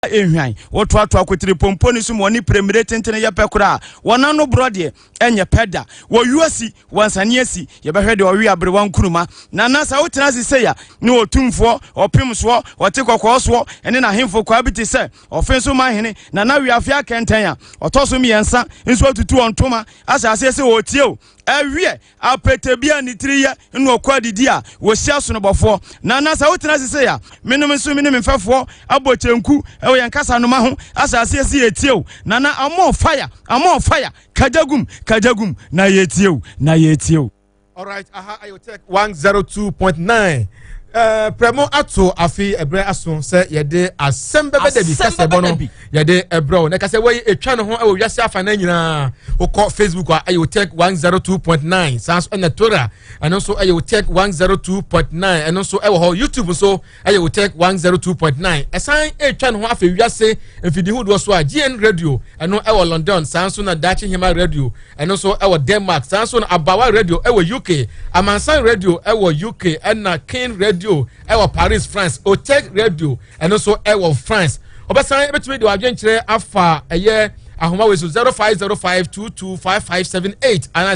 Ehwan, wɔtoatoa kotiripompo no so ma wɔne piremire tentene yɛ pɛ koraa. Wɔn ano borɔ deɛ, ɛnyɛ pɛ da. Wɔyu asi, wɔnsane asi. Yɛbɛhwɛ deɛ ɔwe aberewa nkuruma. Nana, sɛ wotena ase sei a, ne otumfoɔ, ɔpem soɔ, ɔte kɔkɔɔ soɔ, ne n'ahemfo kwaa bi te sɛ ɔfe so manhene, Nana Wiafe Akɛntɛn a ɔtɔ so mmiɛnsa nso atutu wɔn ntoma ahyɛ aseɛ sɛ ɔretie o. Ɛweɛ, apete bi a ne tiri yɛ na ɔkɔ adidi a wɔhyia sonobɔfoɔ. Nana, sɛ wotena ase sei a, menom nso me ne me mfɛfoɔ abɔ kyenku wɔ yɛn kasanoma ho ahyɛ aseɛ sɛ yɛretie o. Nana, I'm on fire, I'm on fire, kagyagum, kagyagum, na yɛretie o, na yɛretie o. Alright, aha Ayotech 102.9. Eh, prɛmo ato afe ɛberɛ aso sɛ yɛde asɛm bɛbɛ dabi kasɛbɔ no yɛde ɛbrɛ wo na kasɛbɔ yi ɛtwa ne ho ɛwɔ wiase afa no nyinaa wokɔ facebook a ɛyɛ otec 102.9 saa nso ɛna tora ɛno nso ɛyɛ otec 102.9 ɛno nso ɛwɔ hɔ youtube nso ɛyɛ otec 102.9 ɛsan ɛtwa ne ho afei wiase mfidi hodoɔ so a gn radio ɛno ɛwɔ london saa nso na daakye hema radio ɛno nso ɛwɔ denmark saa nso na abawa radio ɛwɔ uk amansan radio ɛwɔ uk ɛna king radio ɛwɔ paris france otec radio ɛno nso ɛwɔ france ɔbɛsan ɛbɛtumi de wadwenkyerɛ afa ɛyɛ ahoma wei so 0505225578 anaa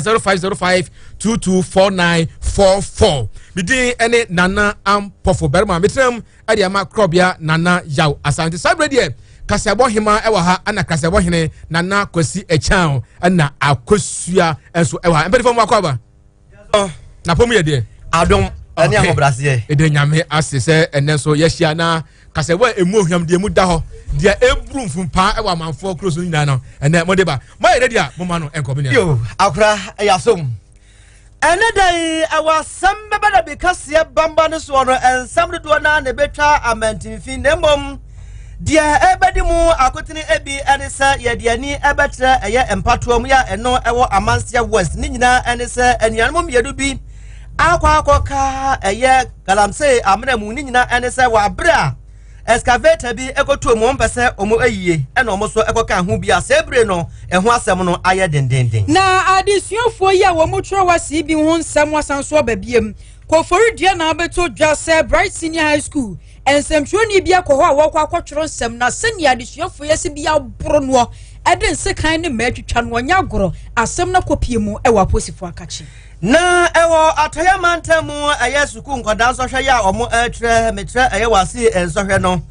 0505224944 medin ɛne nana ampɔfo barima metenam ɛde ama korɔbea nana yaw asante saa berɛ deɛ kaseɛbɔ hema ɛwɔ ha ɛna kaseɛbɔ hene nana kwasi ɛkyan ɛna akosua ɛnso ɛwɔ ha mpanyinfoɔ mu akɔ aba na pɔmu yɛ deɛ adom ɛne ahobraseɛ ɛdɛ nyame ase sɛ ɛnɛ nso yɛahyia na kaseɛbɔ a ɛmu ohwam deɛ mu da hɔ deɛ ɛburu mfumpaa ɛwɔ amanfoɔ kuro so nyinaa no ɛnɛ mode ba moayɛ dɛ deɛ a moma no ɛnkɔ me nua yo akora ɛyɛ asom Ɛnnɛ da yi, ɛwɔ asɛm bɛba da bi kaseɛ bamba no soɔ no, nsɛm dodoɔ no ara na ɛbɛtwa amantimfi, na mmom deɛ ɛbɛdi mu akotene ebi ne sɛ yɛde ani ɛbɛkyerɛ ɛyɛ mpatoa mu yɛ a ɛno ɛwɔ Amanseɛ West. Ne nyinaa ɛne sɛ anuanom mmienu bi akɔ akɔka ɛyɛ galamsey amena mu. Ne nyinaa ɛne sɛ wɔ abere a Excavator bi kɔtoo mu, wɔmpɛ sɛ wɔn ayie ɛna wɔn nso kɔka ho bi a saa bere no ɛho asɛm no ayɛ dendenden. Na adesuafoɔ yi a wɔtwerɛ wɔ bi ho nsɛm asan so aba biem. Koforidua na abɛto dwa sɛ Bright Senior High School nsɛmtwerɛni bi akɔ hɔ a wɔkɔ akɔtwerɛ nsɛm na sɛnea adesuafoɔ yi asi bi aboro noɔ ɛde nsekan ne mmaa atwitwa no ɔnyɛ agorɔ asɛm no akɔpie mu wɔ aposifoɔ akakye. Na ɛwɔ Atɔeɛ mantam mu ɛyɛ sukuu nkwadaa nsɔhwɛ yɛ a wɔn ɛrekyerɛ mekyerɛ ɛyɛ wɔ nsɔhwɛ no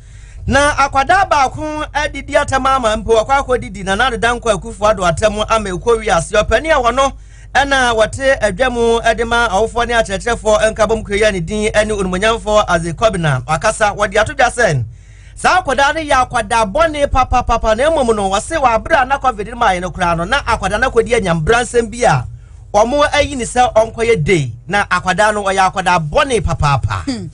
na akwadaa baako adidi atɛm ama mpo ɔkɔ akɔdidi na Nana Dankwa Akufo Addo atɛm ama ɛkɔ wiase ɔpanin a wɔno ɛna wɔte adwa mu de ma awofoɔ ne akyerɛkyerɛfoɔ nkabom kuo yi a ne din ne onimonyamfoɔ Adze Kɔbena wakasa wɔde ato dwa sɛ Saa akwadaa no yɛ akwadaa bɔne papapapa na mmom no wɔse wɔ abere a na covid no maaeɛ no koraa no na akwadaa no akɔdi anyambransɛm bi a wɔn ayi ne sɛ ɔnkɔyɛ day na akwadaa no ɔyɛ akwadaa bɔne papaapa. Hmm.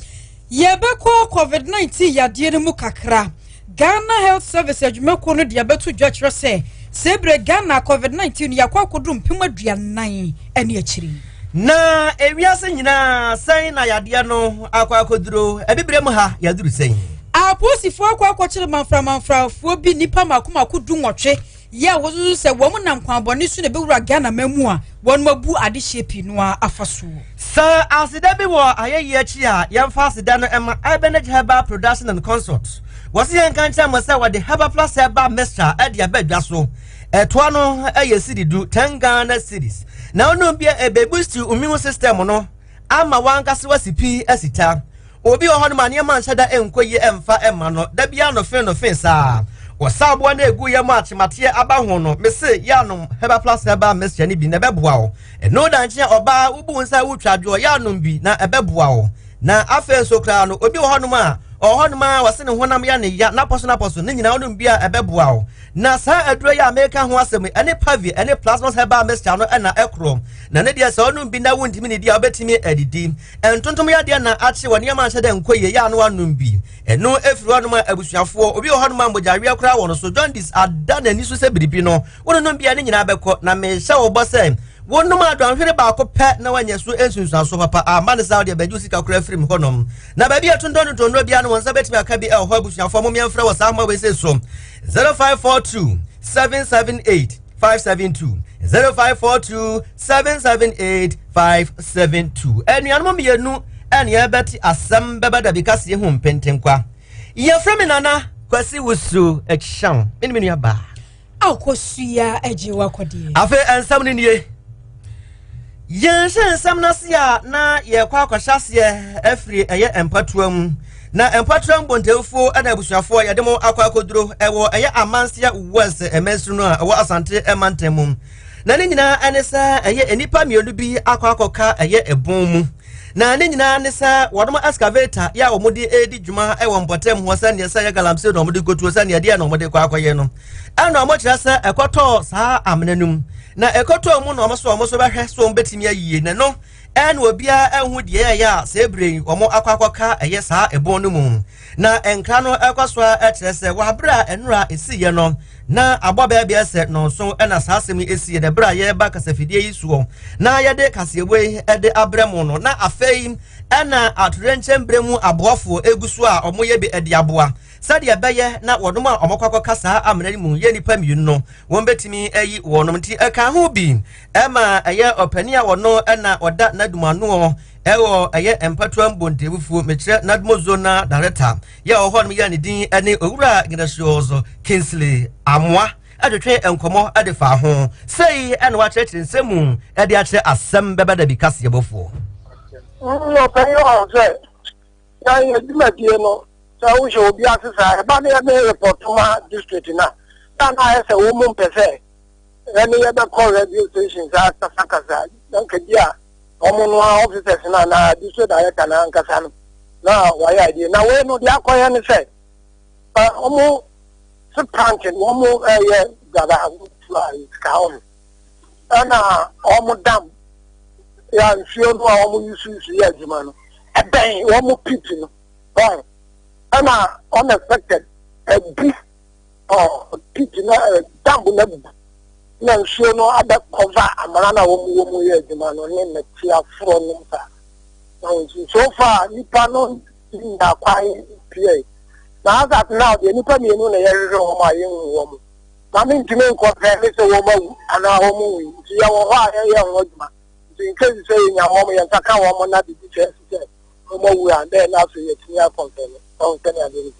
Yɛbɛkɔ COVID-19 yadeɛ no mu kakra. Ghana Health Service adwumakuo no de abɛto dwa kyerɛ sɛ sɛ berɛ Ghana COVID-19 no yɛakɔ akɔduru 40,000 ne akyiri. Na ewiase nyinaa sɛn na yadeɛ no akɔ akɔduro? Abibire mu ha yɛaduru sɛn? Apolisifoɔ akɔ akɔkyere manframanfrafoɔ bi nnipa mako mako 18 yɛ a wɔsusu sɛ wɔn nam kwan bɔne so na ɛbɛwura Ghana man mu a wɔn abu adehyeɛ pii no ara afa soɔ. Sɛ aseda bi wɔ ayɛyie akyi a, yɛmfa aseda no mma Ibenage Herbal Production and Consult. Wɔse yɛnka nkyerɛ mo sɛ wɔde Herbal Plus Herbal Mixture de aba dwa so. Ɛtoa no yɛ cedi du, 10 Ghana cedis. Na wonom bi a ɛbɛbusti wo immune system no ama w'ankasa wasi pi asi ta. Obi wɔ hɔnom a nneɛma nhyɛ da nkɔ yie mfa mma no, da biara no fe no fe saa. Wɔsa aboa no egu yam a kyemateɛ aba ho no, mese yɛ anom Herbal Plus Herbal Mixture no bi na ɛbɛboa wo. Ɛno da nkyɛn ɔbaa wobu wo nsa wotwa adwoɔ yɛ anom bi na ɛbɛboa wo. Na afei nso koraa no, obi wɔ hɔnom a ɔwɔ hɔnom a wɔse ne honam yɛ ne ya, n'apɔso n'apɔso, ne nyinaa wonom bi a ɛbɛboa wo. Na saa aduro yi a meka ho asɛm yi, ɛne Pavi ɛne Plasmos herbal mixture no ɛna ɛkorɔ. Na ne deɛ sɛ ɔnom bi na wontumi nidi a wobɛtumi adidi. Ntontom yadeɛ na akye wɔ nneɛma nhyɛ dɛ nkɔ yie yɛ ano anom bi. Ɛno ɛfiri hɔnom a abusuafoɔ, obi wɔ hɔnom a mogyaweɛ koraa wɔ no so, jaundice ada n'ani so sɛ biribi no, wononom bi a ne nyinaa bɛkɔ. Na mehyɛ wo bɔ sɛ wonom adɔnhwere baako pɛ na woanya so nsunsuansoɔ papa. Amma ne saa wodeɛ bɛgye wo sika koraa firi me hɔnom. Na baabi a ɛtontɔn ntɔnnuro biara no wɔn nsa bɛtumi aka bi ɛwɔ hɔ abusuafoɔ momeɛmfrɛ wɔ saa ahoma wei sei so. 0542 778 572 0542 778 572 anuanom mmienu ɛne ɛbɛte asɛm bɛba dabi kaseɛ ho mpentenkwa yɛfrɛ me nana Kwasi Wusu Akyang, me ne me nua baa. Akosua agye wakɔdeɛ. Afei nsɛm no nie. Yɛnhyɛ nsɛm no ase a na yɛkɔ akɔhyɛ aseɛ afiri ɛyɛ mpatoa mu. Na mpatoa mu bontewufoɔ ɛna abusuafoɔ yɛde mo akɔ akɔduro ɛwɔ ɛyɛ Amanseɛ West mansini no a ɛwɔ Asante mantam mu. Na ne nyinaa ɛne sɛ ɛyɛ nnipa mmienu bi akɔ akɔka ɛyɛ ɛbɔn mu. Na ne nyinaa ne sɛ wɔnom excavator yɛ a wɔde redi dwuma wɔ mpɔtam hɔ sɛdeɛ sɛ yɛ galamsey na wɔde kɔtuo sɛdeɛ deɛ na wɔde kɔ akɔyɛ no ɛna wɔkyerɛ sɛ ɛkɔtɔɔ saa amena no mu na ɛkɔtɔɔ mu na wɔn so wɔn so bɛhwɛ so wɔn bɛtumi ayie na no ɛna obiara ɛho deɛ ɛyɛ a sɛ ebire yi wɔn akɔ akɔka ɛyɛ saa ɛbɔn no mu na nkra no ɛkɔ so a ɛkyerɛ sɛ wɔ abere a ɛnora esiiɛ no na abɔ bɛɛ bɛɛ sɛ nɔnso ɛna saa asɛm yi esiiɛ na ɛberɛ a yɛreba kasafidie yi soɔ na yɛde kaseɛbɔ yi ɛde abrɛ mo no na afei ɛna atoyerɛnkyɛm berɛ mu aboafoɔ egu so a wɔyɛ bi ɛde aboa sɛdeɛ ɛbɛyɛ na wɔnom a wɔkɔ akɔka saa amena no mu yɛ nnipa mmienu no wɔn bɛtumi ayi wɔnom nti ɛka ho bi ɛma ɛyɛ ɔpanin a wɔno ɛna ɔda n'adum anoɔ ɛwɔ ɛyɛ mpatoa mbontebufuo mekyerɛ nadmo zona director yɛ ɔwɔ hɔ nom yɛ ne din ɛne owura Ignatius Kingsley Amoa ɛtwetwe nkɔmɔ ɛde fa ho sei ɛna wakyerɛkyerɛ nsɛm mu ɛde akyerɛ asɛm bɛbɛ da bi kaseɛbɔfoɔ. Ɔpanyin ɔn sɛ yɛn yɛ dwumadie no sɛ wohyɛ obi ase saa ɛba ne yɛde report ma district no a na na ayɛ sɛ wɔn mu mpɛ sɛ ɛne yɛbɛkɔ radio station saa kasakasa na nka bi a wɔn no a officers no anaa district director no ankasa no na wɔayɛ adeɛ na wei no deɛ akɔyɛ ne sɛ wɔn se plant no wɔn ɛyɛ dada sika wɔn ɛna wɔn dam yɛ nsuo no a wɔn yusu yɛ adwuma no ɛbɛn wɔn pit no wɔn ɛna unexpected ɛbu ɔ pit no ɛ dam no abu na nsuo no abɛ cover amena no a wɔn wɔ mu yɛ adwuma no ne nnɛte aforɔ nom saa na wɔn nso so far nipa no nya kwan pie na as at now deɛ nipa mmienu na yɛhwehwɛ wɔn a yɛnhu wɔn na me ntumi nkɔfɛ ne sɛ wɔn awu anaa wɔn nwu nti yɛwɔ hɔ a yɛyɛ ho adwuma nti nkesi sɛ yɛnya wɔn yɛn nsa ka wɔn na bibi kyerɛ sɛ wɔn awu a dɛ na afei yɛtumi akɔnfɛ no ɔn sɛnea adeɛ no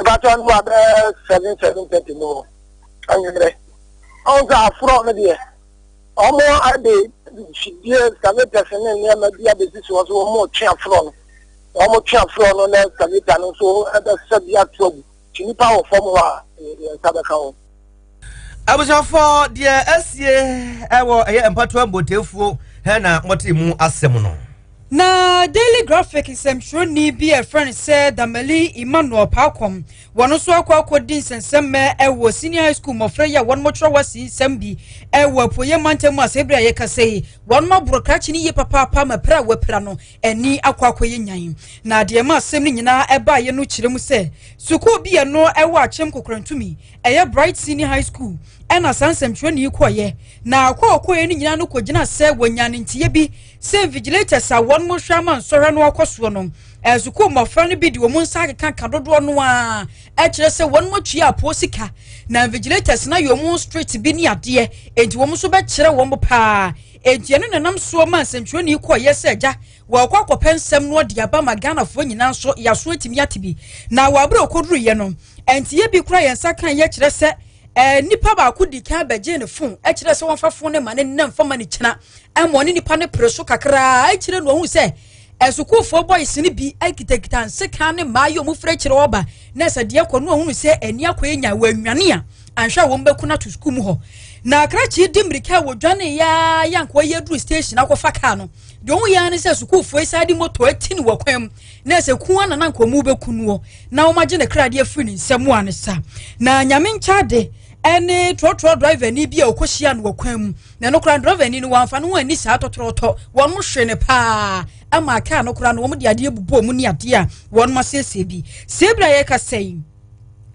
ìbátan no abɛɛ 7, 7:30 mu hɔ anwummerɛ ɔn sɛ aforɔ no deɛ wɔn ade fidie excavators ne nneɛma bi abɛsisi hɔ so wɔn retwe aforɔ no wɔn twe aforɔ no na excavator no nso ɛbɛsɛ bi ato agu nti nipa wɔ fam hɔ a yɛn nsa bɛka wɔn. Abusuafoɔ, deɛ asie ɛwɔ ɛyɛ mpatoa mbotefuo ɛna mote mu asɛm no. Na Daily Graphic nsɛmtwerɛni bi a ɛfrɛ no sɛ Damali Emmanuel Paakom wɔn nso akɔ akɔdi nsɛnsɛmmɛ ɛwɔ senior high school mmɔfra yi a wɔn mɔtwerɛ wasi nsɛm bi ɛwɔ apuoyɛ mantam mu a sɛ ebere a yɛkasa yi wɔn aboro krakye no yie papaapa ma pira a wɔapira no ani akɔ akɔyɛ nyan. Na deɛ ɛma asɛm no nyinaa ɛbaeɛ no kyerɛ mu sɛ sukuu bi ɛno ɛwɔ Akyem Kokorantumi ɛyɛ Bright Senior High School ɛna saa nsɛmtwerɛni yi kɔɔyɛ na akɔ ɔkɔɛ no nyinaa no kɔgyina sɛ wɔnya ne nteɛ bi sɛ invigilators a wɔn mo hwɛ ama nsɔhwɛ no akɔ soɔ no sukuu mmɔfra no bi de wɔn nsa akeka dodoɔ no a ɛkyerɛ sɛ wɔn mo atua apoɔ sika na invigilators na yɛ wɔn street bi ne adeɛ enti wɔn nso bɛkyerɛ wɔn paa enti ɛno nenam soɔ ma nsɛmtwerɛni kɔɔyɛ sɛ agya wɔkɔ akɔpɛ nsɛm no ɔde aba ma Ghanafoɔ nyinaa nso yɛaso atumi ate bi na wɔaberɛ ɔkɔduruyɛ no ɛnti bi kora yɛn nsa kan yɛ kyerɛ sɛ nipa baako di kan bɛgye ne phone ɛkyerɛ sɛ wɔmfa phone ne ma ne nam fama ne kyena ɛma ɔne nipa ne pere so kakraa ɛkyerɛ no ɔhu sɛ ɛsukuufoɔ boys no bi akitakita nsekan ne mmaa yi ɔmo fira kyerɛ ɔba na sɛ deɛ kɔ no ɔhunu sɛ ani akɔ enya wɔanwane a anhwɛ a wɔn bɛku no ato sukuu mu hɔ na krakye di mmirika a wɔdwane yaa yankoa yi aduru station akɔfa kaa no deɛ ɔmo yɛ ne sɛ sukuufoɔ yi saa de moto ati ne wɔ kwan mu na sɛ kun ana na nka ɔmo bɛku noɔ na wɔn agye ne kradeɛ afiri ne nsam a ne sa na nyame nkyade ɛne trɔtrɔ driver ni bi a ɔkɔhyia no wɔ kwan mu na no koraa driver ni no wɔamfa no ho ani saa tɔtrɔtɔ wɔn mo hwɛ ne paa ama kaa no koraa no wɔn de adeɛ bubɔ mu ne adeɛ a wɔn mo asiesie bi sebra yɛ kasa yi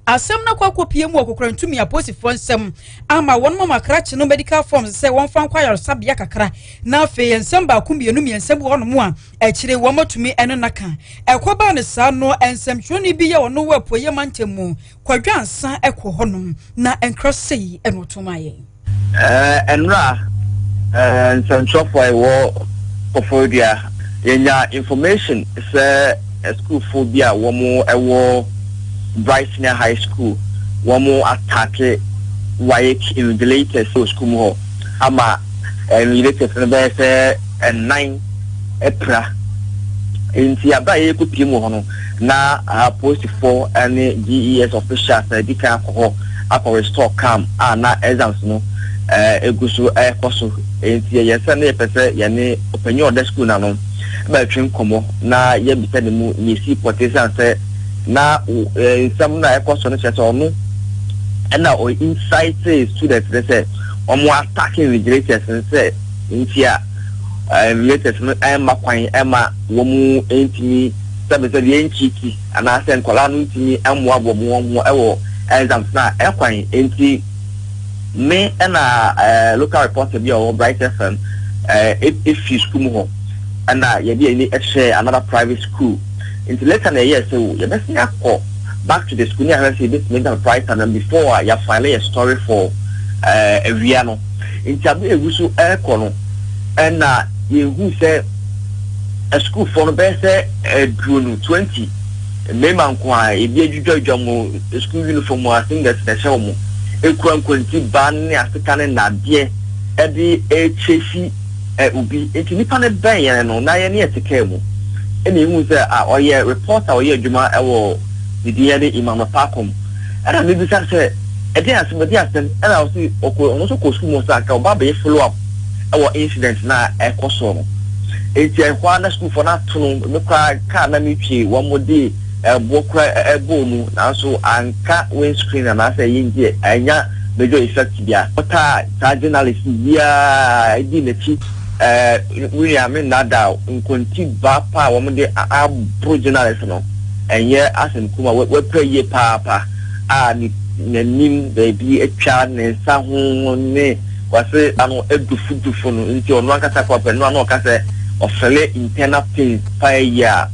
asɛm no akɔ akɔpie mu wɔ Kokorantumi apolisifoɔ nsɛm ama wɔn mama krakye no medical forms sɛ wɔmfa nkɔ ayaresabea kakra na afei nsɛm baako mmienu mmiɛnsa bi wɔ hɔnom a akyire wɔn atumi ɛne naka ɛkɔbaa ne saa no nsɛmtwerɛni bi yɛ ɔno wɔ apuoyɛ mantam mu Kwadwa Nsa ɛkɔ hɔnom na nkra sei ɛna ɔtom ayɛ. Ɛnora nsɛntwerɛfoɔ a ɛwɔ Koforidua yɛnya information sɛ sukuufoɔ bi a wɔn ɛwɔ Bright Senior High School wɔn atake WAEC invigilators wɔ sukuu mu hɔ ama invigilators no bɛyɛ sɛ ɛnan apira. Nti abere a yɛrekɔpie mu wɔ hɔ no, na apolisifoɔ ne GES officials na adi kan akɔ hɔ akɔ restore calm a na exams no egu so ɛrekɔ so. Nti yɛyɛ sɛ na yɛpɛ sɛ yɛne ɔpanyin a ɔda sukuu no ano bɛtwe nkɔmmɔ na yɛbisa ne mu nea esi pɔtee esiane sɛ na nsɛm no a ɛkɔ so no kyerɛ sɛ ɔno ɛna ɔ incite students no sɛ wɔn attack invigilators no sɛ nti a invigilators no ɛmma kwan ɛma wɔn ntumi sɛbesɛbe ɛnkyiti anaasɛ nkwadaa no ntumi mmoaboa wɔn ho ɛwɔ exams no a ɛkwan nti. Me na local reporter bi a ɔwɔ Bright FM efi sukuu mu hɔ ɛna yɛde yɛn ani kyerɛɛ another private school. Nti later na yɛyɛɛ sɛ o yɛbɛsan akɔ back to the school ne ahwɛ sɛ yɛbɛtumi anya proprietor no before a yɛafile yɛ story for awia no. Nti abere a yɛgu so ɛrekɔ no ɛna yɛhu sɛ asukuufoɔ no bɛyɛ sɛ aduonu, 20, Mmarima nko ara, ebi adwidwadwidwa wɔn sukuu uniform a singlet na ɛhyɛ wɔn, ekura nkwantibaa ne aseka ne nnadeɛ de rekyesi obi. Nti nipa no bɛn yɛn no, na yɛne yɛte kaa mu. Ɛna yɛhuu sɛ a ɔyɛ reporter a ɔyɛ adwuma wɔ ne din de Emmanuel Parkom. Ɛna mebisa sɛ, ɛdeɛn asɛm, ɛdeɛn asɛm? Ɛna ɔse ɔkɔ, ɔno nso kɔ sukuu mu sɛ anka ɔba abɛyɛ follow up wɔ incident no a ɛkɔ soɔ no. Enti ɛhɔ ara na sukuufoɔ no ato no, me koraa kaa na metwie, wɔde ɛboɔ koraa ɛbɔɔ mu, nanso anka windscreen anaasɛ ɛyi nti annya major effect biara. Wɔtaa saa journalist yi ara dii n'akyi, ɛɛ me nua me nnaadaa wo, nkontibaa pa a wɔde aboro journalist no, ɛnyɛ asɛm kumaa, wapira yie paapa a ne n'anim baabi atwa, ne nsa ho ne. Kwase ano adufudufo no nti ɔno ankasa kɔ pɛ no a na ɔka sɛ ɔfɛle internal pains paa yie a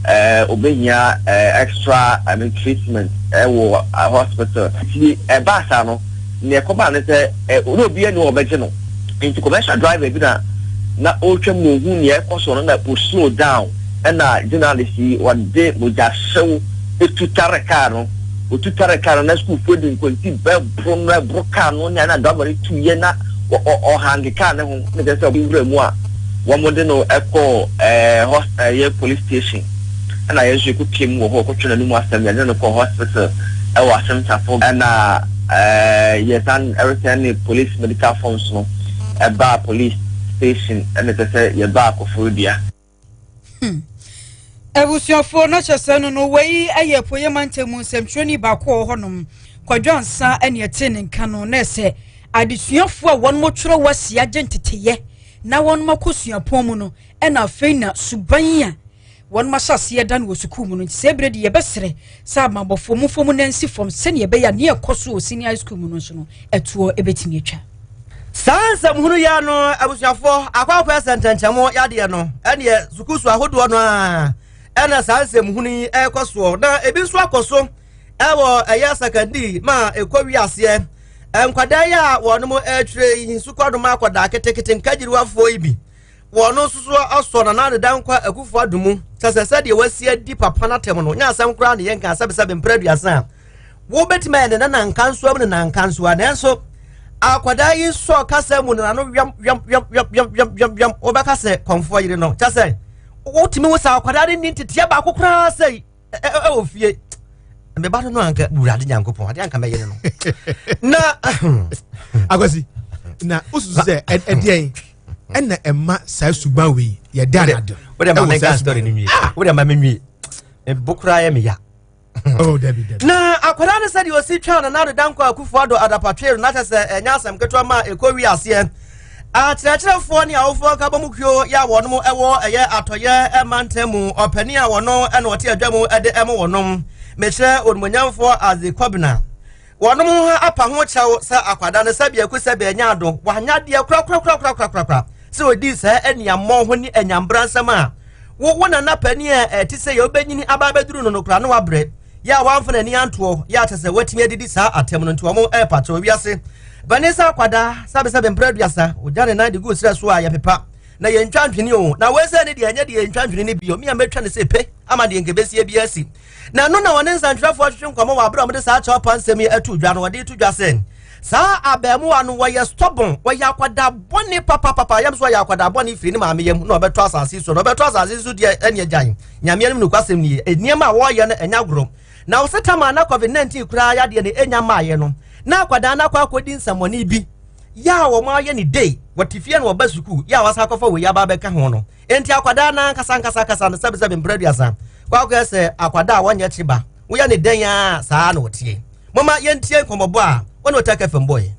ɛɛ obehia ɛɛ extra I mean treatment ɛwɔ hospital. Nti ɛbaa saa no nea ɛkɔbaa ne sɛ ɛ na obiara nni hɔ a ɔbɛgye no nti commercial driver bi na na ɔretwam na ohuu nea ɛkɔ so no na o slow down ɛna journalist yi ɔde mogyahyew etu tare kaa no. Otu tare kaa no na sukuufoɔ di nkonti bɛboro no ɛboro kaa no ne na driver no tu yɛ na ɔhange kaa ne ho na kyerɛ sɛ wura mu a wɔn de no ɛkɔ ɛɛ hɔ ɛyɛ police station ɛna yɛn nso yɛkɔ pie mu wɔ hɔ kɔtwe n'anum asɛm yɛde no kɔ hospital ɛwɔ Asemtafo ɛna ɛɛ yɛsan ɛresɛn ne police medical forms no ɛbaa police station ɛna kyerɛ sɛ yɛbaa Koforidua. Hmm. Abusuafoɔ na kyɛ sɛ no no wei yɛ apueɛ mantam mu nsɛmtwerɛni baako wɔ hɔnom Kwadwo Ansa ɛne ɛte ne nka no na ɛsɛ adesuafoɔ a wɔn twerɛ wasi agye nteteyɛ na wɔn akɔ suapɔn mu no ɛna afei na suban a wɔn ahyɛ aseɛ da no wɔ sukuu mu no nti sɛ ebire de yɛbɛsrɛ sɛ amabɔfoɔ mu fam na nsi fam sɛnea ɛbɛyɛ a nea ɛkɔ so wɔ senior high school mu no nso no ɛtoɔ ɛbɛtumi atwa. Saa nsɛm hunu yi ano abusuafoɔ akɔ akɔyɛ sɛ ntɛnkyɛmo yadeɛ no ɛneɛ sukuu so ahodoɔ no a ɛna saa nsɛm hunu yi ɛrekɔ soɔ na ebi nso akɔ so ɛwɔ ɛyɛ sakandi ma ɛkɔ wi aseɛ nkwadaa yi a wɔn ɛretwerɛ yi sukuu akɔdaa ketekete nkagyiriwafoɔ yi bi Wɔn nso so asɔ Nana Addo Dankwa Akufo Addo mu kyɛ sɛ sɛdeɛ wasi adi papa no atɛm no nyɛ asɛm koraa ne yɛnka sɛbesɛbe mprɛ aduasa a wobɛtumi ayɛ ne nana nkansoa mu ne nankansoa nanso akwadaa yi sɔ kasa mu no n'ano wiam wiam wiam wiam wiam wiam wiam wiam wobɛka sɛ kɔmfoɔ yere no kyɛ sɛ wotumi wo sɛ akwadaa no nni nteteɛ baako koraa sɛ ɛwɔ fie meba no no anka wurade nyankopɔn ade anka mɛyɛ no na akwasi na wosusu sɛ ɛdeɛn ɛna ɛma saa suban wei yɛda anado wode ma menka story no nwie ah! wode ma menwie mebo koraa yɛ meya Oh, Debbie, Debbie. na akwadaa no sɛdeɛ ɔsi twaa no nado dankɔ akufo ado adapatwere no na kyɛ sɛ ɛnyɛ asɛm ketewa ma ɛkɔ wi aseɛ Akyerɛkyerɛfoɔ ne awofoɔ nkabom kuo yɛ a wɔnom wɔ ɛyɛ atɔyɛ mantam mu ɔpanin a wɔno ɛna ɔte adwa mu de ɛmo wɔnom mekyerɛ onimonyamfoɔ Adze Kɔbena wɔnom ho apa ho kyɛw sɛ akwadaa no sɛ biako sɛ bɛnya ado wanya adeɛ korakorakorakorakorakora sɛ ɔdii saa aniammɔ ho ne anyambra nsɛm a wo wo nana panin a ɛte sɛ yɛ wobɛnyini aba abɛduru no no koraa na wabrɛ yɛ a wamfa n'ani antoɔ yɛ a kyɛ sɛ watumi adidi saa atɛm no nti wɔn ɛrepakyɛw wiase bɛne sɛ akwadaa sɛbesɛbe mprɛ aduasa ogya ne nan de gu serɛ so a yɛpepa. Na yɛntwa ntwene o, na wei sɛ ne deɛ ɛnyɛ deɛ yɛntwa ntwene no bio, me a mɛtwa no sɛ pe ama deɛ nka ɛbɛsie bi asi. Na ɛno na wɔne nsɛntwerɛfoɔ twetwe nkɔmmɔ wɔ aberɛ a wɔde saa kyɛwpa nsɛm yi ato dwa no, wɔde to dwa sɛ saa abaamuwa no wɔyɛ stubborn, wɔyɛ akwadaa bɔne papapapa, yam so wɔyɛ akwadaa bɔne firi ne maame yam na ɔbɛtɔ asase so, na ɔbɛtɔ asase so deɛ ɛne agyan. Nyame anim nokwasɛm nie, nneɛma a wɔyɛ no ɛnyɛ agorɔ. Na wo sɛ tama na COVID-19 koraa yadeɛ no ɛnya mmaeɛ no, na akwadaa no akɔ akɔdi nsɛmmɔne bi yɛ a wɔn ayɛ ne day, wɔte fie na wɔba sukuu yɛ a wɔasan akɔfa wei aba abɛka ho no. Enti akwadaa no ankasa ankasa ankasa no sɛbesɛbe mpere aduasa kɔ akɔyɛ sɛ akwadaa a wɔnyɛ kye ba, woyɛ ne dɛn a saa na ɔteɛ. Momma yɛntie nkɔmmɔbɔ a wɔne Otec FM bɔe.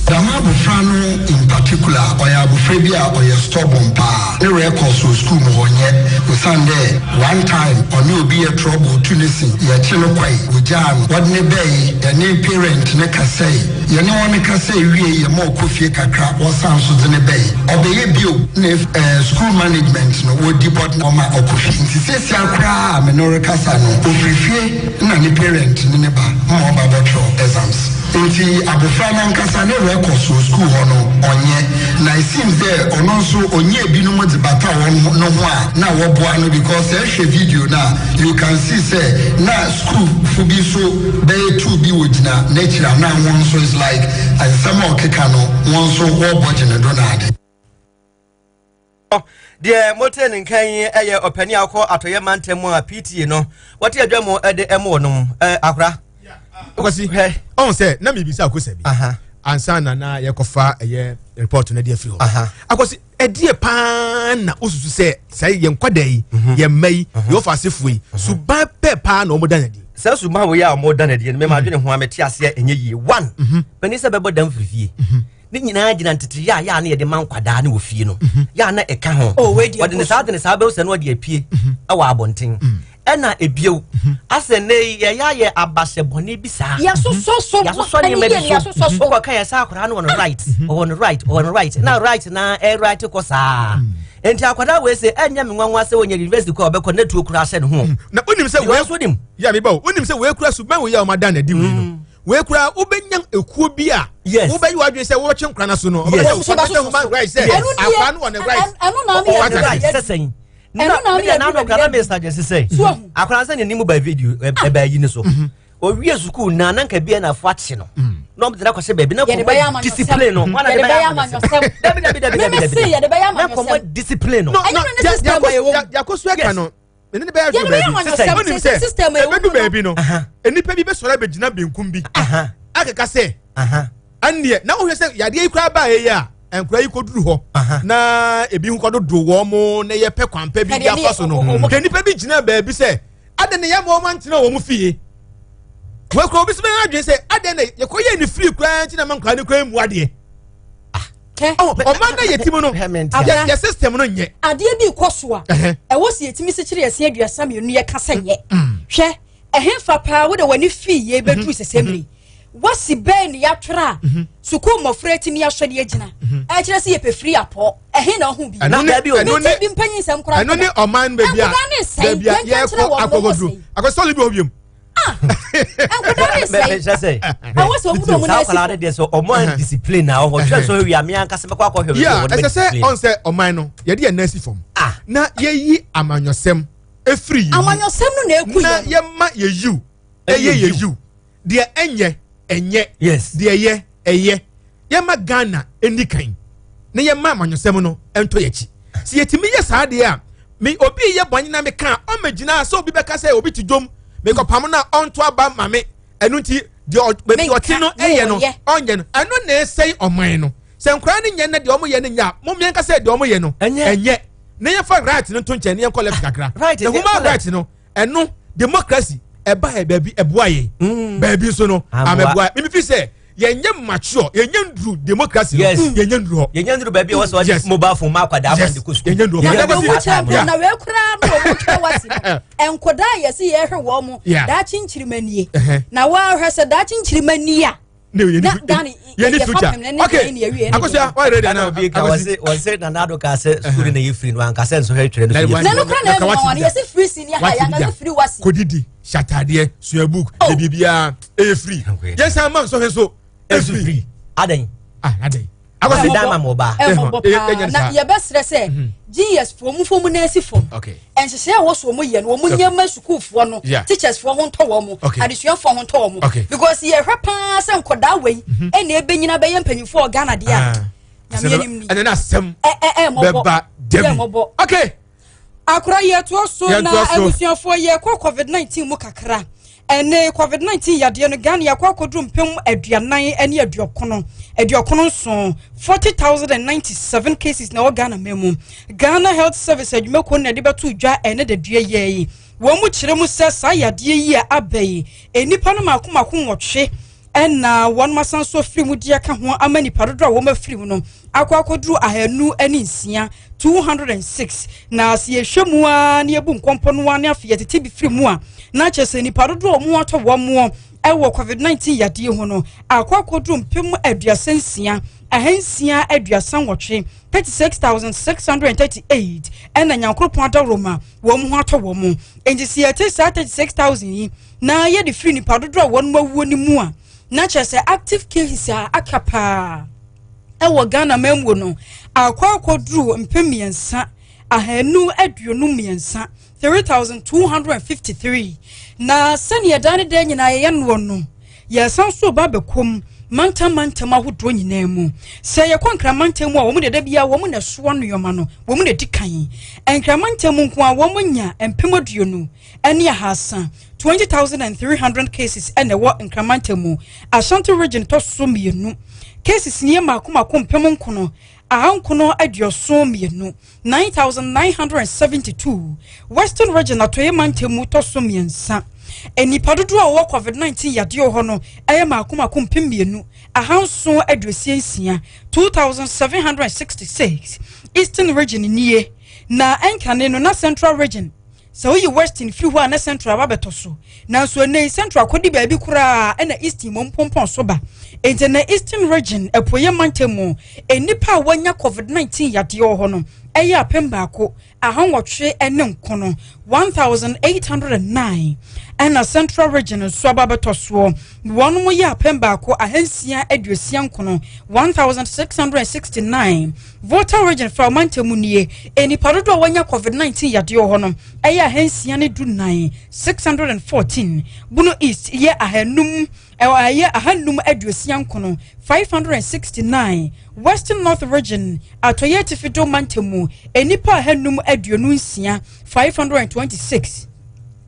Dɛm abofra no in particular ɔyɛ abofra bi a ɔyɛ stubborn paa. Ne records wɔ skuul mu hɔ nnyɛ osiandɛ one time ɔnye obi yɛ trouble otu ne se yɛkye no kɔe wogyaa no wɔde no bae yɛne parent no kasae yɛne hɔn kasae wiei yɛma ɔkɔ fie kakra wɔsan so dze no bae ɔbɛyɛ bio na eh skuul management no wɔ deport no wɔma ɔkɔ fie ntsi siesia koraa a me no rekasa no ofir fie nna ne parent ne ne ba ma ɔba bɔtwerɛ exams. Ntsi abofra nankasa ne records wɔ skuul hɔ no ɔnnyɛ, na it seems dɛ ɔno so ɔnnyɛɛ binom dze bata hɔn no ho a na wɔboa no because sɛ ehwɛ video no a you can see sɛ na skuulfo bi so bɛyɛ two bi wogyina n'ekyir a na hɔn so it's like nsɛm a ɔkeka no hɔn so wɔbɔ gye no do na adze. Deɛ motee ne nka yi yɛ ɔpanin a ɔkɔ atɔyɛ mantam mu a PTA no wɔte adwa mu de ɛmo wɔnom akora. Kwasi hwɛ ɔn sɛ na mebisa akosa bi ansa na na yɛkɔfa ɛyɛ report no de afiri hɔ. Akwasi ɛdeɛ paa na wosusu sɛ sɛ yɛn nkwadaa yi mhm. yɛn mma yi mhm. yɛn ɔfa asefoɔ yi mhm. suban pɛ paa na wɔn da n'adi. Sɛ suban wo yɛ a wɔn da n'adi no mɛma adwene ho a mɛte aseɛ ɛnyɛ yie one panin sɛ bɛbɔ dam firi fie. Ne nyinaa gyina nteteyɛ a yɛ a na yɛde ma nkwadaa ne wɔ fie no mhm. yɛ a na ɛka ho oh, wɔde ne saa de ne saa bɛwo sɛ no ɔde apue mhm. ɛwɔ abɔnten mhm. ɛna ebiew asɛ ne yɛyɛ ayɛ abahyɛ bɔne bi saa yɛsosɔ so yɛsosɔ nneɛma bi so wokɔ ka yɛ sɛ akwadaa no wɔ no right ɔwɔ no right ɔwɔ no right na right na ɛright kɔ saa nti akwadaa wei sɛ ɛnyɛ me nwanwa sɛ wɔnyɛ university kɔ a ɔbɛkɔ ne tuo kura ahyɛ ne ho na wonim sɛ wei so nim yɛ meba o wonim sɛ wei kura suban wei a ɔma da na di wei no wei koraa wobɛnya ekuo bi a wobɛyi w'adwene sɛ wobɛtwe nkora no so no ɔbɛsɛ human right sɛ akora no wɔ ne right sɛsɛn akora sɛ ne mu ba video ɛbɛ yi ne so owie sukuu na na nka bia na afo akye no na ɔmo de na kɔhyɛ baabi na kɔmɔ discipline no wọn na de bɛyɛ amanyɔsɛm dabi dabi dabi dabi dabi na kɔmɔ discipline no. yakosu ɛka no mene ne bɛyɛ adwuma baabi sɛ wonim sɛ ɛbɛdu baabi no nnipa bi bɛsɔre abɛgyina benkum bi akeka sɛ ɛnneɛ na wohwɛ sɛ yadeɛ yi koraa baa yɛyɛ a nkora yi kɔduru hɔ na ebi ho kɔdodo wɔn mo na yɛpɛ kwanpɛ bi de afa so no hwɛ nnipa bi gyina baabi sɛ adɛn ne yɛma wɔn antena wɔn fie wɔkura obi sɛ bɛyɛ adwene sɛ adɛn na yɛkɔyɛ ne firi koraa nti na ma nkora ne koraa mmu adeɛ ɔman na yɛ ti mu no yɛ system no nyɛ. adeɛ bi kɔ so a ɛwɔ si yɛtumi sikyere yɛsi 32 yɛ kasa nyɛ mm. hwɛ ɛhenfa paa wo de w'ani fi yie bɛduru mm-hmm. sɛsɛ mmiri mm-hmm. wasi bɛn ne yɛatwerɛ a mm-hmm. sukuu mmɔfra atumi asɔ de agyina ɛkyerɛ sɛ yɛpɛ firi apɔ ɛhe na ɔho bi mete bi mpanyin nsɛm koraa ɛno ne ɔman baabi a baabi a yɛkɔ akɔkɔduru akɔsɔle bi wɔ biom Ah, nkwadaa ne sɛe ɛwɔ sɛ ɔmu dɔm na ɛsi fam deɛ sɛ ɔmo an discipline na ɔhɔ twɛ sɛ ɔwia mi ankasa bɛkɔ akɔhwɛ wei wɔn bɛ discipline. ɛsɛ sɛ ɔn sɛ ɔman no yɛde yɛn nan si fam ah. na yɛyi amanyɔsɛm efiri yɛn mu amanyɔsɛm no na eku yɛn na yɛma yɛ yiw ɛyɛ yɛ yiw deɛ ɛnyɛ ɛnyɛ yes deɛ ɛyɛ ɛyɛ yɛma Ghana ɛni kan na yɛma amanyɔsɛm no ɛntɔ yɛn akyi sɛ yɛtumi yɛ saa deɛ a me obi yɛ bɔnye na meka a ɔmmɛgyina sɛ obi bɛka sɛ obi te dwom mekɔpam no a ɔnto aba ma me ɛno nti deɛ baabi ɔte no ɛyɛ no ɔnyɛ no ɛno na ɛsɛe ɔman no sɛ nkwadaa no nyɛ na deɛ ɔmo yɛ no nyɛ a mo mmiɛnka sɛ deɛ ɔmo yɛ no ɛnyɛ na yɛmfa right no nto nkyɛn na yɛnkɔ left kakra na human right no ɛno democracy ɛba yɛ baabi ɛboa yɛn mm. baabi nso no amɛboa mímí fi sɛ yɛnyɛ mature yɛnyɛ nduru democracy no yɛnyɛ nduru hɔ yɛnyɛ nduru baabi a wɔsɛ wɔde mobile phone ma akwadaa ma de kɔ sukuu yɛnyɛ nduru hɔ yɛnyɛ nduru hɔ na wei koraa no wɔn twɛ wasi no nkwadaa yɛsi yɛhwɛ wɔn mo daakye nkyirima nie na wɔahwɛ sɛ daakye nkyirima nie a ne yɛ ni yɛ ni future okay akosia wa yɛrɛ de na obi ka wɔse wɔse nana ado ka sɛ sukuu na yɛ firi no anka sɛ nsɔhwɛ twere no so yɛ firi na no kura na ɛmu wɔn yɛsi firi si ni ha yɛ anka firi wasi kodidi hyatadeɛ sua book yɛ biribiara ɛyɛ firi yɛn san ma nsɔhwɛ so ɛfiri adan ah adan. Akɔsi dan ma mo ba. Ɛmɔbɔ paa na yɛbɛsrɛ sɛ GS foɔ mu fo mu na asi fam. Nhyehyɛe a wɔso wɔn yɛ no, wɔn nneɛma sukuufoɔ no, teachers foɔ ho ntɔ wɔn, adesuafoɔ ho ntɔ wɔn. Because yɛhwɛ paa sɛ nkɔdaa wei ɛna ebenyina bɛyɛ mpanyinfoɔ wɔ Ghana deɛ a. Nyame anim ni. Ɛna n'asɛm bɛba dabi. Okay. Akora yɛtoa so na abusuafoɔ yɛkɔ COVID-19 mu kakra. Ɛne COVID-19 yadeɛ no Ghana yɛakɔ akɔduru mpem 47 97, 40,097 cases na ɛwɔ Ghana man mu. Ghana Health Service adwumakuo no na ɛde bɛto dwa ɛne dadua yɛ yi. Wɔn mu kyerɛ mu sɛ saa yadeɛ yi a aba yi, nnipa no mako mako 8 ɛna wɔn asan so afiri mu de aka ho ama nnipa dodoɔ a wɔn afiri mu no akɔ akɔduru 206, 206. Na sɛ yɛhwɛ mu a na yɛbu nkɔmpɔ no a ne afei yɛtete bi firi mu a, na kyerɛ sɛ nnipa dodoɔ a wɔn atɔ wɔn mu ɛwɔ COVID-19 yadeɛ ho no akɔ akɔduru 36, 638, 36,638 ɛna Nyankoropɔn adaworoma wɔn ho atɔ wɔn mu. Nti sɛ yɛte saa 36,000 yi na yɛde firi nnipa dodoɔ a wɔn awuo no mu a, na kyerɛ sɛ active cases a aka paa ɛwɔ Ghana mammuo no akɔ akɔduru 3,223, 3,253. Na sɛnea dan ne dan nyinaa yɛyɛ noɔ no, yɛsan so ba bɛkɔm mantam mantam ahodoɔ nyinaa mu. Sɛ yɛkɔ Nkramantam mu a, wɔn deda bia wɔn na ɛsoa nneɛma no, wɔn na di kan. Nkramantam nko a wɔn nya 20,300, 20,300 cases ɛna ɛwɔ Nkramantam mu. Ashanti Region tɔ so mmienu, cases nie mako mako 9,972, 9,972. Western Region, atɔeɛ mantam mu tɔ so mmiɛnsa, nnipa dodoɔ a wɔwɔ COVID-19 yadeɛ hɔ no ɛyɛ mako mako 2,766, 2,766. Eastern Region nie. Na ɛnkane no na Central Region, sɛ woyi Western firi hɔ a, na Central aba bɛtɔ so, nanso ɛnɛ Central akɔdi baabi koraa ɛna Eastern mu mpɔmpɔn so ba. Nti na Eastern Region, apueɛ mantam mu, nnipa a wɔanya COVID-19 yadeɛ wɔ hɔ no ɛyɛ 1,809, 1,809. Ɛna Central Region nso aba bɛtɔ soɔ, wɔn mo yɛ 1,669, 1,669. Volta Region, fa ɔmantam mu nie, nnipa dodoɔ a wɔanya COVID-19 yadeɛ wɔ hɔ no ɛyɛ 614, 614. Bono East yɛ 500, ɛyɛ 569, 569. Western North Region, atɔyɛ atifido mantam mu, nnipa 526, 526.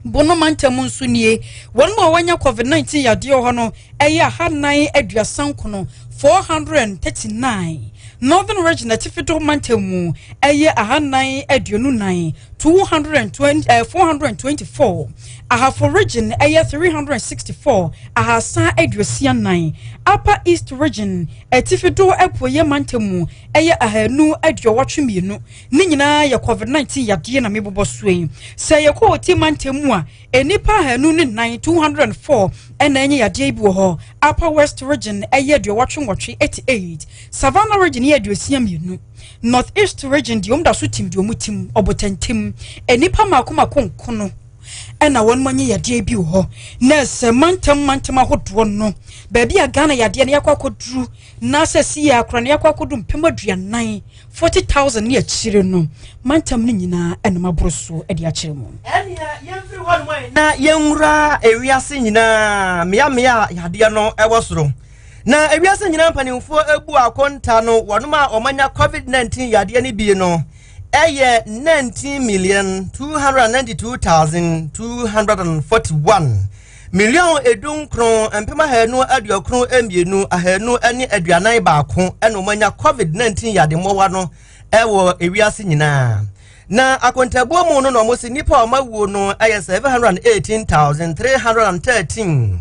Bono mantam nso nie, wɔn mu a wɔanya COVID-19 yadeɛ wɔ hɔ no ɛyɛ 439, 439. Northern Region, atifido mantam mu, ɛyɛ 424, 220 424. Ahafo Region ɛyɛ 364, 364. Upper East Region, atifido apueyɛ mantam mu, ɛyɛ 282. Ne nyinaa yɛ COVID-19 yadeɛ na mebobɔ so yi. Sɛ yɛkɔ Oti mantam mu a, nnipa 204, 204 ɛna ɛnyɛ yadeɛ yi bi wɔ hɔ. Upper West Region ɛyɛ 88, 88. Savannah Region yɛ 62. North East Region deɛ, ɔmo da so tim deɛ ɔmo tim ɔbɔtɛntim, nnipa mako mako nkono ɛna wɔn mo anyɛ yadeɛ bi wɔ hɔ. Na sɛ mantam mantam ahodoɔ no, baabi a Ghana yadeɛ no yɛakɔ akɔduru na sɛ si yɛ akora no yɛakɔ akɔduru 40,000, 40,000 ne akyire no, mantam no nyinaa ɛnam aboro so de akyerɛ mu. Ɛnea yɛmfiri hɔ nom na yɛnwura ewiase nyinaa mmeammea a yadeɛ no ɛwɔ soro. Na ewiase nyinaa mpanimfoɔ ebu akonta no, wɔnom a wɔanya COVID-19 yadeɛ no bi no ɛyɛ 19,292,241, 19,292,241 ɛna wɔanya COVID-19 yademmoawa no ɛwɔ ewiase nyinaa. Na akontabuo mu no na wɔn si nnipa a wɔn awuo no ɛyɛ 718,313,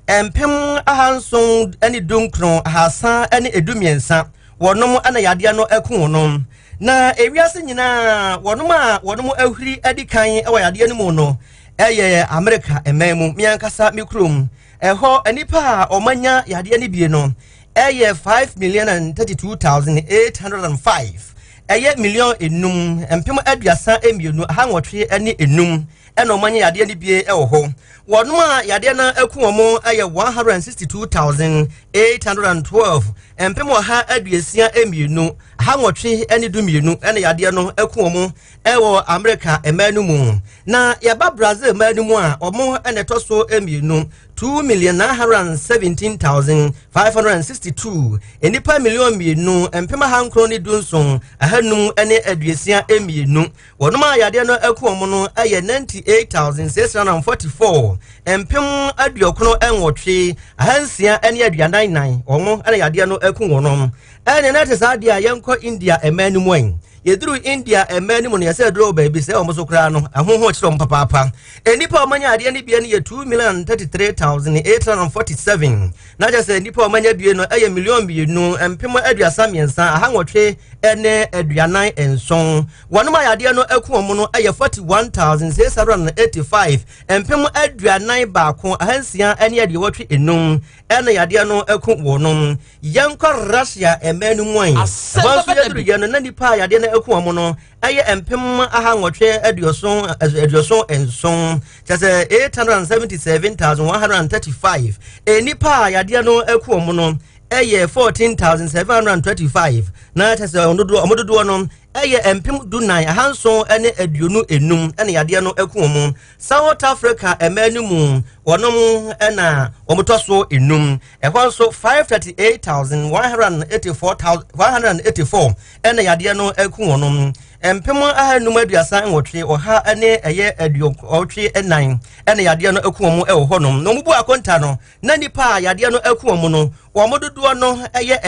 719,313 wɔnom ɛna yadeɛ no ɛko no. Na ewiase nyinaa, wɔnom a wɔnom ahuri adi kan ɛwɔ yadeɛ no mu no ɛyɛ Amerika ɛman mu, miankasa mi kurom ɛhɔ. Nnipa a wɔanya yadeɛ no bie no ɛyɛ 5,032,805, ɛyɛ 5,032,805. ɛna wɔn anya yadeɛ no bie wɔ hɔ. Wɔnom a yadeɛ no aku wɔn yɛ 162,812, 162,812 ɛna yadeɛ no aku wɔn wɔ Amerika mmaa no mu. Na yɛba Brazil mmaa no mu a, wɔn na ɛtɔ so mmienu, 2,917,562, nnipa 2,917,562. Wɔnom a yadeɛ no aku wɔn no yɛ 98,644, 98,644, wɔn na yadeɛ no aku wɔn. Ɛne na ɛte saa deɛ a, yɛnkɔ India mmaa no mu ɛ. Yɛduru India mmaa no mu no, yɛsɛ aduro wɔ baabi sɛ wɔn so koraa no, ɛho ho kyerɛ wɔn papaapa. Nnipa a wɔanya adeɛ no bie no yɛ 2,033,847. Na kyerɛ sɛ nnipa a wɔanya bie no yɛ 2,033,847. Wɔnom a yadeɛ no aku wɔn no yɛ 41,685, 41,685, ɛna yadeɛ no aku wɔnom. Yɛnkɔ Russia mmaa no mu ɛ. Ɛhɔ nso yɛduru yɛ no na nnipa a yadeɛ no aku wɔn no ɛyɛ 8,877, kyɛ sɛ 877,135. Nnipa a yadeɛ no aku wɔn no ɛyɛ 14,725, na kyɛ sɛ wɔn dodoɔ no ɛyɛ 14,725 ɛna yadeɛ no aku wɔn. South Africa mmaa no mu, wɔnom ɛna wɔtɔ so enum. Ɛhɔ nso 538,184 184 ɛna yadeɛ no aku wɔnom. 538,184 ɛna yadeɛ no aku wɔn ɛwɔ hɔnom. Na wɔn bu akonta no na nipa a yadeɛ no aku wɔn no, wɔn dodoɔ no ɛyɛ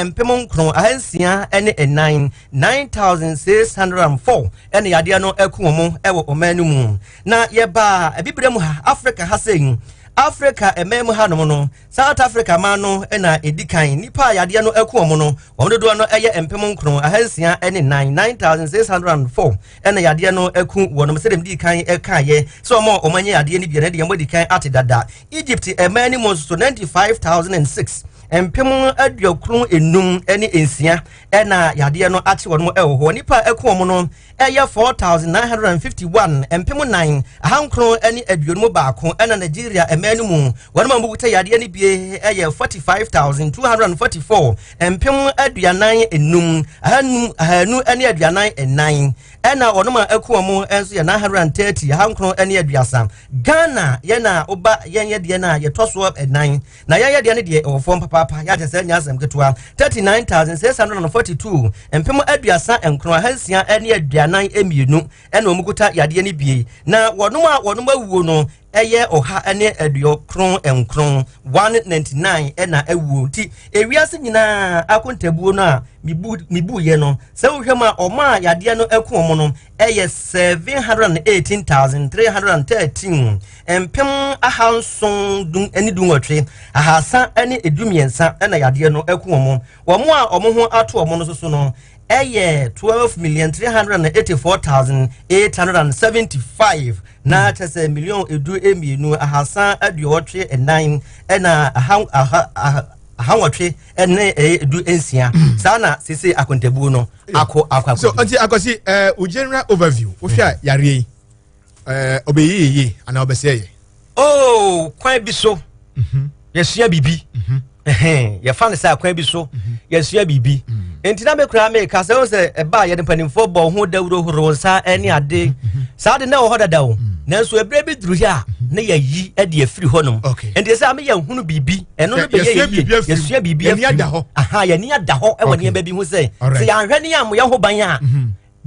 9604, 9604 ɛna yadeɛ no aku wɔn ɛwɔ ɔman no mu. Na yɛba abibire mu ha, Africa ha sɛn, Africa mmaa mu hanom no, South Africa man no na ɛdi kan. Nipa a yadeɛ no aku wɔn no, wɔn dodoɔ no ɛyɛ 9604, 9604 ɛna yadeɛ no aku wɔn. Sɛdeɛ di kan ɛkaeɛ sɛ wɔn a wɔn anya yadeɛ no bi no deɛ wɔn adi kan ate dada. Egypt mmaa no mu nso so 95,006, 956 ɛna yadeɛ no akye wɔn ɛwɔ hɔ. Nipa a ɛku wɔn no ɛyɛ 4951, 4921. Ɛna Nigeria mmaa no mu, wɔn a wɔkuta yadeɛ no bie ɛyɛ 45,244, 45,244. Ɛna wɔn a ɛku wɔn nso yɛ 930, 930. Ghana yɛn a woba yɛn yɛ deɛ no a yɛtɔ soɔ ɛnan, na yɛn yɛ deɛ no deɛ ɛwɔ fam papaapa. Yɛakyɛ sɛ nyɛ asɛm ketewa, 39,642, 39,642 ɛna wɔn kuta yadeɛ no bie. Na wɔnom a wɔnom awuo no ɛyɛ 199, 199 ɛna awuo. Nti ewiase nyinaa akontabuo no a mibu mibu yɛ no sɛ wohwɛ mu a, ɔmo a yadeɛ no aku wɔn no ɛyɛ 718,313, 718,313 ɛna yadeɛ no aku wɔn. Wɔn a wɔn ho ato wɔn no soso no ɛyɛ 12,384,875, na kyerɛ sɛ 12,384 ɛna aha aha aha ahanwɔtwe ɛne ɛyɛ 16. Saa na sese akontabuo no akɔ akɔ akɔ. So nti Akwasi, o general overview, wohwɛ a, yareɛ yi ɔbɛyɛ yie anaa ɔbɛsɛe yɛ? Oh, kwan bi so yɛsua biribi. Yɛfa no sɛ kwan bi so yɛsua biribi. Nti na mekura meka sɛ wo sɛ ɛba a yɛde mpanimfoɔ bɔ ho dawuro horo nsa ne ade saa de na ɛwɔ hɔ dada o, nanso ɛberɛ bi duru hɔ a ne yɛyi de afiri hɔnom. Nti sɛ meyɛ hunu biribi, ɛno no bɛyɛ yie, yɛsua biribi afiri. Aha, yɛni ada hɔ ɛwɔ nneɛma bi ho sɛ sɛ yɛanhwɛ ne yɛamoyɛ ho ban a,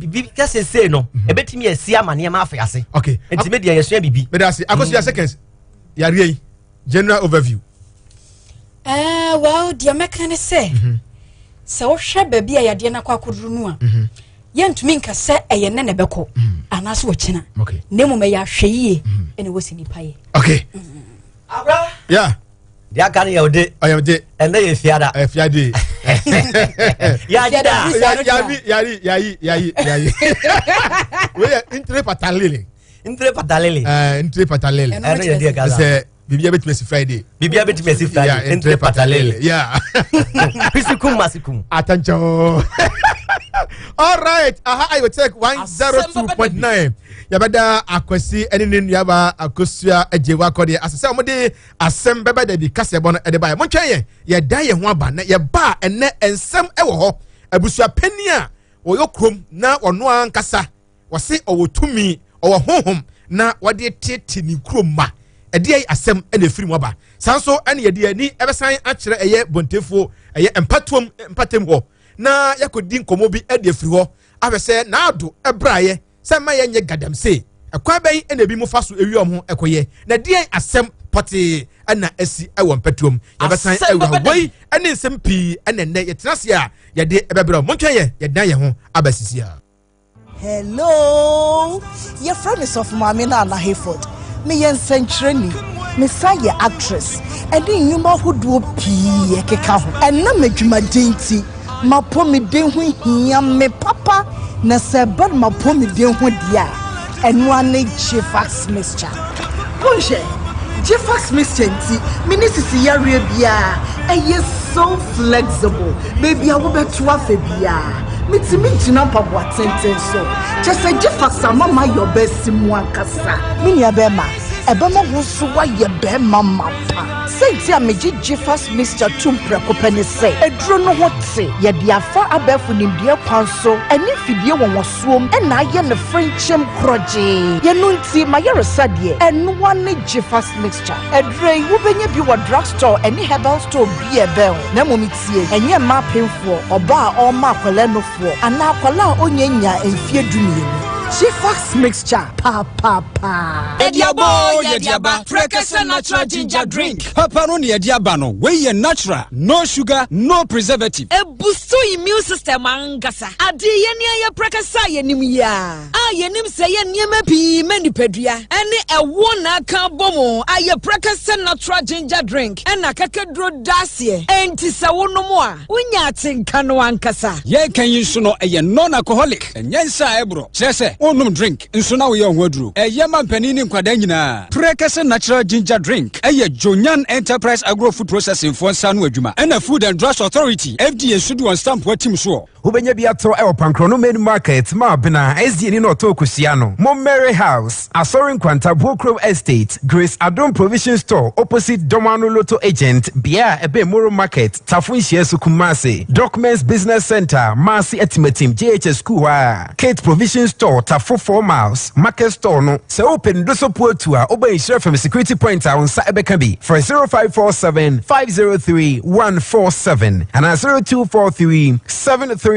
biribi kɛse sei no ɛbɛtumi asi ama nneɛma afe ase. Nti me deɛ, yɛsua biribi. Meda ase. Akosua seconds, yareɛ yi general overview. Well, deɛ mɛka ne sɛ sɛ wohwɛ baabi a yadeɛ no akɔ akɔduru no a, yɛntumi nka sɛ ɛyɛ nnɛ na ɛbɛkɔ anaasɛ wɔkyena, na mmom ɛyɛ ahwɛ yie ɛna ɛwɔ sɛ nipa yɛ. Okay. Abra. Yeah. Deɛ aka no yɛ ɔde. Ɔyɛ ɔde. Ɛnɛ yɛ fiada. Ɛyɛ fiade. Yagye da. Yabi yayi yayi yayi yayi. Wei yɛ ntere patalele. Ntere patalele. Ɛɛ, ntere patalele. Ɛno yɛ deɛ gaza. Sɛ biribiara bɛtumi asi Friday. Biribiara bɛtumi asi Friday. Ntere patalele. Yeah. Pisikum masikum. Attention. All right. Aha, I will take 102.9. Yɛbɛda Akwasi ne ne nuaba Akosua Agyewa Akɔdeɛ ase sɛ wɔde asɛm bɛba da bi kaseɛbɔ no de baeɛ. Montwɛn yɛn, yɛda yɛn ho aba na yɛba a ɛnɛ nsɛm wɔ hɔ. Abusuapanin a wɔyɔ kurom na ɔno ankasa wɔse ɔwɔ tumi, ɔwɔ honhom na wɔde tete ne kurom ma. Ɛdeɛ asɛm na ɛfiri mu aba. Saa nso ɛne yɛde ani ɛbɛsan akyerɛ ɛyɛ Bontefuo, ɛyɛ mpatoam mpatam hɔ na yɛakɔdi nkɔmmɔ bi de afiri hɔ ahwɛ sɛ n'ado ɛbraeɛ sɛ mma yɛnyɛ gadamsey. Ɛkwan bɛn na ebinom fa so wia wɔn ho kɔyɛ, na deɛn asɛm pɔtee na asi wɔ mpɛtoam? Yɛbɛsan awura hɔ. Wei ne nsɛm pii na ɛnnɛ yɛtena ase a yɛde bɛbrɛ wo. Montwɛn yɛn, yɛdan yɛn ho aba sisi a. Hello! Yɛfrɛ me Sɔfo Maame Nana Hayford. Meyɛ nsɛnkyerɛni. Mesan yɛ actress ɛne nnwuma ahodoɔ pii ɛkeka ho. Ɛnam adwumaden nti, M'apɔmuden ho hia me papa na sɛ ɛba no m'apɔmuden ho deɛ a, ɛno ara ne Gfax mixture. Monhwɛ, Gfax mixture nti me ne sisi yareɛ biara, ɛyɛ so flexible, baabi a wobɛto afa biara, metumi gyina mpaboa tenten so. Kyerɛ sɛ Gfax ama mayɛ ɔbaa si mu ankasa. Me nua bɛrima, ɛbɛma wo nso woayɛ bɛrima mapa. Sɛnti a megye Gfas mixture tom prɛko pɛ ne sɛ, aduro no ho te, yɛde afa abɛɛfo nimdeɛ kwan so ne mfidie wɔnwasoɔm na ayɛ no frenkyem korɔgyee. Yɛno nti m'ayaresa deɛ, ɛnoa ne Gfas mixture. Aduro yi, wobɛnya bi wɔ drug store ne herbal store bi a ɛbɛn wo. Na mmom tie, ɛnyɛ mma apemfoɔ, ɔbaa a ɔrema akwadaa nufoɔ, anaa akwadaa a ɔnnya nyaa mfeɛ dumienu. Gfas mixture, papaapa. Yɛde aba oo, yɛde aba, Prɛkɛsɛ natural ginger drink. Papa no na yɛde aba no, wei yɛ natural, no sugar, no preservative. Ɛbustu immune system ankasa. Adeɛ yɛn ani ayɛ prɛkɛsɛ a yɛnim yi ara a yɛnim sɛ ɛyɛ nneɛma pii ma nipadua ɛne ɛwoɔ na aka abɔ mu ayɛ prɛkɛsɛ natural ginger drink ɛna akakaduro da aseɛ enti sɛ wonom a wonya atenka no ankasa. Yɛreka yi nso no ɛyɛ non-alcoholic, ɛnyɛ nsa a ɛborɔ, kyerɛ sɛ wonnom drink. Nso na woyɛ ho aduro. Ɛyɛ ma mpanin ne nkwadaa nyinaa. Prɛkɛsɛ Natural Ginger Drink yɛ Jonyan Enterprise Agro Food Processing foɔ nsa ano adwuma ɛna Food and Drugs Authority, FDA, nso de wɔn stamp atim soɔ. Wobɛnya bi atɔ wɔ Pankrono Main Market, Maabena, SDA ni na ɔtɔ kosua no, Mo Mary House, Asɔre Nkwanta, Buokrom Estate, Grace Adom Provision Store, opposite Domano Lotto Agent, bea a ɛbɛn Moro Market, Tafo Nhyiaso, Kumasi, Documents Business Centre, Maase Atimatim, JHS School hɔ ara. Kate Provision Store, Tafo 4 Miles, Market Store no. Sɛ wopɛ nnudoso puatu a, wobɛ Nhyira FM Security Point a wo nsa bɛka bi. Frɛ 0547 503 147 anaa 0243 737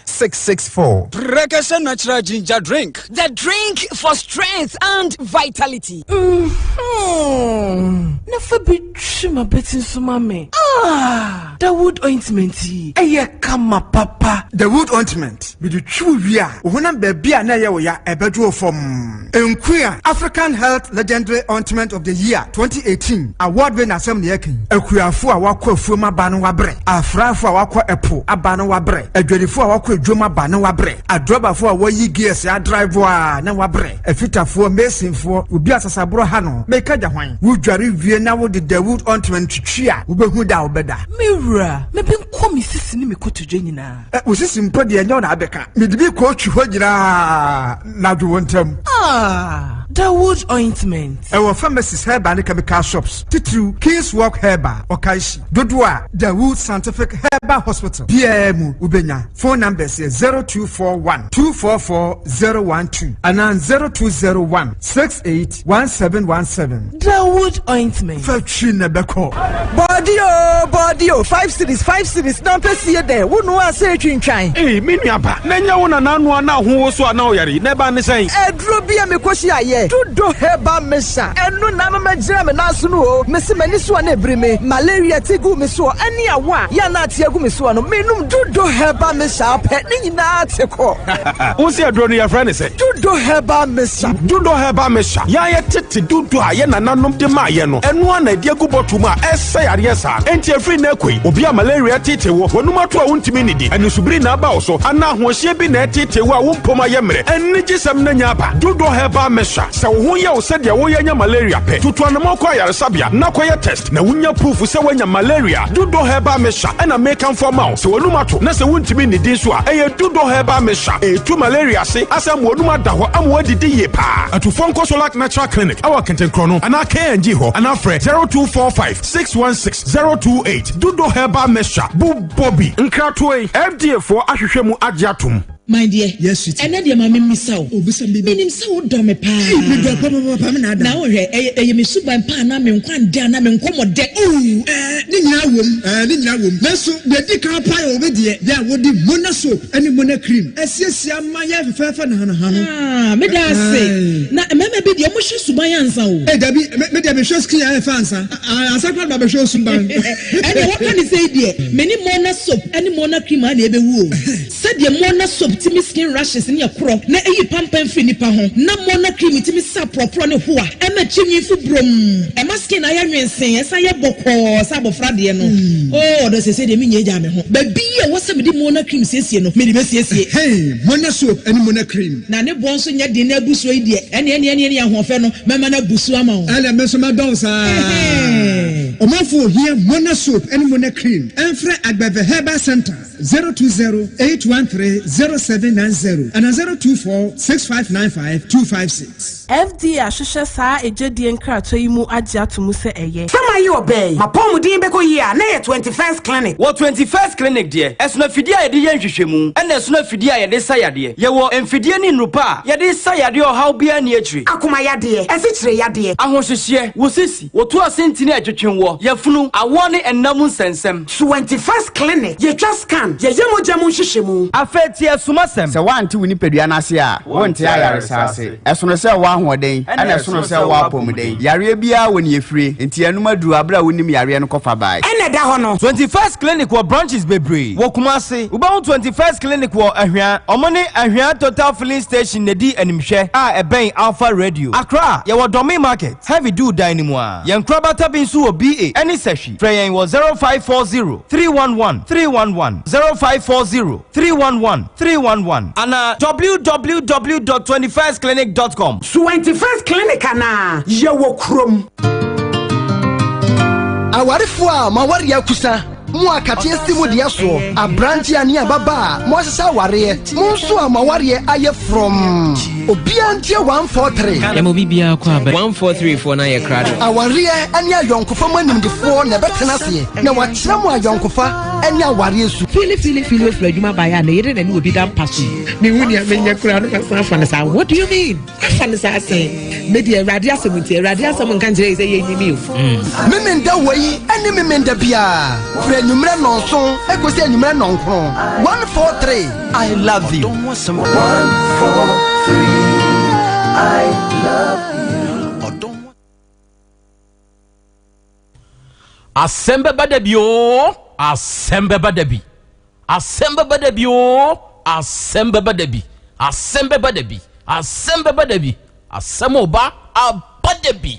664. Prekese Natural Ginger Drink. The drink for strength and vitality. Mm-hmm. Na fa bi twi m'abati nso ma me. Ah! Dawood ointment yi, ɛyɛ kama papa. Dawood ointment, mede twi wo wie a, wo honam baabi a na ɛyɛ wo ya, ɛbɛdwo wo fɔmm. Nkuya African Health Legendary Ointment of the Year 2018 award winner asɛm na yɛreka yi. Akuafo a wɔakɔ afuom aba no wɔabrɛ, afrafo a wɔakɔ ɛpo aba no wɔabrɛ, adwadifo a wɔakɔ adwam aba no wɔabrɛ, adrɔbafo a wɔayi gears adrive a na wɔabrɛ, afitafoɔ, masonfoɔ, obi a sasaborɔ ha no, meka gya hwan? Wodware wie na wode Dawood ointment twitwi a, wobɛhu da a wobɛda. Me wura, me benkɔ me sisi ne me kotodwe nyinaa. Ɛ, wo sisi mpo deɛ ɛnyɛ wo na abɛka. Mede bi kɔɔtwi hɔ nyinaa na adwo wo ntam. Ah, Dawood ointment. Ɛwɔ pharmacies, herbal ne chemical shops, titiriw King's Walk Herbal, Okaishie. Dodoɔ a Dawood Scientific Herbal Hospital biara mu wobɛnya. Phone numbers yɛ 0241 244 012 anaa 0201 68 1717. Dawood ointment. Fa twi na ɛbɛkɔ. Bɔɔde oo, bɔɔde oo, five cedis, five cedis, na ɔpɛ sie dɛ, wo noa sɛ etwintwan. Ei, me nua ba, na ɛnyɛ wo na n'anoa na ho woso a na ɔyare yi, na ɛbaa ne sɛn? Aduro bi a mekɔhyia yɛ, Dudo Herbal Mixture, ɛno na ama magyina me nan so no oo, mese m'ani so a na ɛbiri me, malaria ti guu me soɔ, ɛne awɔ a yɛ a na ate agu me soɔ no, menom Dudo Herbal Mixture ara pɛ, ne nyinaa te kɔ. Wo se aduro no yɛfrɛ no sɛn? Dudo Herbal Mixture. Dudo Herbal Mixture, yɛn a yɛtete dudo a yɛn nananom de maa yɛn no, ɛno ara na ɛde agu bɔtol mu a ɛsɛ yareɛ saa. Enti ɛfiri nnɛ rekɔ yi, obi a malaria reteetee wo, w'anom ato a wontumi nnidi, anisobiri na aba wo so, anaa ahoɔhyeɛ bi na ɛreteetee wo a wo mpom ayɛ mmerɛ, anigyesɛm no anya aba. Dudo Herbal Mixture. Sɛ wo ho yɛ wo sɛdeɛ woyɛ anya malaria pɛ, tutu anamɔn kɔ ayaresabea na kɔyɛ test na wonya proof sɛ woanya malaria. Dudo Herbal Mixture ɛna mekamfo ama wo. Sɛ w'anum ato na sɛ wontumi nnidi nso a, ɛyɛ Dudo Herbal Mixture. Ɛretu malaria ase asan ma w'anum ada hɔ ama woadidi yie paa. Atufoɔ nkɔ Solac Natural Clinic ɛwɔ Kentenkrɔno anaa KNG hɔ anaa frɛ 0245 616 028. Dudo Herbal Mixture, bobɔ bi. Nkratoɔ yi, FDA foɔ ahwehwɛ mu agye atom. My dear, yes, sweetie. Ɛnɛ deɛ ma me mmisa wo. Oh, bisa me baby. Menim sɛ wodɔ me paa. Ee, medɔ papapapa me na ada. Na wohwɛ, ɛyɛ ɛyɛ me suban pa anaa me nkwa ndɛ anaa me nkɔmmɔ dɛ. Oh, ɛɛ, ne nyinaa wom, ɛɛ, ne nyinaa wom. Nanso deɛ ɛdi kan paa yɛ wo deɛ, deɛ a wode Mona soap ne Mona cream asiesie ama yɛ fɛfɛɛfɛ nahanaha no. Ah, meda ase. Na mmarima bi deɛ, wɔhwɛ suban ansa o. Ee, dabi, me me deɛ mehwɛ skin ayɛ fɛ ansa. Ah, ansa koraa na mabɛhwɛ wo suban. Ɛnneɛ wɔka ne sei deɛ, me ne Mona soap ne Mona cream ara na ɛbɛwu o. Sɛdeɛ Mona soap tumi skin rashes ne ɛkorɔ na ɛyi pampan firi nipa ho, na Mona cream tumi sa porɔporɔ ne hoa, ɛma tiri nwi fu brom, ɛma skin ayɛ nwensee, ɛsan yɛ bɔkɔɔ sɛ abɔfra deɛ no. Oh ɔdɔ seesei deɛ menyɛ gyaa me ho. Baabi a ɛwɔ sɛ mede Mona cream siesie no, mede bɛsiesie. Hey, Mona soap ne Mona cream. Na ne boɔ nso nyɛ den na abu soɔ yi deɛ, ɛneɛ ɛneɛ ɛneɛ ahoɔfɛ no, mɛma no abu so ama wo. Ɛneɛ me nso mɛdɔ wo saa. Ɔmanfoɔ ohia Mona soap ne Mona cream, ɛmfrɛ Agbeve Herbal Centre. 020 813 0790 anaa 024 6595 256. FDA ahwehwɛ saa egyedie nkratoɔ yi mu agye ato mu sɛ ɛyɛ. Sɛ mayɛ ɔbaa yi, m'apɔwmuden bɛkɔ yie a, na ɛyɛ 21st Clinic. Wɔ 21st Clinic deɛ, ɛsono afidie a yɛde yɛ nhwehwɛmu, ɛna ɛsono afidie a yɛde sa yadeɛ. Yɛwɔ mfidie ne nnuru pa a yɛde sa yadeɛ ɔhaw biara nni akyire. Akoma yadeɛ, asikyire yadeɛ. Ahohyehyeɛ, wo sisi, Wotu ase ntini a ɛtwetwe woɔ, yafunu, awoɔ ne nna mu nsɛnsɛm. 21st Clinic, Yɛtwa scan, yɛyɛ mogya mu nhwehwɛmu. Afei tie asumasɛm. Sɛ woante wo nipadua no ase a, wonte ayaresa ase. Ɛsono sɛ wowɔ ahoɔden, ɛna ɛsono sɛ wowɔ apɔmuden. Yareɛ biara wɔ nea ɛfire, enti ɛnom aduru aberɛ a wonim yareɛ no kɔfa bae. Ɛna ɛda hɔ no. 21st Clinic wɔ branches bebree wɔ Kumasi. Wobɛhu 21st Clinic wɔ Ahwea. Wɔn ne Ahwea Total Filling Station na ɛdi animhwɛ a ɛbɛn Alpha Radio. Accra, yɛwɔ Dɔme Market. Heavy duu dan no mu a. Yɛn nkorabata bi nso wɔ BA ne Sahwi. Frɛ yɛn wɔ 0540 311 311, 0540 311 311 anaa www dot 21stclinic dot com. 21st Clinic anaa? Yɛwɔ kurom. Awarefoɔ a mo awareɛ akusa, mo a kateɛ si mo deɛ soɔ, aberanteɛ ne ababaa a moahyehyɛ awareɛ, mo nso a mo awareɛ ayɛ frɔmm, obiara ntie 143. Yɛma obi biara kɔ aba. 143 foɔ no ayɛ krado. Awareɛ ne ayɔnkofa mu animdefoɔ na ɛbɛtena aseɛ na wɔakyerɛ mo ayɔnkofa ne awareɛ su. Fili fili fili ofiri adwuma baeɛ a ne yere na ne obi da mpa so yi. Mehu nea menyɛ koraa no masan afa no saa. What do you mean? Afa no saa sɛn? Me deɛ Awurade asɛm nti Awurade asɛm nka nkyerɛ yɛ sɛ yɛnyimi o. Mm. Memenda wei ne memenda biara firi anwummerɛ nnɔnson kɔsi anwummerɛ nnɔnkron. 143 I love you. 143 I love you. Asɛm bɛba da bi oo, asɛm bɛba da bi. Asɛm bɛba da bi oo, asɛm bɛba da bi. Asɛm bɛba da bi, asɛm bɛba da bi. Asɛm oba aba da bi.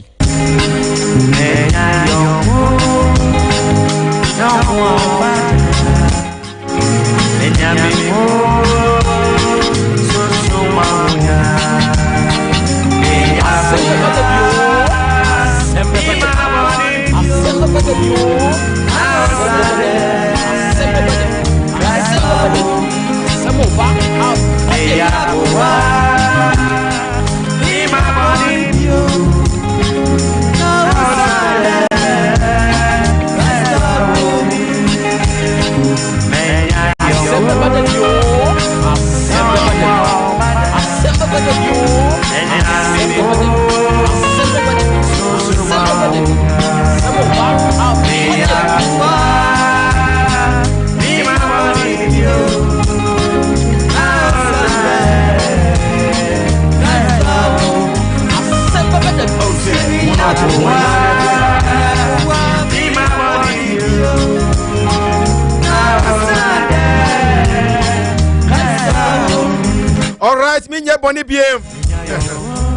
Alright, menyɛ bɔne biem.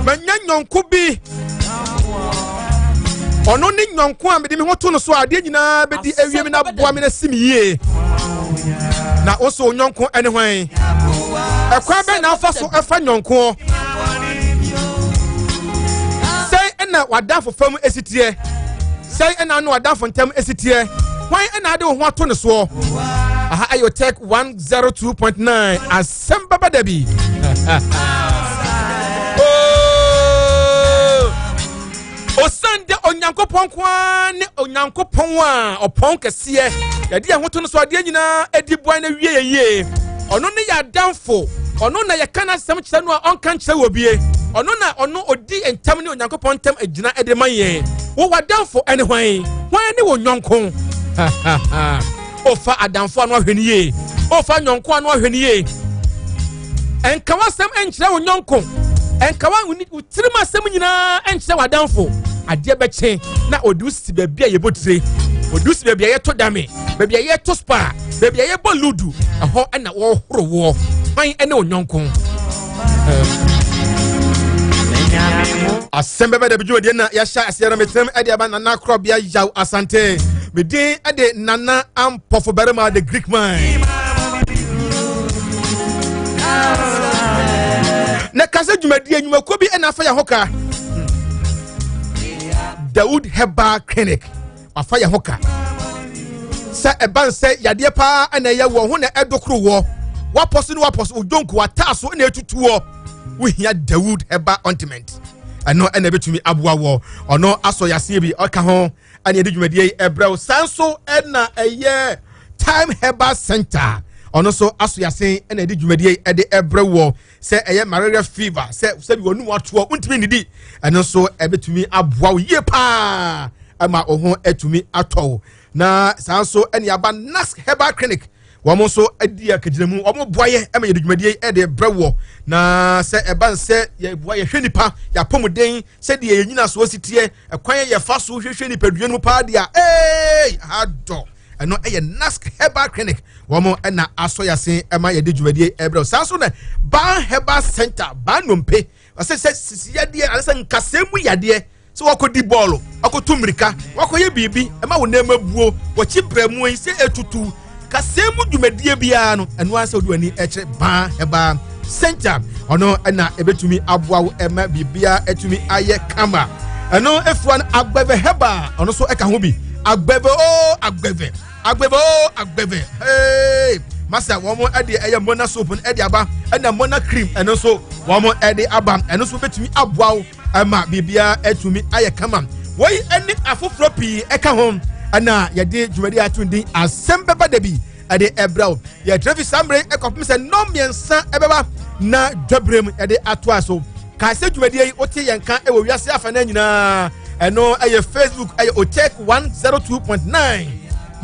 Manya nyɔnko bi. Ɔno ne nyɔnko a mede me ho to no so a adeɛ nyinaa bɛdi awie me na aboa me na si me yie. Na wo so nyɔnko ne hwan? Ɛkwan bɛn na afa so ɛfa nyɔnkoɔ? ɛna w'adamfo fam esi teɛ? Sɛn ɛna ano w'adamfo ntam esi teɛ? Hwan ɛna ade wo ho ato ne soɔ? Aha ɛyɛ Tech 102.9 asɛm bɛba da bi. Osiane dɛ Onyankopɔn nko ara ne Onyankopɔn a ɔpɔn kɛseɛ, yɛde yɛn ho to no so adeɛ nyinaa adi boa na wie yɛn yie. Ɔno ne yɛn adamfo, ɔno na yɛka n'asɛm kyerɛ no a ɔnka nkyerɛ wɔ bie. Ɔno na ɔno ɔdi ntam ne Onyankopɔn ntam agyina de ma yɛn. Wo w'adamfo ne hwan? Hwan ne wo nyɔnko? Ofa adamfo ano ahwɛ no yie. Ofa nyɔnko ano ahwɛ no yie. Ɛnka w'asɛm nkyerɛ wo nyɔnko. Ɛnka wo tirim asɛm nyinaa nkyerɛ w'adamfo. Adeɛ bɛkye na ɔde wo si baabi a yɛbɔ tire. Ɔde wo si baabi a yɛto dame, baabi a yɛto spa, baabi a yɛbɔ ludu. Ɛhɔ na wɔhoro woɔ. Hwan ne wo nyɔnko? Asɛm bɛbɛ da bi dwumadie na yɛahyɛ aseɛ no metenam de aba Nana Korɔbea Yaw Asante. Me din de Nana Ampɔfo Barima the Greek man. Na kasa dwumadie nnwumakuo bi na afa yɛn ho ka. Dawood Herbal Clinic wafa yɛn ho ka. Sɛ ɛba nsɛ yadeɛ paa na ɛyɛ wɔ ho na ɛdokoro wɔ wapɔ so ne wapɔ so odwonko wataa so na etutu wɔ wohia Dawood Herbal Ointment ɛno ɛna ɛbɛtumi aboa wɔ ɔno asɔ yaseɛ bi ɔka ho ɛne ɛde dwumadie yi ɛbrɛ wo saa nso ɛna ɛyɛ Time Herbal Center ɔno nso aso yasen ɛna ɛde dwumadie yi ɛde ɛbrɛ wɔ sɛ ɛyɛ malaria fever sɛ sɛbi wɔn num atoɔ ntumi nidi ɛno nso ɛbɛtumi aboa wo yie paa ɛma wo ho ɛtumi atɔ wo na saa nso ɛne aba Nask Herbal Clinic wɔn nso adi akagyinamu wɔn boa yɛ ɛma yɛde dwumadie yi ɛde brɛ wɔ na sɛ ɛba nsɛ yɛboa yɛhwɛ nipa yɛapɔmuden sɛdeɛ yɛn nyinasoɔ si teɛ ɛkwan yɛ yɛfa so hwehwɛ nipadua no mu paa deɛ ee adɔ ɛno ɛyɛ Nask Herbal Clinic wɔn ɛna asɔ yɛase ɛma yɛde dwumadie ɛbrɛ saa nso na Ban Herbal Center ban nnompe ɔsɛ sɛ sisi yadeɛ anasɛ nkasɛɛ mu yadeɛ sɛ wakɔdi bɔɔlo wakɔtu mmirika wakɔyɛ biribi ɛma wo nneɛma buo wɔkyi brɛmu yi sɛ ɛtutu kasɛɛ mu dwumadie biara no ɛno ara sɛ wode w'ani ɛkyerɛ baa ɛbaa sɛnta ɔno ɛna ɛbɛtumi aboa wo ɛma biribiara ɛtumi ayɛ kama ɛno efua no agbɛvɛ hɛba ɔno nso ɛka ho bi agbɛvɛ o agbɛvɛ agbɛvɛ o agbɛvɛ hey masa wɔn ɛde ɛyɛ mona soap no ɛde aba ɛna mona cream ɛno nso wɔn ɛde aba ɛno nso bɛtumi aboa wo ɛma biribiara atumi ayɛ kama wei ne afoforɔ pii ɛka ho ɛna yɛde dwumadi ato din asɛm bɛba da bi ɛde ɛbrɛ wo yɛtrɛ fi saa mmerɛ ɛkɔpem sɛ nnɔm mmiɛnsa ɛbɛba na dwaberɛ mu yɛde atoa so kae sɛ dwumadie yi wote yɛn ka ɛwɔ wiase afa no nyinaa ɛno ɛyɛ facebook ɛyɛ otek 102.9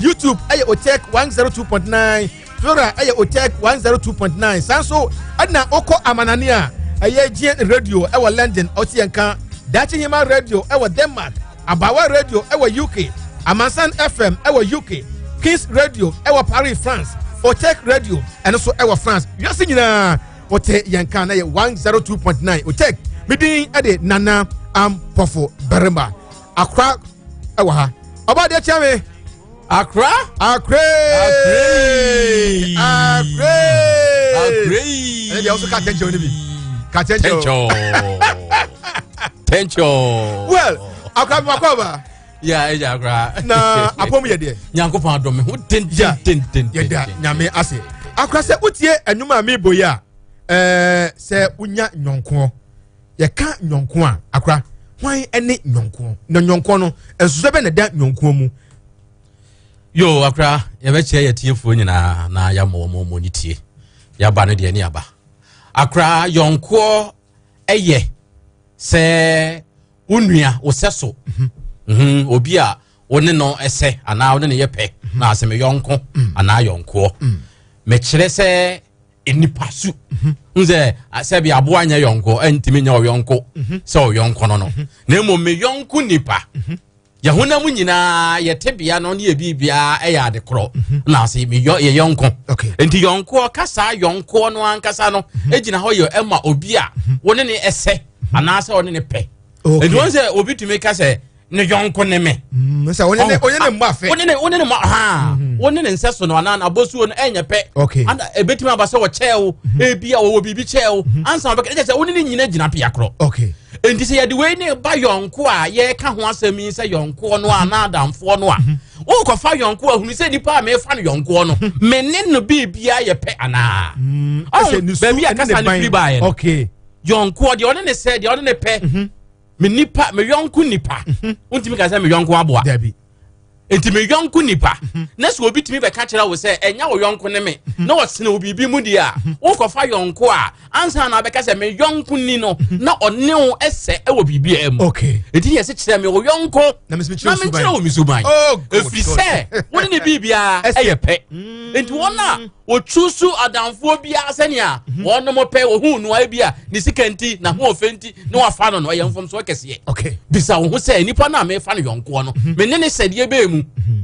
youtube ɛyɛ otek 102.9 Flora ɛyɛ Otec 102.9 saa nso ɛna okɔ amanane a ɛyɛ GN Radio ɛwɔ London ɔte yɛn ka Daakye Hema Radio ɛwɔ Denmark Abawa Radio ɛwɔ UK Amansan FM ɛwɔ UK Kings Radio ɛwɔ Paris France Otec Radio ɛno nso ɛwɔ France wiase nyinaa wote yɛn ka na yɛ 102.9 Otec me din ɛde Nana Ampɔfo Barima Akora ɛwɔ ha ɔbɔ adeɛ kyɛn me Akra. Akre. Akre. Akre. Akre. Ɛnna deɛ ɔso ka tɛnkyɛw ni bi. Ka tɛnkyɛw. Tɛnkyɛw. Well, akra mi ma kɔ aba. Ya ɛyɛ akra. Na apɔmu yɛ deɛ. Nyankopɔn adɔ mi ho den den den den. Yɛ da nyame ase. Akra sɛ wotie ɛnwom a mi bɔ yi a ɛɛ sɛ wonya nyɔnkoɔ yɛka nyɔnko a akra hwan ne nyɔnkoɔ na nyɔnkoɔ no nsusua bɛ na ɛda nyɔnkoɔ mu. Yo akra yɛbɛkyerɛ yɛ tiefoɔ nyinaa na yɛama wɔn wɔn ani tie yɛaba no deɛ ne yɛaba akra yɔnkoɔ ɛyɛ sɛ wo nua wo sɛ so mm -hmm. obi a wo ne no ɛsɛ anaa wo ne no yɛ pɛ mm -hmm. na asɛ me yɔnko mm. anaa yɔnkoɔ mm. mekyerɛ sɛ nipa su mhm. n sɛ sɛbi aboa nyɛ yɔnko ɛntumi nyɛ ɔyɔnko mhm. sɛ ɔyɔnko no no mhm. na mmom me yɔnko nipa yɛn honam nyinaa yɛ tebea no ne yɛ biribiara ɛyɛ ade korɔ na ase me yɔ yɛ yɔnko nti yɔnkoɔ kasa yɔnkoɔ no ankasa no egyina hɔ yɛ ɛma obi a wɔne ne ɛsɛ anaasɛ ɔne ne pɛ nti wɔn sɛ obi tumi ka sɛ ne yɔnko ne me. Mm, sɛ wɔne ne wɔne ne mmɔ afɛ. Wɔne ne wɔne ne mmɔ ha mm. Wo ne ne nsɛ so no anaa n'abɔsuo no ɛnyɛ pɛ. Okay. Ana ebetumi aba sɛ wɔkyɛɛ wo, ebi a wɔwɔ biribi kyɛɛ wo, ansa wɔbɛka ɛkyɛ sɛ wo ne ne nyina gyina pea korɔ. Okay. Enti sɛ yɛde wei ne ba yɔnko a yɛreka ho asɛm yi sɛ yɔnkoɔ no anaa adamfoɔ no a, wokɔfa yɔnko a hunu sɛ nipa a mefa no yɔnkoɔ no, me ne no biribiara yɛ pɛ anaa? Ɔho, baabi a kasa no firi baeɛ no. Okay. Yɔnkoɔ deɛ ɔne ne sɛ deɛ ɔne ne pɛ. Me nipa, me yɔnko nipa. Wontumi ka sɛ me yɔnko aboa. Dabi. Nti me yɔnko nipa mhm. na sɛ obi tumi bɛka kyerɛ wo sɛ ɛnya wo yɔnko ne me mhm. na ɔsene wo biribi mu deɛ a mhm. wokɔfa yɔnko a ansa na abɛka sɛ me yɔnko ni no na ɔne wo ɛsɛ ɛwɔ biribiara mu ɛnti yɛ sɛ kyerɛ me wo yɔnko na menkyerɛ wo me suban oh, ɛfiri sɛ wo ne ne biribiara ɛyɛ pɛ mm. nti wɔn a wɔtu so adamfoɔ biara sɛnea wɔnom pɛ wɔhu no bi a ne sika nti na ho ɔfɛ nti na wafa no no ɛyɛ mfomsoɔ kɛseɛ bisa wo ho sɛ nipa no a mefa no yɔnkoɔ no mhm. me ne ne sɛdeɛ bɛɛ mu mhm.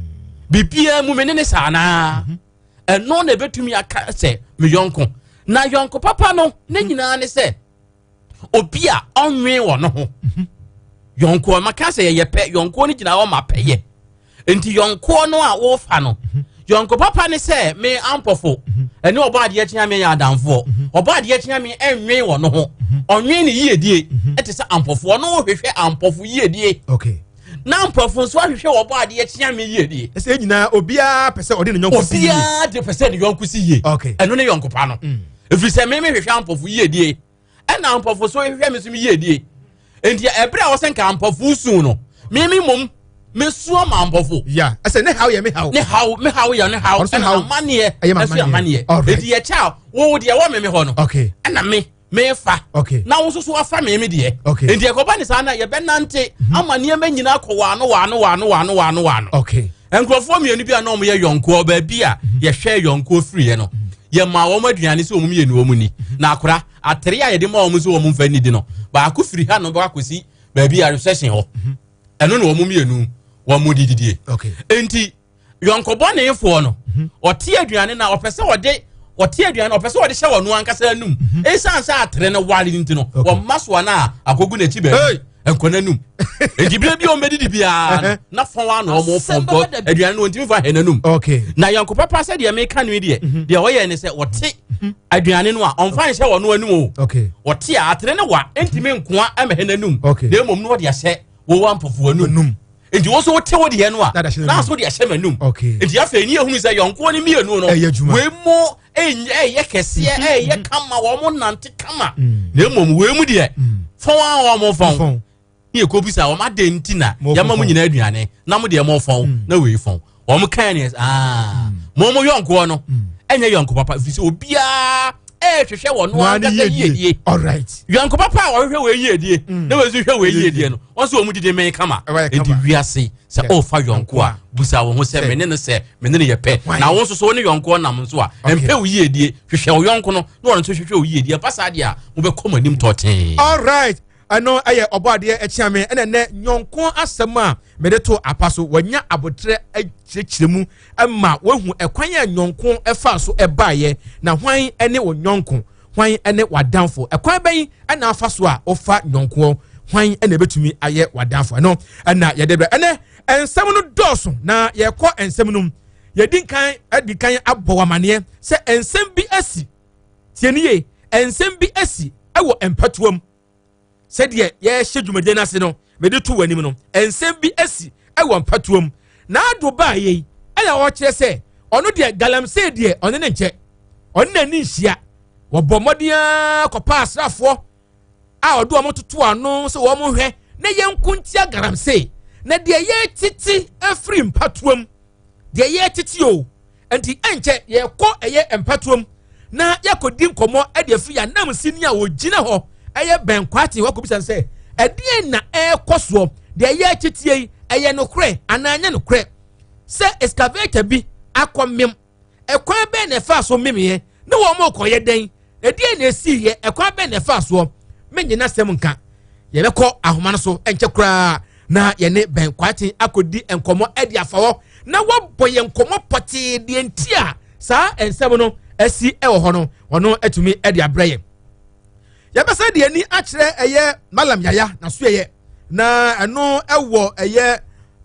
biribiara mu me ne ne saa naa mhm. ɛno na ɛbɛtumi aka sɛ me yɔnko na yɔnko papa no ne nyinaa ne sɛ obi a ɔnwen wɔ no ho yɔnkoɔ maka sɛ yɛyɛ pɛ yɔnkoɔ no gyina hɔ ma pɛyɛ nti yɔnkoɔ no a wofa no yɔnko papa ne sɛ me ampɔfo ɛne ɔbɔ adeɛ kyea me yɛ adamfoɔ ɔbɔ adeɛ kyea me ɛnwen wɔ no ho ɔnwen ne yiedie ɛte sɛ ampɔfoɔ no wohwehwɛ ampɔfo yiedie okay na ampɔfo nso ahwehwɛ ɔbɔ adeɛ kyea me yiedie ɛsɛ nyinaa obiara pɛ sɛ ɔde ne yɔnko si yie obiara de pɛ sɛ ne yɔnko si yie okay ɛno ne yɔnko pa no mm. ɛfiri sɛ me mehwehwɛ ampɔfo yiedie ɛna ampɔfo so hwehwɛ me so me yiedie nti ɛberɛ a wɔsɛ nka ampɔfo su no me me mmom mesu ama ampɔfo. ya ɛsɛ ne haw yɛ me haw. ne haw me haw yɛ ne haw ɛna amaneɛ ɛso yɛ amaneɛ eti yɛ kyɛ a wo deɛ wɔ me me hɔ no ɛna me mefa na wo nso so afa me me deɛ nti ɛkɔba ne saa na yɛbɛnante mhm. ama nneɛma nyinaa kɔ waano waano waano waano waano waano nkurɔfoɔ mmienu bi a na wɔyɛ yɔnkoɔ baabi a mhm. yɛhwɛ yɔnkoɔ firiɛ no mhm. yɛmaa wɔn aduane sɛ wɔn mmienu wɔn ni na akora atere a yɛde ma wɔn sɛ wɔn mfa nidi no baako firi ha no bɛkɔ akɔsi baabi a reception hɔ ɛno na wɔn mmienu wɔn mu dididie nti yɔnkɔbɔnefoɔ no mhm. ɔte aduane na ɔpɛ sɛ ɔde ɔte aduane ɔpɛ sɛ ɔde hyɛ wɔn ankasa anum mhm. esan sɛ atere no ware nti no wɔn mma soa no a akogu n'akyi baabi nkɔ n'anum eti bere bi a wɔn bɛdidi biara no na fɔn ano wɔn fɔn bɔ aduane no wɔn ntumi fa hɛ n'anum na yɔnko papa sɛ deɛ meka no yi deɛ mhm. deɛ ɔyɛ ne sɛ ɔte aduane no a ɔnfa nhyɛ wɔn anum o ɔte a atere no wa ntumi nkoa ɛmɛ hɛ n'anum na emom no ɔde ahyɛ wɔwɔ ampɔfo anum nti wo nso wote wo deɛ no a na nso de ahyɛ m'anum nti afei ne yɛhunu sɛ yɔnkoɔ no mmienu no wei mu ɛyɛ kɛseɛ mhm. ɛyɛ kama wɔn mo nante kama mm. na mmom wei mu deɛ mm. fɔn a wɔn fɔn ne yɛ kɔbisa wɔn adɛn nti na yɛma mo nyinaa aduane na mo deɛ mo fɔn mm. na wei fɔn wɔn kan ne aa mo mo yɔnkoɔ no ɛnyɛ yɔnko papa ɛfiri sɛ obiara ɛrehwehwɛ wɔn no ankasa yiedie yɔnko papa a wɔhwehwɛ wɔn yiedie mm. na wɔn nso hwɛ wɔn yiedie no wɔn nso wɔn didi mɛn kama nti wiase sɛ ɔrefa yɔnko a busa wɔn ho sɛ mene no sɛ mene no yɛ pɛ na wɔn nso so wɔn ne yɔnko nam nso a mpɛ wo yiedie hwehwɛ wo yɔnko no na wɔn nso hwehwɛ wo yiedie ɛba saa deɛ a wobɛkɔ mo anim tɔtee. all right ɛno ɛyɛ ɔbɔ adeɛ ɛkyea me ɛna ɛnɛ nyɔnko asɛm a mede to apa so wɔanya abotrɛ akyerɛkyerɛ mu ma wɔahu ɛkwan a nyɔnko ɛfa so ɛbaeɛ na hwan ɛne wo nyɔnko hwan ɛne w'adamfo ɛkwan bɛn ɛna afa so a wofa nyɔnkoɔ hwan ɛna ɛbɛtumi ayɛ w'adamfo ɛno ɛna yɛde brɛ ɛnɛ nsɛm no dɔɔso na yɛkɔ nsɛm no mu yɛdi nkan adi kan abɔ w'amaneɛ sɛ nsɛm bi asi tie ne yie nsɛm bi asi ɛwɔ mpatoam sɛdeɛ yɛrehyɛ dwumadie no ase no mede to w'anim no nsɛm bi asi wɔ mpatoam na ado baa yei ɛna ɔkyerɛ sɛ ɔno deɛ galamsey deɛ ɔne ne nkyɛ ɔne n'ani nhyia wɔbɔ mmɔden ara kɔpa asraafoɔ a ɔde wɔn toto ano sɛ wɔn hwɛ na yɛnko ntia galamsey na deɛ yɛtete afiri mpatoam deɛ yɛtete o nti ɛnkyɛ yɛkɔ ɛyɛ mpatoam na yɛakɔdi nkɔmmɔ de afiri yɛn anamsini a ɔgyina hɔ ɛyɛ bɛn kwate hɔ akɔbisa no sɛ ɛdeɛn na ɛrekɔ soɔ deɛ ɛyɛ akyitie yi ɛyɛ nokorɛ anaa ɛnyɛ nokorɛ sɛ excavator bi akɔ mem ɛkwan bɛn na ɛfaa so memeɛ ne wɔn rekɔyɛ dɛn Ɛdeɛn na ɛsiiɛ? Ɛkwan bɛn na ɛfaa soɔ? Mennye n'asɛm nka. Yɛbɛkɔ ahoma no so ɛnkyɛ koraa na yɛne Ben Kwarteng akɔdi nkɔmmɔ de afa hɔ na wabɔ yɛn nkɔmmɔ pɔtee deɛ nti a saa nsɛm no asi wɔ hɔ no, ɔno atumi de abrɛ yɛn. Yɛbɛsɛ de ani akyerɛ ɛyɛ Malam Yaya n'asoɛyɛ na ɛno ɛwɔ ɛyɛ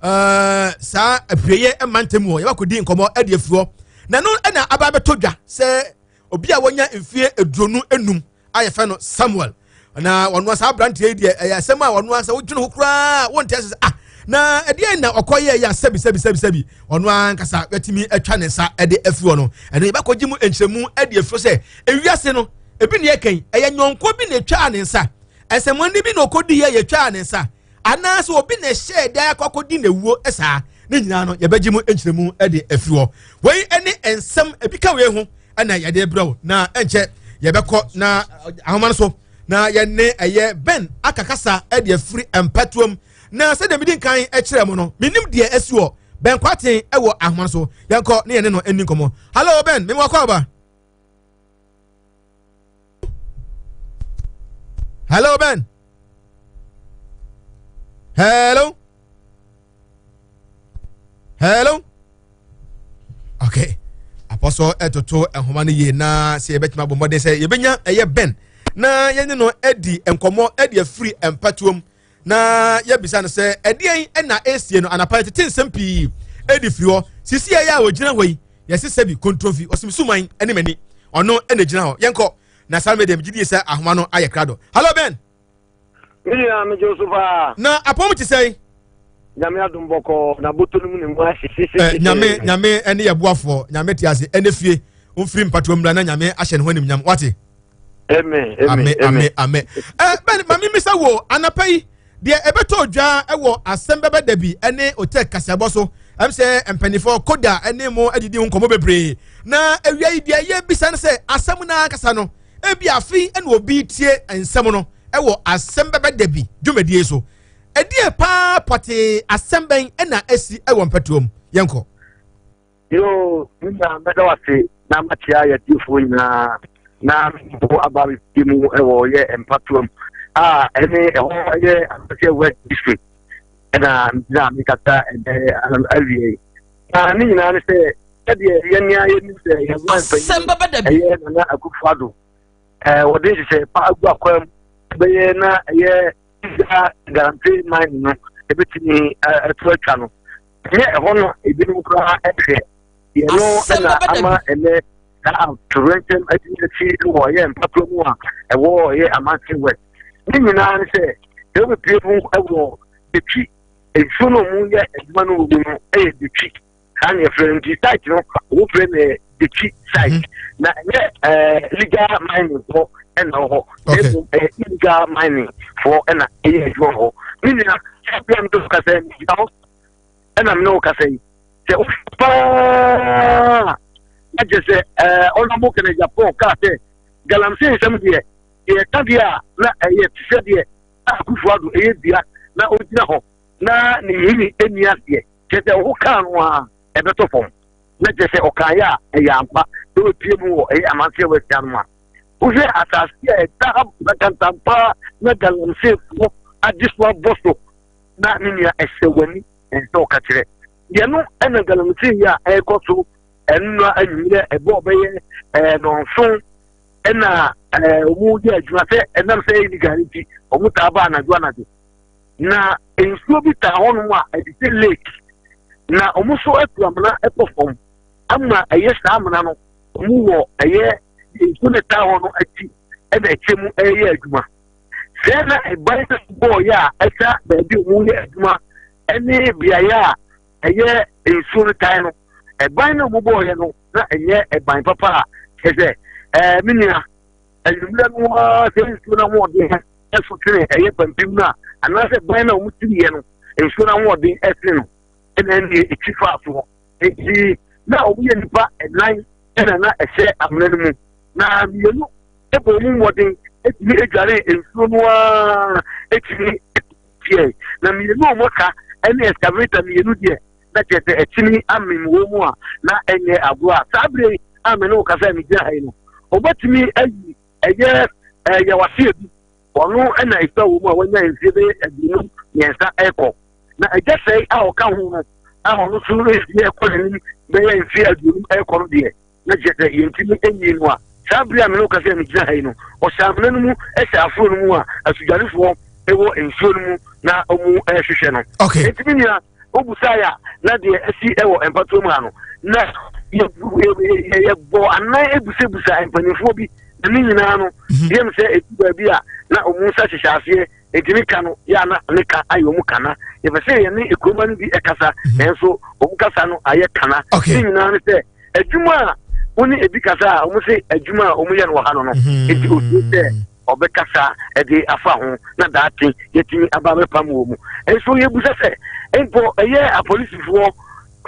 ɛɛ saa apueɛ mantam hɔ yɛbɛkɔdi nkɔmmɔ ɛde afiri hɔ na ɛno ɛna aba abɛtɔ dwa sɛ obi a wɔnya mfie 25 a yɛfɛ no Samuel na ɔno saa aberanteɛ yi deɛ ɛyɛ asɛm a ɔno asɛ wodwene ho koraa wonte ase sɛ ah na ɛdeɛn na ɔkɔ yɛ yɛ sɛbi sɛbi sɛbi sɛbi ɔno ankasa watumi atwa ne nsa ɛde afiri hɔ no ɛno yɛbɛkɔgye mu nkyerɛmu ɛde afiri sɛ ewiase no ebi ne ɛkɛn ɛyɛ nyɔnko bi na etwaa ne nsa ɛsɛmɔni bi na ɔkɔdi yɛ yɛtwaa ne nsa anaasɛ obi na ɛhyɛɛ dan akɔ akɔdi n'awuo saa ne nyinaa no yɛbɛgye mu nkyerɛmu de afiri hɔ wei ne nsɛm ebi ka wei ho ɛna yɛde brɛ wo na ɛnkyɛ yɛbɛkɔ na ahoma no so na yɛne ɛyɛ Ben akakasa de afiri mpɛtoam na sɛdeɛ medi nkan kyerɛ mu no menim deɛ asi wɔ Ben Kwaten wɔ ahoma no so yɛnkɔ ne yɛne no ɛni nkɔmmɔ. Hello Ben, mewɔ akɔ aba. Hello Ben. Hello. Hello. Okay. Apɔsɔ ɛtoto nhoma no yie na sɛ yɛbɛtumi abɔ mmɔden sɛ yɛbɛnya ɛyɛ Ben na yɛne no adi nkɔmmɔ adi afiri mpatuom na yɛbisa no sɛ ɛdeɛn ɛna ɛsie no anapa yɛtete nsɛm pii ɛdi firi hɔ sisi ɛyɛ a wɔgyina hɔ yi yɛse sɛbi kontrofi ɔsem suman ɛne m'ani ɔno ɛna gyina hɔ yɛnkɔ na saa mmerɛ deɛ megye die sɛ ahoma no ayɛ krado. Hello Ben. Me nua megye wo so paa. Na apɔm te sɛn? Nyame adom bɔkɔɔ na bɔtɔ no mu ne mu ahyehyehyehye. Eh, nyame nyame ɛne yɛ boafoɔ nyame te ase ɛne fie mfiri mpatoa mmra na nyame ahyɛ ne ho animnyam wate. Amen amen amen amen. Eh, Ben maame misa wo anapa yi deɛ ɛbɛtɔ dwa wɔ asɛm bɛbɛ da bi ɛne otɛ kaseabɔ so ɛm sɛ mpanimfoɔ koda ɛne mo adidi ho nkɔmmɔ bebree na awia yi deɛ yɛbisa no sɛ asɛm no ankasa no ebi afei ɛna obi tie nsɛm no ɛwɔ asɛm bɛbɛ da bi dwumadie so ɛdeɛ paa pɔtee asɛm bɛn ɛna asi ɛwɔ mpɛtoa mu yɛnkɔ. Yoo, me nua mɛda wo ase na makyia yɛtiefoɔ nyinaa na mpo aba me mu wɔ yɛ mpatoam a ɛne ɛhɔ yɛ Amansie West District ɛna megyina mekasa ɛnɛ awie yi. Na ne nyinaa ne sɛ sɛdeɛ yɛnea yɛnim sɛ yɛn mpanyin ɛyɛ Nana Akufo-Addo wɔde nhyehyɛ pa agu akwan mu bɛyɛ na ɛyɛ Sika galamsey mine no ebetumi ɛto atwa no ɛnyɛ ɛhɔ no ebinom koraa ɛhwɛ deɛ no ɛna ama ɛnɛ saa atoyerɛnkyɛm atumi asi wɔ ɛyɛ mpatoa mu a ɛwɔ ɛyɛ amansin west ne nyinaa ne sɛ sɛ wobɛpie mu ɛwɔ detwi nsuo no mu yɛ adwuma no wɔ mu no ɛyɛ detwi saa na yɛfrɛ no nti site no wɔfrɛ no dekyi site mhm. na ɛnyɛ ɛɛ legal mining foɔ ɛna wɔ hɔ ɛmu ɛyɛ illegal mining foɔ ɛna ɛyɛ adwuma wɔ hɔ ne nua ɛbi a mi to kasa yi gyina hɔ ɛna mi ne wo kasa yi sɛ o paa na kyerɛ sɛ ɛɛ ɔnabɔ kɛnɛ japan kaa sɛ galamsey nsɛm deɛ deɛ ɛka deɛ a na ɛyɛ te sɛ deɛ akufo ado ɛyɛ dua na ogyina hɔ na ne yiri ɛni aseɛ. Kyerɛ sɛ wo kaa no a ɛbɛtɔ fam na kyerɛ sɛ ɔkaeɛ a ɛyɛ ampa na wɔpie mu wɔ ɛyɛ amanseɛ wɔ asia no mu a wohwɛ asase a ɛda ha bakantampa na galamseefoɔ agye so abɔ so na ne nua ɛhyɛ w'ani ɛnsɛ ɔka kyerɛ deɛ no ɛna galamsey yi a ɛrekɔ so ɛnora anwummerɛ ɛbɔ ɔbɛyɛ ɛɛ nɔnson ɛna ɛɛ wɔn yɛ adwuma sɛ ɛnam sɛ ɛyɛ illegal nti wɔn taa ba anadwo anadwo Na nsuo bi taa hɔnom a ɛte sɛ lake, na wɔn nso atu amena kɔ fam ama ɛyɛ saa amena no wɔn wɔ ɛyɛ nsuo no taa hɔ no akyi ɛna ɛkyɛ mu ɛyɛ adwuma. Sɛ na ɛban no bɔɔyɛ a ɛsa baabi a wɔn yɛ adwuma ɛne beaeɛ a ɛyɛ nsuo no tan no, ɛban no a wɔn bɔɔyɛ no na ɛnyɛ ɛban papa a kyerɛ sɛ ɛɛ me nua anwummerɛ no ara sɛ nsuo no ahoɔden so sene ɛyɛ pampim no a anaasɛ ban no a wɔtiriiɛ no nsuo no ahoɔden sene no ɛna ɛne ɛtwi faa soɔ nti na wɔyɛ nnipa ɛnan ɛna na ɛhyɛ amena no mu na mmienu ɛbɔ mu mmɔden ɛtumi adware nsuo no ara ɛtumi tiɛ na mmienu a wɔaka ɛne excavator mmienu deɛ na kyerɛ sɛ ɛtumi amem wɔ mu a na ɛnyɛ agorɔ a saa bere a me ne wo kasa a megyina ha yi no wɔbɛtumi ayi ɛyɛ ɛyɛ waseɛ bi ɔno ɛna ɛsɛ wɔ mu a wanya mfie bɛyɛ 23 ɛkɔ na ɛgya sɛe a ɔka ho no a ɔno nso mfie ɛkɔ n'anim bɛyɛ mfie 50 ɛkɔ no deɛ na kyerɛ sɛ yɛntumi ɛnyie no a saa bere a me ne wo kasa a megyina ha yi no ɔhyɛ amena no mu ɛhyɛ aforo no mu a asudwarefoɔ ɛwɔ nsuo no mu na ɔmu ɛhwehwɛ no. Okay. Enti me nua. Wobusae a, na deɛ asi wɔ mpatoa mu ha no, na yɛbɔ anan ebusabusa mpanimfoɔ bi, na ne nyinaa no, yɛm sɛ edu baabi a na wɔn nsa hyehyɛ aseɛ, enti ne ka no yɛ a na ne ka ayɛ wɔn kana. Yɛpɛ sɛ yɛne ekuroma no bi kasa, nanso wɔn kasa no ayɛ kana. Ne nyinaa no sɛ adwuma a wo ne ebi kasa a wɔn se adwuma a wɔn yɛ no wɔ ha no no, enti osuo sɛ ɔbɛkasa de afa ho na daakye yɛatumi aba abɛpam wɔ mu. Nso yɛbusa sɛ, mpo ɛyɛ apolisifoɔ,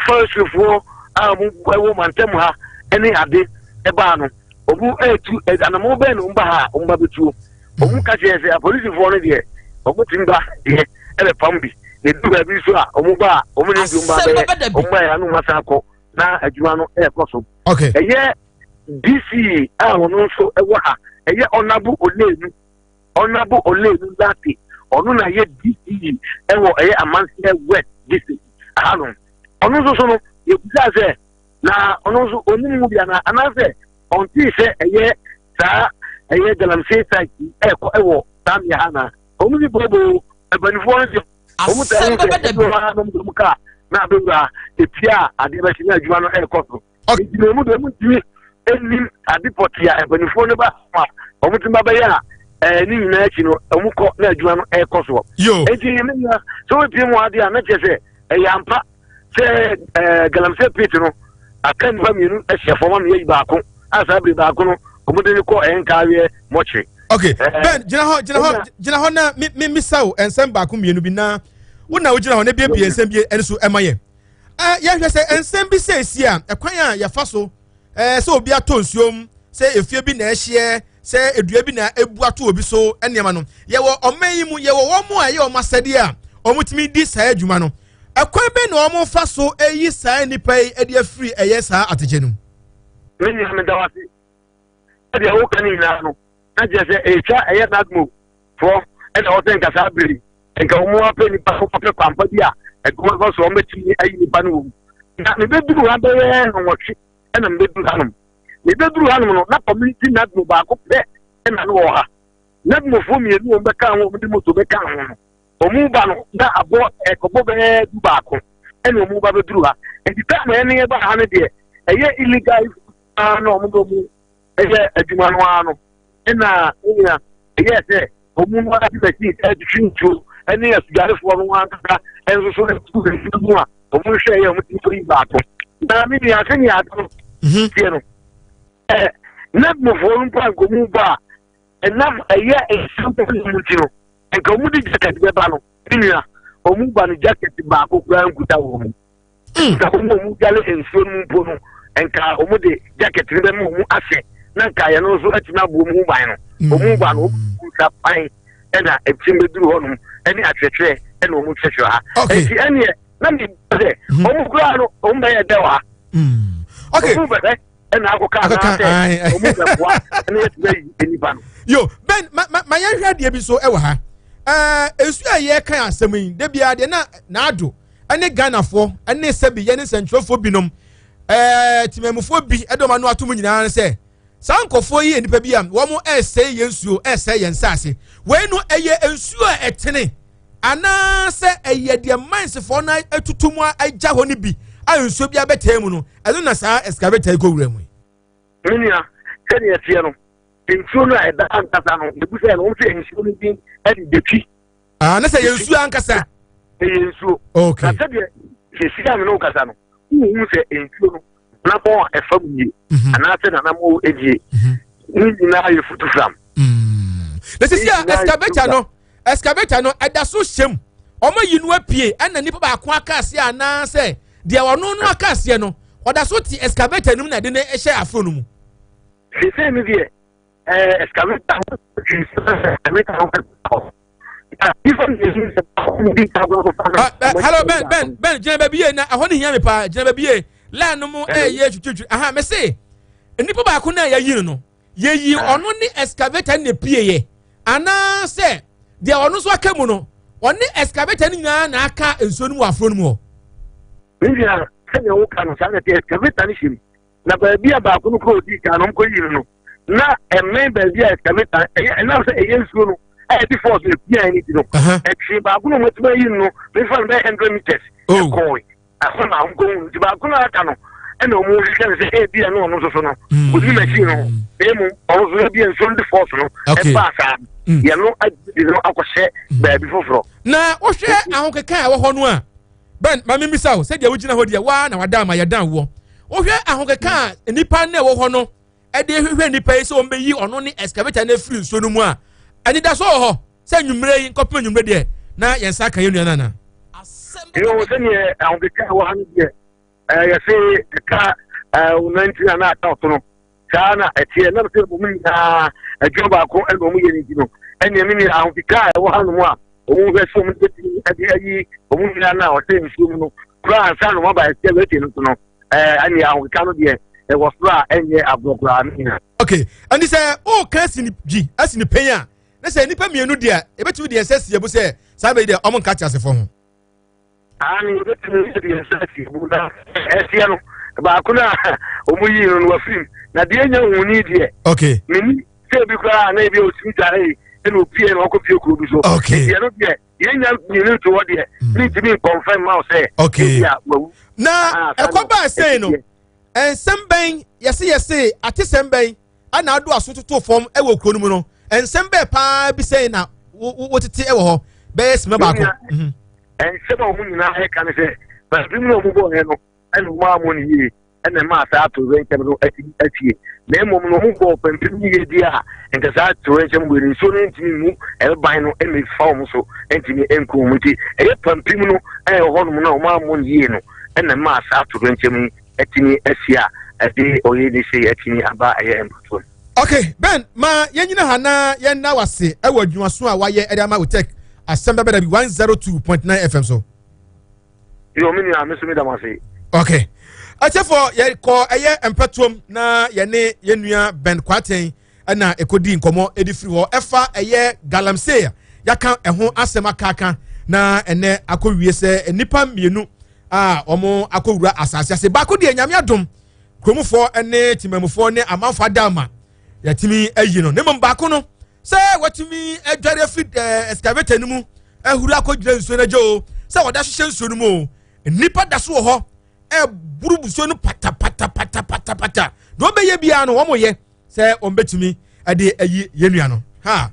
forestryfoɔ a wɔwɔ mantam ha ne ade ɛbaa no, wɔn ɛretu anamɔ bɛn na wɔn ba ha a wɔn ba bɛtuo? Wɔn ka kyerɛ sɛ apolisifoɔ no deɛ wɔn tumi ba deɛ ɛbɛpam bi, na edu baabi nso a wɔn ba a wɔn ne nduom ba bɛyɛ, wɔn ba yɛ ano wɔn asan akɔ na adwuma no ɛrekɔ so. Ɛyɛ DC a ɔno nso wɔ ha ɛyɛ Ɔnabo Olenu, Ɔnabo Olenu Lartey, ɔno na yɛ DC ɛwɔ ɛyɛ Amanseɛ West District ahanom. Ɔno nso so no yɛbisaa sɛ na ɔno nso ɔnim mu bi anaa anaasɛ ɔntee sɛ ɛyɛ saa ɛyɛ galamsey site yi ɛkɔ ɛwɔ saa mmea ha na wɔn si booboo mpanimfoɔ no deɛ wɔn taa hu sɛ ɛbi wɔ ha nom de wɔn kaa na abɛwura epia a adeɛ bɛhyɛ na adwuma no ɛrekɔ so. Nti na ɔmu deɛ ɔmu ntumi nnim ade pɔtee a mpanimfoɔ no ba a wɔn ti ba bɛyɛ a ɛɛ ne nyinaa akyi no wɔn kɔ na adwuma no ɛrekɔ soɔ. Nti ne nyinaa sɛ wɔpie mu adeɛ a na kyerɛ sɛ ɛyɛ ampa sɛ ɛɛ galamsey pit no aka nnipa mmienu ahyia fam ama yɛyi baako a saa bere baako no wɔn de no kɔ ɛnkaaweɛ mɔkyere. Okay, Ben gyina hɔ gyina hɔ gyina hɔ na mi mi misa o nsɛm baako mmienu bi na wo na wogyina hɔ na ebiebie nsɛm bi ɛno so ɛma yɛ. Yɛhwɛ sɛ nsɛm bi sɛ esi a, ɛkwan a yɛfa so sɛ obi atɔ nsuo mu, sɛ efie bi na ɛhyeɛ, sɛ edua bi na ebu ato obi so nneɛma no. Yɛwɔ ɔman yi mu, yɛwɔ wɔn a ɛyɛ wɔn asɛdeɛ a wɔtumi di saa adwuma no. Ɛkwan bɛn na wɔfa so yi saa nnipa yi de afiri ɛyɛ saa atɛkyɛ no mu? Me nua meda wo ase. Sɛdeɛ woka no nyinaa no, na kyerɛ sɛ ɛtwa ɛyɛ NADMO foɔ ɛna wɔsɛ nka saa bere yi nka wɔn apɛ nipa no apɛ kwampa bi a ɛkɔm fa so wɔn bɛtumi ayi nipa no wɔ mu. Na mebɛduru ha bɛyɛ nnɔnwɔtwe ɛna mebɛduru hanom. Mebɛduru hanom no na community NADMO baako pɛ ɛna no wɔ ha. NADMOfoɔ mmienu wɔn bɛka ho wɔn de moto bɛka ho no wɔn ba no na abɔ ɛkɔbɔ bɛyɛ du baako ɛna wɔn ba bɛduru ha. Nti time a yɛne yɛba ha no deɛ ɛyɛ illegal na wɔn bɛ mu ɛyɛ adwuma no ara no ɛna nea ɛyɛ sɛ wɔn mu ara de machine ɛtwitwi nsuo ɛne asudwarefoɔ no ankasa ɛnso so ɛtu nsuo mu a wɔn hwɛ yɛ wɔn ti yi baako na me nua sɛnea ade no mhm. teɛ no ɛɛ nadmofoɔ no mpo a nka wɔn ba a ɛnam ɛyɛ nsuo mu mu ti no nka wɔn de jacket bɛba no me nua wɔn ba no jacket baako koraa nkuta wɔn mu. Nka wɔn a wɔdwale nsuo no mu mpo no, nka wɔn de jacket no bɛma wɔn ahyɛ na nka yɛn nso atumi abɔ wɔn ho ban no. Wɔn ba no, wɔn nsa pan ɛna ɛtumi bɛduru hɔnom ɛne atwerɛtwerɛ ɛna wɔn kyerɛkyerɛ ha. Nti ɛneɛ na mi sɛ wɔn koraa no wɔn bɛyɛ dɛ wɔ ha. Wɔn bɛhwɛ ɛna akɔka anaasɛ wɔn bɛboa ɛna yɛtumi ayi nipa no. Yo Ben ma ma ma yɛnhwɛ adeɛ bi nso ɛwɔ ha. Ɛɛ nsuo a yɛreka asɛm yi de biara deɛ na n'ado. ne Ghanafoɔ ne sɛbi yɛne nsɛntwerɛfoɔ binom ɛɛ temamufoɔ bi de wɔn ano ato mu nyinaa ne sɛ saa nkurɔfoɔ yi yɛ nnipa bi a wɔn ɛresɛe yɛn nsuo ɛresɛe yɛn nsaase wei no ɛyɛ nsuo a ɛtene anaasɛ ɛyɛ deɛ mines-foɔ no atutu mu agya hɔ no bi a nsuo bi abɛtaa mu no ɛno na saa excavator yi kɔ wura mu yi. Me nua, sɛdeɛ ɛteɛ no, nsuo no a ɛda ankasa no, yɛbu sɛ no, wɔn sɛ nsuo no din ɛde detwi. Ah, ne sɛ yɛ nsuo ankasa. Ɛyɛ nsuo. Okay. Na sɛdeɛ sisi a me ne wo kasa no, wohu sɛ nsuo no nanamɔ a ɛfa mu yie mhm. anaasɛ nanamɔ ɛdie mhm. ne nyinaa yɛ futu fram. Mm. Na sisi a excavator no excavator no ɛda so hyɛm wɔn ayi no apue ɛna nipa baako aka aseɛ anaasɛ deɛ ɔno no aka aseɛ no ɔda so te excavator no mu na ɛde no hyɛ afro no mu. Sisi no deɛ ɛɛ excavator ho excavator ho hɔ. Hello Ben Ben Ben gyina baabi yie na ɛhɔ ne hia mi paa gyina baabi yie line no mu ɛyɛ twitwitwi aha mɛ se nipa baako na yɛyi no no yɛyi ɔno ne excavator ne pie yɛ anaasɛ deɛ ɔno nso aka mu no ɔne excavator no nyinaa na aka nsuo no mu aforo no mu hɔ. Ne nua sɛdeɛ woka no saa na ɛte excavator no hyɛ mu na baabi a baako no kɔ ɔdii kan no ɔmkɔyi no no na ɛmmɛn baabi a excavator ɛyɛ ɛnam sɛ ɛyɛ nsuo no a ɛde force epia ɛne ti no ɛtwe baako na wɔatumi ayi no mefa no bɛyɛ hundred meters. Ɛkɔɔe. Ɛhɔ na wɔn kɔn nti baako no aka no ɛna wɔn hwehwɛ no sɛ ebi a no ɔno nso so no ɔni machine no na emu ɔno nso ebi nsuo no de force no ɛbaa saa yɛn no adi no akɔhyɛ baabi foforɔ. Na wohwɛ ahokeka a ɛwɔ hɔ no a Ben maame mbisa o sɛdeɛ wogyina hɔ deɛ waa na wada ama yɛdan woɔ wohwɛ ahokeka a nnipa no ɛwɔ hɔ no ɛde hwehwɛ nnipa yi sɛ wɔn bɛyi ɔno ne excavator no afiri nsuo no mu a anidaso wɔ hɔ sɛ nwummerɛ yi nkɔpem nwummerɛ deɛ na yɛn nsa aka yɛn nua no anaa. Yoo sɛdeɛ ahokeka a ɛwɔ ha no deɛ ɛɛ yɛse ɛka ɛɛ wɔn na na aka ɔso no saa na ɛteɛ nam sɛ wɔn nyinaa adwuma baako ɛna wɔn yɛ ne ti no ɛnea mi ni ahokeka a ɛwɔ ha nom a wɔn hwɛ sɛ wɔn bɛtumi ɛde ayi wɔn nyinaa na ɔhyɛ nsuo mu no koraa ansa na wɔn aba ɛsɛ ɛwɛte no so no ɛɛ ɛnea ahokeka no deɛ ɛwɔ soro a ɛnyɛ agorɔ koraa ne nyinaa. Ok ɛnti sɛ ɔɔka asi ne gyi asi ne pɛn a ne sɛ nnipa mmienu deɛ ebɛtumi deɛ ɛsɛ si ebu sɛ saa bɛyi deɛ ɔmo nka te asefo ho. Aane, yɛbɛtumi de yɛn nsa asi mu na ɛseɛ no baako no a wɔn yii no no wafiri mu na deɛ nya huni deɛ okay meni sɛ ebi koraa na ebi a otumi dware ɛna opie na ɔkɔ pie kuro bi so okay deɛ no deɛ yɛn nya mmienu nto hɔ deɛ ne ntumi nkɔnfɛn ma wo sɛ okay ebi a wawu na Ah, saa ɛkɔ baa sei no ɛteɛ. nsɛm bɛn yɛse yɛse atesɛm bɛn ɛna ado aso toto fam wɔ kuro no mu no nsɛm bɛɛ paa bi sɛn na wotete wɔ hɔ bɛyɛ sima baako. Mhm. Nsɛm a wɔn nyinaa ɛka ne sɛ baabi mu na wɔn bɔɔ no ɛna wɔn ammɔ no yie ɛna ɛmaa saa atoyerɛnkyɛm no atumi atie na mmom no wɔn bɔɔ pampim yie di a nka saa atoyerɛnkyɛm wɔ nsuo no ntumi mu ɛban no ɛna fa wɔn so ntumi nku wɔn nti ɛyɛ pampim no ɛyɛ hɔnom na wɔn ammɔ no yie no ɛna ɛmaa saa atoyerɛnkyɛm yi atumi asi a ɛde ɔyɛ ne sei atumi aba ɛyɛ mpɔtoɔ no. Ok Ben ma yɛnyina ha na yɛnna wase ɛwɔ adwumaso a wayɛ ɛde ama Otec asɛm bɛbɛ dabi 102.9 FM so. Yo me nua me so meda mo ase. Ok akyɛfoɔ yɛkɔ ɛyɛ mpɛtoam na yɛne yɛn nua Ben Kwarteng ɛna ɛkɔdi nkɔmmɔ ɛde firi hɔ ɛfa ɛyɛ galamsey a yɛaka ɛho asɛm akaaka na ɛnɛ akɔwie sɛ nnipa mmienu a wɔn akɔwura asase ase baako deɛ nyame adom kuromufoɔ ne temamufoɔ ne amanfoɔ adama yɛtumi ayi no ne mmom baako no sɛ watumi adware afiri eh, excavator no mu ahuru akɔgyina nsuo no agya o sɛ wɔda hyehyɛ nsuo no mu o nnipa da so wɔ hɔ ɛburu nsuo no patapatapatapata deɛ wɔbɛyɛ biara no wɔn yɛ sɛ wɔn bɛtumi ɛde ayi yɛn nua no ha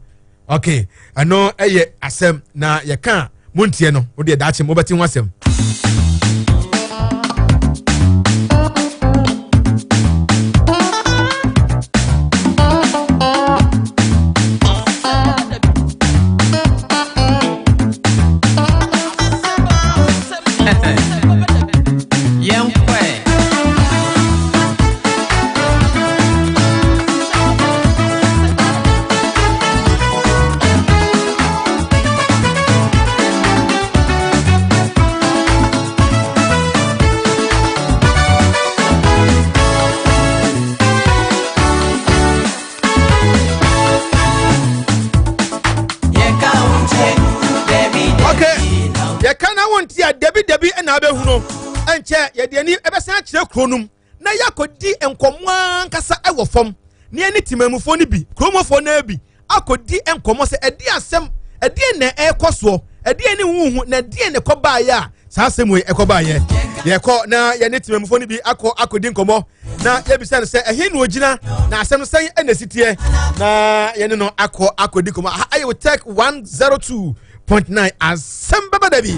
ok ɛno ɛyɛ asɛm na yɛka a montie no wodeɛ daakye mobɛte ho asɛm. Yɛka na wonte a dabi dabi na abɛhunu ɛnkyɛ yɛde ani ɛbɛsan akyerɛ kuro no mu na yɛakɔdi nkɔmmɔ ankasa wɔ fam na yɛne temamufoɔ no bi kuromufoɔ no bi akɔdi nkɔmmɔ sɛ ɛdeɛ asɛm ɛdeɛ na ɛrekɔ soɔ ɛdeɛ ne huhu na ɛdeɛ na ɛkɔbaeɛ a saa asɛm wei ɛkɔbaeɛ yɛkɔ na yɛne temamufoɔ no bi akɔ akɔdi nkɔmmɔ na yɛbisa no sɛ ɛhe na ɔgyina na asɛm no sɛn ɛna ɛsi teɛ na yɛne no akɔ akɔdi nkɔmmɔ aha ayɛ wɔ tech 102.9 asɛm bɛba da bi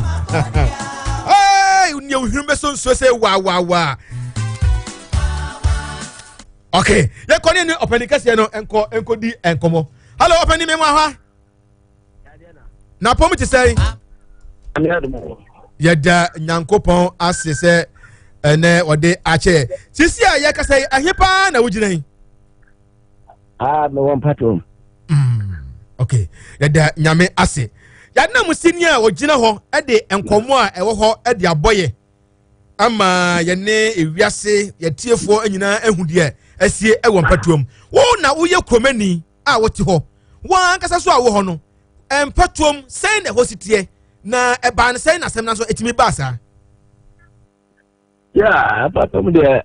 hey, nea ohwiri bɛsɔ nsuo sɛ wawawa okay yɛkɔ ne ne ɔpɛni kɛseɛ no nkɔ nkɔdi nkɔmmɔ hallo ɔpɛni memu aha na pɔm te sɛn yɛda nyankopɔn ase sɛ ɛnɛ ɔde akyɛ sisi a yɛkasa yi ɛhe paa na wogyina yi Ah, mewɔ mpatoɔ mu. Mm, okay yɛda nyame ase yɛadena mu sini a ɔgyina hɔ de nkɔmmɔ a ɛwɔ hɔ de abɔ yɛ ama yɛne ewiase yɛtiefoɔ nyinaa ahu deɛ asie wɔ mpatoa mu wo na woyɛ kuromani a wote hɔ wɔn ankasa so a wɔ hɔ no mpatoa mu sɛn na ɛhɔ si teɛ na ɛbaa no sɛn na asɛm no nso ɛtumi baa saa Yeah, mpatoa mu deɛ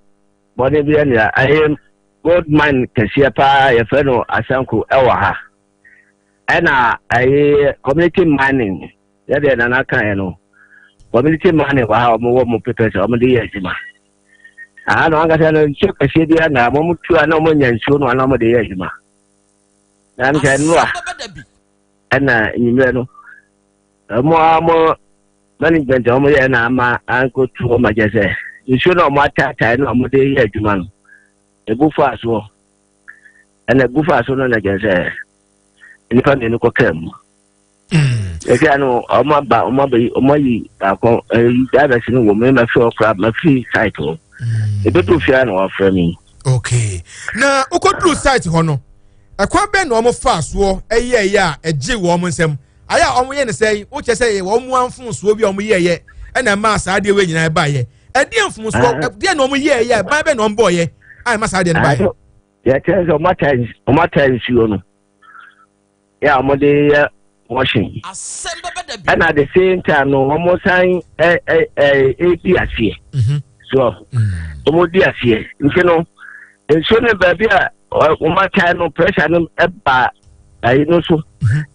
bɔne bi nea ɛyɛ gold mine kɛseɛ paa yɛfrɛ no Asanko ɛwɔ ha ɛna ɛyɛ community mining yɛdeɛ nana kaeɛ no. Community mining wɔ ha a wɔwɔ mo papers a wɔde yɛ adwuma. Aha no ankasa no nsuo kɛseɛ bi na wɔn tu a na wɔn nya nsuo no a na wɔde yɛ adwuma. Na sɛ nnora ɛna enyimmerɛ no wɔn a wɔn management a wɔn yɛ na ama ankotu wɔn agyɛ sɛ nsuo na wɔn ataatae na wɔde yɛ adwuma no ebu fa soɔ ɛna ebu fa so no na kyerɛ sɛ nnipa mmienu kɔ kaa mu. Ɛsɛ ano ɔmo aba ɔmo aba yi ɔmo ayi baako ɛyi drivers no wɔ mu ɛma fi hɔ koraa ma fi site hɔ ebedu fie na wafrɛ mi. Okay, na wokɔduru site hɔ no, ɛkwan bɛn na wɔn fa soɔ ɛyɛɛyɛ a ɛgye wɔn nsam? Ayɛ a wɔn yɛ ne sɛ wokyɛ sɛ yɛ wɔn mu amfomsoɔ bi a wɔn yɛɛyɛ ɛna ɛmaa saa adeɛ wei nyinaa ɛbaeɛ. Ɛdeɛ mfomsoɔ, ɛdeɛ na wɔn yɛɛyɛ, ɛban bɛn na wɔn bɔɔyɛ a ɛma saa adeɛ no baeɛ? Yɛkyerɛ sɛ wɔn ata nsuo no yɛ a wɔde yɛ washing, ɛna at the same time no wɔn san ɛ ɛ ɛ edi aseɛ so wɔn di aseɛ nti no nsuo no baabi a wɔn atae no pressure no ɛba ɛyi no so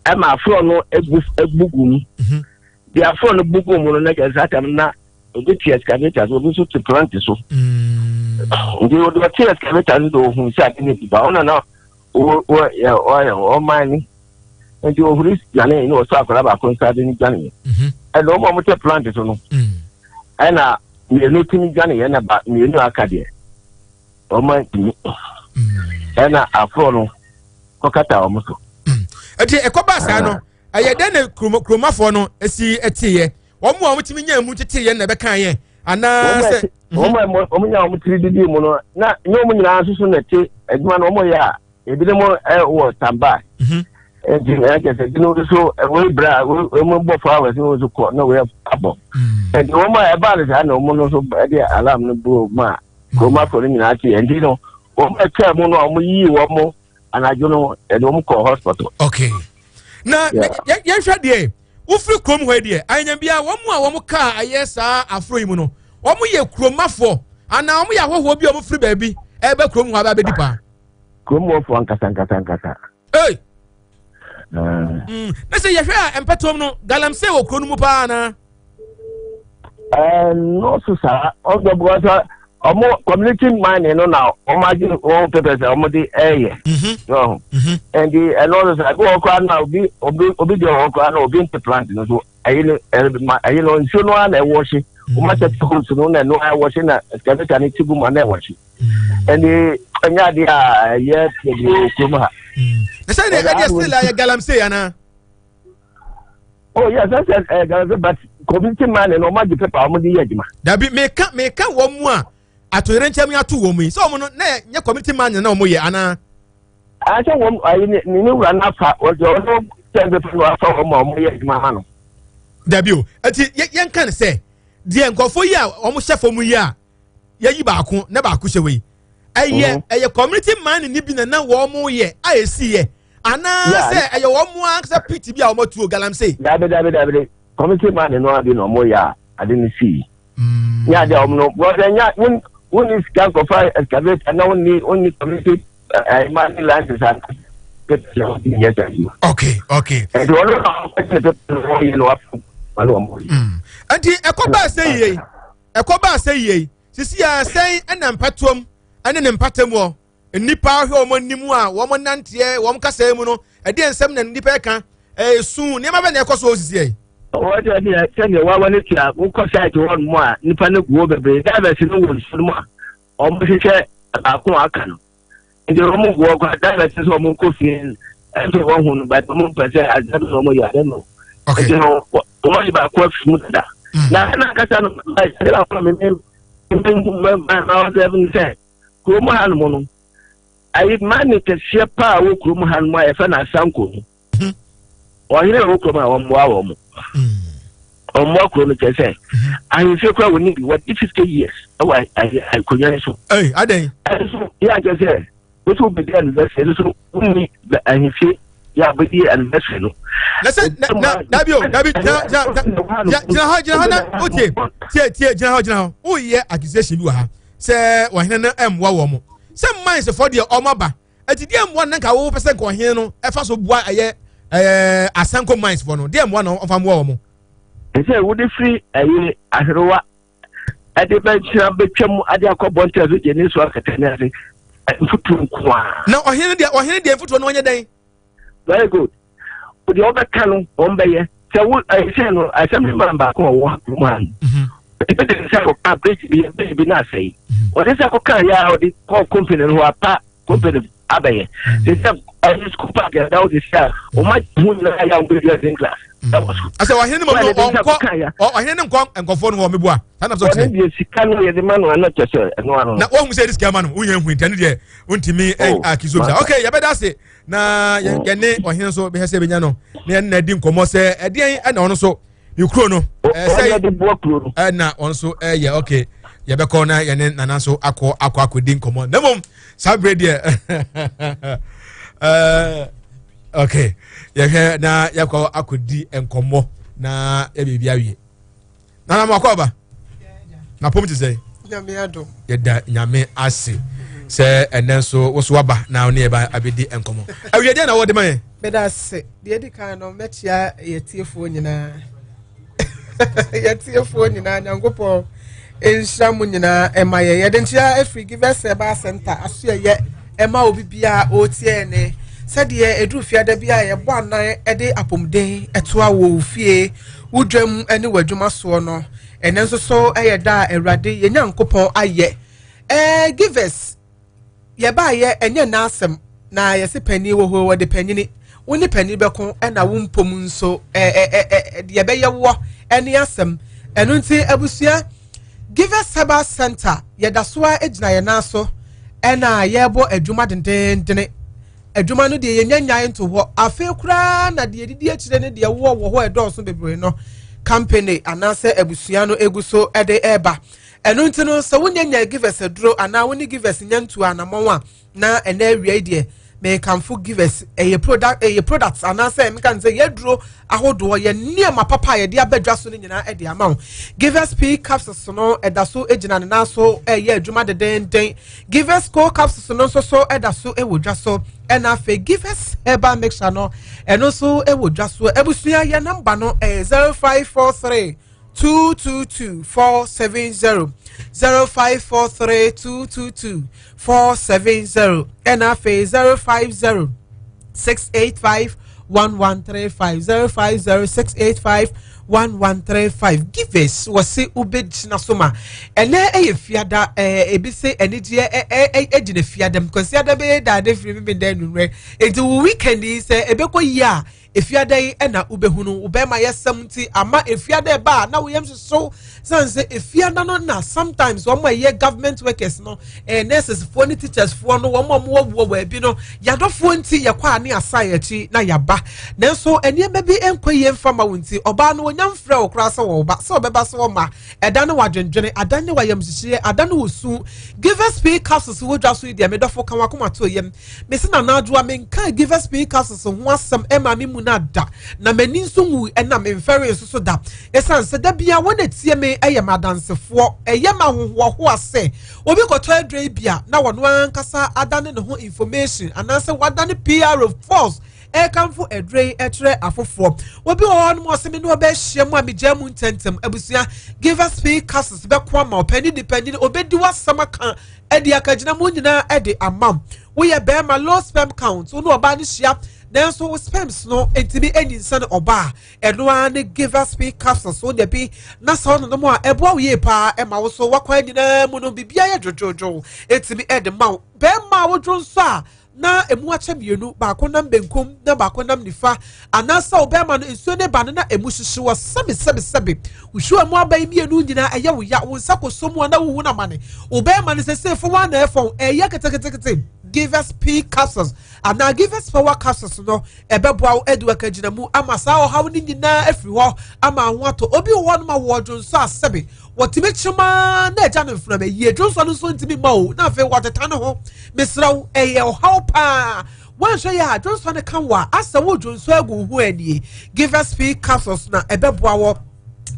ɛma afro no egu egu gu mu. Deɛ afro no bu gu mu no na kyerɛ sɛ atam na obi te excavator so, obi nso te plant so. Nti wɔde ɔte excavator so de ohun sɛ ade no bi ba ɔna na ɔyɛ ɔman ni nti ohuri dwane na ɔsɔ akwadaa baako nsa de no dwane. Ɛna wɔn a wɔte plant so no ɛna mmienu tumi dwane yɛ na ba mmienu aka deɛ wɔn antumi ɛna aforɔ no kɔkata wɔn so. Ɛti ɛkɔba saa no ɛyɛ dɛn na kuromafoɔ no si teeɛ? Wɔn a wɔtumi nya mu teteeɛ na ɛbɛka yɛ anaasɛ? Wɔn a wɔn nya wɔn tiri didi mu no na nye wɔn nyinaa nso so na ɛte adwuma no wɔn yɛ a ebinom wɔ standby. Nti na ɛkyɛ sɛ ebinom nso wɔn bere a wɔn bɔ flowers no nso kɔ na wɔyɛ abɔ. Nti wɔn a ɛbaa no saa na wɔn nso de alarm no bu mu a kuromafoɔ no nyinaa te. Nti no wɔn a ɛtwa mu no a wɔn yii wɔn anadwo no yɛde wɔn kɔ hospital. Okay, na yɛnhwɛ deɛ wofiri kurom hɔ yi deɛ anyanya bia wɔn a wɔn kaa ayɛ saa aforo yi mu no wɔn yɛ kuromafoɔ anaa wɔn yɛ ahɔhoɔ bi a wɔn firi baabi ɛbɛ kurom hɔ aba abɛdi paa? Kurom hɔfoɔ ankasa ankasa ankasa. Hey. Na sɛ yɛhwɛ a mpɛtoam no galamsey wɔ kuro no mu paa anaa? Nɔɔso saa ɔdɔ because ɔmo community mining no na ɔmo agye wɔn papers a ɔmo de ɛɛyɛ. Ɔho nti ɛno nso saa ebi wɔ koraa na obi obi obi deɛ wɔ koraa na obi nte plant no so ɛyi no ɛma ɛyi no nsuo no ara na ɛwɔ hye wɔn ahyɛ te hose no na ɛno ara ɛwɔ hye na excavator no ti gu mu na ɛwɔ hye ɛnni ɛnyɛ adeɛ a ɛyɛ bebree wɔ kurom ha. Na sɛ ɛdeɛ ɛdeɛ still ayɛ galamsey anaa? Oh yes, that's it. Uh, but community man no ɔmo agye paper ɔmo de yɛ adwuma. Dabi meka meka wɔn mu a atoyerɛnkyɛm yi ato wɔn mu yi sɛ wɔn no na nyɛ community man na wɔn yɛ anaa? Asɛ wɔn ayi ne ne wura n'afa wɔde ɔno sɛ paper no afa wɔn a wɔn yɛ adwuma ma no. Dabi o, eti yɛn ka ne sɛ deɛ nkurɔfoɔ yi a wɔn hyɛ fam yi a yɛyi baako na baako hyɛ wei ɛyɛ mhm. Ɛyɛ community man ni bi na na wɔn yɛ a esi yɛ anaasɛ ɛyɛ wɔn mu ankasa piti bi a wɔn atuo galamsey? Dabi dabi dabi, community man no adi na wɔn yɛ a ade no si ní adi a wɔn no wɔn sɛ nya wɔn wɔn ni sika nkɔfa excavator na wɔn ni wɔn ni community ɛɛ man ni license a okay okay. Ɛdi wɔn na wɔn kɔ kyerɛ wɔn yɛ na wɔn afɔ wɔn wɔn yɛ. Nti ɛkɔ baa sɛ yie. Ɛkɔbaa sɛ yei, sisi ara sɛn na mpatoam ne ne mpatamuɔ nnipa ahwɛ wɔn anim a wɔn nanteɛ wɔn kasaa mu no, ɛdeɛ nsɛm na nnipa ɛka, ɛsu nneɛma bɛ na ɛkɔ so wɔ sisi yɛ? Wɔde deɛ sɛdeɛ wawa no tua wokɔ site hɔ nom a nnipa no gu hɔ bebree, divers no wɔ nsuo no mu a wɔhwehwɛ baako a aka no. Nti wɔn gu hɔ kora divers sɛ wɔn kɔ fie ɛnso wɔn hu no but wɔn mpɛ sɛ asɛm na wɔn yɛ ade no. Nti no wɔn yi baako afi mu dada. Na ɛna ankasa no ɛde baako na meme meme ma ɔsɛ ɛfɛ sɛ kurom ha nom no ayi mane kɛseɛ paa wɔ kurom ha nom a yɛfɛ no asanko no. Ɔhene a ɔwɔ kurom a ɔmmoa wɔn mo ɔmmoa kuro no kyerɛ sɛ ahemfie koraa wɔni bi wɔde 50 years ɛwɔ akonnwa no so. Ɛnso yɛ akyerɛ sɛ wosi wobɛdi anniversary no so wonni ahemfie yɛ a bɛdi anniversary no. Na sɛ na dabi o dabi gyina gyina gyina hɔ gyina hɔ na o tie tie tie gyina hɔ gyina hɔ woyɛ accusation bi wɔ ha sɛ ɔhene no ɛmmoa wɔn mo sɛ mines fɔ deɛ ɔmo aba. Eti deɛ mmoa na nka wopɛ sɛ nka ɔhene no ɛfa so boa ɛyɛ ɛɛ Asanko mines fo no, deɛ mmoa na ɔfa mmoa wɔn? Ɛsɛ wode firi ɛyi ahwerewa ɛde bɛkyerɛ bɛtwam ade akɔ bɔnten so gye ne so akata ne ase mfuturo nko a. Na ɔhene deɛ ɔhene deɛ mfuturo no ɔnyɛ dɛn. Very good. Deɛ ɔbɛka no wɔn bɛyɛ sɛ wo ɛsɛ no assembly man baako a ɔwɔ kurom ha no. Ebi de nsa kɔka bridge bi bridge bi na asɛe. Wɔde nsa kɔka yɛ a ɔde kɔɔ company no hɔ apa company abɛyɛ. Te sɛ ɛyɛ school park ɛda wo de sɛ a wɔn agye ho nyinaa yɛ a wɔbɛdua zinc glass. Ɛwɔ so. Asɛ ɔhene no mɔ no ɔnkɔ ɔhene no nkɔ nkɔfoɔ no hɔ meboa. Saa nam sɛ ɔkyerɛ. Ɔne deɛ sika no yɛde ma no ano kyɛ sɛ ɛno ano. Na wɔn sɛ yɛde sika ma no wonya hu nti ɛno deɛ wontumi akiso bisa. Okay yɛbɛda ase na yɛne ɔhene nso bɛhwɛ sɛ yɛbɛnya no na yɛne na adi nkɔmmɔ sɛ ɛdeɛn ɛna ɔno nso ne kuro no ɛsɛ ɛna ɔno nso ɛyɛ okay yɛbɛkɔ na yɛne nana nso akɔ akɔ akɔdi nkɔmmɔ na mmom saa berɛ deɛ ɛɛ okay yɛhwɛ na yɛkɔ akɔdi nkɔmmɔ na yɛbɛbi awie. Nana mo akɔ aba. Na pom te sɛ. Nyame adom. Yɛda nyame ase sɛ ɛnɛ nso woso waba na wo ne yɛba abɛdi nkɔmmɔ. Awie deɛ na wɔde ma yɛn. Meda ase. Deɛ edi kan no mɛkyia yɛtiefoɔ nyinaa. Yɛtiefoɔ nyinaa Nyankopɔn nhyira mo nyinaa ɛma yɛ. Yɛde nkyia afiri Givers Herbal Center aso ɛyɛ ɛma obi biara ɔretie ne sɛdeɛ ɛduru fiada bi a yɛbɔ anan de apɔmuden ɛtoa wɔ fie wo dwam ne w'adwuma soɔ no, ɛnɛ nso so yɛ da a Awurade yɛn Nyankopɔn ayɛ. Ɛɛ givers, yɛbaayɛ ɛnyɛ n'asɛm na yɛse panin wɔ hɔ wɔde panyini wo ne panin bɛko ɛna wo mpom nso ɛɛ ɛɛ deɛ ɛbɛyɛ woɔ ɛne asɛm. Ɛno nti abusua Givers Herbal Center yɛda so ara gyina yɛn nan so ɛna yɛrebɔ adwuma dendendene. Adwuma no deɛ yɛnya nyae nto hɔ. Afei koraa na deɛ ɛdidi akyire ne deɛ wowɔ wɔ hɔ ɛdɔɔso bebree no, company anaasɛ abusua no egu so de ɛreba. Ɛno nti no, sɛ wonya nya Givers aduro anaa wo ne Givers nya ntu anamɔn a, na ɛnɛ awia yi deɛ mekamfo Givers. Ɛyɛ product, ɛyɛ products anaasɛ meka no sɛ yɛaduro ahodoɔ, yɛ nneɛma papa a yɛde aba dwa so no nyinaa ɛde ama wo. Givers P capsules no ɛda so gyina ne nan so ɛyɛ adwuma dedenden. Givers Co capsules no nso so ɛda so wɔ dwa so. Ɛna afei Givers herbal mixture no ɛno nso wɔ dwa so. Abusua yɛ namba no ɛyɛ 0543 222 470 0543 222 470 ɛna afei 050 685 1135 050 685 1135 Givers wɔse wobɛgyina so ma ɛnɛ ɛyɛ fiada ɛɛ ebi se anigyeɛ ɛɛ ɛgyina fiada mu kwasiada bɛyɛ daade firi mi da anwummerɛ eti wo weekend yi sɛ ɛbɛkɔ yie a efiada yi ɛna wobɛhunu wo bɛrima yɛ sɛm nti ama efiada ɛba a na woyam hyehyew san sɛ efiada no na sometimes wɔn a ɛyɛ government workers no ɛɛ nurses foɔ ne teachers foɔ no wɔn a wɔwɔ wɔ baabi no yadɔfoɔ nti yɛkɔ a ne asa yɛn akyi na yaba nanso nneɛma bi nkɔ yie nfa ma wo nti ɔbaa no wɔnya mfrɛ wo koraa sɛ wɔba sɛ ɔbɛba sɛ ɔma ɛda ne wadwendwene ada ne wayamhyehyeɛ ada ne wɔsu Givers P capsules wɔ dwa so yi deɛ medɔfo ka wakoma to yam mese na anadwoa menka Givers P capsules ho asɛm ɛma me mu no ada na m'ani nso nwu ɛna memfɛre nso so da ɛsiane sɛ da bia wɔn atie me ɛyɛ m'adansefoɔ ɛyɛ ma ahohoahoa sɛ obi kɔtɔ aduro yi bi a na wɔn ankasa adane ne ho information anaasɛ wadane PR force ɛrekamfo aduro yi kyerɛ afoforɔ. Obi wɔ hɔ nom ɔsɛ me ne ɔbɛhyia mu a megyaa mu ntɛntɛm. Abusua, give us pay castles bɛko ama ɔpanin de panin obɛdi w'asɛm aka ɛde akagyina mu nyinaa ɛde ama wo. Woyɛ bɛrima low sperm count wo ne ɔbaa no hyia nanso wo sperms no ntumi nyinsɛn ɔbaa ɛno ara ne give us pay capsules wo nya bi na sɛ ɔnonom a ɛboa wo yie paa ɛma wo so wakwan nyinaa mu no biribiara yɛ dwodwodwo ɛtumi ɛde ma wo bɛrima a wodwo nso a na emu akyɛ mmienu, baako nam benkum na baako nam nifa, anaasɛ ɔbɛrima no nsuo ne ba no na emu hyehye wɔ sɛbesɛbesɛbe. Wohwiw emu aba yi mmienu nyinaa ɛyɛ wo ya, wo nsa kɔsɔ mu a na wohu no amane. Ɔbɛrima no sɛsɛ fɔn ara na ɛfɔn, ɛyɛ ketekete. Givers P capsules anaa Givers Power capsules no ɛbɛboa wo adi w'akagyina mu ama saa ɔhaw no nyinaa afiri hɔ ama ho atɔ. Obi wɔ hɔ nom a wɔdwo nso a sɛbe wɔtumi kyem ara na agya no mframa yie dwonsɔ no nso ntumi mma o na afei wɔteta ne ho mesrɛ wo ɛyɛ ɔhaw paa woanhwɛ yɛ a dwonsɔ no ka wo a asɛ wo dwonsɔ agu wo ho anie give us free capsules na ɛbɛboa wɔ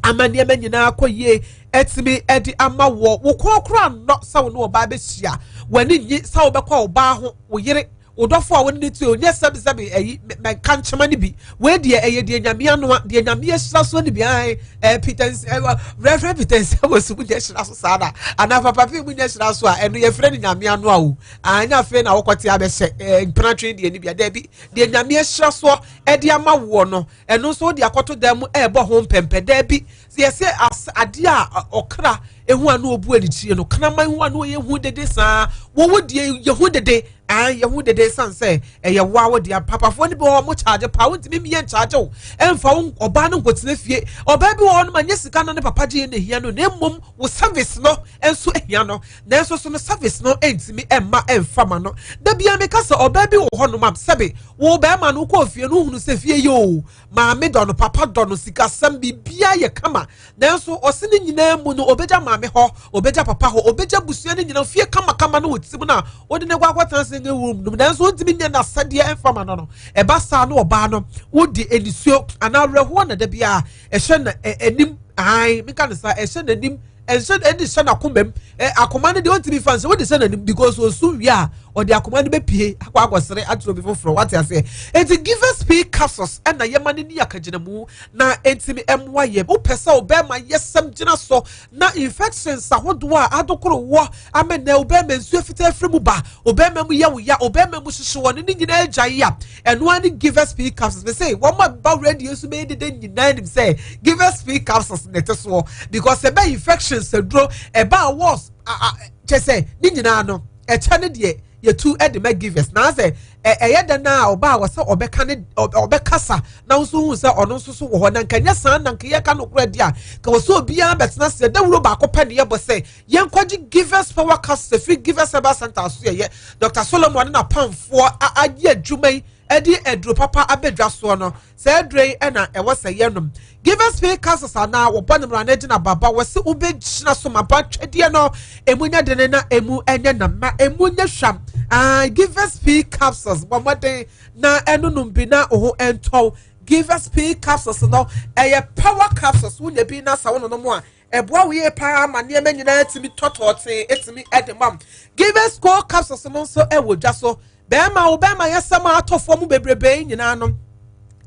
ama nneɛma nyinaa kɔ yie ɛtumi ɛde ama wɔ wo kɔn koraa nnɔ sɛ wo ne ɔbaa bɛhyia w'ani nyi sɛ wobɛkɔ ɔbaa ho wo yere. Wo dɔfo a wo ne no te o, nyɛ sɛbesɛbe ayi, mɛnka nkyema no bi. Wei deɛ ɛyɛ deɛ Nyame anoa, deɛ Nyame ahyira so no bi. Ae, eh, Peter, eh, Reverend Peter Nsiamosu mu nyɛ hyira so saa na, anaa Papa P mu nyɛ hyira so a, ɛno yɛfrɛ no Nyame anoa o. Ah, nyɛ afei na wokɔte abɛhyɛ eh, mpenatwe deɛ no bi a, daabi, deɛ Nyame ahyira soɔ ɛde ama woɔ no, ɛno nso wode akɔto dan mu ɛrebɔ ho mpɛmpɛ, daabi. Sɛ yɛsɛ as adeɛ a ɔkra ehu a na obu anikyie no, kraman hu a na ɔyɛ hu dede saa, wɔwɔ deɛ yɛ hu dede, an yɛ hu dede san sɛ ɛyɛ wo a wo deɛ. Papafoɔ no bi wɔ hɔ mo kyaagye paa, wontumi mmyɛ nkyaagye wo, ɛmfa wo ɔbaa no nkɔtena fie. Ɔbaa bi wɔ hɔ no ma nyɛ sika no ne papa gye yɛ na ehia no, na mmom wo service no nso ehia no, nanso so no service no ntumi mma ɛmfa ma no. Da biara meka sɛ ɔbaa bi wɔ hɔ nom a sɛbe wo bɛrima no wokɔɔ fie no wohunu sɛ fie yɛ o, Maame dɔ no, papa dɔ no, sikasɛm, biribiara yɛ kama. Nanso ɔse ne nyinaa mu no, obegya maame hɔ, obegya papa hɔ, obegya abusua no nyinaa, fie kamakama no wɔ ti mu no a wode no kɔ akɔtena single room no mu, nanso wontumi nyɛ n'asɛdeɛ mfa ma no no. Ɛba saa no ɔbaa no, wode anisuo anaa awerɛhoɔ na da biara ɛhyɛ na anim, ae, menka no saa, ɛhyɛ n'anim, ɛnhyɛ ɛde hyɛ n'akoma mu. Ɛ akoma no deɛ ɔntumi fa nhyɛ, wode hyɛ n'anim because osu wie a ɔde akoma no bɛpie akɔ akɔsere akyerɛ obi foforɔ, wate aseɛ. Enti Givers Pay Capsules ɛna yɛma no ni akagyinamu na ɛntumi ɛmmoa yɛ. Wopɛ sɛ ɔbɛrima yɛsɛm gyina so na infections ahodoɔ a adokoro wɔ ama nɛ ɔbɛrima nsuo fitaa firi mu ba, ɔbɛrima mu yɛ wo ya, ɔbɛrima mu hyehye wɔ no ne nyinaa agya yi a, ɛno ara ne Givers Pay Capsules. Me se wɔn a ba radio so bɛyɛ dede nyinaa nim sɛ Givers Pay Capsules na ɛte soɔ because ɛbɛ infections aduro, ɛba warts, kyɛ sɛ ne nyinaa no ɛkyɛ ne deɛ yɛtu de ma Givers. Na sɛ ɛyɛ dɛ na ɔbaa wɔ sɛ ɔbɛka ne ɔbɛkasa na nso hu sɛ ɔno nso so wɔ hɔ, na nka nyɛ saa na nka yɛka no korɛ deɛ a ka wɔ sɛ obiara bɛtena ase dawuro baako pɛ ne yɛbɔ sɛ yɛnkɔgye Givers Power Capsules firi Givers Herbal Center so. Yɛyɛ Dr. Solomon ne n'apamfoɔ ayɛ adwuma yi ɛde aduro papa abɛdwa soɔ no, saa aduro yi ɛna ɛwɔ sɛ yɛnom Givers Pay Capsules anaa wɔbɔ ne mmara no gyina baba wɔ sɛ wobɛgyina so ma ba twɛdeɛ no emu nyɛ dene na emu nyɛ nam na emu nyɛ hwam. Givers Pay Capsules, bɔ mmɔden na ɛnonom bi na wo ho ntɔw. Givers Pay Capsules no ɛyɛ power capsules, wonya bi na sa wo nonom a ɛboa wo yie paa ma nneɛma nyinaa tumi tɔtɔɔtee tumi de ma. Givers Co Capsules no nso wɔ dwa so. Bɛrima wo bɛrima yɛsɛm a atɔ fam bebrebe nyinaa no,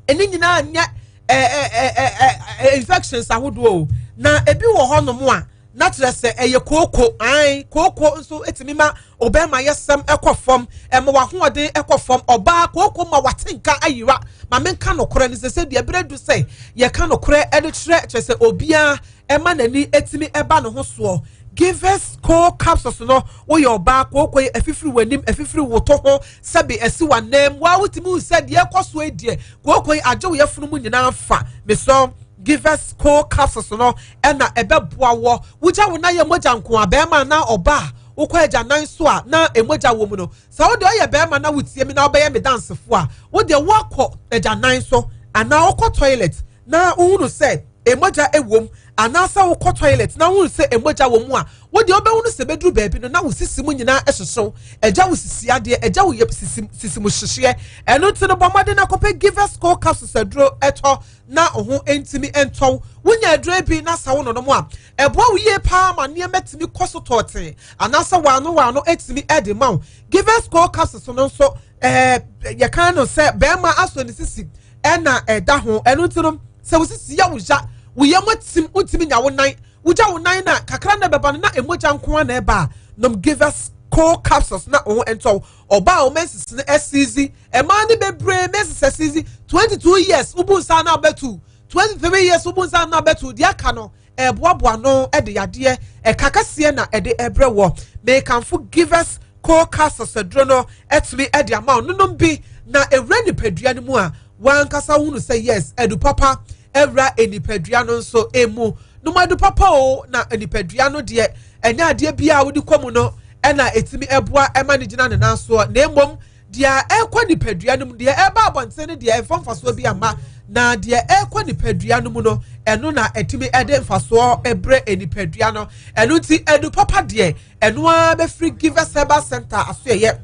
ɛne nyinaa nyɛ ɛɛ infections ahodoɔ o, na ebi wɔ hɔnom a na kyerɛ sɛ ɛyɛ kooko. Ae, kooko nso tumi ma ɔbɛrima yɛsɛm ɛkɔ fam, ɛma wahoɔden ɛkɔ fam. Ɔbaa kooko ma wate nka ayira. Ma menka nokorɛ no sɛ sɛ deɛ ɛberɛ du sɛ yɛka nokorɛ ɛde kyerɛ kyerɛ sɛ obiara ɛma n'ani ɛtumi ɛba ne ho soɔ. Givers Co Capsules no, woyɛ ɔbaa, kooko yi afifiri w'anim, afifiri wo to ho, sɛbe asi w'anan mu, waa wotumi hu sɛ deɛ ɛkɔ soɔ yi deɛ kooko yi agye wo yafunu mu nyinaa fa. Mesrɛ, Givers Co Capsules no ɛna ɛbɛboa wɔ. Wogya wo nan yɛ mogya nko a, bɛrima anaa ɔbaa, wokɔ agya nan so a na mogya wɔ mu no, sɛ wo deɛ ɔyɛ bɛrima na wotie me na wobɛyɛ me dansefo a, wo deɛ woakɔ agya nan so anaa wokɔ toilet na wohunu sɛ mogya wɔ mu, anaasɛ wokɔ toilet na wohunu sɛ mogya wɔ mu a, wo deɛ wobɛhunu sɛ bɛduru baabi no na wo sisi mu nyinaa hyehyew, agya wo sisi adeɛ, agya wo yɛ sisi sisi mu hyehyeɛ. Ɛno nti no bɔ mmɔden na kɔpɛ Givers Co Capsules aduro ɛtɔ na wo ho ntumi ntɔw. Wonya aduro bi na sa wo nonom a, ɛboa wo yie paa ma nneɛma tumi kɔ so tɔɔtee anaasɛ waano waano tumi de ma wo. Givers Co Capsules no nso ɛɛ yɛka no sɛ bɛrima asɔ ne sisi ɛna ɛda ho. Ɛno nti no sɛ wo sisi yɛ wo ya, wo yam atim, wontumi nya wo nan, wogya wo nan na kakra na ɛbɛba no na emogya nko ara na ɛba a, nom Givers Co Capsules na wo ho ntɔw. Ɔbaa a wo menses no asiizi, mmaa no bebree menses asiizi, 22 years wobu nsa na abɛtu, 23 years wobu nsa na abɛtu, deɛ aka no ɛreboaboa ano de yadeɛ ɛka kɛseɛ na ɛde ɛbrɛ wɔ. Mekamfo Givers Co Capsules aduro no atumi de ama wo. Nonom bi na ɛwura nipadua no mu a, wankasa wohunu sɛ yes, adu papa awura nipadua no nso emu. Nom adu papa o, na nipadua no deɛ ɛnyɛ adeɛ bi a wode kɔ mu no ɛna ɛtumi ɛboa ɛma no gyina ne nan soɔ, na mmom deɛ ɛrekɔ nipadua no mu, deɛ ɛreba abɔnten no deɛ ɛmfa mfasoɔ bi amma, na deɛ ɛrekɔ nipadua no mu no ɛno na ɛtumi ɛde mfasoɔ ɛbrɛ nipadua no. Ɛno nti adu papa deɛ ɛno ara bɛfiri Givers Herbal Center asoɛyɛ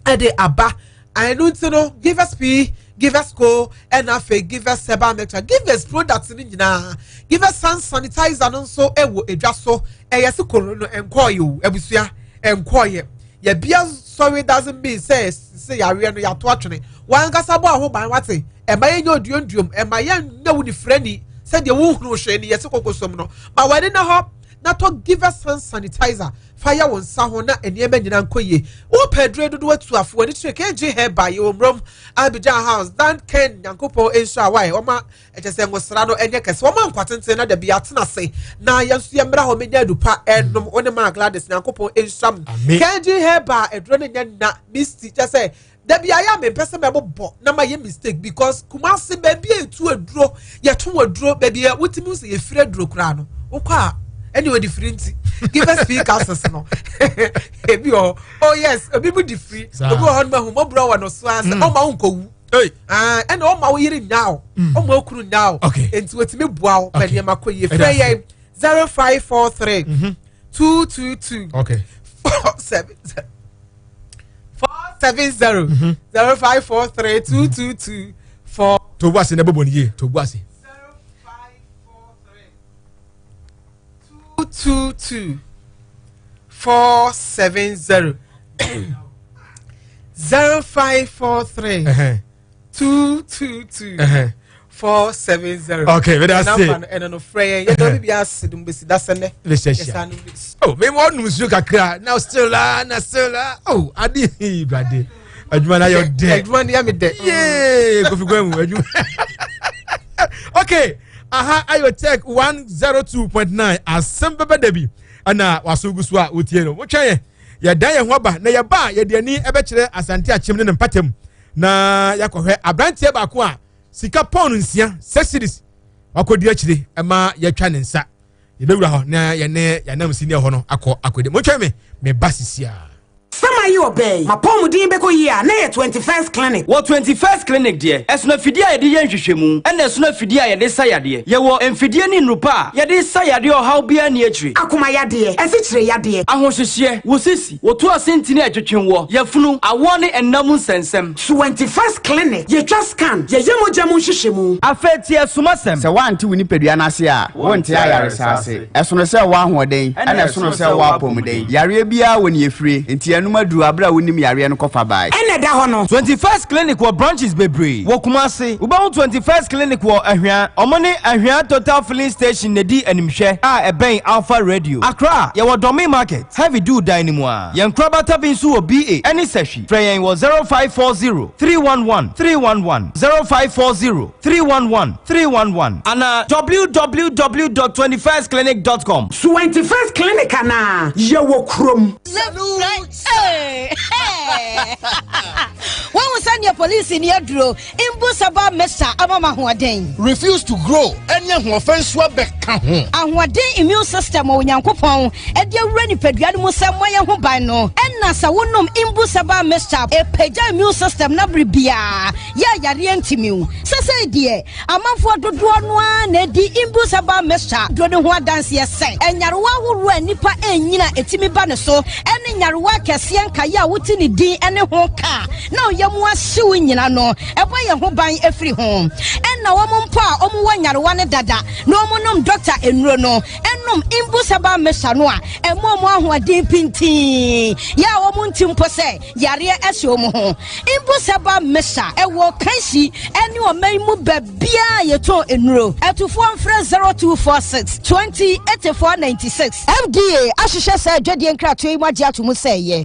ɛde aba. Ɛno nti no Givers P, Givers Co, ɛna afei Givers Herbal Mixture, Givers products no nyinaa, Givers hand sanitizer no nso ɛwɔ edwa so. Ɛyɛ se koro no ɛnkɔɔyɛ o, abusua ɛnkɔɔyɛ, yɛbia Sorry doesn't mean sɛ sɛ yareɛ no yɛato atwene. W'ankasa bɔ ho ban wate. Ɛma yɛnyɛ oduonduom, ɛma yɛnyɛ wo nifirani sɛdeɛ wohunu hwee ne yɛse kokosom no. Ma w'ani na hɔ na tɔ Givers hand sanitizer fa yɛ wo nsa ho na nneɛma nyinaa nkɔ yie. Wopɛ aduro dodoɔ atu afo w'ani kyerɛ KG Herbal yɛwɔ Mmrom, Abidjan House, Dan Ken Nyankopɔn nhyira wae wɔma ɛkyɛ sɛ ngosra no ɛnyɛ kɛse wɔma nkwa tenten na dabi atena ase na yɛn nso yɛmmra hɔ menya adu pa ɛnom wo ne maa Gladys Nyankopɔn nhyira mu. KG Herbal aduro no nyɛ nna misty kyɛ sɛ dabi ayɛ a mempɛ sɛ mɛbobɔ na mayɛ mistake because Kumasi baabi a ɛtu aduro yɛto aduro baabi a wotumi sɛ yɛfiri aduro koraa no wokɔ a ɛne ɔde firi nti give us free castles no ebi wɔ hɔ oh yes ebi mu di firi obi wɔ hɔ no ma hu mɔbura wɔ no so ara sɛ ɔma wo nkɔwu ɛna ɔma wo yere nya o ɔma wo kunu nya o nti otumi boa wo ma nneɛma kɔ yie. Frɛ yɛn 0543 222 470 470 0543 222 4. Tobu ase na ɛbɛbɔ ne yie tobu ase. 222 470 0543 222 470. Okay, but that's it. Ɛna no frɛ yɛn yɛdɔ bi bi ase dum besi dasɛ nɛ. Bɛhyɛ hyia. Oh, mi wɔ num nsuo kakra na still la na still la oh adi brade adwuma na yɛ dɛ. Adwuma ni yɛ mi dɛ. Yee kofi kwan mu adwuma. Okay, aha ayo tech 102.9 asɛm bɛbɛ dabi ɛna waso gu so a wotie no. Wotwɛn yɛn yɛdan yɛn ho aba na yɛba a yɛde ani ɛbɛkyerɛ Asante Akyem ne ne mpatam na yɛakɔhwɛ aberanteɛ baako a sika pɔn nsia sɛ series wakɔdi akyire ɛma yɛatwa ne nsa. Yɛbɛwura hɔ na yɛne yɛnam si ne ɛhɔ no akɔ akɔdi. Motwɛn me meba sisia. Sɛ mayi ɔbaa yi, m'apɔwmuden bɛkɔ yie a, na ɛyɛ 21st Clinic. Wɔ 21st Clinic deɛ, ɛsono afidie a yɛde yɛ nhwehwɛmu, ɛna ɛsono afidie a yɛde sa yadeɛ. Yɛwɔ mfidie ne nnuru pa a yɛde sa yadeɛ ɔhaw biara nni akyire. Akoma yadeɛ, asikyire yadeɛ. Ahohyehyeɛ, wo sisi, wo to ase ntini a ɛtwetwe woɔ, yafunu, awoɔ ne ɛnna mu nsɛnsɛm. 21st Clinic, yɛtwa scan, yɛyɛ mogya mu nhwehwɛmu. Afei tie asumasɛm. Sɛ woante wo nipadua no ase a, wonte ayaresa ase. Ɛsono sɛ wowɔ ahoɔden, ɛna ɛsono sɛ wowɔ apɔmuden. Yareɛ biara wɔ nea ɛfire, enti ɛnom aduru aberɛ a wonim yareɛ no kɔfa bae. Ɛna ɛda hɔ no. 21st Clinic wɔ branches bebree wɔ Kumasi. Wobɛhu 21st Clinic wɔ Ahwea. Ɔmo ne Ahwea Total Filling Station na ɛdi animhwɛ a ɛbɛn Alpha Radio. Accra, yɛwɔ Dɔme Market, Heavy Dew dan no mu ara. Yɛn nkorabata bi nso wɔ BA ne Sahwi. Frɛ yɛn wɔ 0540 311 311, 0540 311 311 anaa www.twentyfirstclinic.com. 21st Clinic anaa? Yɛwɔ kurom. Woahu sɛdeɛ polisi ni aduro mbu saba mesa ama ma ahoɔden. Refuse to grow ɛne ahoɔfɛ nso abɛka ho. Ahoɔden immune system a Onyankopɔn de awura nipadua no mu sɛ mmɔ yɛn ho ban no, ɛna sɛ wonom mbu saba mixture ɛpagya immune system no abere biara yɛ a yareɛ ntumi wo. Sesei deɛ amanfoɔ dodoɔ no ara na ɛdi mbu saba mixture duro no ho adanseɛ sɛ nyarewa ahoroɔ a nnipa ɛnyini a ɛtumi ba ne so ɛne nyarewa akɛseɛ nkaeɛ a wote ne din ne ho ka na ɔyɛ mu ahyew nyina no ɛbɔ yɛn ho ban firi ho. Ɛna wɔn mpo a wɔn wɔ nyarewa no dada na wɔn nom dɔkta nnuro no nom Imbu Herbal Mixture no a ɛma wɔn ahoɔden pintinn yɛ a wɔn nti mpo sɛ yareɛ ɛhyɛ wɔn ho. Imbu Herbal Mixture ɛwɔ Kanshi ɛne ɔman mu baabiara a yɛtɔn nnuro. Atufoɔ mfrɛ 0246 20 84 96. FDA ahwehwɛ saa adwadie nkratoɔ yi mu agye ato mu sɛ ɛyɛ.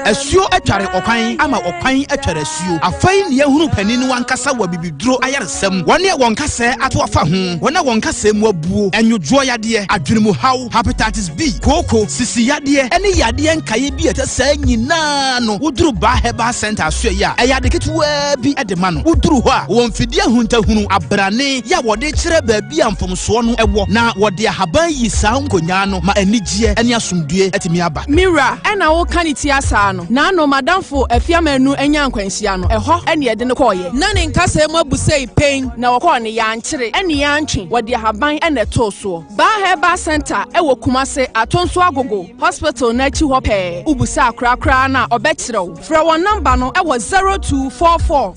Asuo atware ɔkwan ama ɔkwan atware asuo. Afei na yɛahunu panin no ankasa wɔ abibiduro ayaresa mu. Wɔn a wɔn kasɛɛ ato afa ho, wɔn a wɔn kasɛɛ mu abuo, nnwodwoɔ yadeɛ, adwene mu haw, hepatitis B, kooko, sisi yadeɛ, ne yadeɛ nkaeɛ bi a ɛte saa nyinaa no, woduru Baa Herbal Centre asoɛeɛ a, ɛyɛ ade ketewaa bi de ma no. Woduru hɔ a, wɔwɔ mfidie ahuntahunu, abrane, yɛ a wɔde kyerɛ baabi a mfomsoɔ no wɔ, na wɔde ahaban yi saa nkonyaa no ma anigyeɛ ne asomdwoeɛ atumi aba. Me wura, ɛna woka ne ti asɛm. basaa no, n'ano m'adamfo Afiamanu nyaa nkwanhyia no, ɛhɔ ne yɛde no kɔeɛ. Na ne nkasɛɛ mu abu sei pen na wɔkɔɔ no, yɛankyere ne yɛantwe, wɔde ahaban na ɛtoo soɔ. Baa Herbal Centre wɔ Kumase, Atonso Agogo Hospital no akyi hɔ pɛɛ. Wobisa korakora no a, ɔbɛkyerɛ wo. Frɛ wɔn nɔmba no wɔ 0244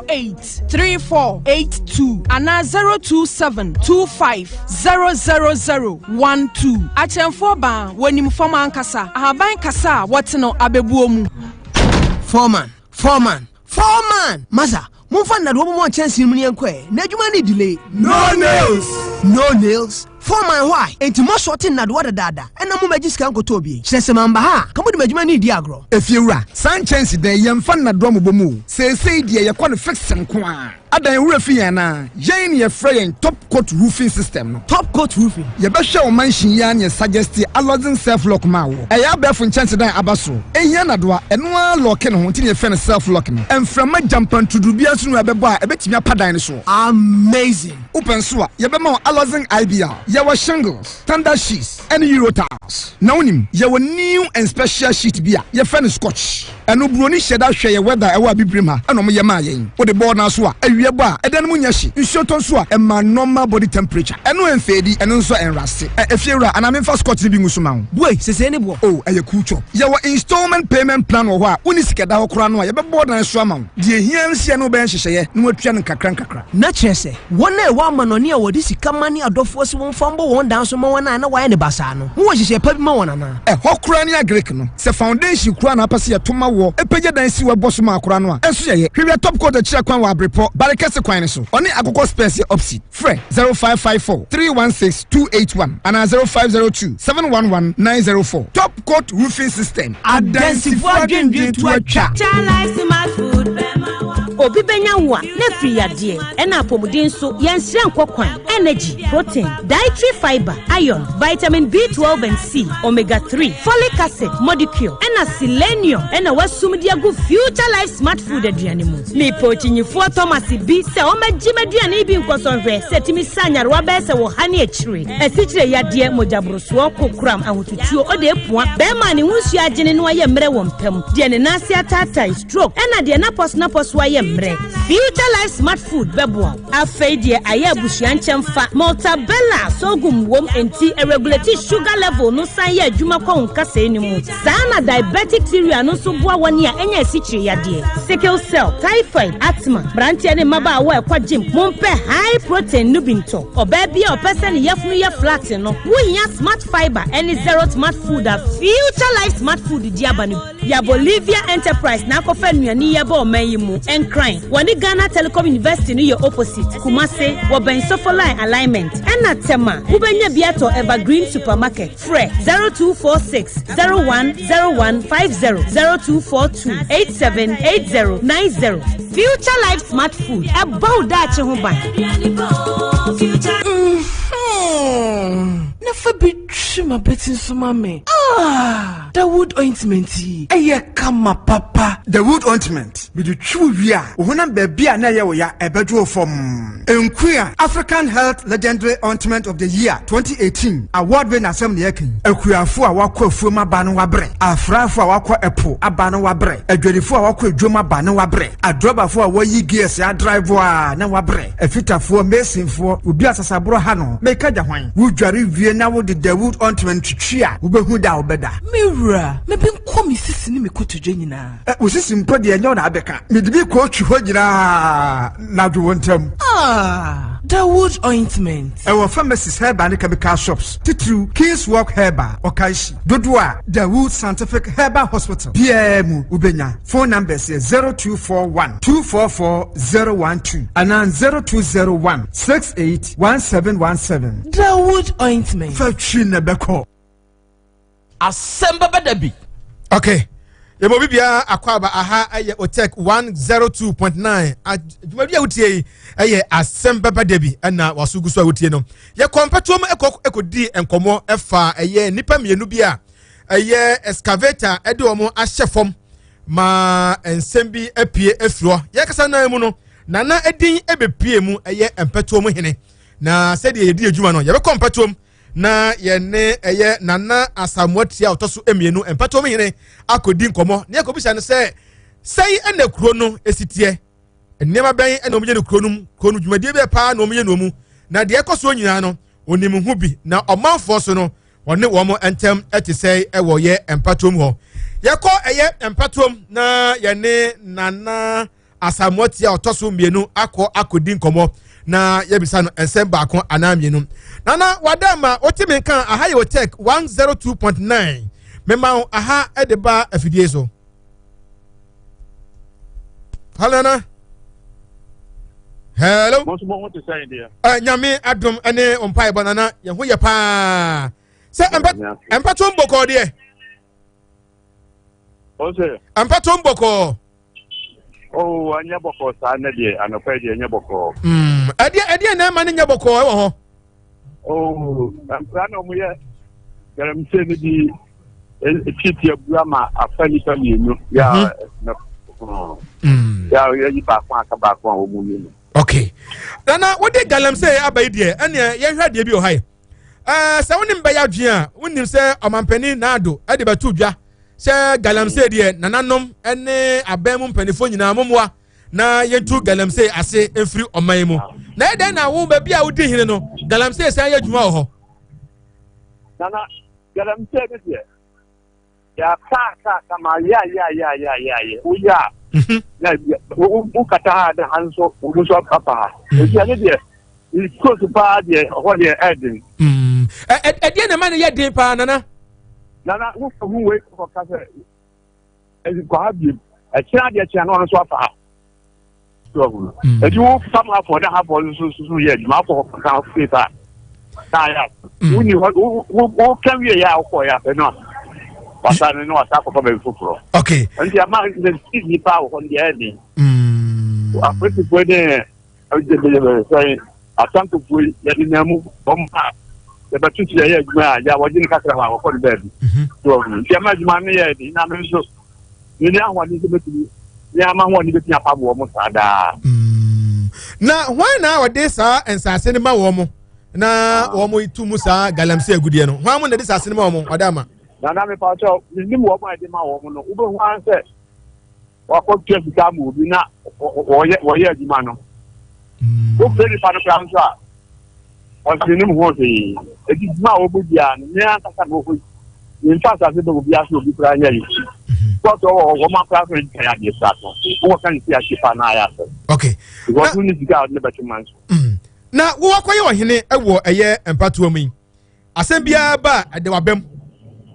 08 3482 anaa 02725 00012. Akyerɛmfoɔ baa, wɔnim fam ankasa. Ahaban kasa a wɔte no abɛbuo mu. Foreman, foreman, foreman! Masa, momfa nnadewa mmɔ nkyɛnsee mu na yɛnkɔ ɛ, na adwuma no delay. No nails! No nails? Foreman why? Enti moasɔɔte nnadewa dadaada ɛna mommɛgye sika nkɔtɔ bi? Kyerɛ sɛ mamba ha a, ka mode m'adwuma no redi agorɔ. Efiewura, saa nkyɛnsedan yi yɛmfa nnadewa mmobɔ mu o. Seesei deɛ yɛkɔ no fix nko ara. Adan wo werɛ fi yɛn anaa? Yɛn na yɛfrɛ yɛn Top Coat Roofing System no. Top Coat Roofing? Yɛbɛhwɛ wo mansion yi ara na yɛ suggest Alodzen Self Lock maa wo. Ɛyɛ abɛɛfo nkyɛnsedan a aba soro. Ɛnhia nnadewa, ɛno ara lɔɔke ne ho nti na yɛfrɛ no self lock no. Mframa gyampantrudu biara nso nni hɔ a ɛbɛbɔ a ɛbɛtumi apa dan no soɔ. Amazing! Wopɛ nso a, yɛbɛma wo Alodzen IBR. Yɛwɔ shingles, standard sheets, ɛne Euro tiles. Na wonim, yɛwɔ new and special sheet bi a yɛfrɛ no Scotch. Ɛno buroni hyɛ da hwɛ yɛ weather a ɛwɔ abibirem ha ɛna ɔmo yɛ maa yɛn. Wode bɔɔ no aso a, awia bɔ a, ɛdan no mu nyɛ hye, nsuo tɔ nso a, ɛma normal body temperature. Ɛno ɛnfeedi, ɛno nso ɛnraste. Ɛ, efiewura, anaa memfa scotch no bi ngu so ma wo? Buei, sesei ne boɔ. Oh, ɛyɛ cool chop. Yɛwɔ installment payment plan wɔ hɔ a, wonni sika da hɔ koraa no a, yɛbɛbɔ dan so ama wo. Deɛ ehia ara ne sɛ yɛne wo bɛyɛ nhyehyɛeɛ na woatua no nkakra nkakra. Na kyerɛ sɛ, wɔn a ɛwɔ amanɔne a wɔde sika ma ne adɔfoɔ se wɔmfa mbɔ wɔn dan so ma wɔn a na wɔayɛ no basaa no, mowɔ nhyehyɛe pa bi ma wɔn anaa? Ɛhɔ koraa ne agric no. Sɛ foundation koraa na wopɛ sɛ yɛto ma woɔ, pagya dan si hɔ bɔ so ma akora no a, ɛnso yɛyɛ. Hwehwɛ Top Coat akyiri kwan wɔ Abrepɔ, Bare Kɛse kwan no so. Ɔne Akokɔ Spurs yɛ opposite. Frɛ 0554 316 281 anaa 0502 711 904. Top Coat Roofing System, Adansifo adwendwen to atwa. Obi bɛnya wo a, na afiri yadeɛ, ɛna apɔmuden nso, yɛnsrɛ nkɔ kwan. Energy, protein, dietary fiber, iron, vitamin B12 and C, omega 3, folic acid, modicure, ɛna selenium ɛna wasum de agu Future Life Smart Food aduane mu. Mepɛ okyinyifoɔ Thomas bi sɛ ɔmmɛgye m'aduane yi bi nkɔsɔ nhwɛ sɛ ɛtumi sa nyarewa bɛyɛ sɛ wɔ ha ne akyire. Asikyire yadeɛ, mogyaborosoɔ, kokoram, ahotutuo, ɔde apua, bɛrima a ne ho nsuo agyene no ayɛ mmerɛ wɔ mpa mu, deɛ ne nan ase ataatae, stroke, ɛna deɛ n'apɔsonapɔso ayɛ mmerɛ. Future Life Smart Food bɛboa wo. Afei deɛ ayɛ abusua nkyɛmfa. Maltabella sorghum wom enti ɛregulate sugar level no san yɛ adwuma kɔ wo nkasɛɛ no mu. Saa na diabetic cereal no nso boa wɔn a anya asikyire yadeɛ, sickle cell, typhoid, asthma. Mmeranteɛ ne mmabaawa a ɛkɔ gym, mompɛ high protein no bi ntɔ. Ɔbaa bi a ɔpɛ sɛ ne yafunu yɛ flat no, wohia Smart Fiber ne Zero Smart Food a Future Life Smart Food de aba no bi. Ya Bolivia Enterprise na akɔfa nnuane yi aba ɔman yi mu. Nkran, wɔne Ghana Telecom University no yɛ opposite. Kumase, wɔbɛn Sofoline Alignment. Ɛna Tema, wobɛnya bi atɔ Evergreen Supermarket. Frɛ 0246 010150, 0242 878090. Future Life Smart Food, ɛbɔ wo daakye ho ban. Mm-hmm. Na fa bi twi m'abati nso ma me. Ah! Dawood ointment yi, ɛyɛ kama papa. Dawood ointment, mede twi wo wie a, wo honam baabi a na ɛyɛ wo ya, ɛbɛdwo wo fɔmm. Nkuya, African Health Legendary Ointment of the Year 2018 award winner asɛm na yɛreka yi. Akuafo a wɔakɔ afuom aba no wɔabrɛ, afraafo a wɔakɔ ɛpo aba no wɔabrɛ, adwadifo a wɔakɔ adwam aba no wɔabrɛ, adrɔbafo a wɔayi gears adrive a na wɔabrɛ, afitafoɔ, masonfoɔ, obi a sasaborɔ ha no, meka gya hwan? Wodware wie na wode Dawood ointment twitwi a, wobɛhu da a wobɛda. Me wura, me benkum me sisi ne me kotodwe nyinaa. Ɛ, wo sisi mpo deɛ ɛnyɛ wo na abɛka. Mede bi kɔɔtwi hɔ nyinaa na adwo wo ntam. Ah, Dawood ointment. Ɛwɔ pharmacies, herbal ne chemical shops, titiriw King's Walk Herbal, Okaishie. Dodoɔ a Dawood Scientific Herbal Hospital biara mu wobɛnya. Phone numbers yɛ 0241 244 012 anaa 0201 68 1717. Dawood ointment. Fa twi na ɛbɛkɔ. Asɛm bɛba da bi. Okay. Yɛbɔ obi biara akɔ aba aha ɛyɛ Otec 102.9 dwumadi a wotie yi ɛyɛ asɛm bɛba da bi ɛna waso gu so a wotie no. Yɛkɔ mpɛtoɔ mu ɛkɔ ɛkɔdi nkɔmmɔ ɛfa ɛyɛ nnipa mmienu bi a ɛyɛ excavator ɛde wɔn ahyɛ fam ma nsɛm bi apue afiri hɔ. Yɛkasa nan mu no nana edin ɛbɛpue mu ɛyɛ mpɛtoɔ mu hene na sɛdeɛ yɛdi adwuma no yɛbɛkɔ mpɛtoɔ mu. na yɛne ɛyɛ Nana Asamoah Tia ɔtɔ so mmienu mpatoam hene akɔdi nkɔmmɔ na yɛkɔbisa no sɛ sɛi ɛna kuro no esi teɛ nneɛma bɛn na wɔyɛ no kuro no mu kuro no dwumadie bɛɛ paa na wɔyɛ no mu na deɛ ɛkɔ soɔ nyinaa no onim ho bi na ɔmanfoɔ so no wɔne wɔn ntam te sɛ ɛwɔ yɛ mpatoam hɔ yɛkɔ ɛyɛ mpatoam na yɛne Nana Asamoah Tia ɔtɔ so mmienu akɔ akɔdi nkɔmmɔ na yɛbisa no nsɛm baako anaa mmienu. Nana wada ma wote me nka aha yɛ Otec 102.9 mema wo aha de ba afidie so. Hello Nana. Hello. Uh, nyame adom ne mpaebɔ nana yɛn ho yɛ paa sɛ mpɛto mbɔkɔɔ deɛ mpɛto mbɔkɔɔ Oh, ɛnyɛ bɔkɔɔ saa nnɛ deɛ, anɔpa yi deɛ ɛnyɛ bɔkɔɔ. Mm, ɛdeɛ ɛdeɛ na ɛma no nyɛ bɔkɔɔ ɛwɔ hɔ. Oh, nkura na wɔyɛ galamsey no bi tiatia e, bu ama afa nipa mmienu yɛ a mhm. mm. yɛ a yɛyi baako aka baako a wɔn mu mmienu. Okay, nana wode galamsey aba yi deɛ ɛnneɛ yɛhwɛ adeɛ bi wɔ ha yi. Ɛɛ sɛ wonim bɛyɛ adwene a wonim sɛ ɔmampanin naado de bɛto dwa sɛ galamsey deɛ nananom ne abɛn mu mpanimfoɔ nyinaa mommoa na yɛntu galamsey ase mfiri ɔman yi mu na ɛdɛn na wo baabi a wodi hene no galamsey san yɛ adwuma wɔ hɔ. Nana galamsey no deɛ Yɛakaakaaka ma ayɛayɛayɛayɛayɛ woyɛ a mhm. na wokata ha na ha nso wo nso afa ha mm. nti ɛno deɛ kuro so paa deɛ ɔhɔ deɛ ɛden mm. ɛdeɛ na ɛma no yɛ den paa nana nana wofa hu wei kɔka sɛ kɔ ha biem ɛkyena adeɛ kyena na ɔno nso afa ha ɛti wo fam afɔ na afɔ nso nso yɛ adwuma afɔ ka pepa na ayɛ wonni hɔ wo ka wie yɛ a wokɔ yɛ afɛ no a wasa no na wasa akɔfa baabi foforɔ okay nti ama ne nipa wɔ hɔ no deɛ ɛyɛ den apolisifoɔ ne sɛn asankofoɔ yi yɛde nam mu wɔn a yɛbɛto so yɛyɛ adwuma a yɛ a wɔgye no kakra hɔ a wɔkɔ no baabi nti ama adwuma no yɛ den na me nso mene ahoɔden sɛ mɛtumi ne ama ahoɔden bɛtumi apam wɔ mo saa daa mm. na hwan na ɔde saa nsase no ma wɔ mo na ah. wɔn mo tu mu saa galamsey agudeɛ no hwan mo na de saase no ma wɔn ɔde ama. nana mepa kyɛw menim wɔn a ɛde ma wɔn no wobɛhu ara sɛ wakɔtua sika ama obi na wɔyɛ wɔyɛ adwuma no mm. wofrɛ nipa no koraa nso a ɔsene ne mu ho hwee eti dwuma a wɔbɔ biara no mmea ankasa na wɔkɔ yi mfa asase bɛ obi ase obi koraa nyɛ yi kɔɔtɔ wɔ hɔ wɔn akora so nkyɛn adeɛ kora so wɔn ka ne si ase pa na ayɛ asɛ okay because wɔn ne sika a wɔde ne bɛtwe man so. Mm. na wɔakɔyɛ ɔhene wɔ ɛyɛ mpatoa mu yi asɛm biara ba a ɛde wabɛm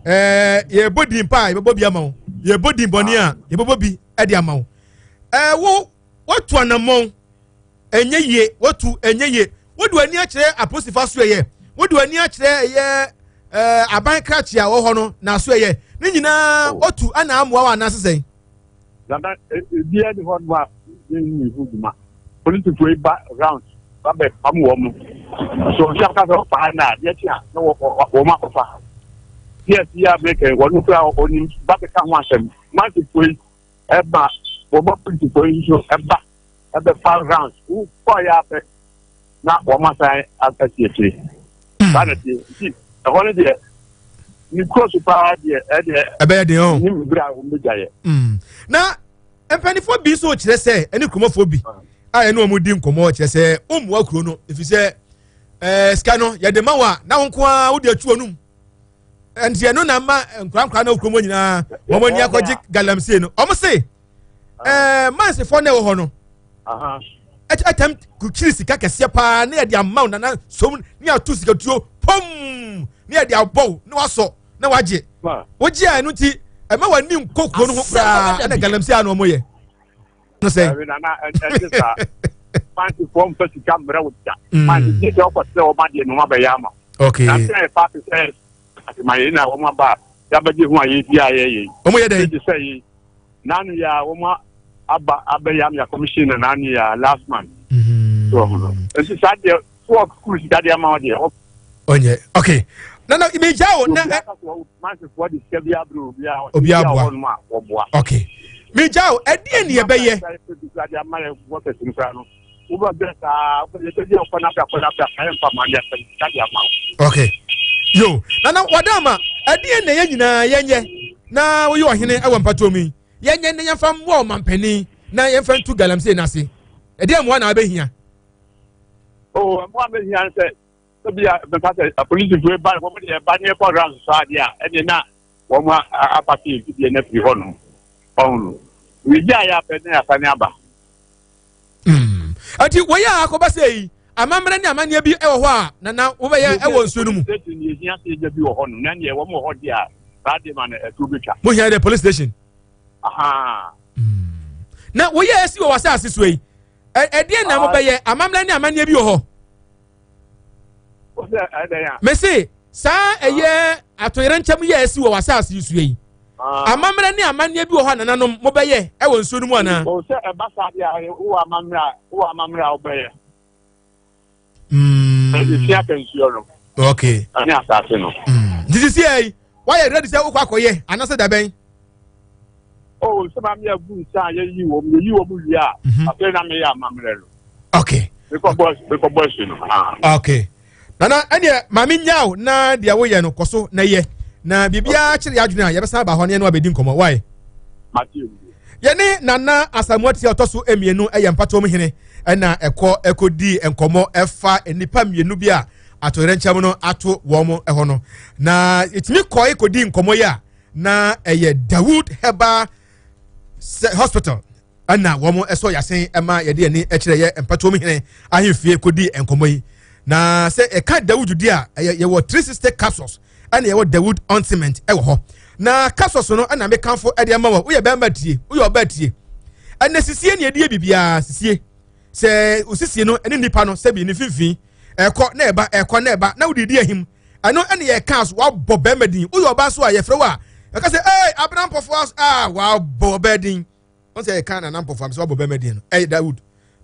ɛɛ yɛbɔ din pa a yɛbɛbɔ bi ama wo yɛbɔ din bɔne a yɛbɛbɔ bi ɛde ama wo ɛɛ wo watu anammɔn ɛnyɛ yie watu ɛnyɛ yie wode w'ani akyerɛ apolisifoɔ aso ɛyɛ wode w'ani akyerɛ ɛyɛ ɛɛ aban krakye a wɔ hɔ no n'aso ɛyɛ ne nyinaa oh. watu ana amoa wɔ anaasɛ sɛn. Nana ebiara ni hɔ nom a yɛnni ho dwuma. Polisifoɔ yi ba round ba bɛ pam wɔn. So obi aka sɛ ɔfa ha na adeɛ kye a na wɔn akɔfa ha. Yes, yi a meka yi wɔn kura onim ba bɛka ho asɛm. Mansifoɔ yi ɛba wɔn apolisifoɔ yi nso ɛba ɛbɛfa round. Wokɔ yɛ apɛ na wɔn asan asi akyire. Saa na tie nti ɛhɔ no deɛ ne kuro so paa deɛ ɛdeɛ. Ɛbɛyɛ den o. Nim bere a wɔn bɛgya yɛ. Hmm. Na mpanimfoɔ bi nso kyerɛ sɛ ɛne kuromafoɔ bi a ɛne wɔn di nkɔmɔ kyerɛ sɛ wɔmmua kuro no ɛfiri sɛ ɛɛ sika no yɛde ma wɔ a na wɔn nko ara wode atu wɔn nti ɛno na ma nkorankora na okurom nyinaa wɔn ani akɔgye galamsey no wɔn se ɛɛ mansefoɔ na ɛwɔ hɔ no ɛtɛm kukyiri sika kɛseɛ paa ne yɛde ama wo nana som ne ato sikatuo pom ne yɛde abɔ wo ne wasɔ na wagye wogye a ɛno nti ɛma w'ani nkɔ kuro no ho koraa ɛna galamsey a na wɔn yɛ no sɛ. Ɛbi nana ɛnti saa mansefoɔ mfa sika mmerɛ wo da manse gye sɛ ɔkɔ sɛ wɔn adeɛ no wɔn abɛyɛ ama. Okay. Na sɛ ɛfa te sɛ asemayɛ na wɔn aba a yabɛgye ho a yɛdi a yɛyɛ yi. Wɔn yɛ dɛ. Gye sɛ yi n'ano yɛ a wɔn aba abɛyɛ ama commission na n'ano yɛ a last month. Mm-hmm. So ɔho no nti saa deɛ so ɔkuru sika deɛ ama deɛ. Ɔnyɛ okay nana mi gya o na. Mansefoɔ de sika bi abere obi a obi aboa okay mi gya o ɛdeɛ ni ɛbɛyɛ. Okay. Yo, nana wada ama ɛdeɛ na yɛn nyinaa yɛnyɛ na woyɛ ɔhene ɛwɔ mpatoɔ mu yi yɛnyɛ ne yɛmfa mmoa ɔmampanin na yɛmfa ntu galamsey no ase ɛdeɛ mmoa na abɛhia. O mmoa bɛhia no sɛ ebi a mɛka sɛ apolisifoɔ ba wɔn deɛ ɛba ne ɛkɔ round so adeɛ a ɛdeɛ na wɔn apake yɛn fidie no afiri hɔ nom ɔho no yɛgye a yɛapɛ ne yɛasane aba. Ɛti wɔyɛ a akɔba sɛ yi amammerɛ ne amanneɛ bi wɔ hɔ a nana wobɛyɛ wɔ nsuo no mu. Station yɛhia sɛ yɛgya bi wɔ hɔ nom na neɛ wɔn wɔ hɔ deɛ a saa deɛ ma no ɛtuo bɛtwa. Mohia dɛ police station. Aha. Na wɔyɛ asi wɔ w'asase so yi ɛdeɛ na mobɛyɛ amammerɛ ne amanneɛ bi wɔ hɔ. Mese saa ɛyɛ atoyerɛnkyɛm yɛ asi wɔ w'asase yi so yi amammerɛ ne amanneɛ bi wɔ hɔ a nananom mobɛyɛ ɛwɔ nsuo no mu anaa. Sɛ ɛba saa deɛ a wowɔ amammerɛ a wowɔ amammerɛ a wobɛyɛ. Ɛsi aka nsuo no. Okay. Ɛne asase no. Nti sisi yɛ yi wayɛ ready sɛ wokɔ akɔyɛ anaasɛ dabɛn. Oh, sɛ maame agu nsa a yɛyi wɔn yɛyi wɔn wie a afei na meyɛ amammerɛ no. Okay. Mekɔ bɔ asu no. Okay. Nana ɛneɛ maame nyaw na deɛ woyɛ no kɔ so na yɛ na biribiara kyerɛ yɛ adwene a yɛbɛsan aba hɔ ne yɛne wabɛdi nkɔmmɔ wae. Yɛne Nana Asamoah Tia ɔtɔ so mmienu yɛ mpatoam hene ɛna ɛkɔ ɛkɔdi nkɔmmɔ ɛfa nnipa mmienu bi a atoyerɛnkyɛm no ato wɔn ɛhɔ no na yɛtumi kɔe kɔdi nkɔmmɔ yi a na ɛyɛ Dawood Herbal Hospital ɛna wɔn ɛsɔ yasen ɛma yɛde ani ɛkyerɛ yɛ mpatoam hene ahemfie kɔdi nkɔmmɔ yi na sɛ ɛka Dawood di a ɛyɛ yɛwɔ 360 capsules ɛna yɛwɔ Dawood ointment ɛwɔ hɔ na capsules no ɛna mekanfo ɛde ama wɔ woyɛ bɛrima tie woyɛ ɔbaa tie ɛna sisie ne ɛde yɛ biribiara sisie sɛ osisie no ɛne nipa no sɛbi ne mfimfini ɛkɔ na ɛba ɛkɔ na ɛba na wode di ahim ɛno ɛne yɛ kaa so wabɔ bɛrima din woyɛ ɔbaa so a yɛfrɛ wo a ɛka sɛ ee abena mpɔfoɔ a wabɔ ɔbaa din wɔn sɛ yɛka nana mpɔfoɔ am sɛ wabɔ bɛrima din no ɛyɛ Dawood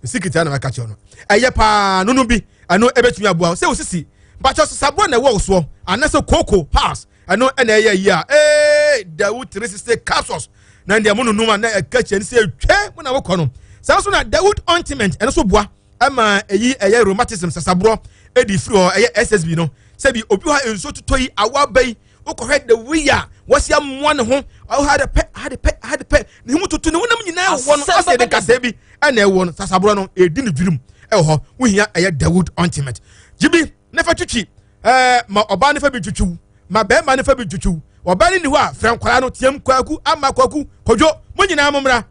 sikiti ana maka kyerɛ no ɛyɛ paa no no bi ɛno ɛbɛtumi aboa sɛ osisi mpakyɛ saboa na ɛwɔ wo soɔ anaasɛ kooko pass ɛno ɛna ɛyɛ yi a ee Dawood 360 capsules na deɛ mo nonom a na ɛka kyerɛ no sɛ etwa mo na wokɔ no saa nso na Dawood ointment ɛno so boa ɛma ɛyi ɛyɛ rheumatism sasaborɔ ɛdi firi hɔ ɛyɛ SSB no sɛbi obi hɔ a nsuo totɔ yi awa aba yi wokɔhwɛ the way a wɔsi amoa ne ho ɔha de pɛ ha de pɛ ha de pɛ ne ho tutu ne honam nyinaa wɔ no asɛ de nkasɛɛ bi ɛna ɛwɔ no sasaborɔ no ɛdi ne dwirim ɛwɔ hɔ wohia ɛyɛ Dawood ointment gyibi ne fa twitwi ɛɛ ma ɔbaa ne fa bi twitwiw ma bɛrima ne fa bi twitwiw ɔbaa ne ni hɔ a frɛ nkwadaa no tiam kwaku ama kwaku kwadwo mo nyinaa mo mmra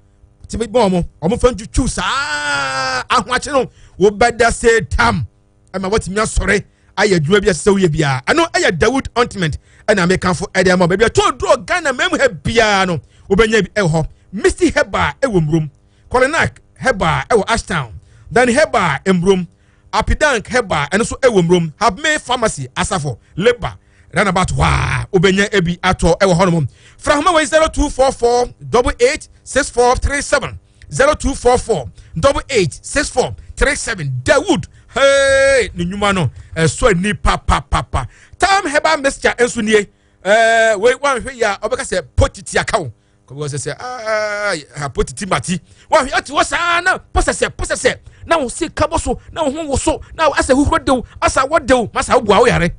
tìmí bɔn ɔmo ɔmo fa ntwitwiw saa ahoakye no wobɛda se tam ɛma watumi asɔre ayɛ adwuma bi ɛsɛ sɛ woyɛ biara ɛno ɛyɛ Dawood ointment ɛna mekanfo ɛde ama baabi ɛtɔ duro Ghana mɛmu ha biara no wobɛnya bi ɛwɔ hɔ Misty Herbal ɛwɔ Mmurom Kolinak Herbal ɛwɔ Ashtown Dan Herbal Mmurom Apidank Herbal ɛno nso ɛwɔ Mmurom Habme Pharmacy Asafo Labour roundabout hɔ a wobɛnya ebi atɔ ɛwɔ hɔnom fra homa wɔ 0244 88 6437 0244 88 64 37 Dawood hey ne nnwuma no ɛsɔ ani papapapa time herbal mixture nso nie ɛɛ wei wanhwɛ yi a ɔbɛka sɛ potiti aka wo kɔbi sɛ sɛ aa potiti mati wanhwɛ ɔte hɔ saa na pɔsɛsɛ pɔsɛsɛ na wo se kabɔ so na wo ho wo so na asɛ huhuro dew asɛ awɔ dew masa wo bua wo yare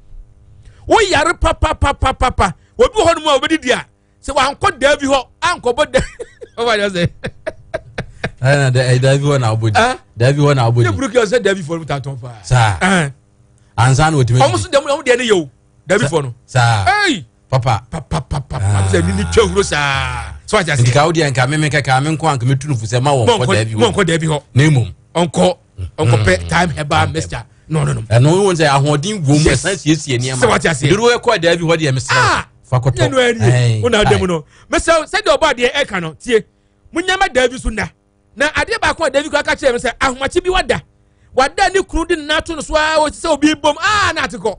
wo yare papapapapa obi wɔ hɔ nom a obɛdidi a sɛ wankɔ daabi hɔ ankɔbɔ da ɔba yɛ sɛ. ɛna dɛ daabi hɔ na abɔ di daabi hɔ na abɔ di. ne buru kí ɔsɛ daabi fɔ ɔmu ta tɔn paa. saa ansa na otumi. ɔmu so dɛm ɔmu deɛ ne yɛ o daabi fɔ no. saa eyi. papa papa papa sɛ ni ni twɛ huro saa. so wagya se. nti ka o deɛ nka mímí kɛkɛ ami nko anka mi tunu fusɛ ma wɔn kɔ daabi hɔ mɔ nkɔ daabi hɔ. na emom. ɔnkɔ ɔnkɔpɛ time herbal mixture na ɔno nom. ɛno wɔn sɛ ahoɔden wɔ mu ɛsan siesie nneɛma. sɛ wagya se. duro ɛkɔ daabi hɔ deɛ mesrɛ. Fakɔtɔ. Nyɛ no ani. Wo na ɔda mu no. Mesɛ sɛdeɛ ɔbɔ adeɛ ɛka no tie. Munyama Davi so nna. Na adeɛ baako a Davi kora ka kyerɛ me sɛ ahomakye bi wada. Wada ne kunu de ne nan ato no so a ɔsi sɛ obi bom a na ate kɔ.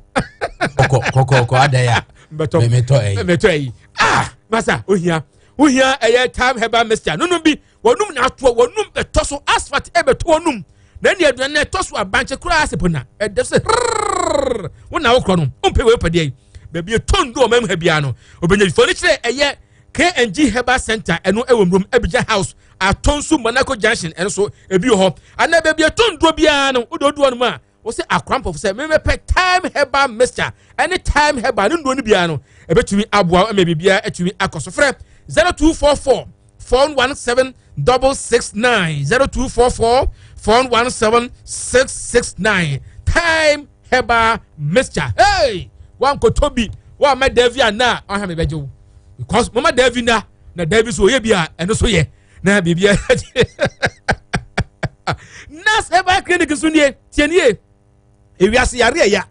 Kɔkɔ kɔkɔ kɔ ada ya. Mbɛtɔ mɛtɔ ɛyi. Mɛtɔ ɛyi. Ah masa ohia ohia ɛyɛ time herbal mixture nunum bi wɔnum na atoɔ wɔnum bɛtɔ so asphalt ɛbɛtɔ wɔnum na ɛne aduane na ɛtɔ so abankye koraa ase po na ɛdɛ sɛ rrrr wo na wokorɔ no wompɛ wei pɛdeɛ yi baabi ɛtɔ ndu ɔma mu ha biara no obɛnya bi fɔne kyerɛ ɛyɛ KNG Herbal Center ɛno ɛwɔ Mmurom Abidjan House Atonsu Monaco Junction ɛno so ebi wɔ hɔ anaa baabi ɛtɔ nduo biara no wode odu hɔ nom a Wo sɛ akorampɔfo sɛ memɛpɛ time herbal mixture ɛne time herbal ne nnuro no biara no ɛbɛtumi aboa wo ma biribiara atumi akɔ so. Frɛ 0244 417 669 0244 417 669 time herbal mixture. Hey! Wankɔtɔ bi woamma Davi anna a ɔha mebɛgye wo because mama Davi na na Davi so ɔyɛ bi a ɛno so yɛ na biribiara Nas Herbal Clinic nso nie tie nie ewiase yareɛ ya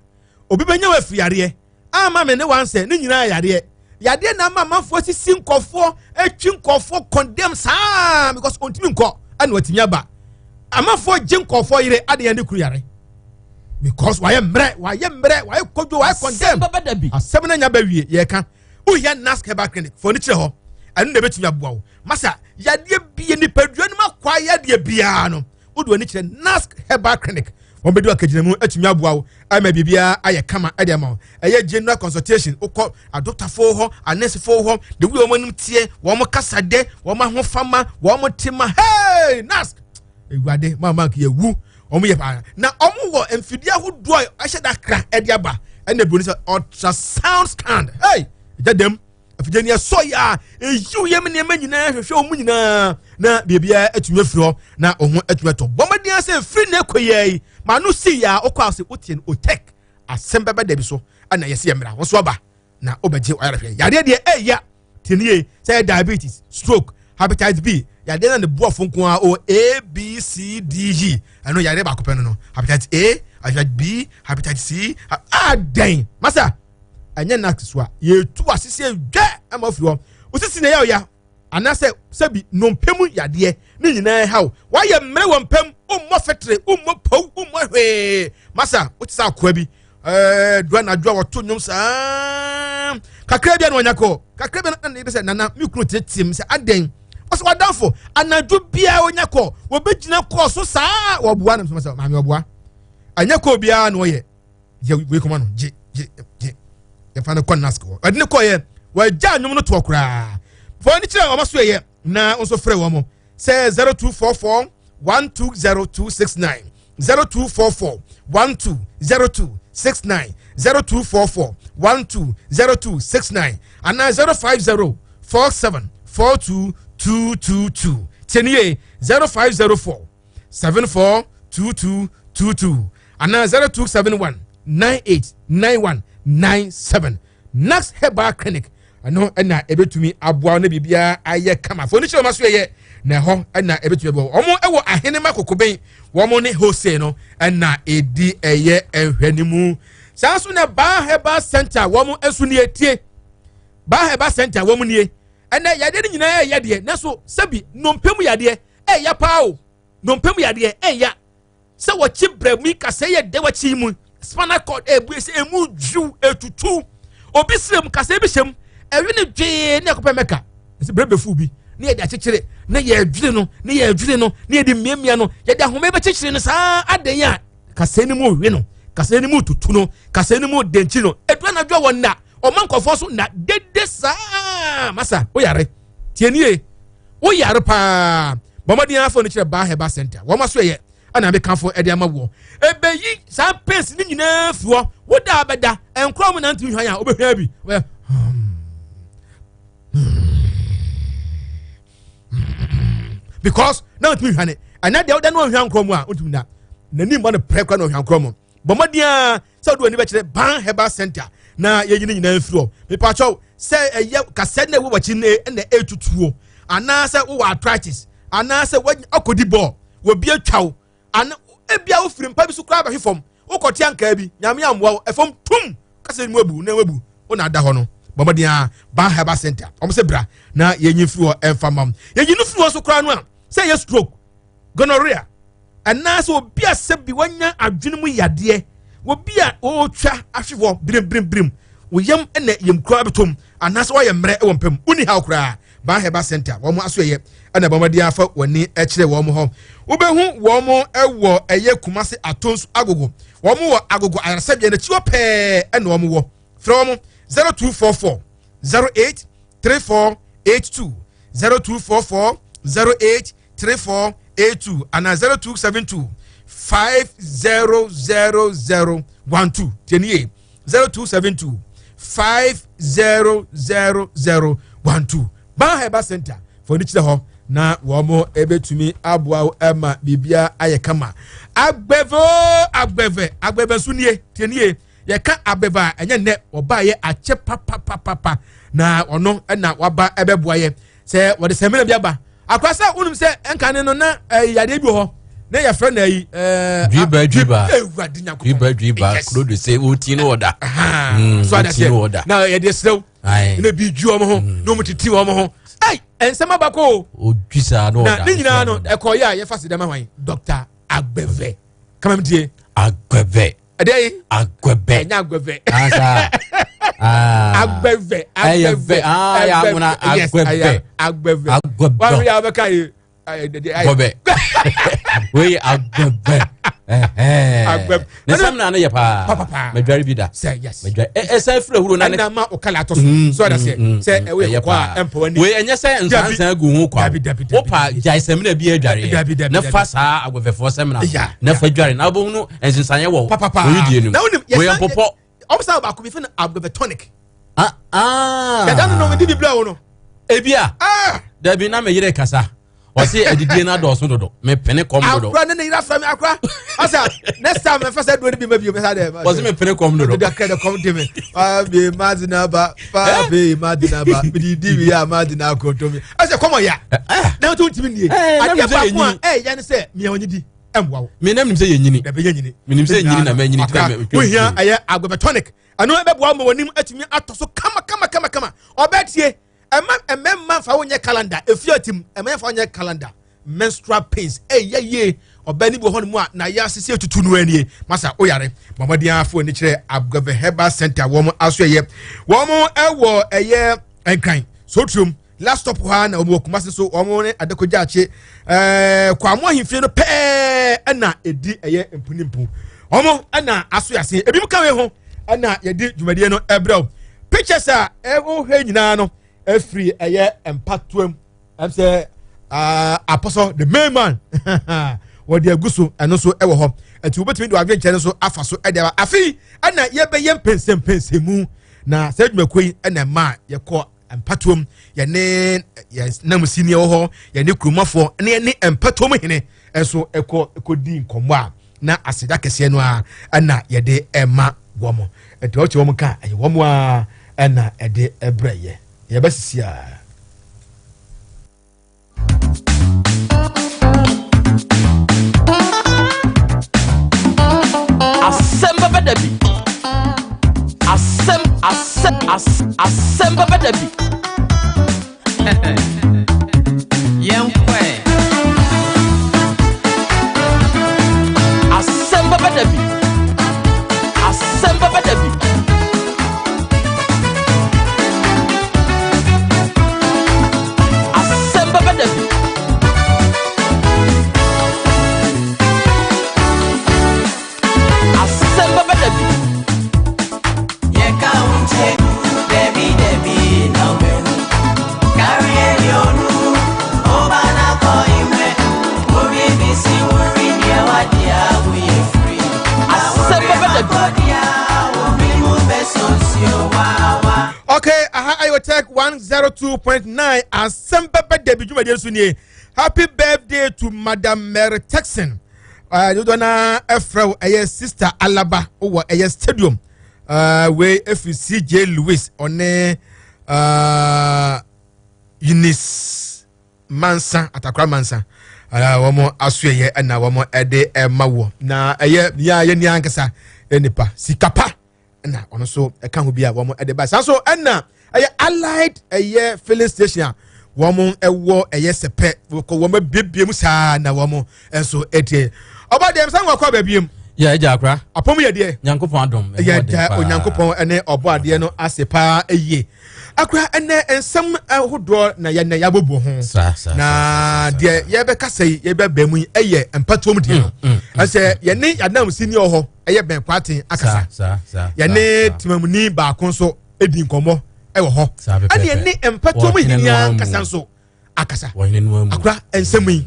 obi bɛnya wɔ afiri yareɛ ama me ne wansɛ ne nyinaa yareɛ yadeɛ na ama amanfoɔ sisi nkɔfoɔ atwi nkɔfoɔ condemn saa because ɔntumi nkɔ ɛna watumi aba amanfoɔ gye nkɔfoɔ yere adeɛ ne kuru yare because wayɛ mmerɛ wayɛ mmerɛ wayɛ kodwo wayɛ condemn asɛm no nya bɛwie yɛka wohia Nask Herbal Clinic fo ani kyerɛ hɔ ɛno na ɛbɛtumi aboa wo masa yadeɛ bie nipadua no mu akwa yadeɛ biara no wode w'ani kyerɛ Nask Herbal Clinic wɔn bɛdi akagyina mu atumi aboa wo ama biribiara ayɛ kama ɛde ama wo ɛyɛ general consultation wokɔ adɔktafoɔ hɔ anɛsefoɔ hɔ de wei wɔn anim teɛ wɔn kasa dɛ wɔn ahofama wɔn tema hey Nask ewurade maa maa yɛ wu wɔn yɛ paa na wɔn wɔ mfidie ahodoɔ a ɛhyɛ da kra ɛde aba ɛna ebi sɛ ultrasound scan hey ɛgya dɛm afidie ni ɛsɔ yɛ a eyiw yɛm nneɛma nyinaa hwehwɛ wɔn nyinaa na biribiara atumi afiri hɔ na wɔn ho atumi atɔ bɔnmɔden asɛ efiri na ekɔ yɛ yi maa no si yɛ a ɔkɔ ase wotie no otek asɛm bɛbɛ dɛbi so ɛna yɛsi yɛ mmira wɔn so aba na wobɛgye wayarehwɛ yadeɛ deɛ ɛya tinie sɛ yɛ diabetes stroke hepatitis b yadeɛ na ne boafo nko ara o a b c d e ɛno yadeɛ baako pɛ no no hepatitis a hepatitis b hepatitis c adɛn masa ɛnyɛ nask so a yɛtu asese dwɛ ama afiri hɔ osisi na ɛyɛ ɔya anaasɛ sɛbi nnompe mu yadeɛ ne nyinaa ha wo wayɛ mmerɛ wɔ mpam wommɔ fɛtere wommɔ pow wommɔ hwee masa wote sɛ akoa bi ɛɛ dua anadwo a wɔto nnwom saa kakra bi a na wɔnya kɔ kakra bi na ne sɛ nana me kunu teteɛ mu sɛ adɛn ɔsɛ wadamfo anadwo biara wɔnya kɔ wɔbɛgyina kɔɔ so saa wɔboa no sɛ maame ɔboa ɛnyɛ kɔɔ biara na ɔyɛ yɛ wei kɔma no gye gye gye yɛfa no kɔ nask hɔ ɛde ne kɔyɛ wɔagya nnwom no toɔ koraa fɔɔ ne kyerɛ wɔn so yɛ na nso frɛ wɔn sɛ 0244 120269 0244 120269 0244 120269 anaa 050 47 42222 tiɛnie 0504 742222 anaa 0271 9891 97 Nax Herbal Clinic ɛno ɛna ɛbɛtumi aboa na biribiara ayɛ kama fo ne kyerɛ wɔn aso yɛ na ɛhɔ ɛna ɛbɛtumi aboa wɔn ɛwɔ ahenema kokoben wɔn ne hose no ɛna ɛdi ɛyɛ ɛhwɛ ne mu saa nso na Baa Herbal Center wɔn nso nie tie Baa Herbal Center wɔn nie ɛnɛ yadeɛ no nyinaa ɛyɛ deɛ nanso sɛbi nnompe mu yadeɛ ɛyɛ paa o nnompe mu yadeɛ ɛyɛ sɛ wɔkye brɛ mu yi kasɛ yɛ dɛ wɔkye mu spinal cord ɛbue sɛ emu dwiw etutu obi srɛ mu kasɛ bi hyɛ mu ɛwe ne dwee ne ɛkɔpɛ mɛka ɛsɛ brɛ bɛfu bi ne yɛde akyekyere ne yɛdwene no ne yɛdwene no ne yɛde mmiamia no yɛde ahoma bɛkyekyere no saa adɛn a kasɛ no mu hwe no kasɛ no mu tutu no kasɛ no mu denkyi no ɛdu anadwo a wɔn na ɔma nkɔfoɔ so na dede saa masa woyare tie nie woyare paa bɔ mmɔden afɔ no kyerɛ baa herbal center wɔn aso ɛyɛ ɛna mekafo ɛde ama woɔ ɛbɛyi saa pains ne nyinaa fi hɔ woda abɛda nkorɔ mu nantumi hwan a wobɛhwɛ bi wɔyɛ because na ntumi hwane ɛnɛ deɛ woda no ɔhwa nkorɔ mu a wontumi da n'anim bɔ no prɛ kora na ɔhwa nkorɔ mu bɔ mmɔden a sɛ wode w'ani bɛkyerɛ ban herbal center na yɛyi ne nyinaa mfiri hɔ mepakyɛw sɛ ɛyɛ kasɛ na ɛwɔ w'akyi no ɛna ɛtutuo anaasɛ wowɔ arthritis anaasɛ akɔdi bɔɔl wɔbi atwa wo ana ebia wofiri mpa bi so koraa bɛhwe fam wokɔte ankaa bi nyame ammoa wo ɛfam tum kasɛ mu abu na wabu wo na ada hɔ no bɔ mmɔden a ban herbal center wɔn sɛ bra na yɛnyi mfiri hɔ ɛmfa ma yɛyi no firi hɔ so koraa no a sɛ ɛyɛ stroke gonorrhea anaasɛ obi a sɛbi wanya adwene mu yadeɛ obi a ɔretwa ahwe hɔ birimbirimbirim wo yam na yam kura bɛtɔm anaasɛ wayɛ mmerɛ wɔ mpam wonni haw koraa Ban Herbal Center wɔn aso ɛyɛ ɛna bɔmmɔden afa wɔn kyerɛ wɔn hɔ wobɛhu wɔn wɔ ɛyɛ Kumase Atonsu Agogo wɔn wɔ Agogo ayaresabea n'akyi hɔ pɛɛ ɛna wɔn wɔ frɛ wɔn 0244 08 3482 0244 08 3482 anaa 0272 5000 12 tie ne yie 0272 5000 12 Ban Herbal Center fo ani kyerɛ hɔ na wɔn ebetumi aboa wo ma biribiara ayɛ kama. Agbɛvɛ oo agbɛvɛ agbɛvɛ nso nie tie nie yɛka agbɛvɛ a ɛnyɛ nnɛ wɔbaayɛ akyɛ papapapapa na ɔno na waba ɛbɛboa yɛ sɛ wɔde sɛmina bi aba akora sɛ wonim sɛ ɛnkane no na eh, yadeɛ bi wɔ hɔ na yɛfrɛ no ayi eh, dwiba dwiba awurade nyankopɔn dwiba dwiba kuro de sɛ woti no ɔda mm, so adaseɛ na yɛde serɛw na bi dwi wɔn ho mm. na wɔn titi wɔn ho ɛy nsɛm abako o odwi saa na ɔda na ne nyinaa no ɛkɔ yɛ a yɛfa si dɛm ahwan dɔkta agbɛvɛ kama mi tie agbɛvɛ ɛdɛ yi agbɛvɛ ɛnyɛ agbɛvɛ asa agbɛvɛ agbɛvɛ agbɛvɛ agbɛvɛ agbɛvɛ wɔn yɛ abɛka yi gɔbɛ wei agbɛbɛ agbɛbɛ ne sɛm na ne yɛ paa madware bi da madware ɛsɛ firi ahuro na ne ɛna ma ɔkala atɔ so so ɔda sɛ sɛ ɛwɔ yɛ kɔkɔ a ɛmpɔ wani wei ɛnyɛ sɛ nsansan gu ho kwa wopa gyae sɛmina bi adwareɛ na fa saa agbɛfɛfoɔ sɛmina na fa dware na wobɛhunu nsensaneɛ wɔ oyidie no mu wei mpopɔ ɔmo baako bi fɛ no agbɛbɛ tonic Ah, ah. Dada no no di bi bla wo no. Ebia. Ah. Dabi na me yere kasa. Ɔse adidie no adɔɔso dodo. Me pene kɔm dodo. Akora ne ne yere afra me akora. Asa next time me fa sɛ duro no bi ma bi me sa dɛ. Ɔse me pene kɔm dodo. Dodo akra de kɔm de me. Fa bi ma di na ba. Fa bi ma di na ba. Me di di wi ya ma di na akoto mi. Ɔse kɔmɔ ya. Na to ntimi nie. Adeɛ baako a ɛyɛ ne sɛ mia onye di. Ɛmboa wo. Me na menim sɛ yɛnyini. Dabi yɛnyini. Menim sɛ nyini na manyini. Wohia ɛyɛ agbɛbɛ tonic. Ɛno ɛbɛboa ma w'anim atumi atɔ so kama kama kama kama. Ɔbɛtie ɛma ɛmɛmma nfa wo nyɛ calendar efi atim ɛmɛ nfa wo nyɛ calendar menstrual pains ɛyɛ yie ɔbaa ni bi wɔ hɔ nom a na yɛ asese etutu no anie masa oyare mɔmɔden afo ani kyerɛ Agbeve Herbal Center wɔn aso ɛyɛ wɔn ɛwɔ ɛyɛ nkran sotuom last stop hɔ ara na wɔn wɔ kumase so wɔn ne adakogya akye ɛɛ kwamo ahemfie no pɛɛ ɛna edi ɛyɛ mpunimpu wɔn ɛna aso ase ebi mu ka wei ho ɛna yɛde dwumadie no ɛbrɛw pictures a ɛwɔ nyinaa no efiri ɛyɛ mpatoam ɛm sɛ ɛɛ apɔsɔ the main man wɔde agu so ɛno nso ɛwɔ hɔ ɛti wobɛtumi de wadwenkyɛ no nso afa so ɛde aba afei ɛna yɛbɛyɛ mpɛnsɛmpɛnsɛmu na sɛ adwumakuo yi ɛna ɛma yɛkɔ mpatoam yɛne yɛn namusini wɔ hɔ yɛne kuromafoɔ ne yɛne mpatoam hene nso ɛkɔ ɛkɔdi nkɔmmɔ a na aseda kɛseɛ no a ɛna yɛde ɛma wɔn ɛti ɔkyɛ wɔn ka ɛyɛ wɔn a ɛna ɛde ɛbrɛ yɛ yɛbɛsisi a. Asɛm bɛbɛ da bi. Asɛm asɛm as asɛm bɛbɛ da bi. Yɛnkɔ ɛ. Asɛm bɛbɛ da bi. Asɛm bɛbɛ da bi. Asɛm bɛbɛ da bi. Asɛm bɛbɛ da bi. Yɛka wo nkyɛ dɛbi dɛbi na wobɛhu. Karie ni onu, oba na kɔ iwe. Obi bi si wuri deɛ wadi a woyɛ firi. Asɛm bɛbɛ da bi. Okay, aha Ayotech 102.9 asɛm bɛbɛ da bi dwumadie nso nie. Happy birthday to Madam Mary Texan. Uh, dodoɔ na ɛfrɛ wo ɛyɛ Sister Alaba wɔ ɛyɛ stadium. Uh, wei ɛfiri CJ Lewis ɔne uh, Eunice Mansa Atakora Mansa. Uh, wɔn asoɛyɛ ɛna wɔn ɛde ɛma wɔ na ɛyɛ yɛ yɛ ni ankasa nipa sikapa ɛna ɔno nso ɛka ho bi a wɔn ɛde ba saa nso ɛna ɛyɛ allied ɛyɛ filling station a wɔn ɛwɔ ɛyɛ sɛpɛ wɔkɔ wɔn abiebie mu saa na wɔn nso ɛtie ɔba deɛ nsa wɔkɔ abɛbie mu. yɛ ɛgya akora. apɔm yɛ deɛ. nyankopɔn adom. yɛ da onyankopɔn ɛne ɔbɔ adeɛ no ase paa ɛyie akora ɛnɛ nsɛm ahodoɔ na yɛnɛ yɛabɔbɔ ho na deɛ yɛbɛkasa yi yɛbɛbɛn mu yi ɛyɛ mpatoam deɛ no ɛsɛ yɛne yɛnam si ni wɔ hɔ ɛyɛ bɛn kwaten akasa yɛne temamuni baako nso di nkɔmmɔ ɛwɔ hɔ ɛne yɛne mpatoam hene ankasa nso akasa akora nsɛm yi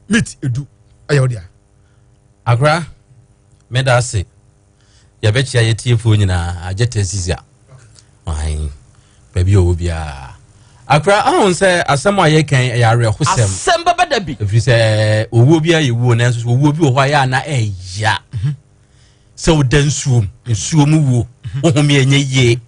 meat edu ɛyɛ wo dea. Akora, meda ase. Yɛbɛkyia yɛ tiefoɔ nyinaa, agye tɛsisi a. Ahan, baabi a ɔwɔ biara. Akora, ahun sɛ asɛm a yɛkan ɛyɛ awerɛhosɛm. Asɛm bɛbɛ da bi. Ɛfiri sɛ owuo bi ayɛ wuo nanso so owuo bi wɔ hɔ a yɛ ana ɛya. Sɛ woda nsuom, nsuo mu wuo, wohome ɛnyɛ yie.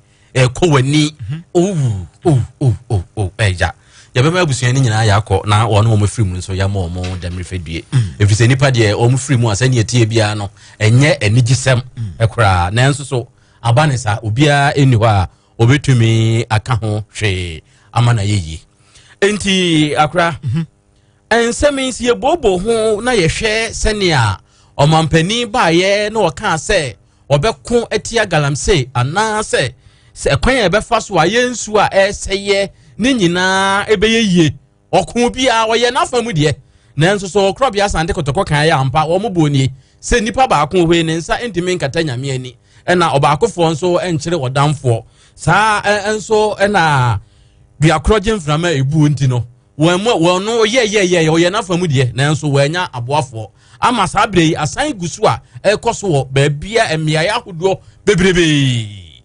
ɛkɔ w'ani owu owu owu owu owu ɛya yɛbɛma abusua no nyinaa yɛakɔ na wɔn wɔn afiri mu nso yɛama wɔn dɛmere due mm. ɛfiri sɛ nipa deɛ wɔn firi mu a sɛdeɛ ɛteɛ biara no ɛnyɛ anigyesɛm mm. koraa nanso so aba ne saa obiara ɛnni hɔ a obɛtumi aka ho hwee ama na yɛyie nti akora mhm. nsɛm yi sɛ yɛbooboo ho na yɛhwɛ sɛnea ɔmampanin baeɛ na ɔkaa sɛ ɔbɛko atia galamsey anaasɛ sɛ ɛkwan a yɛbɛfa so a yɛn nsuo a ɛresɛeɛ ne nyinaa ɛbɛyɛ yie ɔko biara ɔyɛ n'afa mu deɛ nanso so ɔkorɔbea asante kɔtɔkɔ kan yɛ ampa wɔn bɔ nie sɛ nipa baako hwee ne nsa ntumi nkata nyame ani ɛna ɔbaakofoɔ nso nkyere ɔdamfoɔ saa nso ɛna duakorɔ gye mframa ebuo nti no Wɔn mu wɔn no yɛyɛyɛ ɔyɛ n'afa mu deɛ nanso wɔanya aboafoɔ ama saa berɛ yi asan gu so a ɛrekɔ so wɔ baabi a mmeaeɛ ahodoɔ bebrebee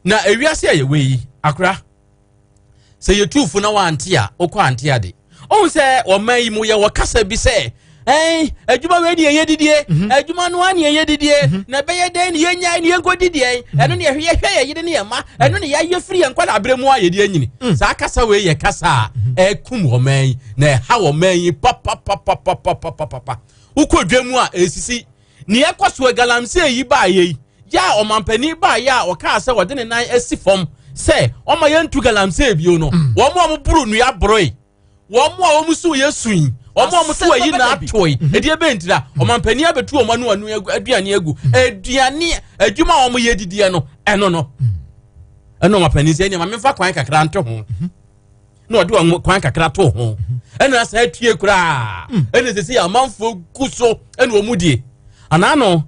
na ewiase a yɛwɔ yi akora sɛ yɛtu fo na wante a wokɔ ante ade ɔhu sɛ ɔman yi mu yɛwɔ kasa bi sɛ ɛn adwuma wei ne yɛyɛ didie mhm. adwuma no a ne yɛyɛ didie mhm. na ɛbɛyɛ dɛn ne yɛnyae ne yɛnkɔ didiɛ mhm. ɛno ne yɛhwɛ yɛhwɛ yɛ yere ne yɛ mma ɛno ne yɛayɛ firi yɛn nkwadaa berɛ mu a yɛde anyini mm. saa kasa wei yɛ kasa a ɛkum ɔman yi na ɛha ɔman yi papapapapapapapa wokɔ dwa mu a ɛsisi nea ɛkɔ so galamsey yi baayɛ yi yɛ a ɔmampanin baayɛ a ɔkaa sɛ ɔde ne nan asi fam sɛ ɔma yɛntu galamsey bio no mm. wɔn a wɔboro nnua boroe wɔn a wɔn so yɛ sui wɔn a wɔn to ayi na atoe mhm. ɛdeɛ bɛn ntira mhm. ɔmampanin abɛtu wɔn ano ano aduane agu mhm. aduane adwuma a wɔn yɛ didiɛ no ɛno no ɛna ɔmampanin sɛ ɛnneɛma mefa kwan kakra nto ho na ɔde wɔn kwan kakra to ho ɛna asa atue koraa ɛna sɛ sɛ amanfoɔ gu so ɛna wɔn die anaa no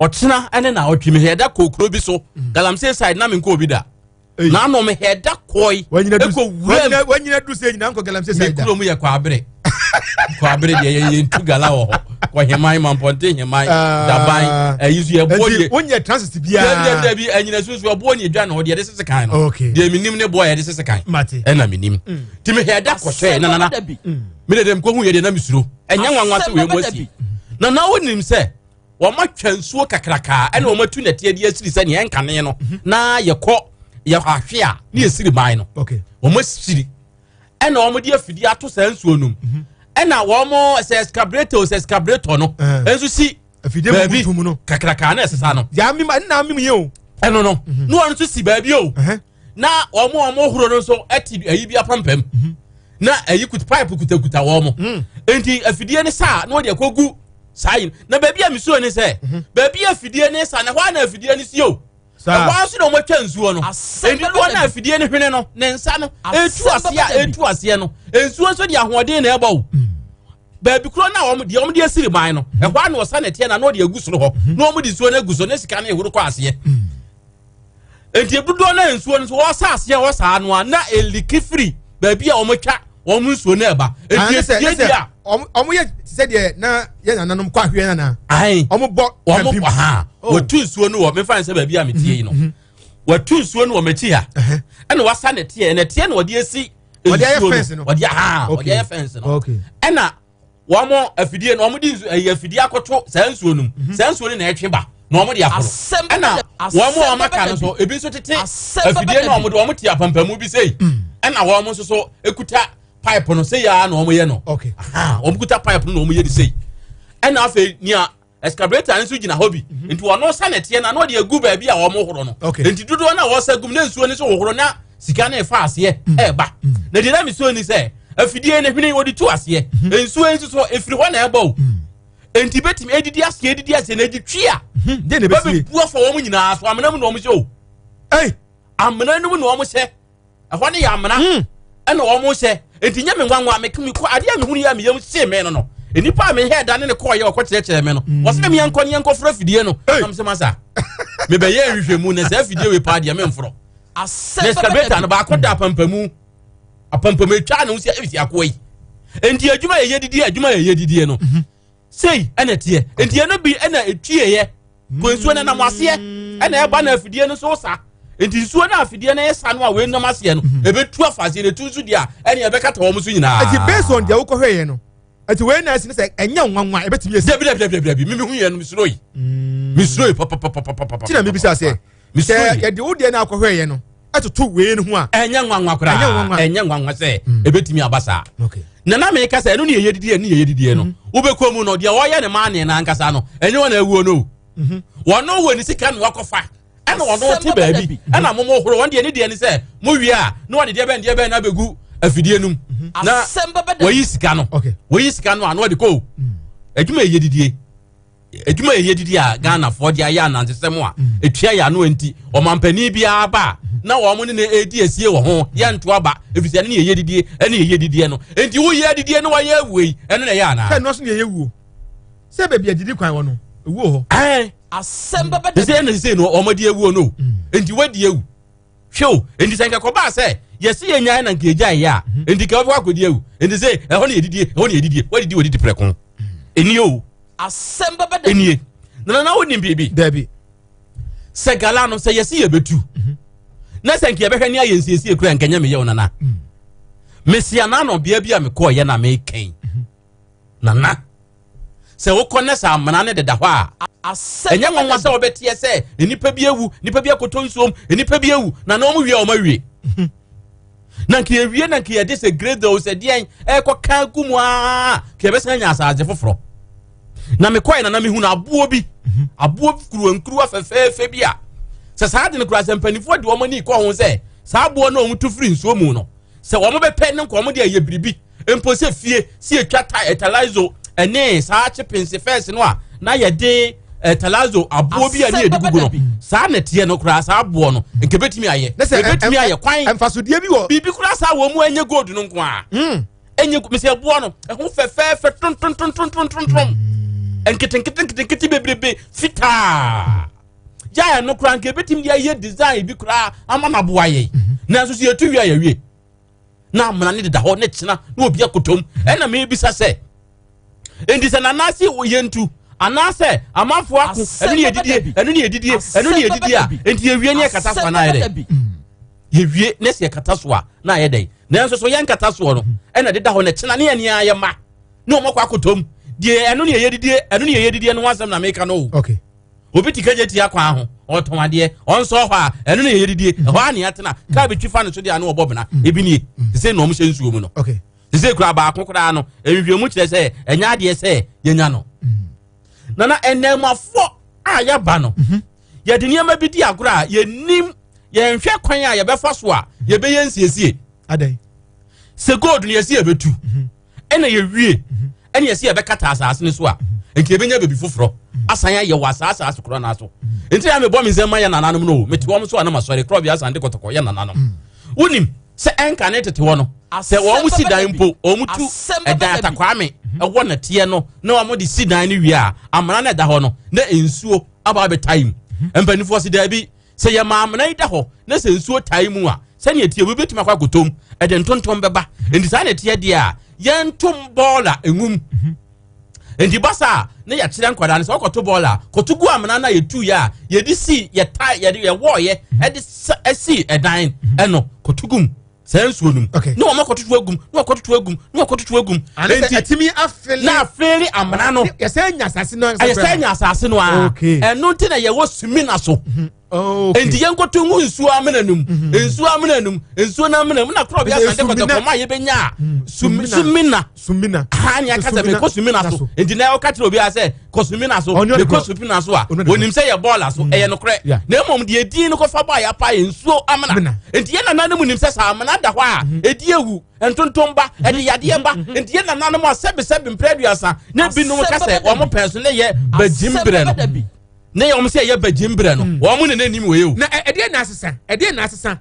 ɔkyena ɛne na ɔtwe mi hɛ ɛda kɔ kuro bi so galamsey side na mi nkɔ obi da. N'ano me hɛ da kɔe. Ɛkɔ wuram. Wanyina duru sɛ nyina nkɔ galamsey side da. Me kurom yɛ Kwabere. Kwabere deɛ yɛ yɛn tu gala wɔ hɔ. Kɔ Heman, Mampɔnten Heman, ah. Daban, ɛyi so yɛ boɔ deɛ. Wonyɛ transit biara. Dabi dabi dabi ɛnyina so so ɛboɔ ne edwa na hɔ deɛ yɛde sese kan no. Okay. Deɛ mi nim ne boɔ yɛde sese kan. Mate. Ɛna mi nim. Mm. Ti me hɛ da kɔhwɛ na nana. Mm. Me de dem ko hu yɛ deɛ na mi suro. Ɛnyɛ nwanwa sɛ wei mu asi. Nana wo nim sɛ. wɔatwa nsuo kakrakaa ɛna mhm. wɔatu nɛteɛ de asiri sɛ nea ɛnkane no mhm. na yɛkɔ yɛ ahwe a ne yɛsiri ban no wɔasiri ɛna wɔde afidie ato saa nsuo no mu mhm. ɛna wɔn sɛ excavator sɛ excavator no eh. nso si baabi kakrakaa na ɛsesa no ɛno no na wɔn nso si baabi o na wɔn a wɔn horo no nso te ayi bi apampam na ayi kuta pipe kutakuta wɔn mm. nti afidie ne saa na wɔde akɔ gu saa yi na baabi a misuo ne sɛ mhm. baabi a afidie ne sa na hɔ a na afidie ne si o ɛhɔ ara nso na wɔn atwa nsuo no nti dodoɔ na afidie ne hwene no ne nsa no etu aseɛ a etu aseɛ no nsuo nso de ahoɔden na ɛbɔ o mm. baabi koro na wɔn deɛ wɔn de asiri ban no mhm. ɛhɔ ara na ɔsa na ɛteɛ na na ɔde agu soro hɔ mhm. na wɔn de nsuo no agu so ne sika no ehoro kɔ aseɛ. Mm. Nti dodoɔ no nsuo no so wɔsa aseɛ hɔ saa no a na eliki firi baabi a wɔatwa wɔn nsuo no ɛba. Nti efie bi a. Wɔn yɛ sɛ deɛ na yɛ nananom kɔ ahwɛ nana. Ayi wɔn bɔ wɔn bɔ ha oh. wɔtu nsuo no wɔ mefa nsɛ baabi a metie yi no mhm, mhm. wɔtu nsuo no wɔ m'akyi ha ɛna wasa nɛteɛ nɛteɛ na wɔde asi nsuo no wɔde ha wɔde ayɛ fɛnse no ɛna. wɔn afidie no wɔn de nsu ɛyɛ afidie akɔto saa nsuo no mu mhm. saa nsuo no na ɛtwe ba na wɔn de akoro ɛna wɔn a wɔn aka no so ebi nso tete afidie no wɔn de wɔn te apampamu bi sei mm. ɛna wɔn nso so ekuta pipe no sei ara na wɔn yɛ no wɔn kuta pipe no na wɔn yɛ de sei ɛna afei nea excavator no nso gyina hɔ bi mhm. nti ɔno sa nɛteɛ na ɔde agu baabi a wɔn horo no nti dodoɔ no a wɔsa gum na nsuo no nso hohoro na sika no ɛfa aseɛ mm. ɛɛba mm. na deɛ na mesuo ni sɛ afidie no hwene wɔde tu aseɛ mhm. nsuo nso so ɛfiri hɔ na ɛbɔ o mm. nti bɛtumi ɛdidi aseɛ ɛdidi aseɛ na ɛdi twi a mhm. bɛbɛbu afa wɔn nyinaa so amena mu na wɔn hyɛ o amena no mu na wɔn hyɛ ɛhɔ no yɛ amena hmm. ɛna wɔn hyɛ nti nyɛ me nwanwa me me kɔ adeɛ a mehunu yɛ a meyam hyee me no no nnipa a mehɛ da ne ne kɔɔ yɛ ɔkɔ kyerɛkyerɛ me no hmm. wɔsɛ me yɛnkɔ ne yɛnkɔ forɔ afidie no nam sɛ masa mebɛyɛ nhwehwɛmu na saa afidie wei paa deɛ memforɔ na excavator no baako da apampamu apampamu atwa ne ho si akoa yi nti adwuma yɛyɛ didie adwuma yɛyɛ didie no mhm. Sei ɛna ɛteɛ. Nti ɛno bi ɛna ɛtueɛ. Kɔ nsuo no nam aseɛ ɛna ɛba na afidie no so sa. Nti nsuo no afidie no sa no a wei nam aseɛ no mhm. ɛbɛtu afa aseɛ no ɛtu nso deɛ a ɛne ɛbɛkata wɔn so nyinaa. Nti based on deɛ wokɔhwɛ yɛ no nti wei na ɛsi ne sɛ ɛnyɛ nwanwa ɛbɛtumi esi. Dabi dabi dabi dabi mimi hu yɛ no mesuro yi. Mm. Mesuro yi papapapapapa. Ti na mi bisa sɛ sɛ yɛde wo deɛ no akɔhwɛ yɛ no ɛtoto wei no ho a. Ɛnyɛ nwanwa koraa ɛnyɛ nwanwa sɛ mm. ebetumi aba saa. Na na meka sɛ ɛno ne yɛyɛ didiɛ ne yɛyɛ didiɛ no mm-hmm. wobɛkɔ mu no deɛ wɔyɛ ne maa ne n'ankasa no ɛnyɛ wɔn awuo no mm-hmm. wɔn wɔ ne sika na wakɔfa ɛna wɔn te baabi ɛna mo mo horo wɔn deɛ ne deɛ ne sɛ mo wie a na wɔde deɛ bɛn deɛ bɛn na abɛgu afidie no mu mm-hmm. na wɔyi sika no wɔyi sika no a na wɔde kɔ o mm. adwuma yɛ didie adwuma yɛ didi a ghanafoɔ de ayɛ anansesɛm a ɛtua yɛ ano nti ɔmampanin biara ba a na wɔn ne no ɛredi asie wɔ ho yɛnto aba ɛfiri sɛ ɛno ne yɛyɛ didie ɛne yɛyɛ didie no nti woyɛ adidie no wɔyɛ awuo yi ɛno na ɛyɛ anaa sɛ ɛno so ne yɛyɛ wuo sɛ baabi adidi kwan wɔ no ewuo hɔ ɛn asɛm bɛbɛ sɛ ɛna sɛ no wɔn adi awuo no nti wadi awu hwɛ o nti sɛ nka kɔbaa sɛ yɛsi yɛ nyae na nka yɛgya yɛ a nti ka wɔbɛkɔ akɔdi awu nti sɛ ɛhɔ ne yɛdidie ɛhɔ ne yɛdidie wɔdidi wɔdidi prɛko ɛnie o asɛm bɛbɛ da ɛnie nana na wonim biribi dabi sɛ gala no sɛ yɛsi yɛbɛtu mhm. na sɛ nka yɛbɛhwɛ ne ayɛ nsiesie kura nkɛnyɛ meyɛ wo nana mm. mesia na ano bea bi a mekɔɔyɛ na mekɛn mhm. nana sɛ wokɔ ne sɛ amena ne deda hɔ a ɛnyɛ nwanwa sɛ wɔbɛteɛ sɛ nnipa bi awu nnipa bi akɔtɔ nsuom nnipa bi awu na na wɔn wie a wɔn awie mhm. na nka yɛwie na nka yɛde sɛ grade o sɛ deɛn ɛkɔ ka gu mu aa ka yɛbɛsan anya asase foforɔ na mekɔɛ na na mehu no aboɔ bi mhm. aboɔ kuruwa nkuruwa fɛfɛɛfɛ bi a sɛ saa de no koraa sɛ mpanimfoɔ de wɔn ani kɔ ho sɛ saa aboɔ no a wɔn tu firi nsuo mu no sɛ wɔn bɛpɛ ne nka wɔn de ayɛ biribi mpo sɛ fie si etwa ta ɛtalazo ɛne saa kyepinse fɛs no a na yɛde ɛtalazo aboɔ bi a ne yɛde gugu no saa na ɛteɛ no koraa saa aboɔ no nka ebetumi ayɛ ebetumi ayɛ kwan mfasodeɛ bi wɔ biribi koraa saa wɔn mu ɛnyɛ gold no nko a hmm. ɛnyɛ mesɛ ɛboɔ no ɛho fɛfɛɛfɛ tontontontontontontom hmm. nketenkete nketenkete bebrebe fitaa gyae no koraa nka ebetumi de ayɛ design bi koraa ama no aboa yɛn mhm. nanso so yɛtu wie a yɛwie na amena ne deda hɔ ne kyena na obi akotom ɛna mebisa sɛ nti sɛ nanase yɛntu anaasɛ amanfoɔ ako ɛno ne yɛdidie ɛno ne yɛdidie ɛno ne yɛdidie a nti yɛwie ne yɛkata so anaa yɛ dɛ yɛwie ne sɛ yɛkata so a na ayɛ dɛn nanso so yɛnkata soɔ no ɛna deda hɔ ne kyena ne yɛne ayɛ ma ne wɔn akɔ akotom deɛ ɛno ne yɛdidie ɛno ne yɛdidie no ho asɛm na meka no o okay. obi te kagye tia kwan ho ɔtɔn adeɛ ɔnsɔ hɔ a ɛno na yɛyɛ didie ɛhɔ a ne atena kaa bi twi fa ne so deɛ ano ɔbɔ bena ebi nie te sɛ na ɔmo hyɛ nsuo mu no te sɛ kura baako koraa no nhwehwɛmu kyerɛ sɛ ɛnyɛ adeɛ sɛ yɛnya no nana ɛnɛɛmafoɔ a yɛaba no mhm. yɛde nneɛma bi di agorɔ a yɛnim yɛnhwɛ kwan a yɛbɛfa so a yɛbɛyɛ nsiesie sɛ gold no yɛsi yɛbɛtu mhm. ɛna yɛwie ɛna yɛsɛ yɛbɛkata asase no so a nka yɛbɛnya baabi foforɔ asan ayɛ wɔ asaa asase korɔ no so nti na mebɔ me nsɛm ma yɛ nananom no o mete wɔn so a na masɔre korɔ bi asan de kɔtɔkɔ yɛ nananom wonim sɛ ɛnka ne tete hɔ no sɛ wɔn si dan mpo wɔn tu ɛdan atakwame ɛwɔ nɛteɛ no na wɔn de si dan no wie a amena no ɛda hɔ no na nsuo aba abɛtae mu mpanimfoɔ si daabi Sɛ yɛma amena yi da hɔ na sɛ nsuo tae mu a, sɛnea ɛteɛ obi bɛtumi akɔ akɔtɔ mu, ɛde ntontom bɛba. Nti saa na ɛteɛ deɛ a, yɛntom bɔɔla nwum. Nti ba saa a, na yɛakyerɛ nkwadaa no sɛ wɔkɔto bɔɔla a, kɔto gu amena no a yɛtuiɛ a yɛde sii yɛtae yɛde yɛwɔɔyɛ ɛde sii ɛdan ɛno kɔto gu mu. saa nsuo no mu na wɔn akɔtoto agum na wɔakɔtoto agum na wɔakɔtoto agum nti ɛtumi afele na afele amena no yɛsɛ nya asase no yɛsɛ nya asase no a ɛno nti na yɛwɔ sumina so mhm. nti yɛn nkoto ngu nsuo amena no mu mhm. nsuo amena no mu nsuo no amena mu na korɔ bi asante kɔtɔkɔ mu a yɛbɛnya a mhm. sumina sumina ha ni aka sɛ mekɔ sumina so nti na ɔka kyerɛ obi a sɛ kɔ sumina so mekɔ sumina so a onim sɛ yɛ bɔɔla so ɛyɛ nokorɛ na mmom deɛ edin no kɔfa bɔ a yɛapa yɛ nsuo amena nti yɛn nananom nim sɛ sɛ amena da hɔ a mhm. ɛdi ewu ntontom ba mhm. ɛde yadeɛ ba mhm. nti yɛn nananom a sɛbisɛbi mpere aduasa ne binom ka sɛ wɔn pɛn so ne yɛ bagyim berɛ no ne yɛ wɔn sɛ yɛ bagyim berɛ no mm. wɔn ne n'anim wɔ yɛ o. na ɛdeɛ na asesa ɛdeɛ na asesa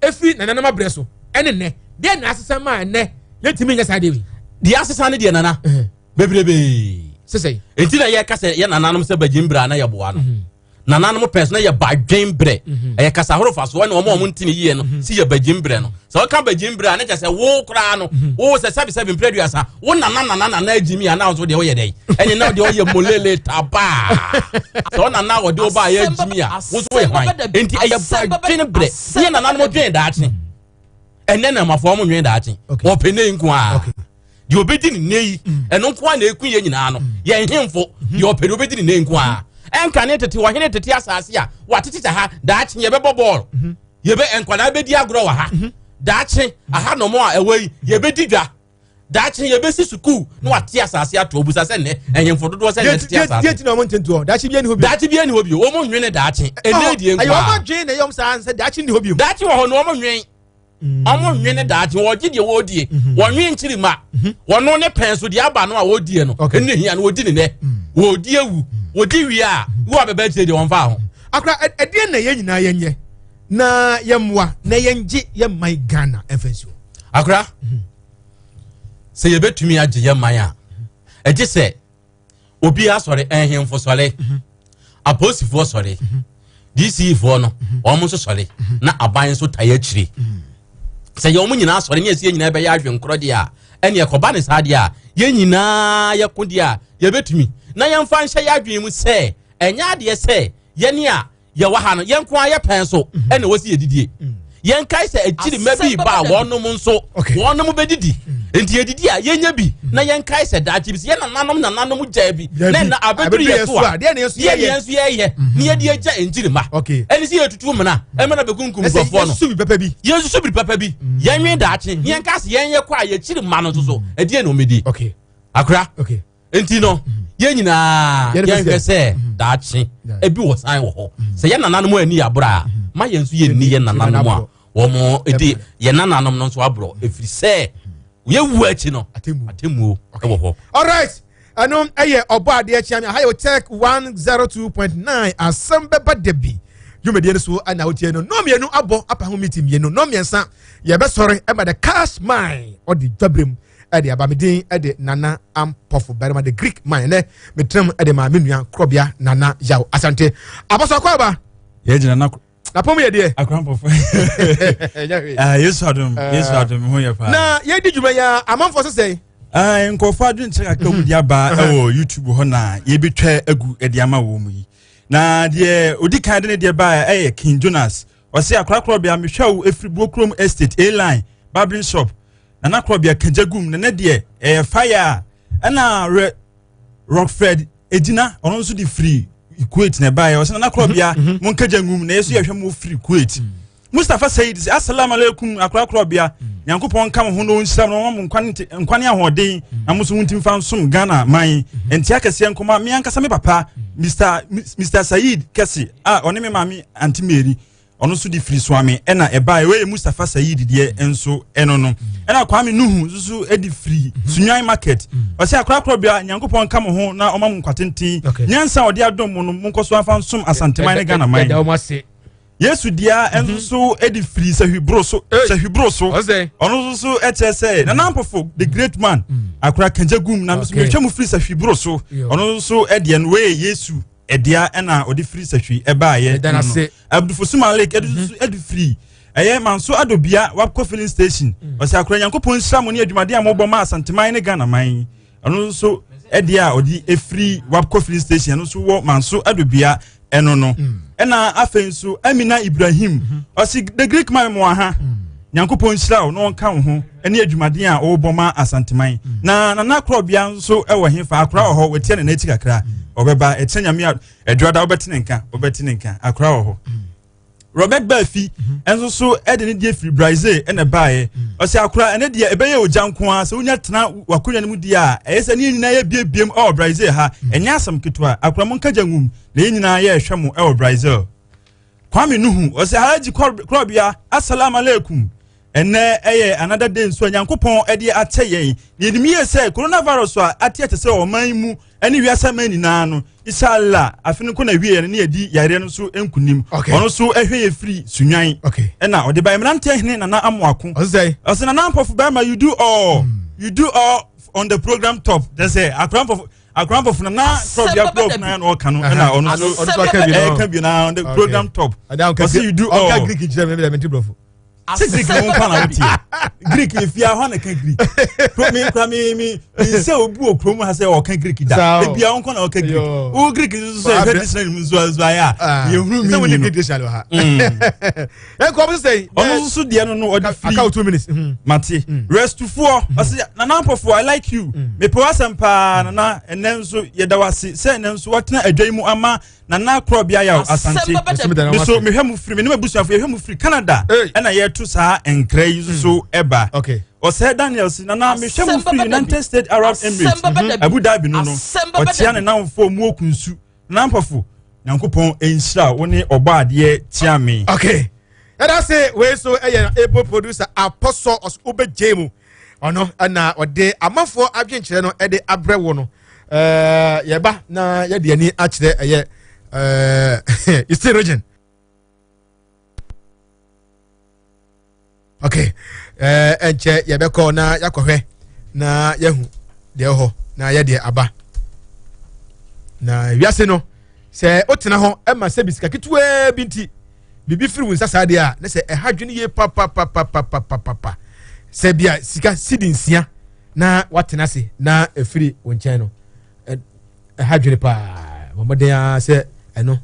efiri nananom abrɛ so ɛne nnɛ deɛ na asesa maa nnɛ yɛntumi nyɛ saa deɛ wei. Deɛ asesa ne deɛ nana bebrebe. Sisɛ. Enti na yɛka sɛ yɛ nananom sɛ bagye mbra na yɛboa no. Mhm. Nananom pɛn so na yɛ badwen berɛ. Ɛyɛ kasa horow fa so ɛna wɔn a wɔn nti ne yie no si yɛ bagyim berɛ no. Sɛ wɔka bagyim berɛ a ne kyɛ sɛ wo koraa no wo sɛ sɛbi sɛbi mpere aduasa wo nana nana nana agyimi a na nso deɛ woyɛ dɛ ɛne na deɛ ɔyɛ molele tabaa. Sɛ wo nana wɔde wo ba yɛ agyimi a wo nso woyɛ hwan? Enti ɛyɛ badwen berɛ. Ne yɛ nananom dwen daakye. Ɛnɛ na amafoɔ wɔn nwen daakye. Wɔpɛ ne nko ara. Deɛ ɔbɛdi ne nne yi mm. ɛno nko ara na ɛku yɛ nyinaa no mm. yɛn hemfo mm-hmm. deɛ ɔpɛ deɛ ɔbɛdi ne nne nko ara ɛnka ne tete ɔhene tete asase a watete ha daakye yɛbɛbɔ bɔɔl mm-hmm. yɛbɛ nkwadaa bɛdi agorɔ wɔ ha mm-hmm. daakye aha nom a ɛwɔ yi yɛbɛdi dwa daakye yɛbɛsi sukuu na wate asase ato obusa sɛ nnɛ ɛhemfo dodoɔ sɛ nnɛ tete asase. Deɛ ti na wɔn ntentoɔ daakye bi ɛni hɔ bio. Daakye bi ɛni hɔ bio wɔn nwene daakye ɛnɛ die nko ara. Ɛyɛ wɔn adwene na ɛyɛ wɔn saa sɛ daakye ni hɔ bio. Daakye wɔ hɔ na wɔn nwene. Ɔmo nwene daakye, wɔgye deɛ wɔredie, mhm. wɔnwe nkyiri ma mhm. wɔno ne pɛn so deɛ aba no a wɔredie no ɛno ne hia no wɔdi ne nɛ mm. wɔredi awu mm. wɔdi wie a wo a bɛbɛ akyire deɛ wɔmfa ho. Akora ɛdeɛ na yɛn nyinaa yɛnyɛ na yɛmmoa na yɛngye yɛn man Ghana ɛmfa nsuo. Akora mhm. sɛ yɛbɛtumi agye yɛn man a ɛgye sɛ obiara sɔre nhemfo sɔre apolisifoɔ sɔre dce foɔ no wɔn nso sɔre na aban nso tae akyire sɛ yɛn wɔn nyinaa sɔre ne yɛsi yɛn nyinaa bɛyɛ adwenkorɔ deɛ a ɛne ɛkɔba ne saa deɛ a yɛn nyinaa yɛko deɛ a yɛbɛtumi na yɛmfa nhyɛ yɛn adwene mu sɛ ɛnyɛ adeɛ sɛ yɛne a yɛwɔ ha no yɛn nko ara yɛ pɛn so mhm. ɛna wɔsi yɛ didie mm. yɛn kae sɛ akyiri mma bi ba a wɔnom nso wɔnom bɛdidi mm. nti yɛdidi a yɛnya bi mm. na yɛn kae sɛ daakye bi sɛ yɛn nananom nananom gyaa bi na ɛna abɛduru yɛ so a yɛn yɛn nso yɛyɛ mhm. na yɛde agya nkyiri mma ɛne sɛ yɛtutu mmena ɛmɛ na bɛkunkum nkurɔfoɔ no yɛsusu biribi papa bi yɛnwen daakye ne yɛn ka sɛ yɛn yɛ kɔ a yɛkyiri mma no nso so ɛdeɛ na ɔmɛdi akora. Nti no yɛn nyinaa yɛnhwɛ sɛ mhm. daakye ebi wɔ san wɔ hɔ mhm. sɛ yɛn nananom ani yɛ aborɔ a mhm. ma yɛn nso yɛnni yɛn nananom a wɔn de yɛn nananom no nso aborɔ ɛfiri sɛ yɛwu akyi no atemmuo wɔ hɔ. Alright ɛno ɛyɛ ɔbɔ adeɛ kyea me aha yɛ tech 102.9 asɛm bɛba da bi dwumadie no so ɛna wotie no nnɔɔ mmienu abɔ apa ho miti mmienu nnɔɔ mmiɛnsa yɛbɛsɔre ɛma the cash mine ɔde dwabrem ɛde aba me din ɛde Nana Ampɔfo barima the Greek man ɛnɛ metenam ɛde maa me nua korɔbea Nana Yaw Asante abɔsɔ akɔ aba. Yɛ gyina na na pɔm yɛ deɛ. Akorampɔfo. Ah, Yesu adom ah. Yesu adom ho yɛ paa. Na yɛdi dwuma yɛ amanfoɔ sesɛn. Ah, nkurɔfoɔ adwenkyerɛ kakra mu de aba ɛwɔ YouTube hɔ na yɛbɛtwa agu de ama wɔn mu yi na deɛ odi kan de ne deɛ baa ɛyɛ King Jonas ɔse akorakorɔbea mehwɛ wo ɛfiri Buokurom Estate A line barbering shop Nana Korɔbea kagya gum na ne deɛ ɛyɛ fire a ɛna rɛ Rockfred egyina ɔno nso de firi Kuwait na ɛbaeɛ ɔsɛ Nana Korɔbea mhm, mhm. mo nkagya ngum na yɛso yɛhwɛ mo firi Kuwait mm. Mustapha Said sɛ asalamu alaikum akora korɔbea mm. Nyankopɔn nka mo ho na ɔnhyira mo na ɔma mo nkwa ne ahoɔden mm. na mo nso montimi fa nsom Ghana man nti akɛseɛ nkɔma me ankasa me papa Mr. Mr. Said kɛse a ɔne me maame Auntie Mary ɔno nso de firi Suame ɛna ɛbaeɛ wei yɛ Mustapha Said deɛ nso ɛno no ɛna Kwame Nuhu nso so de firi Sunwan market ɔsɛ akorakora bia Nyankopɔn nka mo ho na ɔma mo nkwa tenten nyansa a ɔde adom mo no monkɔ so afa nsom Asanteman ne Ghana man Yesu dea nso so de firi Sahwiboro so Sahwiboro so ɔno nso so kyerɛ sɛ Nana Ampofo the great man akora kagya gum na mehwɛ mu firi Sahwiboro so ɔno nso so deɛ no wei yɛ Yesu ɛdea ɛna ɔde firi sahwi ɛbaayɛ no abdulfosu malik ɛde nso mhm. ɛde firi ɛyɛ manso adobia wapkɔ filling station mm. ɔsɛ akora nyankopɔn nhyira mo ne adwumaden a mobɔ ma asanteman ne ghana man ɛno nso ɛdeɛ a ɔde efiri wapkɔ filling station ɛno nso wɔ manso adobia ɛno no mm. ɛna afei nso amina ibrahim mhm. ɔsi the greek man mo aha mm. nyankopɔn nhyira wo na ɔnka wo ho ne adwumaden a ɔrebɔ ma asanteman mm. na nana korɔbea nso wɔ hefa akora wɔ hɔ watia ne n'akyi kakra mm. ɔbɛba ɛkyɛ nyame a adwuada wobɛte ne nka wobɛte ne nka akora wɔ hɔ mm. robert baafi nso so de ne deɛ firi brazil ɛna baeɛ ɔsɛ akora ɛne deɛ ɛbɛyɛ ogya nko ara sɛ wonya tena wakonnwa no mu deɛ a ɛyɛ sɛ ne yɛn nyinaa yɛ biebiem ɛwɔ brazil ha ɛnyɛ asɛm ketewa akora mo nkagya ngum na yɛn nyinaa yɛrehwɛ mo ɛwɔ brazil Kwame Nuhu ɔsɛ Alhaji Korɔbea Asalaam Alaikum ɛnɛ ɛyɛ another day nso a Nyankopɔn ɛde akyɛ yɛn na yɛnim yie sɛ coronavirus a ate ɛte sɛ ɔman yi mu ɛne wiase aman nyinaa no inshallah afe no kɔ na wie yɛn ne yɛdi yareɛ no so nkunim ɔno nso ɛhwɛ yɛ firi sunwan ɛna ɔde ba mmeranteɛ hene Nana Amoako ɔsɛ Nana Ampɔfo bɛrima you do all mm. you do all on the program top kyɛ sɛ akora mpɔfo. Akora mpɔfo na na krɔbea krɔb na na ɔka no ɛna ɔno nso ɛka bi na on the program top. Ɔsi you do all. Ɔka Greek kyerɛ mi ɛmi ti brɔfo. Sɛ Greek na wɔn kwan na wotie. Greek efi ahɔ na ka Greek. Pro mi kura mi mi nsɛ obi wɔ kurom ha sɛ ɔka Greek da. Ebi ahɔ kwan na ɔka Greek. Wo Greek nso sɛ ɛhwɛ dictionary mu nso nso ayɛ a. Yɛ huru mi ni no. Sɛ wɔn ni Greek dictionary wɔ ha. Ɛnkɔ ɔmo sɛ. Ɔno nso deɛ no no ɔde firi. Aka 2 minutes. Mate. Restufoɔ ɔsɛ nana mpɔfoɔ I like you. Mepɛ w'asɛm paa nana ɛnɛ nso yɛda w'ase sɛ ɛnɛ nso watena adwa yi mu ama nana korɔbea yaw asante. Me so mehwɛ mu firi me ne m'abusuafo yɛhwɛ mu firi Canada ɛna yɛto saa nkra yi nso so ɛba. Ɔsɛ Daniel si nana mehwɛ mu firi United States Arab Emirates Abu Dhabi no no ɔkyea ne namfoɔ mu okunsu. Nana Ampofo, Nyankopɔn nhyira wo ne ɔbɔ adeɛ tia me. Okay. Ɛda se wei so ɛyɛ able producer apɔsɔ ɔso wobɛgye mu ɔno ɛna ɔde amanfoɔ adwenkyerɛ no ɛde abrɛ wo no ɛɛ yɛba na yɛde ani akyerɛ ɛyɛ ɛɛ Eastern region. Ok ɛɛ ɛnkyɛ yɛbɛkɔ na yɛakɔhwɛ na yɛahu deɛ ɛwɔ hɔ na yɛdeɛ aba na wiase no sɛ wotena hɔ ɛma sɛ bi sika ketewaa bi nti biribi firi wo nsa saa deɛ a ne sɛ ɛha dwene yie papapapapapapa sɛ bia sika sidi nsia na watena ase na ɛfiri wo nkyɛn no ɛha dwene paa bɔ mmɔden ara sɛ ɛno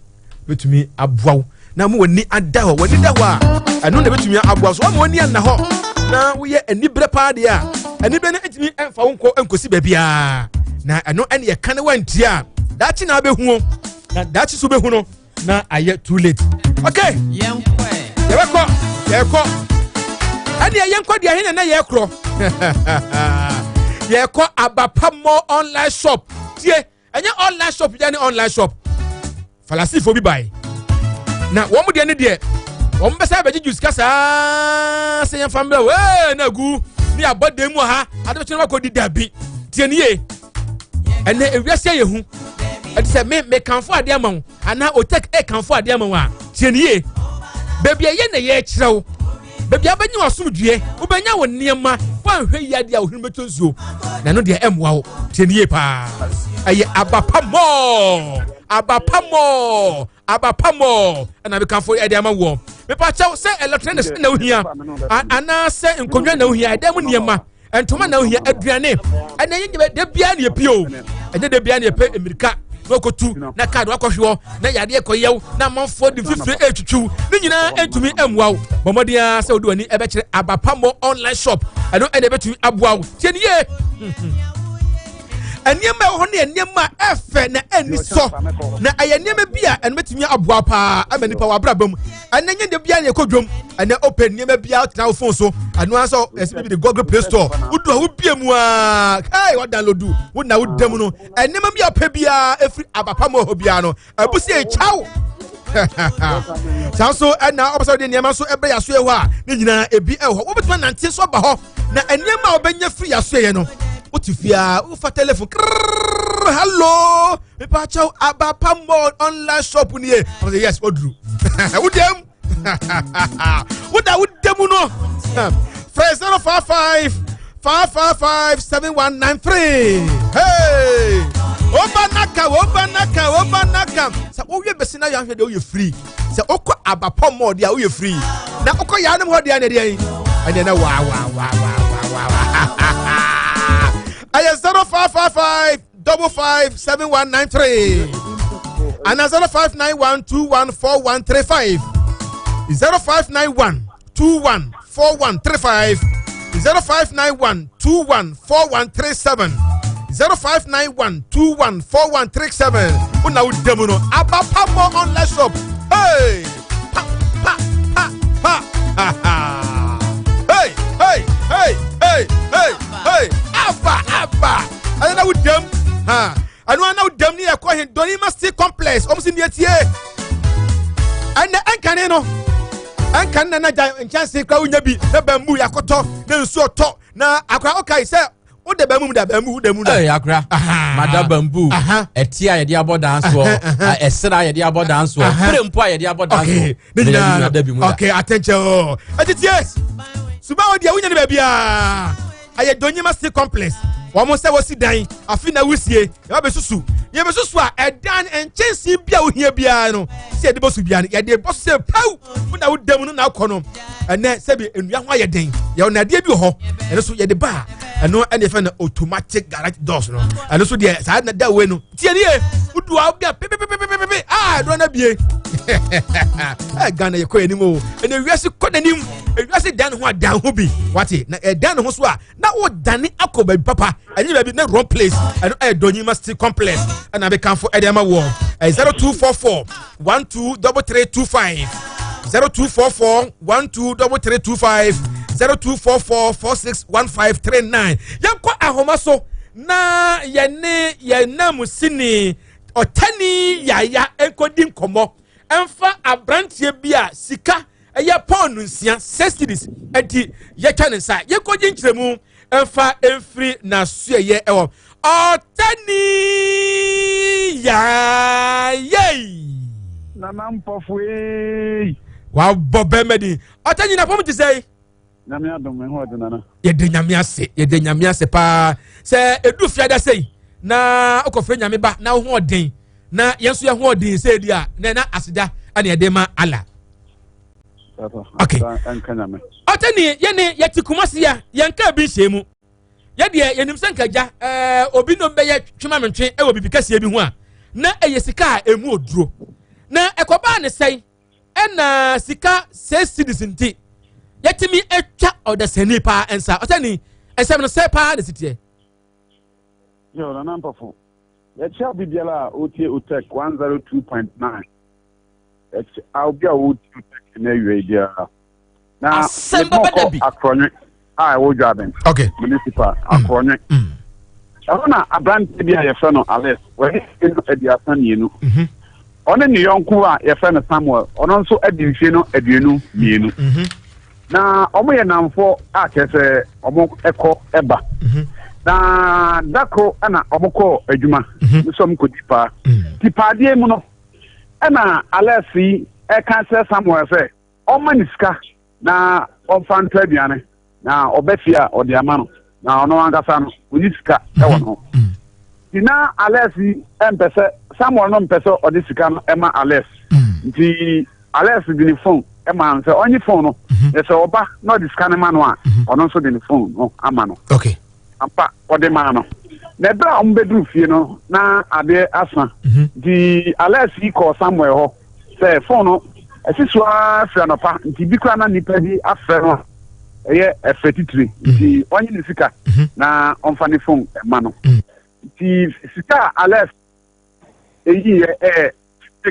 bɛtumi aboa wo na ma w'ani ada hɔ w'ani da hɔ a ɛno na bɛtumi aboa so wama w'ani anna hɔ na woyɛ aniberɛ paa deɛ a aniberɛ no ntumi mfa wo nkɔ nkɔsi baabiara na ɛno ɛne ɛka ne wantie a daakye na abɛhuo na daakye so bɛhu no na ayɛ too late okay yɛbɛkɔ yɛkɔ ɛdeɛ yɛnkɔ deɛ ɛhe na na yɛkorɔ yɛkɔ abapa mall online shop tie ɛnyɛ online shop yɛ ne online shop falasifo bi bae na wɔn deɛ ne deɛ wɔn bɛsɛ abɛgyegye sika saa sɛ yɛn fa mbrɛ wee na agu ne abɔ dan mu ha ade bɛkyɛn wakɔ di dabi tie ne yie ɛnɛ ewiase ayɛ hu ɛte sɛ me mekanfo adeɛ ama wo anaa otek ɛkanfo adeɛ ama wo a tie ne yie baabi a ɛyɛ na yɛkyerɛ wo baabi a wobɛnya w'asomdwoeɛ wobɛnya wo nneɛma woanhwɛ yie adeɛ a wohene bɛtɔ nsuo na ɛno deɛ ɛmmoa wo tie ne yie paa ɛyɛ abapa mɔɔ abapa mɔɔ abapa mɔɔ ɛna mekanfo ɛde ama woɔ mepakyɛw sɛ electronics na wohia anaasɛ nkonnwa na wohia ɛdan mu nneɛma ntoma na ohia aduane ɛna ɛnyɛ nyɛ da biara na yɛpie o ɛnyɛ da biara na yɛpɛ mmirika na ɔkɔtu na kaadi wakɔhwe hɔ na yadeɛ kɔyɛw na amanfoɔ de mfifire ɛretwitwiw ne nyinaa ɛntumi mmoa wo bɔ mmɔden ara sɛ wode w'ani ɛbɛkyerɛ abapamɔ online shop ɛno ɛna ɛbɛtumi aboa wo tie ne yie nneɛma ɛwɔ hɔ no yɛ nneɛma a ɛfɛ na ɛni sɔ na ɛyɛ nneɛma bi a ɛno bɛtumi aboa paa ama nipa wɔ abrabɔ mu ɛnɛ nyɛ de biara na ɛkɔ dwom ɛnɛ ɔpɛ nneɛma biara tena wo phone so ɛno ara sɛ ɛsɛ bi de google play store wodu a wobie mu a hey wadownload wo na woda mu no nneɛma bi a ɔpɛ biara ɛfiri abapa mu hɔ biara no ɛbu sɛ ɛkyaw saa nso ɛna ɔpɛ sɛ ɔde nneɛma nso ɛbɛ yasoɛ hɔ a ne nyinaa ebi ɛwɔ hɔ wobɛtumi anante nso aba hɔ na nneɛma a wobɛnya firi yasoɛ no wote fie a wofa telephone krrrr hello mepakyɛw abapa mall online shop nie ɔsɛ yes oduru wodam woda woda mu no frɛ 055 555 7193 hey obanaka obanaka obanaka sɛ wowie bɛsi na yɛahwɛ deɛ woyɛ free sɛ wokɔ abapɔ mall deɛ a woyɛ free na wokɔ yɛanom hɔ deɛ ne deɛ ɛneɛ na waa waa waa waa waa waa ɛyɛ 0555 55 7193 ana 0591 21 4135 0591 21 4135 0591 21 4137 0591 21 4137 wona woda mu no abapamɔ online shop hey pa pa pa pa ha ha hey hey hey hey hey hey aba aba ɛno na wodam ha ɛno na wodam ne yɛkɔ he donima steel complex ɔmo si neɛ tie ɛnɛ ɛnkane no ɛnkane na na gya nkyɛnse kora wonya bi na bambu yɛakɔtɔ na nsuo tɔ na akora wokae sɛ wode bambu mu da bambu woda mu da ɛyɛ akora mada bambu ɛte a yɛde abɔ dan soɔ ɛsra a yɛde abɔ dan soɔ bere mpo a yɛde abɔ dan soɔ ne nyinaa no ok atɛnkyɛ o ɛtitie suba wo deɛ wonya ne baabiaa ɛyɛ donyima steel complex. Wɔn sɛ wɔsi dan afi na wusie yɛba bɛsusu yɛbɛsusu a ɛdan nkyɛnsee bi a wohia biara no sɛ yɛde bɔ so biara no yɛde bɔ so sɛ pɛw wo na woda mu no na akɔ no ɛnɛ sɛbi nnua ho ayɛ den yɛwɔ nadeɛ bi wɔ hɔ ɛno so yɛde ba a ɛno ɛna yɛfɛ no automatic garage doors no ɛno so deɛ saa na da wei no tie nie wodu a wobia pepepepepepe a ɛdoɔ no abie ɛ Ghana yɛkɔ yɛn anim o ɛnɛ wiase kɔ n'anim ewiase dan ne ho adan ho bi wate na ɛdan ne ho so a na wodane akɔ baabi papa ɛnyɛ baabi na wrong place ɛno ɛyɛ dɔnyima city complex ɛna abekanfo ɛde ama wɔ ɛyɛ 0244 123325 0244 123325 0244 461539 yɛnkɔ ahoma so na yɛne yɛn nam sini ɔtani yaya nkɔdi nkɔmmɔ ɛmfa aberanteɛ bi a sika ɛyɛ pɔn nsia sextiris ɛnti yɛtwa ne nsa yɛkɔgye nkyerɛmu ɛmfa ɛmfiri n'asoɛyɛ ɛwɔ ɔtani yaayei. Nana Mpɔfo eei. Wabɔ bɛrima din ɔtani na pɔm te sɛ. Nyame adom me ho ɔde nana. Yɛde nyame ase yɛde nyame ase paa sɛ edu fiada sɛyi na ɔkɔfrɛ nyame ba na wo ho ɔden na yɛn nso yɛn ho ɔden sɛ edi a na na aseda ɛna yɛde ma Allah. Okay. Ɔtani yɛne yɛte Kumasi a yɛn kaa bi nhyɛ mu yɛdeɛ yɛnim sɛ nkagya ɛɛ obi nom bɛyɛ twema mentwe ɛwɔ bibi kɛseɛ bi ho a na ɛyɛ sika a emu oduro na ɛkɔbaa ne sɛn ɛna sika sɛ cedis nti yɛtumi atwa ɔdasani paa nsa ɔsɛni nsɛm no sɛ paa na si teɛ. Yo, Nana Mpɔfo, yɛkyia obi biara a ɔretie Otec 102.9. Yɛkyia obi a ɔretie Otec na awia yi biara. Na mebɔ kɔ Akorɔnwe a ɛwɔ Dwaben. Okay. Municipal Akorɔnwe. Mm. Ɛhɔ na aberanteɛ bi a yɛfrɛ no Alex, wadi mfe no 32. Mhm. Ɔne ne yɔnko a yɛfrɛ no Samuel, ɔno nso adi mfe no 22. Mhm. Na wɔyɛ nnamfoɔ a kyerɛ sɛ wɔkɔ ba. Mhm. Na da koro na wɔkɔɔ adwuma, nso wɔkɔdi paa. Ti paadeɛ mu no, ɛna Alex yi ɛka kyerɛ Samuel sɛ ɔmma ne sika na ɔmfa ntɔ aduane na ɔba fie a ɔde ama no na ɔno ankasa no ɔni sika wɔ ne ho mm. nti na Alex yi mpɛ sɛ Samuel no mpɛ sɛ ɔde sika no ma Alex mm. nti Alex de ne phone ma no sɛ ɔnye phone no mm-hmm. na sɛ ɔba na ɔde sika no ma no a mm-hmm. ɔno nso de ne phone no ama no okay. Ampa, ɔde maa no. Na ɛberɛ a wɔbɛduru fie no, na adeɛ asa. Mhm. Nti Alex yi kɔɔ Samuel hɔ sɛ fon no ɛsi so ara firi anɔpa nti bi koraa na nnipa bi afrɛ no a ɛyɛ ɛfrɛ titire mhm. nti ɔnye ne sika mhm. na ɔmfa ne fon ma no. Nti sika a Alex eyiiɛ ɛyɛ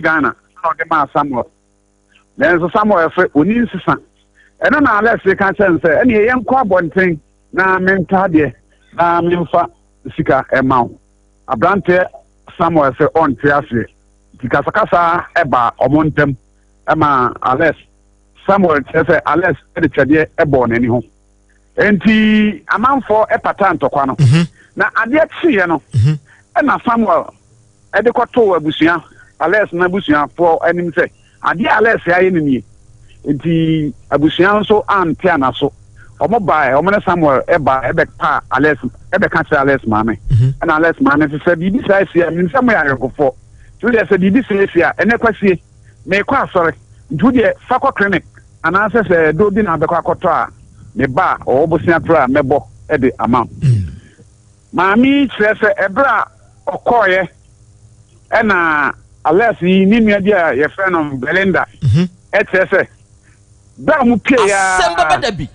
Ghana na ɔde maa Samuel. Nanso Samuel se onni nsesa. Ɛno na Alex ka kyerɛ no sɛ, ɛneɛ yɛnkɔ abɔnten na mentɔ adeɛ na memfa sika mma wo. Aberanteɛ Samuel se ɔnte aseɛ. Nti kasakasa baa wɔn ntam ma Alex, Samuel kyerɛ sɛ Alex de twɛdeɛ bɔɔ n'ani ho. Enti amanfoɔ pataa ntɔkwa no. Mhm. Na adeɛ kyeeɛ no, mhm. ɛna Samuel de kɔtoo abusua, Alex n'abusuafoɔ anim sɛ, adeɛ a Alex ayɛ no nie. Enti abusua nso ante anaso. Wɔn baeɛ, wɔn ne Samuel baeɛ bɛpaa Alex, bɛka kyerɛ Alex maame. Mhm. Ɛna Alex maame sɛ, sɛ biribi saa asi a, menim sɛ moyɛ ayɔnkofoɔ. Nti wodeɛ sɛ biribi saa asi a, ɛnɛ kwasie, meekɔ asɔre. Nti wodeɛ fa kɔ clinic anaasɛ sɛ ɛdɔ bi na abɛkɔ akɔtɔ a, me ba a ɔwɔ bosea koraa a mɛbɔ de ama wo. Mm. Maame yi kyerɛ sɛ ɛberɛ a ɔkɔeɛ ɛna Alex yi ne nua bi a yɛfrɛ no Belinda mhm. ɛkyerɛ sɛ berɛ a wɔn pie ya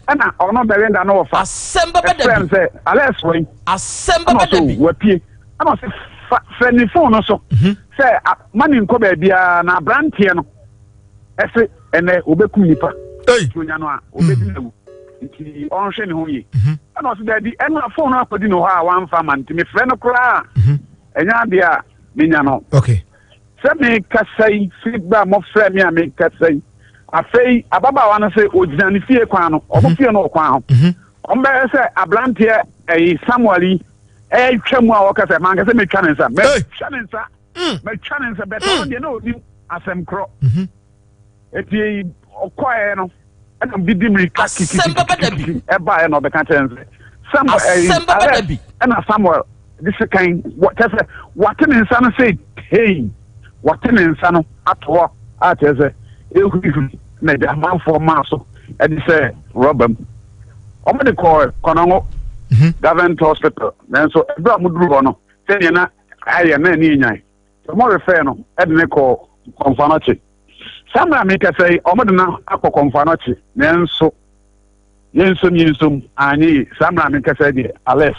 ɛna ɔno Belinda no wɔfa ɛfrɛ no sɛ Alex wɔ yi ɛna ɔsɛ wapie ɛna ɔsɛ fa frɛ ne fon no so mhm. sɛ ma ne nkɔ baabiara na aberanteɛ no ɛse ɛnɛ wɔbɛkum nipa nti onya no a wɔbɛdi no awu nti ɔnhwɛ ne ho yie mhm. ɛna ɔse daabi ɛna fon no akɔdi no hɔ a wamfa ma nti mefrɛ no koraa mhm. ɛnyɛ adeɛ a menya no sɛ mekasa yi firi ba a mɔfrɛ me a mekasa yi afei ababaawa no sɛ ɔgyina ne fie kwan no ɔmo mhm. fie no ɔkwan ho ɔmo bɛyɛ sɛ aberanteɛ ɛyi Samuel yi ɛtwa mu a ɔka sɛ mankasa metwa ne nsa mɛtwa ne nsa mm. matwa ne nsa bɛtɛ ɔno deɛ na ɔnim asɛm korɔ mhm. eti ɔkɔɛ no ɛna bi di mirika kikikikiki ɛbaeɛ na ɔbɛka kyerɛ no sɛ Samuel ɛyi Asɛm bɛba da Alex bi. ɛna Samuel de sekan wɔ kyerɛ sɛ wate ne nsa no sei hei wate ne nsa no ato hɔ a kyerɛ sɛ ehurihuri na agya amanfoɔ maa so ɛde sɛ rɔba mu wɔn de kɔɔ Kɔnɔngo government hospital nanso ɛberɛ a wɔduru hɔ no sɛdeɛ na ayɛ na ani nyan wɔn refɛɛ no ɛde ne kɔɔ Kɔmfoanɔkye saa mmerɛ a mekasa yi wɔn de no akɔ Kɔmfoanɔkye nanso Yɛnsom yɛnsom anyɛ yie saa mmerɛ a mekasa yi deɛ Alex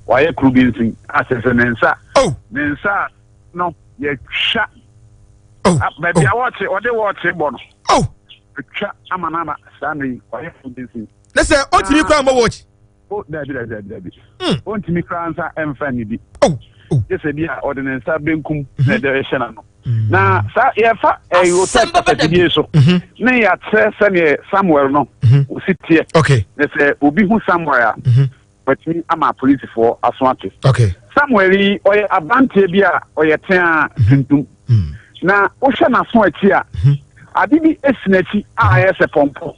wayɛ kuro bi nsin a kyerɛ sɛ ne nsa oh. ne nsa no yɛtwa oh. baabi a oh. wɔɔkye ɔde wɔɔkye bɔ no oh. twa ama no aba saa mmerɛ yi wayɛ kuro bi nsin ne sɛ ɔntumi koraa mmɔ wɔɔkye o dabi dabi dabi dabi ɔntumi koraa nsa ɛmfa nnidi oh. Oh. Gye sɛ bi a ɔde ne nsa benkum na ɛde rehyɛ n'ano. Na saa yɛfa ɛyɛ hotel kasafidie so mhm. ne yɛakyerɛ sɛdeɛ Samuel no mhm. osi teɛ. Na sɛ obi hu Samuel a mhm. watumi ama apolisifoɔ aso ate. Samuel yi ɔyɛ aberanteɛ bi a ɔyɛ tea tuntum. Na wohwɛ n'aso akyi a ade bi esi n'akyi a ayɛ sɛ pɔmpɔ.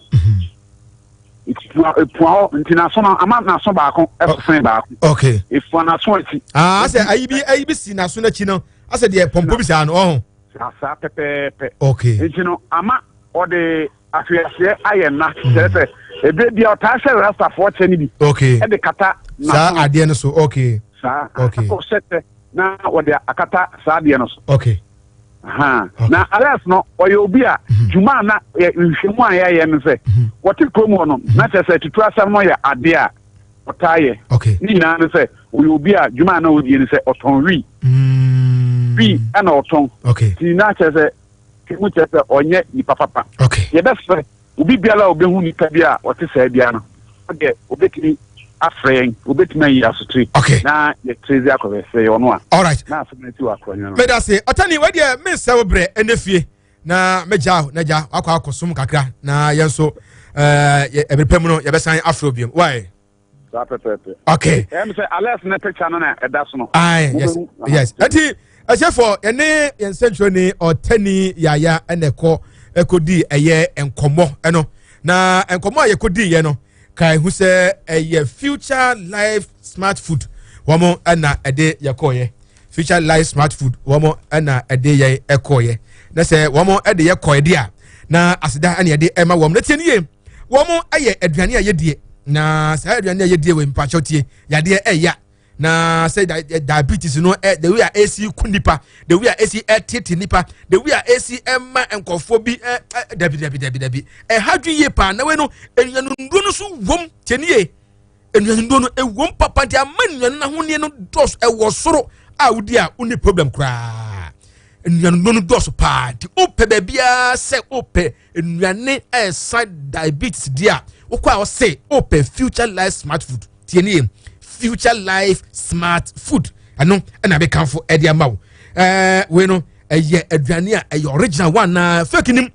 Efua efua hɔ nti n'aso no ama n'aso baako ɛso sen baako. Okay. Efua n'aso akyi. Aa ah, asɛ ayi bi ayi bi si n'aso n'akyi no asɛ deɛ pɔmpɔ bi saa no ɔho. Saa saa pɛpɛɛpɛ. Okay. Nti no ama ɔde ahweaseɛ ayɛ nna hmm. kyerɛ sɛ ebire bi a ɔtaa hyɛ rastafoɔ kyɛ no bi. Okay. Ɛde kata n'aso. Saa adeɛ no so okay. Saa. Okay. Akɔ hyɛ kyɛ na wɔde akata saa adeɛ no so. Okay. Na Alex no ɔyɛ obi a mhm. dwuma a na nhwɛmu a yɛayɛ no sɛ mhm. wɔte kurom hɔ no mhm. na kyerɛ sɛ tutu asɛm no yɛ adeɛ a ɔtaa yɛ ne nyinaa no sɛ ɔyɛ obi a dwuma a na ɔdie no sɛ ɔtɔn wii mm. wii ɛna ɔtɔn nti na kyerɛ sɛ mu kyerɛ sɛ ɔnyɛ nipa papa yɛbɛsrɛ Obi biara a obehu nipa bi a ɔte saa biara no, ɔdeɛ obetumi afrɛ yɛn, obetumi ayi asotire. Okay. Na yɛtire dze akɔhwɛ sɛ yɛ ɔno a. All right. Na asɛm no asi wɔ akorɔnyɛ no. Meda se, ɔtani, wei deɛ mensɛ wo berɛ ɛnɛ fie na mɛgya wo na gya wakɔ akɔsom kakra na yɛn nso ɛɛ ɛbere pɛ mu no yɛbɛsan afrɛ biom. Why? Saa pɛpɛɛpɛ. Okay. Ɛm sɛ Alex ne picture no na ɛda so no. Aye, yes, yes. Ɛti ɛsɛfo yɛne yɛn nsɛntwerɛni ɔtani yaya ɛna ɛkɔ ɛkɔdi ɛyɛ nkɔmmɔ ɛno na nkɔmmɔ a yɛkɔdi yɛ no ka ehu sɛ ɛyɛ future life smart food wɔn ɛna ɛde yɛkɔɔyɛ future life smart food wɔn ɛna ɛde yɛn ɛkɔɔyɛ na sɛ wɔn ɛde yɛ kɔɛ deɛ a na aseda ɛna yɛde ɛma wɔn na tie ne yie. Wɔn yɛ aduane a yɛdie na saa aduane a yɛdie wɔ mpakyɛw tie yadeɛ ɛya na sɛ diabetes no ɛ the way a esi ku nipa the way a esi ɛtete nipa the way a esi ɛma nkɔfoɔ bi ɛ ɛ dabi dabi dabi dabi ɛha dwi yie paa na wei no nnuanuduro no so wɔm tie nie nnuanuduro no ɛwom papa nti ama nnuane no ahoneɛ no dɔso ɛwɔ soro a wodi a wonni problem koraa nnuanuduro no dɔso paa nti wopɛ baabiara sɛ wopɛ nnuane a ɛsa diabetes di a wokɔ a ɔse wopɛ future life smart food tie nie future life smart food ɛno ɛna mekamfo ɛde ama wo ɛɛ wei no ɛyɛ aduane a ɛyɛ original one na fake nim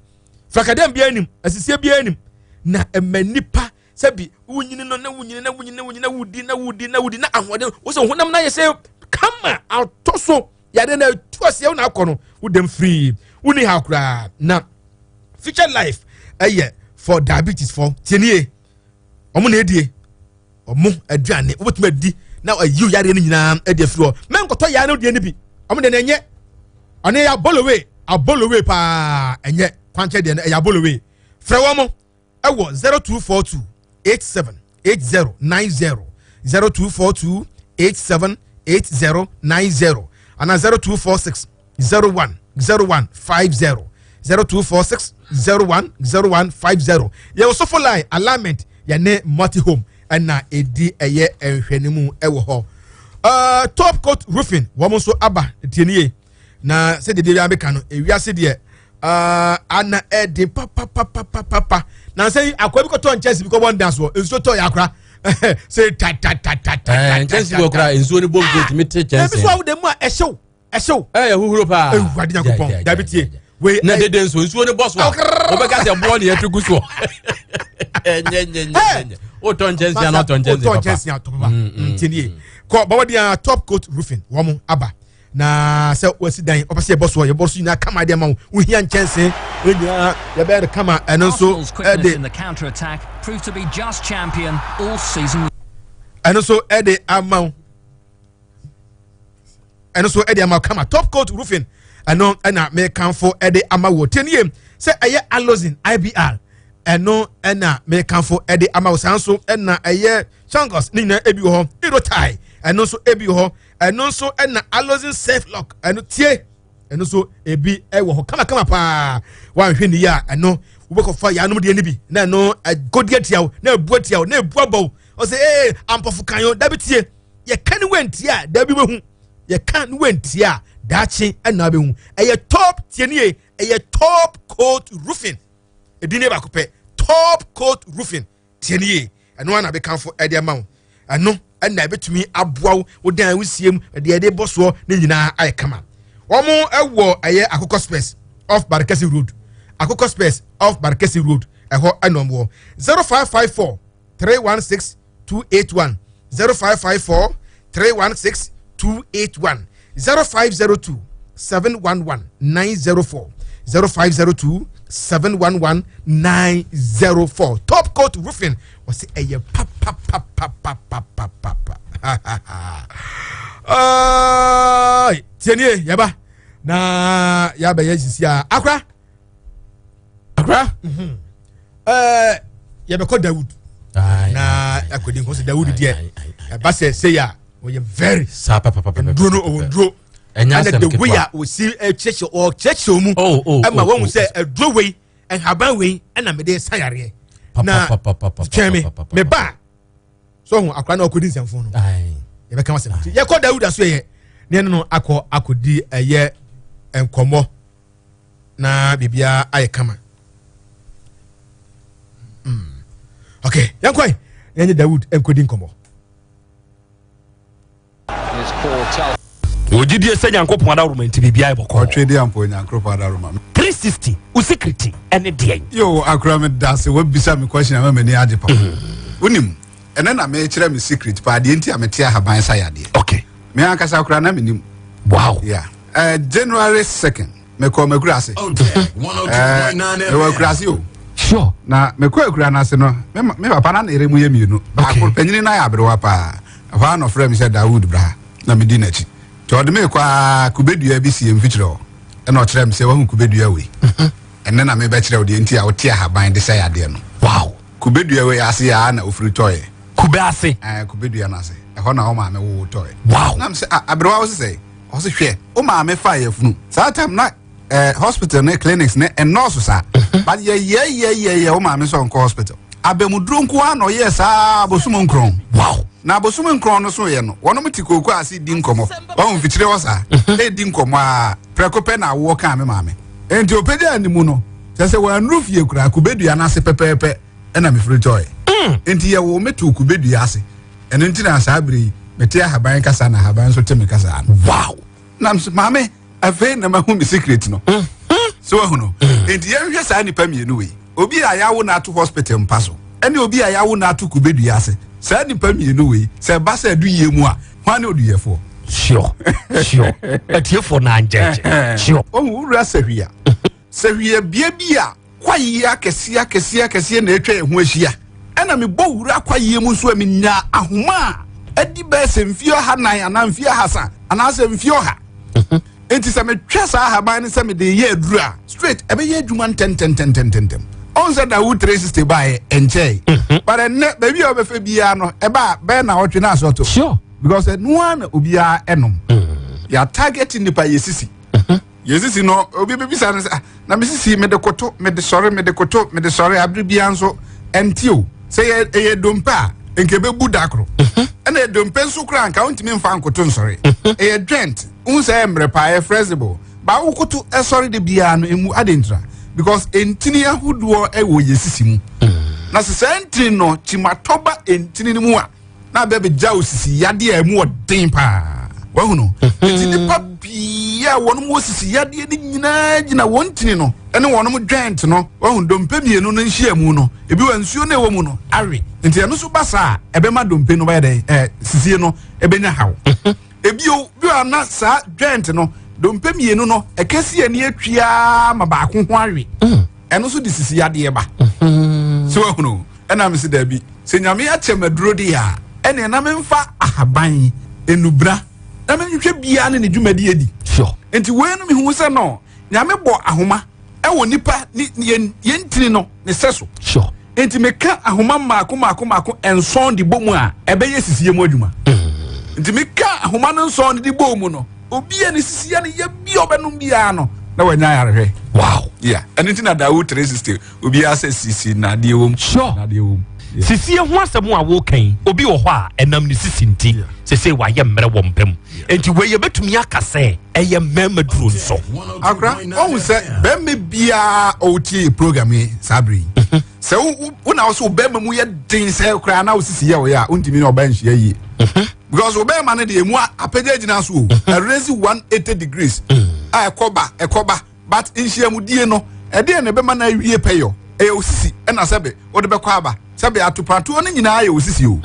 frakadɛm biara nim asisie biara nim na ɛma nipa sɛbi wonyini no na wonyini na wonyini na wonyini na wodi na wodi na wodi na ahoɔden wosɛ honam na ayɛ sɛ kama atɔ so yare na etu aseɛ wo na akɔ no wodam firii wonni ha koraa na future life ɛyɛ for diabetes fɔ tienie wɔn na edie wɔn aduane wobɛtumi adi na ayi yareɛ no nyinaa ɛde afiri hɔ mɛnkɔtɔ yare no deɛ no bi wɔn deɛ no ɛnyɛ ɔno yɛ abolowe abolowe paa ɛnyɛ kwankyɛ deɛ no ɛyɛ abolowe frɛ wɔn ɛwɔ 0242 87 80 90 0242 87 80 90 ana 0246 01 01 50 0246 01 01 50 yɛwɔ sofo line alignment yɛne multi home ɛna ɛdi ɛyɛ nhwɛnimu ɛwɔ hɔ uh, top coat roofing wɔn nso aba tie nie na sɛdeɛ deɛ bɛka no ewiase deɛ uh, ana ɛden papapapapapa na sɛ akoa bi kɔtɔ nkyɛnse bi kɔbɔ nda soɔ nsuo tɔ yɛ akora sɛ tatatata eh, nkyɛnse bi wɔ kora nsuo no bɔ nsuo tumi te kyɛnse ebi so awo de mu a ɛhyew ɛhyew ɛyɛ huhuro paa ewurade nyankopɔn dabi tie wei na dede nso nsuo no bɔ so a wobɛka sɛ boɔ ne yɛto gu soɔ ɛnyɛnyɛnyɛnyɛ wotɔ nkyɛnse ana wotɔ nkyɛnse papa wotɔ nkyɛnse atɔ papa nti nie kɔ bɔbɔden a top coat roofing wɔn aba na sɛ wasi dan ɔpɛ sɛ yɛbɔ soɔ yɛbɔ so nyinaa kama de ama wo wohia nkyɛnse ne nyinaa yɛbɛyɛ no kama ɛno nso ɛde Ɛno nso ɛde ama wo. Ɛno nso ɛde ama wo kama. Top coat roofing ɛno ɛna mekanfo ɛde ama wo. Tie nie sɛ ɛyɛ alozin IBR ɛno ɛna mekanfo ɛde ama wo. Saa nso ɛna ɛyɛ changos ne nyinaa ebi wɔ hɔ. Erotai ɛno nso ebi wɔ hɔ. Ɛno nso ɛna alozin safe lock ɛno tie. Ɛno nso ebi ɛwɔ hɔ kamakama paa. Wanhwɛ ne yie a ɛno wobɛkɔfa yanom deɛ no bi na ɛno ɛgodi atia wo na ebu atia wo na ebu abɔ wo. Ɔsɛ ee ampɔfo kan yo dabi tie. Yɛka ne wantie a dabi bɛhu. Yɛka ne wantie a daakye ɛna bɛhu. Ɛyɛ top tie nie ɛyɛ top coat roofing. Edin ne baako pɛ top coat roofing tie nie. Ɛno ana bɛkanfo ɛde ama wo. Ɛno ɛna ɛbɛtumi aboa wo wo dan wo sie mu ɛde ɛde bɔ soɔ ne nyinaa ayɛ kama. Wɔn ɛwɔ ɛyɛ Akokɔ Space off Barikasi Road. Akokɔ Space off Barikasi Road ɛhɔ ɛna wɔn wɔ 0554 316 281 0554 316 281 0502 711 904 0502 711 904. Top coat roofing wɔsi ɛyɛ papapapapapapapa. Tiɛnie yɛba na yabɛyɛ sisi a akora akora ɛɛ yɛbɛkɔ Dawud na akɔdi nkɔsɛ Dawud deɛ ɛba sɛ sɛ yɛ a ɔyɛ very saa papapapa nduro no ɔwɔ nduro ɛnyɛ asɛm ɛna the way ketewa a ɔsi ɛkyerɛkyerɛ ɔkyerɛkyerɛ mu Oh, oh, ɛma oh, wɔn oh, sɛ ɛduro wei nhaban wei ɛna mede sa yareɛ na Papapapapapa. twɛn me me ba so ho akora na ɔkɔdi nsɛmfo no yɛbɛka wasɛm nti yɛkɔ Dawud aso yɛ ne ɛno no akɔ akɔdi ɛyɛ nkɔmmɔ na biribiara ayɛ kama. Ok, yɛnkɔ yɛnyɛ Dawud nkɔdi nkɔmmɔ. Ogyidie sɛ Nyankopɔn adaworoma nti biribiara yɛ bɔkɔɔ. Ɔtwe di ampa Onyankopɔn adaworoma. 360 wo secret ɛne deɛn? Yo, akora me da ase wabisa me question ama m'ani agye pa. Wonim, ɛnɛ na mekyerɛ me secret paa deɛ nti a mete ahaban sa yadeɛ. Okay. Me ankasa akora na menim. Wow. Yeah. January 2nd, mekɔ makura ase. Mewɔ akura ase o. Sure. Na mekɔ akura no ase no, me papa na ne yere mu yɛ mmienu. Baako panyini no ayɛ aberewa paa. Ɛhɔ a na ɔfrɛ me sɛ Dawood bra ha na medi n'akyi. Nti ɔde me kɔ a kubedua bi si mfikyire hɔ. Ɛna ɔkyerɛ me sɛ wahu kubedua wei. Ɛnɛ na mebɛkyerɛ wo deɛ nti a wote ahaban de sɛ yadeɛ no. Wow. Kubedua wei ase a na ofiri tɔeɛ. Kube ase? Ɛɛ kubedua no ase. Ɛhɔ na wo maame wo tɔeɛ. Wow. Na me sɛ ah aberewa wo sesɛ. Ɔse hwɛ wo maame fa yɛ funu. Saa time na hospital ne clinics ne ɛnɔɔso saa. But yɛ yɛ yɛ yɛ yɛ wo maame sɛ ɔnkɔ hospital. Abɛmuduro nko ara na ɔyɛɛ saa abosom nkron. Wow. Na abosom nkron no so yɛ no, wɔnom te kooko ase di nkɔmmɔ. Wɔn mfikyire hɔ saa. Edi nkɔmmɔ a prɛko pɛ na awoɔ kaa me maame. Enti ɔpagyaa ne mu no, kyerɛ sɛ wɔannuru fie koraa, kubedua no ase pɛpɛɛpɛ ɛna mefiri tɔɔɛ. Enti yɛwoo me too kubedua ase. Ɛno nti na saa bere yi, mete ahaban kasa na ahaban nso te me kasa no. Wow. Na maame, afei na mahu me secret no. So wahu no. Enti yɛnhwɛ saa nnipa mmienu wei. Obi a yɛawo no ato hospital mpa so ɛne obi a yɛawo no ato kubedua ase. Saa nnipa mmienu wei, sɛ ɛba sɛ aduyie mu a, hwan ne oduyɛfoɔ? Sure, sure. Atiefoɔ na angyɛgye. Sure. Ohu wura sahwi a, sahwi abie bi a kwaeɛ akɛseɛ akɛseɛ akɛseɛ na atwa yɛn ho ahyia. Ɛna mebɔ wura kwaeɛ mu nso a menya ahoma a adi bɛyɛ sɛ mfie 400 anaa mfie 300 anaasɛ mfie 100. Nti sɛ metwa saa ahaban no sɛ mede yɛ aduru a, straight ɛbɛyɛ adwuma ntɛntɛntɛntɛntɛm. Ɔn sɛ Dawood 360 baeɛ ɛnkyɛe. But ɛnnɛ baabi a wobɛfɛ biara no ɛba a bɛyɛ na ɔtwe na asɔto. Sure. Because ɛno ara na obiara ɛnom. Yɛ target nipa yɛ sisi. Yɛ sisi no obi bɛbisa no sɛ ah, na me sisi mede koto mede sɔre mede koto mede sɔre abere biara nso ɛnte o. Sɛ yɛ ɛyɛ dompe a nka ɛbɛbu da koro. Ɛna dompe nso koraa nka wontumi mfa nkoto nsɔre. Ɛyɛ joint. Wohu sɛ ɛyɛ mmerɛ paa, ɛyɛ flexible. Ba wokoto ɛsɔre de biara no emu ade ntira because ntini ahodoɔ ɛwɔ yɛ sisi mu. Na sɛ saa ntini no kyimatɔ ba ntini no mu a na abɛ bɛgya wo sisi yadeɛ a emu ɔden paa. Wahu no? Nti nipa pii a wɔn wɔ sisi yadeɛ no nyinaa gyina wɔn ntini no ɛne wɔn joint no. Wahu dompe mmienu no nhyia mu no, ebi wɔ nsuo no ɛwɔ mu no awe. Nti ɛno nso ba saa a ɛbɛma dompe no bɛyɛ dɛn? Sisie no ɛbɛnya haw. Ebio bi a na saa joint no dompe mmienu no ɛkɛsi ani atwia ma baako ho awe. Ɛno nso de sisi yadeɛ ba. So wahunu? Ɛna mesi daabi sɛ Nyame akyɛ maduro de a Ɛnneɛ na memfa ahaban, nnubra, na menhwehwɛ biara ne ne dwumadi adi. Sure. Nti wei no mehu sɛ no, Nyame bɔ ahoma ɛwɔ nipa ne yɛn yɛn ntini no ne sɛ so. Sure. Nti meka ahoma mmaako mmaako mmaako nson de bɔ mu a, ɛbɛyɛ sisiɛ mu adwuma. Nti meka ahoma no nson de bɔ mu no, obi a ne sisiɛ no yɛ bi a ɔbɛnom biara no, na wanya ayarehwɛ. Wow. Yeah. Ɛno nti na Dawood 360 obiara sɛ sisi na adeɛ wɔ mu. Sure. Na adeɛ wɔ mu. Yeah. Sisie ho asɛm a woka yi, obi wɔ hɔ a ɛnam ne sisi nti, sese wayɛ mmerɛ wɔ mpa mu. Nti wei yɛbɛtumi aka sɛ ɛyɛ mmarima duro nso. Akora, ɔhu sɛ bɛrima biara ɔretie program yi saa bere yi. Sɛ wo wo na wo sɛ wo bɛrima mu yɛ den sɛ koraa na wo sisi yɛ ɔyɛ a, wontumi ne ɔbaa nhyia yie. Because wo bɛrima no deɛ emu apagya gyina so o. Ɛrezi 180 degrees. A ɛkɔba ɛkɔba. But nhyiamudie no, ɛdeɛn na ɛbɛma no awie pɛyɔ? Ɛyɛ wo sisi ɛna sɛbe wode bɛkɔ aba. Sɛbe atopatoɔ no nyinaa yɛ wo sisi o.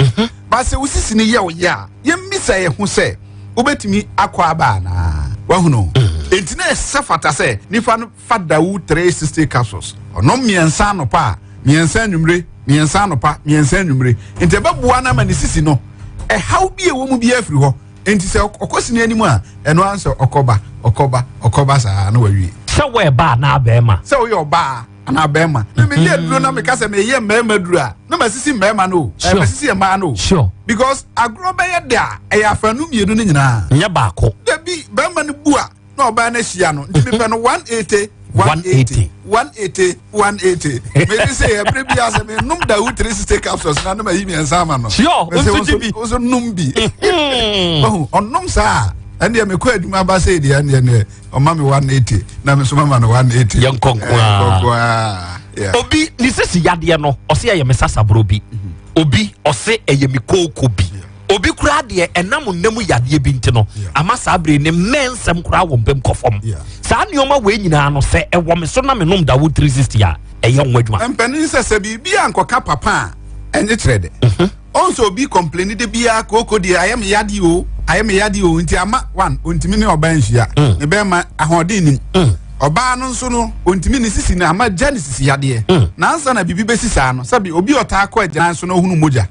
But sɛ wo sisi no yɛ wo yɛ a, yɛmmisa yɛn ho sɛ wobɛtumi akɔ aba anaa? Wahunu? Enti na ɛsɛ fata sɛ nipa no fa Dawu 360 capsules. Ɔnom mmiɛnsa anɔpa a, mmiɛnsa anwummere, mmiɛnsa anɔpa, mmiɛnsa anwummere. Enti ɛbɛboa no ama ne sisi no, ɛhaw bi a ɛwɔ mu biara afiri hɔ. Enti sɛ ɔkɔ sini anim a, ɛno ara sɛ ɔkɔba, ɔkɔba, ɔkɔba saa na wawie. Sɛ woyɛ baa anaa bɛrima. Sɛ woyɛ ɔbaa anaa bɛrima. Na meyɛ aduro na meka sɛ meyɛ mmarima duro a, na masisi mmarima no o. Sure. Masisi mmaa no o. Sure. Because agorɔ bɛyɛ dɛ a, ɛyɛ afanu mmienu no nyinaa. Nyɛ baako. Dabi, bɛrima no bu a, na ɔbaa no ahyia no nti mepɛ no 180 180 180 180 mede sɛ ɛberɛ bi a sɛ menom dawu 360 capsules na ne mayi mmiɛnsa ama no sure nso gye bi nso nom bi ɔhu ɔnom saa ɛndeɛ mekɔ adwuma ba sɛ deɛ ɛndeɛ neɛ ɔma me 180 na me nso mama no 180 yɛnkɔ nkoaa obi ne sisi yadeɛ no ɔse ɛyɛ me sasaboro bi obi ɔse ɛyɛ me kooko bi Obi koraa deɛ ɛnam nna mu yadeɛ bi nti no ama saa bere ne mmɛ nsɛm koraa wɔ mpam kɔ fam. Saa nneɛma wei nyinaa no sɛ ɛwɔ me so na menom Dawood 360 a ɛyɛ ho adwuma. Mpanin sɛ sɛ biribi ankɔka papa a ɛnye kyerɛ dɛ. Ɔn sɛ obi complaini de biara kooko deɛ ayɛ me yadeɛ o ayɛ me yadeɛ o nti ama one ontumi ne ɔbaa nhyia ne bɛrima ahoɔden nim ɔbaa no nso no ontumi ne sisi no ama gya ne sisi yadeɛ na ansa na biribi bɛsi saa no sɛbi obi ɔtaa kɔ agyanan so na ohunu mogya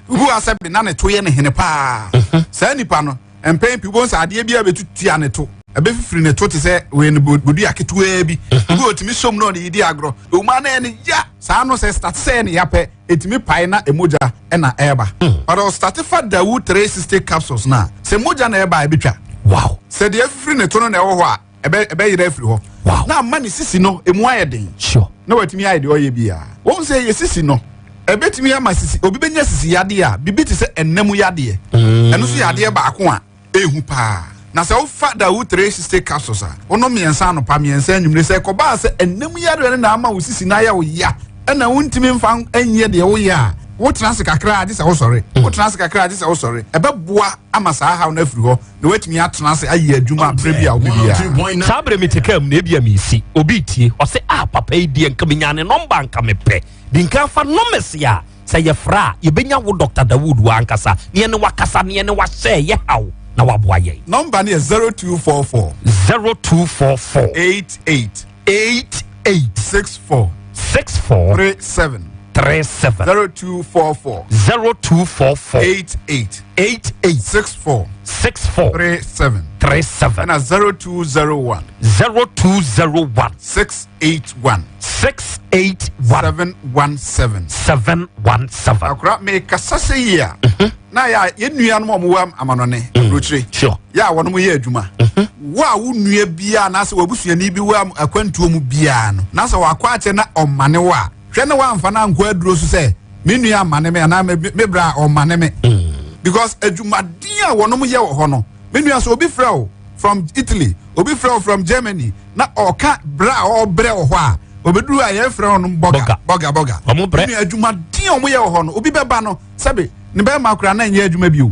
Obi wɔ sɛ na ne to yɛ ne hene paa. Mhm. Saa nipa no, mpɛn pii wobɛhu sɛ adeɛ bi a bɛtutua ne to, ɛbɛfifiri ne to te sɛ wei no bodua ketewaa bi. Mhm. Obi otumi som na ɔde yi di agorɔ. Ewuma na ɛyɛ ne ya. Saa no sɛ start sɛ ɛyɛ ne ya pɛ, etumi pae na emogya ɛna ɛreba. Mhm. But ɔstart fa Dawu 360 capsules na sɛ mogya na ɛreba a ɛbɛtwa. Wow. Sɛ deɛ afifiri ne to no na ɛwɔ hɔ a, ɛbɛ ɛbɛyerɛ afiri hɔ wow. na ama ne sisi no emu ayɛ den sure. na watumi ayɛ deɛ ɔyɛ biara wɔn sɛ yɛ sisi no ɛbɛtumi ama sisi obi bɛnya sisi yadeɛ a biribi te sɛ ɛnam yadeɛ mm. ɛno nso yɛ adeɛ baako a ehu paa na sɛ wofa dawu 360 capsules a wonom mmiɛnsa anɔpa mmiɛnsa anwummere sɛ ɛkɔbaa sɛ ɛnam yadeɛ no na ama wo sisi no ayɛ wo ya ɛna wontumi mfa nyɛ deɛ woyɛ a wotena ase kakra agye sɛ wosɔre mm. wotena ase kakra agye sɛ wosɔre ɛbɛboa ama saa haw no afiri hɔ na watumi atena ase ayɛ adwuma berɛ bi a wopɛ biara. Saa berɛ mete kaa mu na ebia mesi obi tie ɔsɛ a ah, papa yi deɛ nka menya ne nɔmba nka mepɛ di nka fa nɔmɛse a sɛ yɛfrɛ a yɛbɛnya wo Dr. Dawood wɔ ankasa ne yɛne wakasa ne yɛne wahyɛ yɛ haw na waboa yɛn. Nɔmba no yɛ 0244 0244 88 88 64 64 37 37 0244 0244 88 88 64 64 37 37 ɛna 0201 0201 681 681 717 717 akora mekasa sɛ yie a mhm. na yɛ yɛn nuanom a wɔwɔ amanɔne mm. aburokyire yɛ a wɔnom yɛ adwuma mhm. wo a wo nua biara anaasɛ w'abusuani bi wɔ akwantuo mu biara no na sɛ wakɔ akyɛ na ɔmane wo a hwɛ ne wamfa no ankɔ aduro so sɛ me nua amane me anaa me bra a ɔmane me mm. because adwumaden a wɔnom yɛ wɔ hɔ no me nua sɛ obi frɛ wo from Italy obi frɛ wo from Germany na ɔka brɛ a ɔbrɛ wɔ hɔ a obeduru a yɛfrɛ wɔn bɔga bɔga bɔga me nua adwumaden a wɔyɛ wɔ hɔ no obi bɛba no sɛbe ne bɛrima koraa na nyɛ adwuma bio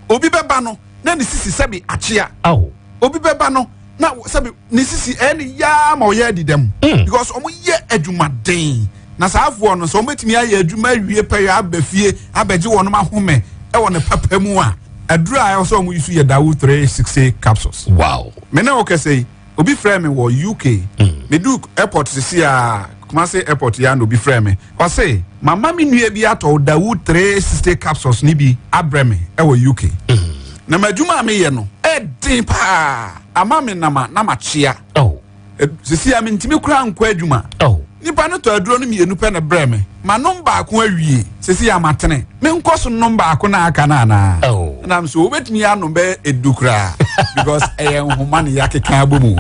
obi bɛba no na ne sisi sɛbe akyea obi bɛba no na sɛbi ne sisi ɛyɛ ne yaa ma ɔyɛ adi dɛm mm. because wɔn yɛ adwumaden na saa afoɔ no sɛ wɔn bɛtumi ayɛ adwuma awie pɛyɛ aba fie abɛgye wɔn ahome ɛwɔ ne papa mu a aduru a ɛwɔ sɛ wɔn yi so yɛ dawu 360 capsules. wow me ne wo kɛse yi obi frɛ me wɔ uk mm. me du airport sisi a Kumasi airport yi ara na obi frɛɛ me. Ɔse, mama me nua bi atɔ Dawood 360 capsules no bi abrɛ me wɔ UK. Na m'adwuma a meyɛ no, ɛden paa. Ama me nam a na makyea. Sisi a mentumi koraa nkɔ adwuma. Nipa no tɔ aduro no mmienu pɛ na brɛ me. Manom baako awie. Sisi a matene. Menkɔ so nnom baako na aka no anaa? Ɛnam so wobɛtumi anom bɛyɛ edu koraa because ɛyɛ nhoma ne yɛakeka abɔ mu.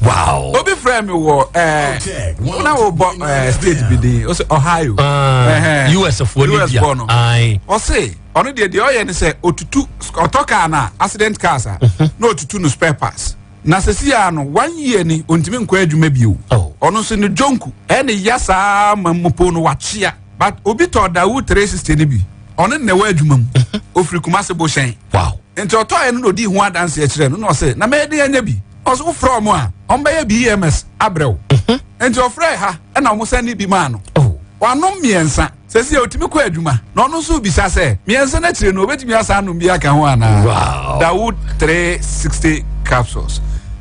Wow. Obi frɛ me wɔ ɛɛ eh, na wobɔ ɛɛ eh, state bi din ɔsɛ Ohio. Ah, US foɔ ne US foɔ no. Ɔse ɔno deɛ deɛ ɔyɛ ne sɛ otutu ɔtɔ kaa na accident cars a mhm. na otutu no spare parts. Na sɛsi ara no one year ni ontumi nkɔ adwuma bio. Oh. Ɔno nso ne dwonku ɛne ya saa ma mpo no wakyea. But obi tɔ Daewoo 360 no bi ɔno na ɛwɔ adwuma mu. Mhm. Ofiri Kumasi Bohyɛn. Wow. Nti ɔtɔɛ no na odii ho adanseɛ kyerɛ no na ɔse na mɛyɛ den anya bi. Ɔse wofrɛ ɔmo a ɔmo bɛyɛ BMS abrɛ wo. Mhm. Nti ɔfrɛ ha ɛna ɔmo sɛnde bi maa no. Oh. Wanom mmiɛnsa. Sɛsi a otumi kɔ adwuma na ɔno nso bisa sɛ mmiɛnsa no akyire no obetumi asan anom bi aka ho anaa. Wow. Dawood 360 capsules.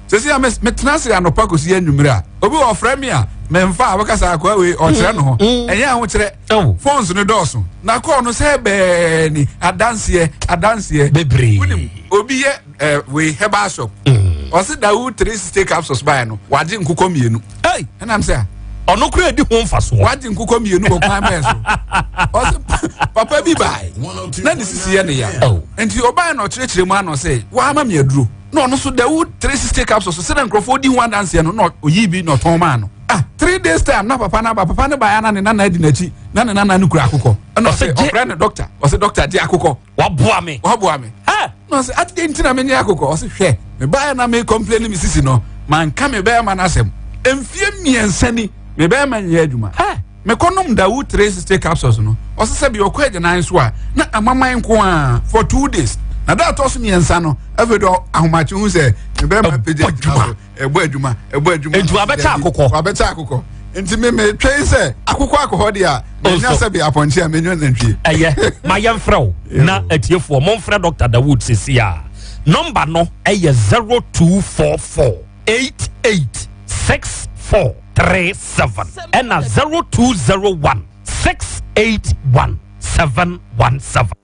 Sɛsi a metena ase anɔpa kɔsi anwummere a obi wɔ ɔfrɛ me a memfa a wɔka sɛ akoa wei ɔkyerɛ no ho. Mm. Ɛnyɛ ahokyerɛ. Oh. Phones no dɔɔso. Na kɔɔ no sɛ bɛɛ ni adanseɛ adanseɛ. Bebree. Wonim obi yɛ eh, wei herbal shop. Mm. Ɔse Dawood 360 capsules baeɛ no wagye nkokɔ mmienu. Hey! Ɛnam sɛ ɔno kura di ho mfasoɔ. Wagye nkokɔ mmienu wɔ kwan bɛn so. Ɔsɛ papa bi bae na ne sisi yɛ ne ya. Oh. Nti ɔbae na ɔkyerɛkyerɛ mu ano sɛ wama me aduro. Na ɔno nso Dawood 360 capsules sɛdeɛ nkurɔfoɔ di ho adanseɛ no na ɔyii bi na ɔtɔn maa no. Ah, three days time na papa no aba papa no baeɛ na ne nana adi n'akyi na ne nana no kura akokɔ. Ɛna ɔsɛ ɔfrɛ no doctor ɔsɛ doctor gye akokɔ. Waboa me. Waboa me. Na ɔsɛ adeɛ nti na menye akokɔ ɔsɛ hwɛ mebaeɛ na me complain me sisi no manka me bɛrima no asɛm mfie mmiɛnsa ni me bɛrima nyɛ adwuma mekɔnom Dawood 360 capsules no ɔsɛ sɛ bi ɔkɔ agyanan so a na amaman nko a for 2 days na da atɔ so mmiɛnsa no afei de ahomakye hu sɛ me bɛrima pagya adwuma so ɛbɔ adwuma ɛbɔ adwuma nti wabɛkyɛ akokɔ wabɛkyɛ akokɔ nti me me twɛn sɛ akokɔ akɔhɔ deɛ a menya sɛ bi apɔnkye a menya nantwie. Ɛyɛ ma yɛmfrɛ wo na atiefoɔ momfrɛ Dr. Dawood sisi a nɔmba no ɛyɛ 0244 88 6437 ɛna 0201 681 717.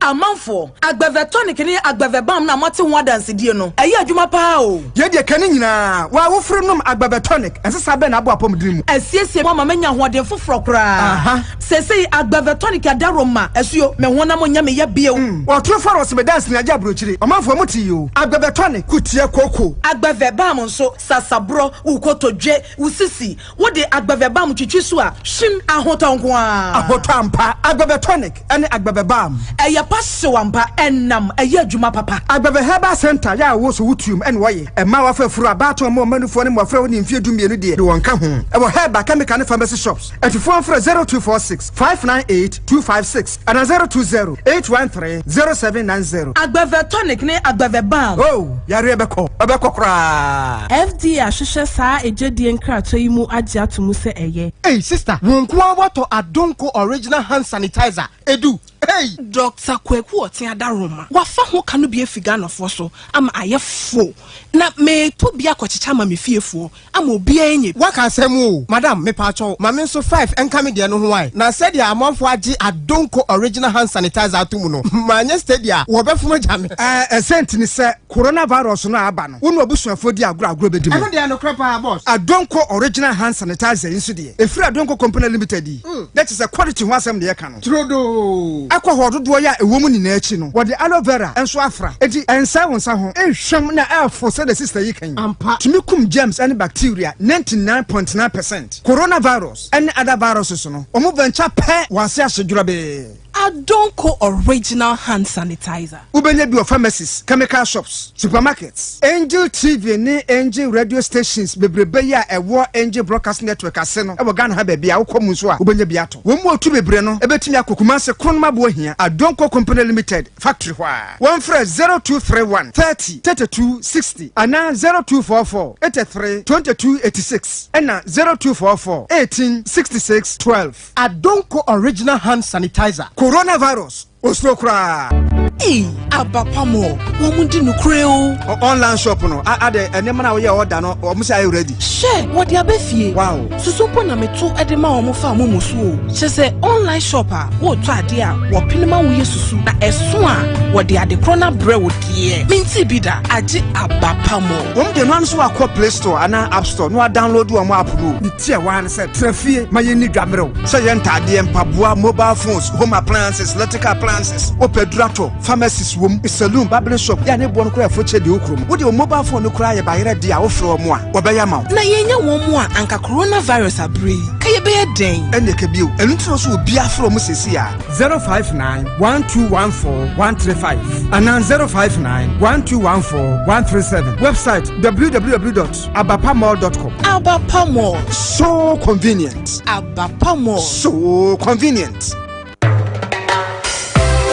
Amanfoɔ, Agbɛvɛ tonic ne Agbɛvɛ balm no a moate ho adansedie no, ɛyɛ adwuma paa o. Yei deɛ ka ne nyinaa, wo a wofiri nom Agbɛvɛ tonic, nsesa bɛn na abɔ apɔmuden mu? Asiesie mu ama manya ahoɔden foforɔ koraa. Seesei Agbɛvɛ tonic adaworoma, asuo, me honam nyɛ me ya bio. Ɔtoro Farao se me danseni agye aburokyire. Ɔmanfoɔ mo te yi o. Agbɛvɛ tonic ko tia kooko. Agbɛvɛ balm nso, sasaborɔ, wo kotodwe, wo sisi, Wode agbɛvɛ balm twitwi so a, hwim, ahotɔ nko ara. Ahotɔ ampa, agbɛvɛ tonic ne agbɛvɛ balm. Ɛyɛ pa hyew ampa, ɛnam, ɛyɛ adwuma papa. Agbɛvɛ Herbal Centre yɛ a wɔwɔ Sowutuom na wɔyɛ. Mmaa a wɔafa afuru, abaatan, mma wɔn mma nufoɔ ne mmɔfra a wɔnni mfeɛ 12 deɛ, de wɔn ka ho. Ɛwɔ herbal, chemical ne pharmacy shops. Atufoɔ mfrɛ 0246 598 256 anaa 020 813 0790. Agbɛvɛ tonic ne agbɛvɛ balm. Oh, yareɛ bɛkɔ, ɛbɛkɔ koraa. FDA ahwehwɛ saa egyedie nkratoɔ yi mu agye ato mu sɛ ɛyɛ. Ei sister, wo nko ara woatɔ Adonko original hand sanitizer edu ei. Doctor Kwaku Ɔte Adaroma, wafa ho ka no bi afi Ghanafoɔ so ama ayɛ fo na meretɔ bi akɔkyekyɛ ama me fiefoɔ ama obiara anya bi. Waka asɛm o. Madam, mepaakyɛw, ma me nso five nka me deɛ no ho wae. Na sɛdeɛ amanfoɔ agye Adonko original hand sanitizer ato mu no, manyɛ steady a, wɔbɛfom agya me. Ɛɛ, ɛsɛ nti ne sɛ coronavirus no a aba no, wo ne w'abusuafoɔ di agorɔ a agorɔ bɛdi mo. Ɛno deɛ nokorɛ paa boss. Adonko original hand sanitizer yi nso deɛ, ɛfiri Adonko Company Limited yi, na kyerɛ sɛ quality ho asɛm na yɛka no. Turodoo. Alcohol dodoɔ yi a ɛwɔ mu nyinaa akyi no, wɔde aloe vera nso afra. Enti ɛnsɛe wo nsa ho, ɛnhwam na ɛfo sɛdeɛ sister yi ka yi. Ampa. Tumi kum germs ne bacteria 99.9%. Coronavirus ne other viruses no, wɔn venture pɛ wɔ ase ahye dworɔbee. Adonko original hand sanitizer. Wobɛnya bi wɔ pharmacies, chemical shops, supermarkets, Angel TV ne Angel Radio stations bebrebe yi a ɛwɔ Angel Broadcast Network ase no wɔ Ghana ha baabi a wokɔ mu nso a wobɛnya bi atɔ. Wɔn mu a wɔtu bebree no bɛtumi akɔ Kumasi Kronum Aboahia, Adonko Company Limited factory hɔ a. Wɔmfrɛ 0231 30 32 60 anaa 0244 83 22 86 ɛna 0244 18 66 12. Adonko original hand sanitizer. Coronavirus, osuro koraa. Ei, aba pa mɔ, wɔn di nokorɛ o. Online shop no, adɛ nneɛma no a woyɛ order no, wɔn sɛ ayɛ ready. Hwɛ, wɔde aba fie. Wow. Susu mpo na meto de ma wɔn fa momo so o. Kyerɛ sɛ online shop a woretɔ adeɛ a wɔpene ma woyɛ susu na ɛso a wɔde ade korɔ no abrɛ wo deɛ. Mentee bi da, agye aba pa mɔ. Wɔn deɛ no ara nso wakɔ play store anaa app store na wadownload wɔn app no o. Ne ti a ɛwɔ ha ne sɛ tra fie ma yɛnni dwa mmerɛw. Sɛ yɛ ntaadeɛ, mpaboa, mobile phones, home appliances, electrical appliances, wopɛ aduru atɔ, pharmacies wom, saloon, barbering shop, yɛ a ne boɔ no koraa ɛfo kyɛ deɛ wɔ kurom. Wode wo mobile phone no koraa yɛ bayerɛ deɛ a wofrɛ wɔn a, wɔbɛyɛ ama wo. Na yɛnnya wɔn mu a anka coronavirus aberɛ yi, ka yɛbɛyɛ dɛn? Ɛnneɛ ka bio, ɛno nti na ɔsɛ obiara frɛ wɔn seesei ara. 059 1214 135 anaa 059 1214 137. Website www.abapamall.com. Abapa Mall. So convenient. Abapa Mall. So convenient.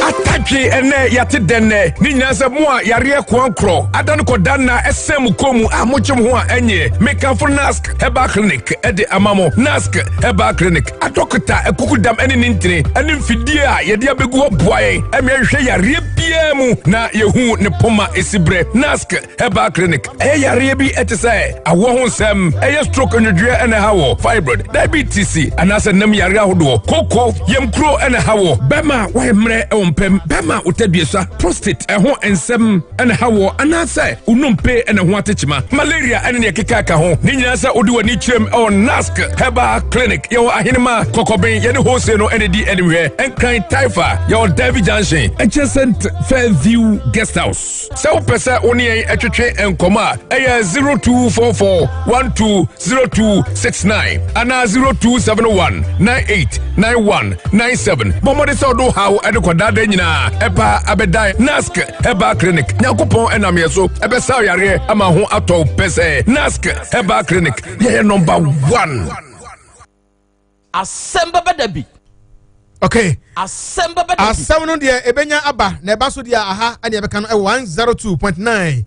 Atadwe ɛnɛ yɛate dɛn nɛ ne nyinaa sɛ mo a yareɛ koankorɔ ada no kɔda nna ɛsɛn mo kɔn mu a mogye mo ho a ɛnyɛ mekamfo nask herbal clinic ɛde ama mo. Nask herbal clinic adɔkota akukudam ɛne ne ntini ɛne mfidie a yɛde abɛgu hɔ boa yɛn ɛme ɛhwehwɛ yareɛ biara mu na yɛhu ne poma ɛsi berɛ. Nask herbal clinic ɛyɛ yareɛ bi ɛte sɛ awoɔ ho nsɛm, ɛyɛ stroke nwodwoeɛ ɛna ɛha wɔ, fibroid, diabetes anaasɛ nam yareɛ ahodoɔ, koko, yamkuro ɛna ɛha wɔ, bɛma wayɛ mmerɛ ɛwɔ mpam, bɛma wotaduasa, prostate ɛho nsɛm ɛna ɛha wɔ, anaasɛ wonompe ɛna ho atekyema, malaria ɛne neɛ keka ka ho. Ne nyinaa sɛ wode w'ani kyerɛm ɛwɔ Nask herbal clinic. Yɛwɔ Ahenema Kɔkɔben, yɛne Hose no ɛne di animhwɛ, Nkran Taifa, yɛwɔ Davy Junction adjacent Fairview Guest House. Sɛ wopɛ sɛ wo ne yɛn ɛtwetwe nkɔmmɔ a, ɛyɛ 0244 120269 anaa 0271 989197. Bɔ mmɔden sɛ wode wo haw ɛde kɔdaadaa nyinaa ɛpa abɛdan Nask Herbal Clinic. Nyankopɔn ɛnam yɛ so ɛbɛsa yareɛ ama ho atɔ wo pɛ sɛ Nask Herbal Clinic yɛyɛ number 1. Asɛm bɛba da bi. Okay. Asɛm bɛba da bi. Asɛm no deɛ ebenya aba na ɛba so deɛ aha ɛne ɛbɛka no ɛwɔ 102.9.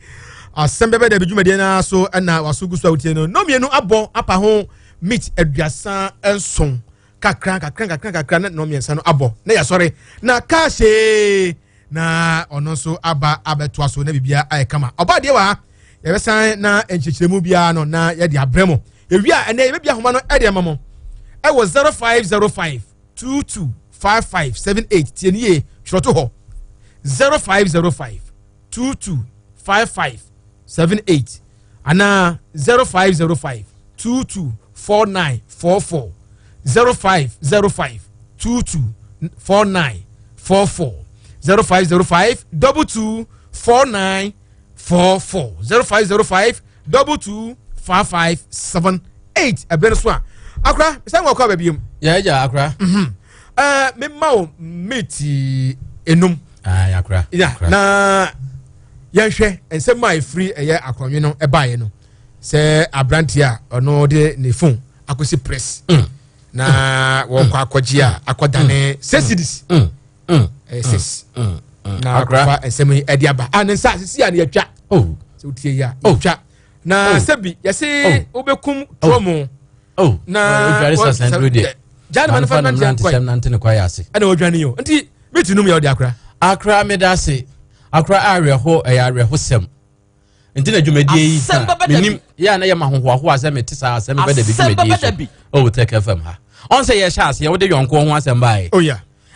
Asɛm bɛba da bi dwumadie no so ɛna waso gu so a wotie no. No mmienu abɔ apa ho meet 37 kakra kakra kakra kakra na no mmiɛnsa no abɔ na yɛasɔre na kahyee na ɔno nso aba abɛtoa so na biribiara ayɛ kama. Ɔba deɛ wɔ ha yɛbɛsan na nkyerɛkyerɛmu biara no na yɛde abrɛ mo. Ewi a ɛnɛ yɛbɛbi ahoma no ɛde ama mo ɛwɔ 0505 225578. Tie ne yie, twerɛto hɔ 0505 225578 anaa 0505 224944, 0505 224944, 0505 224944, 0505 225578. Ɛbɛn no so a akora sɛ wɔkɔ aba biom. Yɛ agya akora. Ɛɛ mema wo mate enum. Ayi akora. Ya na yɛnhwɛ nsɛm a ɛfiri ɛyɛ akɔnwe no ɛbaeɛ no sɛ aberanteɛ a ɔno de ne phone akɔsi press na wɔkɔ akɔgye a akɔdane six cedis, ɛyɛ six na akɔfa nsɛm yi ɛde aba a ne nsa sisi a ne yɛtwa sɛ wotie yi a yɛtwa na sɛbi yɛse wobɛkum torɔ na gya ne ma no fa nante nkwan ɛna wɔdwane yi o nti meti num yɛ wode akora. Akora meda ase. Akora awerɛho, ɛyɛ awerɛhosɛm nti na dwumadie yi menim yɛ a na yɛ ma ahohoahoa sɛ mete saa asɛm bɛda bi dwumadie so ɔwɔ Tɛk FM ha. Ɔn sɛ yɛhyɛ aseɛ wode yɔnkoɔ ho asɛm baeɛ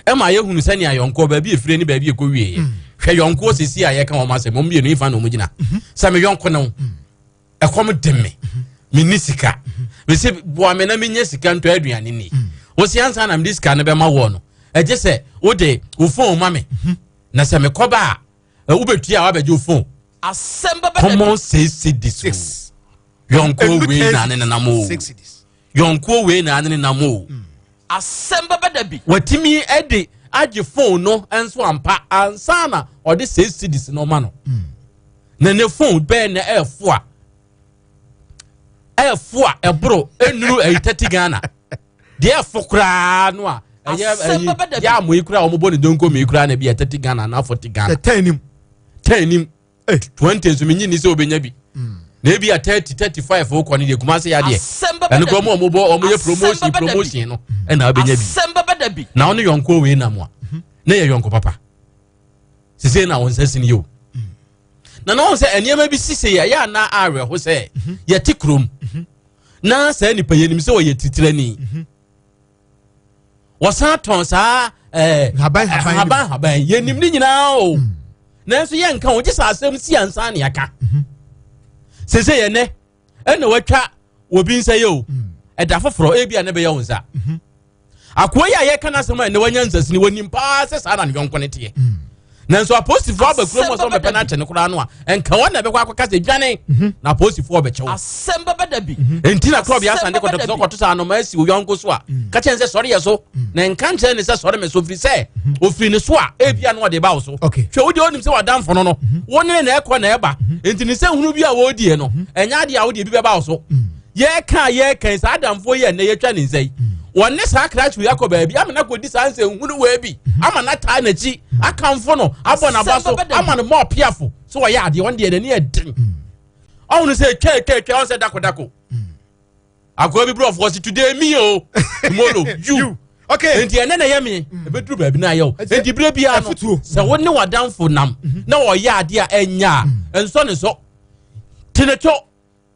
ɛma yɛhunu sɛnea yɔnkoɔ baabi ɛfire ne baabi ɛkɔ wieɛ. Hwɛ yɔnkoɔ sisi a yɛka wɔn asɛm, wɔn mmienu yi fa na wɔn gyina sɛ me yɔnko ne wo ɛkɔm de me, menni sika, mese boa me na menyɛ sika ntɔ aduane ni. Wosi ansa na mede sika no bɛma woɔ no, ɛgye sɛ wode wo phone ma me na sɛ mekɔba a wobɛtua a wabɛgye wo phone. Asɛm bɛbɛ common six cedis o. Yɔnkoɔ wei na ne nenam o, yɔnkoɔ wei na ne nenam o. Asɛm bɛbɛ da bi. Watumi de agye phone no nso ampa ansa na ɔde six cedis no ma no. Na ne phone bɛɛ na ɛɛfo a ɛɛfo a ɛboro ɛnuru ɛyi 30 Ghana deɛ ɛfo koraa no a ɛyɛ ɛyi yɛ amoyi koraa wɔn bɔ ne donko mi koraa na bi yɛ 30 Ghana na 40 Ghana. 10 nim. 10 nim, 20 nso mi nyi ni sɛ obenya bi na ebi a 30, 35 wokɔ ne deɛ Kumase yɛ adeɛ ɛno kura ɔmo a ɔmo bɔ ɔmo yɛ promotion promotion no ɛna abenya bi na ɔne yɔnko wei nam a na yɛ yɔnko papa. Sese na wɔn nsa si ne yɛ o. Na na wɔn sɛ nneɛma bi sise yɛ ɛyɛ ana awerɛho sɛ yɛte kurom na saa nipa yɛ nim sɛ ɔyɛ titirani. Wɔsan tɔn saa ɛɛ haban haban haban yɛ nim ne nyinaa o. Nanso yɛn nka wɔn gye sɛ asɛm si ansa ne aka. Sese yɛ nɛ ɛna watwa obi nsa yɛ o. Ɛda foforɔ ebi a ne bɛyɛ wɔn nsa. Akoa yi a yɛka n'asɛm a ɛnɛ wanya nsasini wɔnim paa sɛ saa na ne yɔnko no teɛ. Nanso apolisifoɔ aba kurom hɔ sɛ wɔbɛpɛ no akyɛ no koraa no a, ɛnka wɔn na ɛbɛkɔ akɔka sɛ dwane mhm. na apolisifoɔ bɛkyɛ wo. Asɛm bɛbɛ da bi. Mhm. Enti na korɔbea asante kɔtɔ sɛ ɔkɔto sɛ anoma asi wo yɔnko so a, mhm. ka kyɛn sɛ sɔre yɛ so na nka nkyerɛ ne sɛ sɔre me so firi sɛ ofiri ne so a ebia no ɔde ba wo so. Hwɛ wo deɛ onim sɛ wadamfo no no, wo ne na ɛkɔ na ɛba. Enti ne sɛ hunu bi a wɔredie no, ɛnyɛ adeɛ a wo deɛ bi bɛba wo so. Yɛreka a yɛreka yi, saa adamfoɔ yi a nnɛ yɛatwa ne nsa yi, wɔne saa krakye wei akɔ baabi ama no akɔdi saa nsɛnhunu wei bi ama no ataa n'akyi akamfo no abɔ n'aba so ama no ma ɔpiafo so wɔyɛ adeɛ wɔn deɛ n'ani yɛ den ɔhunu sɛ etwa etwa etwa ɔn sɛ dako dako akoa bi borɔfoɔ si today me o tomorrow you okay nti ɛnɛ na ɛyɛ me ebeduru baabi na ayɛ o nti bere biara no sɛ wo ne w'adamfo nam na ɔyɛ adeɛ a ɛnya a nsɔ ne so teneto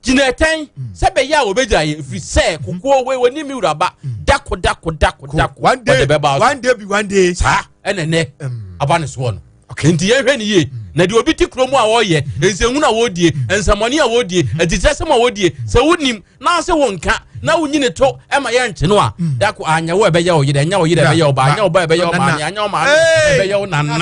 gyina ɛtɛn sɛ bɛyɛ a wɔbɛgya yɛ ɛfiri sɛ kokoɔ wei wɔne me wura ba dako dako dako dako wɔde bɛba so one day be one day saa ɛna nɛ aba ne soɔ no nti yɛhwɛ ne yie na deɛ obi te kurom a wɔyɛ nsɛnhunu a wɔdie nsɛmɔne a wɔdie atitirɛsɛm a wɔdie sɛ wonim na sɛ wonka na wonyi ne to ɛma yɛnkye no a dako anyɛ wo ɛbɛyɛ wo yerɛ ɛnyɛ wo yerɛ ɛbɛyɛ wo ba anyɛ wo ba ɛbɛyɛ wo maame anyɛ wo maame ɛbɛyɛ wo nana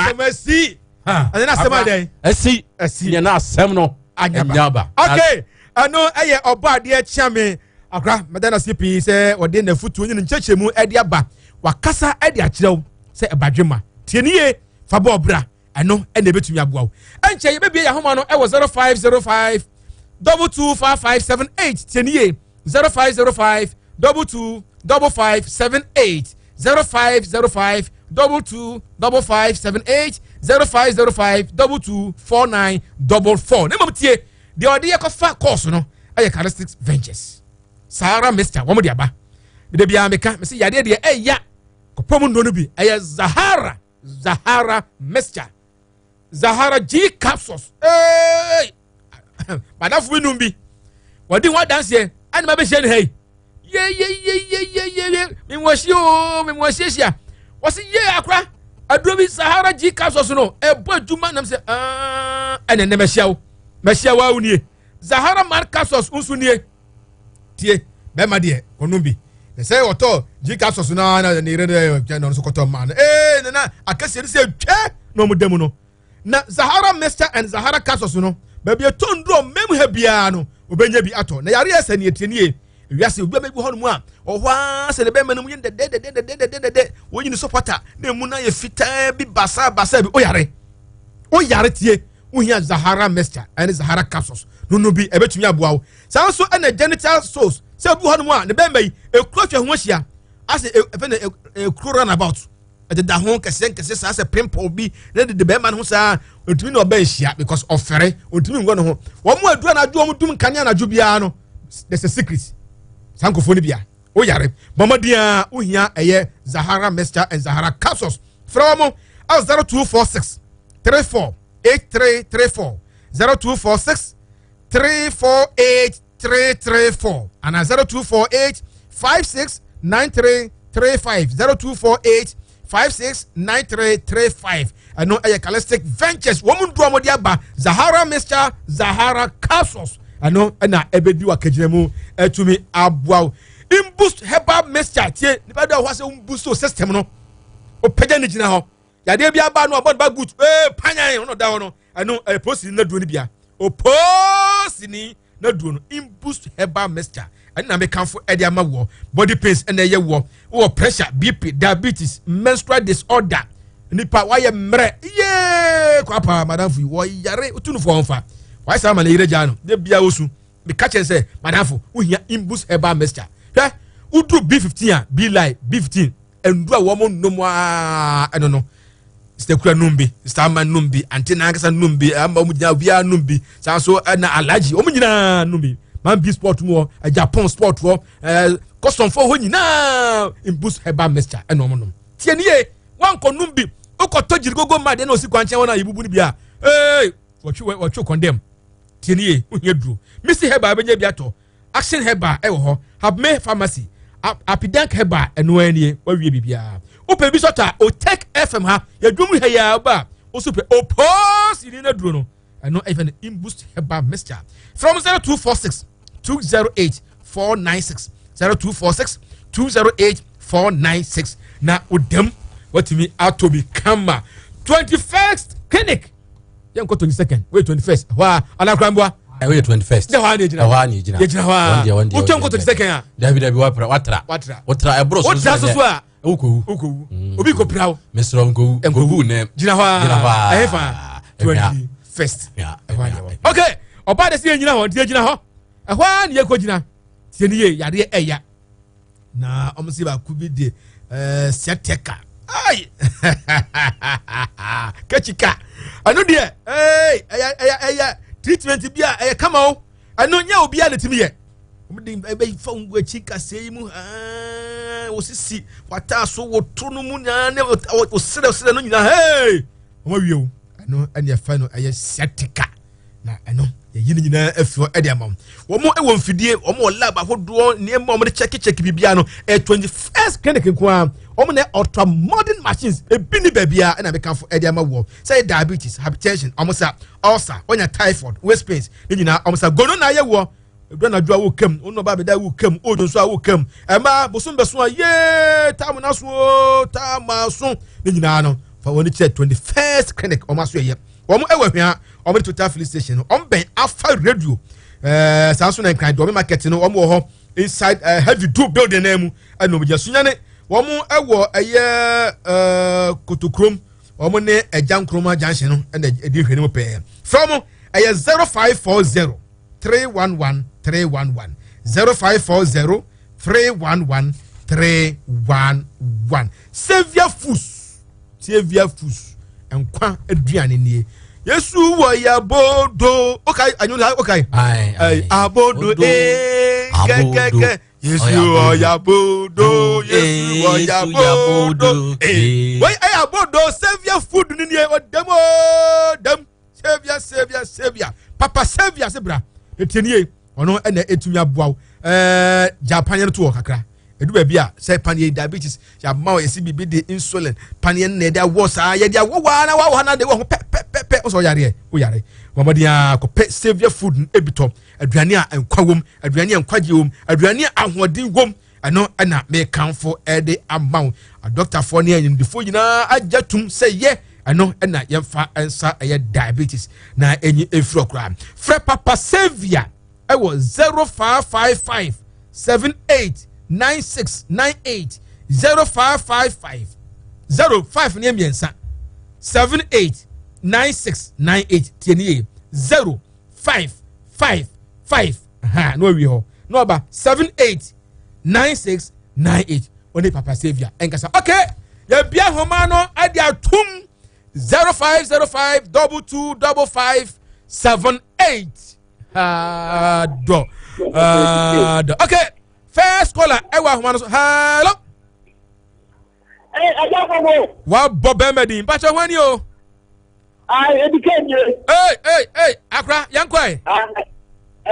ɛne n'asɛm ayɛ dɛn ɛsi ɛsi nyɛ n'asɛm no anyaba okay ɛno ɛyɛ ɔbɔ adeɛ kyea me akora mɛda n'ase pii sɛ ɔde n'afutuo ne ne nkyɛkyerɛmu ɛde aba wakasa ɛde akyerɛ wo sɛ ɛbadwema tie ne yie fa bɔ ɔbra ɛno ɛna ɛbɛtumi aboa wo ɛnkyɛ yɛbɛbie yɛn ahoma no ɛwɔ 0505 225578 tie ne yie 0505 22 5578 0505 22 5578 0505 22 49 44 ne mmom tie deɛ ɔde yɛ kɔfa kɔɔso no ɛyɛ Calistic Ventures Sahara Mixture wɔn de aba mede biara meka mesi yadeɛ deɛ ɛya kɔpɔ mu nnuro no bi ɛyɛ Zahara Zahara Mixture Zahara G capsules ee madafo bi num bi wɔde ho adanseɛ ɛna ma bɛhyia ne ha yi yeyeyeyeyeye mewɔhyia oo mewɔhyiahyia wɔsi ye akora aduro bi Sahara G capsules no ɛbɔ adwuma nam sɛ ɛna ɛnɛ mɛhyia wo mɛhyia wo awo nie Zahara man capsules nso nie tie bɛrima deɛ ɔnom bi na sɛ ɔtɔ G capsules no ara na ne yere no ɛ na ɔno nso kɔtɔ maa no ee nana akɛseɛ no sɛ twɛ na ɔmo da mu no na Zahara mixture and Zahara capsules no baabi ɛtɔ nduro mmɛm ha biara no obɛnya bi atɔ na yareɛ sɛ neɛ tie nie wiase obi abɛgu hɔ nom a ɔhɔ ara sɛ ne bɛrima no mu yɛ dɛdɛdɛdɛdɛdɛdɛ wɔnyi ne sɔpɔta na emu no ayɛ fitaa bi basaa basaa bi oyare oyare tie wohia Zahara mixture ɛne Zahara capsules no no bi ɛbɛtumi aboa wo saa nso ɛna genital sores sɛ obi hɔ nom a ne bɛrima yi ekuro atwa ho ahyia asɛ ɛfɛ na ekuro runabout ɛdeda ho kɛseɛ nkɛseɛ saa sɛ pimple bi na dede bɛrima no ho saa ntumi na ɔbɛn hyia because ɔfɛre ntumi ngɔ ne ho wɔn mu aduru anadwo wɔn dum nkanea anadwo biara no there's a secret saa nkurɔfoɔ no bia woyare bɔmmɔden a wohia ɛyɛ Zahara mixture and Zahara capsules frɛ wɔn ɛwɔ 0246 34 8334 0246 348 334 anaa 0248 56 93 35 0248 56 93 35 ɛno ɛyɛ Calistic Ventures wɔn mu ndu a wɔde aba Zahara mixture Zahara capsules ɛno ɛna ɛbɛdi wakagyina mu ɛtumi aboa wo imboost herbal mixture tie nipa dɛ ɔhɔ asɛ imboost o system no ɔpɛgya ne gyina hɔ yadeɛ bi aba no abɔ ne ba good ee panyan ɔno da hɔ no ɛno ɛyɛ posini na duro no bia oposini na duro no imboost herbal mixture ɛne na mekanfo ɛde ama wɔ body pains ɛna ɛyɛ wɔ wɔ pressure bp diabetes menstrual disorder nipa wayɛ mmerɛ yee kwapa madamfo yi wɔyare otu no fo ɔnfa wayɛ saa ma ne yere gyaa no de bia osu meka kyerɛ sɛ madamfo wohia imboost herbal mixture hwɛ woduru b15 a b line b15 nduru a wɔn nom aa ɛno no sista kura nom bi sista ama nom bi ante n'ankasa nom bi ama wɔn nyinaa obiara nom bi saa nso ɛna alagye wɔn nyinaa nom bi man bi sport mu hɔ japan sport hɔ ɛɛ kɔsɔnfo hɔ nyinaa mbus herbal mixture ɛna wɔn nom tie nie wankɔ nom bi. Wokɔtɔ gyirigogo ma deɛ na osi kwankyɛn hɔ na yɛbubu no bi a, ee, wɔtwe wɔtwe kɔndɛm. Tie ne yie, wohia duro. Misi Herbal bɛnya bi atɔ. Action Herbal ɛwɔ hɔ. Habme Pharmacy, Apidank Herbal ɛno ara nie, wawie biribiara. Wopɛ bi sɔtɔ a, Otec FM ha, yɛdwom ha yi a, woba a, woso pɛ Opos yini no aduro no. Ɛno ɛyɛ no Imboost Herbal Mixture. From 0246 208 496 0246 208 496 na wodam watumi atɔ bi kama. 21st clinic yɛn kɔ 22nd wei 21st hɔ a anakora mboa. Ɛwɔ yɛ 21st. Ɛhɔ a na egyina. Ɛhɔ a na egyina. Yɛgyina hɔ a. Wotwa nkɔ 22nd a. Dabi dabi watra watra. Watra. Watra ɛboro so. Wotra so so a. Wokɔwu. Wokɔwu. Obi kɔ pira wo. Mesrɛ nkɔwu. Nkɔwu nɛm. Gyina hɔ a. Gyina hɔ a. Ɛyɛ fa. 21st. Ɛhɔ a na ɛwɔ. Okay. Ɔbaa de si yɛn gyina hɔ nti yɛgyina hɔ. Ɛhɔ a na yɛkɔ gyina. Tie ne yie yadeɛ ɛya. Na wɔn si baako bi de ɛɛ sɛtɛka. Ai! Kachika. Ɛno deɛ ɛɛ ɛyɛ ɛyɛ ɛyɛ treatment bi a ɛyɛ kama o. Ɛno nyɛ obiara na tumi yɛ. Wɔn de ɛbɛfa wɔn akyi kaseɛ yi mu haa wɔsisi wɔataa so wɔto no mu nyinaa ne wɔserɛ serɛ no nyinaa hey wɔn awie o. Ɛno ɛne ɛfɛ no ɛyɛ sciatica na ɛno yɛyi ne nyinaa afi hɔ ɛde ama wɔn. Wɔn wɔ mfidie wɔn wɔ lab ahodoɔ nneɛma wɔn de kyɛkekyɛke biribiara no ɛyɛ 21st clinic nko ara wɔn na ultra modern machines ebi ne baabiara ɛna mekanfo ɛde ama wɔ sɛ diabetes hypertension wɔn sa ulcer wɔnya typhoid waist pains ne nyinaa wɔn sa gono na ayɛ wɔ. Edu anadwo a wokam, wo ne ɔbaa bɛda wokam, odwo nso a wokam. Ɛma bosom bɛso a yee taamu n'aso o taamu aso. Ne nyinaa no fa wɔn kyerɛ 21st clinic wɔn aso ɛyɛ. Wɔn ɛwɔ hwea wɔn de total filling station no wɔn bɛn afa radio. Ɛɛ saa nso na nkran dɔmi market no wɔn wɔ hɔ inside ɛɛ heavy do building naa mu ɛna wɔn gyina sunyane wɔn ɛwɔ ɛyɛ ɛɛ kotokurom wɔn ne ɛgya nkroma junction no ɛna ɛdi nhwɛ ne mu pɛɛ. Fɛ wɔn ɛyɛ 0540. 311 311 0540 311 311 Saviour Foods Saviour Foods nkwa aduane nie Yesu wɔ yɛ abodo okay anyo na okay abodo ee kɛkɛkɛ Yesu wɔ yɛ abodo Yesu wɔ yɛ abodo ee wei ɛyɛ abodo Saviour Food ni nie ɔdɛm oo dɛm. Saviour, Saviour, Saviour. Papa Saviour se bra. Etie nie. Ɔno ɛna etumi aboa wo. Ɛɛ gya paneɛ no to hɔ kakra. Edu baabi a sɛ paneɛ diabetes yɛama wo yɛsi biribi de insulin paneɛ no na yɛde awɔ saa yɛde awɔ waa na wawɔ ha na de wɔ ho pɛ pɛ pɛ pɛ wosɛ ɔyareɛ woyare wɔn mmɔden a kɔpɛ Saviour food no ebi tɔ aduane a nkwa wom aduane a nkwagye wom aduane a ahoɔden wom Ɛno na mekamfo de ama wo. Adɔktafoɔ ne animdefoɔ nyinaa agye atum sɛ yɛ ɛno na yɛmfa nsa ɛyɛ diabetes na ɛnyi mfiri koraa. Frɛ Papa Saviour ɛwɔ 0555 78 96 98 0555 05 ne mmiɛnsa 78 96 98 tie ne yie 05 5 5 ha na wawie hɔ na ɔba 78 96 98 ɔne papa saviour ɛnkasa okay yɛbia nhoma no ade atum 0505 22 55 78 dɔ dɔ okay first caller ɛwɔ ahoma no so hello wabɔ bɛrima din mpakyɛ ho ani o Ayi, ebi kɛ nie. Ee ee ee akora yɛn kɔ yi.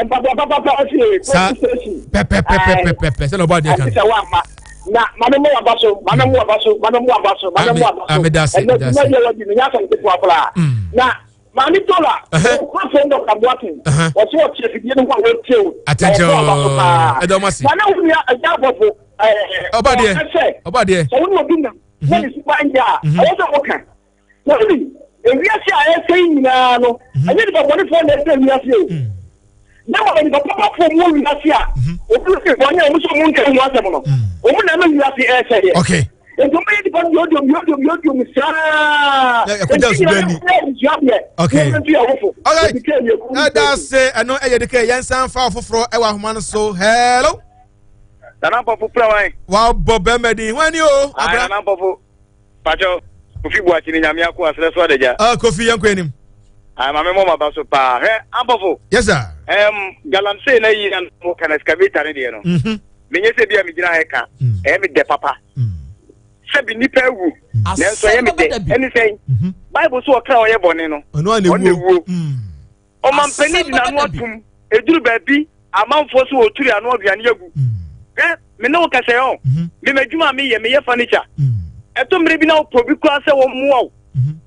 Mpaboa papapa afie. Sa pɛpɛpɛpɛpɛ sɛ na ɔbɔ adeɛ kan. Ɛti sɛ wa ma na maame mu waba so maame mu waba so maame mu waba so maame mu waba so. Ame da se da se. Ɛnɛ yɛ wɔ di no nyɛ asɛm ketewa koraa. Na maame tola ɔkura fɛn dɔ ka buaten ɔsi ɔte afidie no ho a wɔtie o. Atɛnkyɛn ooo ɛdɔm ase. Na ne wo nua ɛgya abɔfo ɛɛ ɔba deɛ ɔba deɛ. Sɛ wo ne obi nam na ne suban yɛ a ɛwɔ sɛ wɔka. Na wonim, ewiase a ɛresɛe nyinaa no, mhm. ɛnyɛ nipa bɔnefoɔ na ɛsɛ wiase o. Mm. Na mmom nipa papafoɔ mu wɔ wiase a, mhm. obi fi bɔne a wɔn nso wɔn nka ho asɛm no, mm. wɔn na ɛma wiase ɛresɛe yɛ. Okay. Nti wɔn bɛyɛ nipa yodiom yodiom yodiom saa. Ɛkɔgya nsu bɛn ni. Okay. Alright. Ɛda se ɛno ɛyɛ de kɛ yɛn san fa foforɔ ɛwɔ ahoma no so. Hello. Nana Mpɔfo pura wan. Wabɔ bɛrima din hwan ni o. Abra. Nana Mpɔfo. Pacho, Kofi Boakye ne Nyame akoa serɛ so adagya. Ah, Kofi yɛnkɔ anim. Ah, maame mɔ maba so paa. Hwɛ, ampɔfo. Yes sir. Um, galamsey na yi na mo kana excavator ne deɛ no. Mhm. Menyɛ sɛ bi a megyina ha ka. Mm. Ɛyɛ me dɛ papa. Mm. Sɛbi nipa awu nanso ɛyɛ me dɛ ɛne sɛn Bible so ɔkra ɔyɛ bɔne no ɔno na ewuo. Ɔmampanin de n'ano atom eduru baabi amanfoɔ so wɔturi ano aduane agu. Hwɛ me ne wo kasa yi ɔ me m'adwuma a meyɛ meyɛ furniture ɛtɔ mmerɛ bi na wopɛ obi koraa sɛ wɔmmoa wo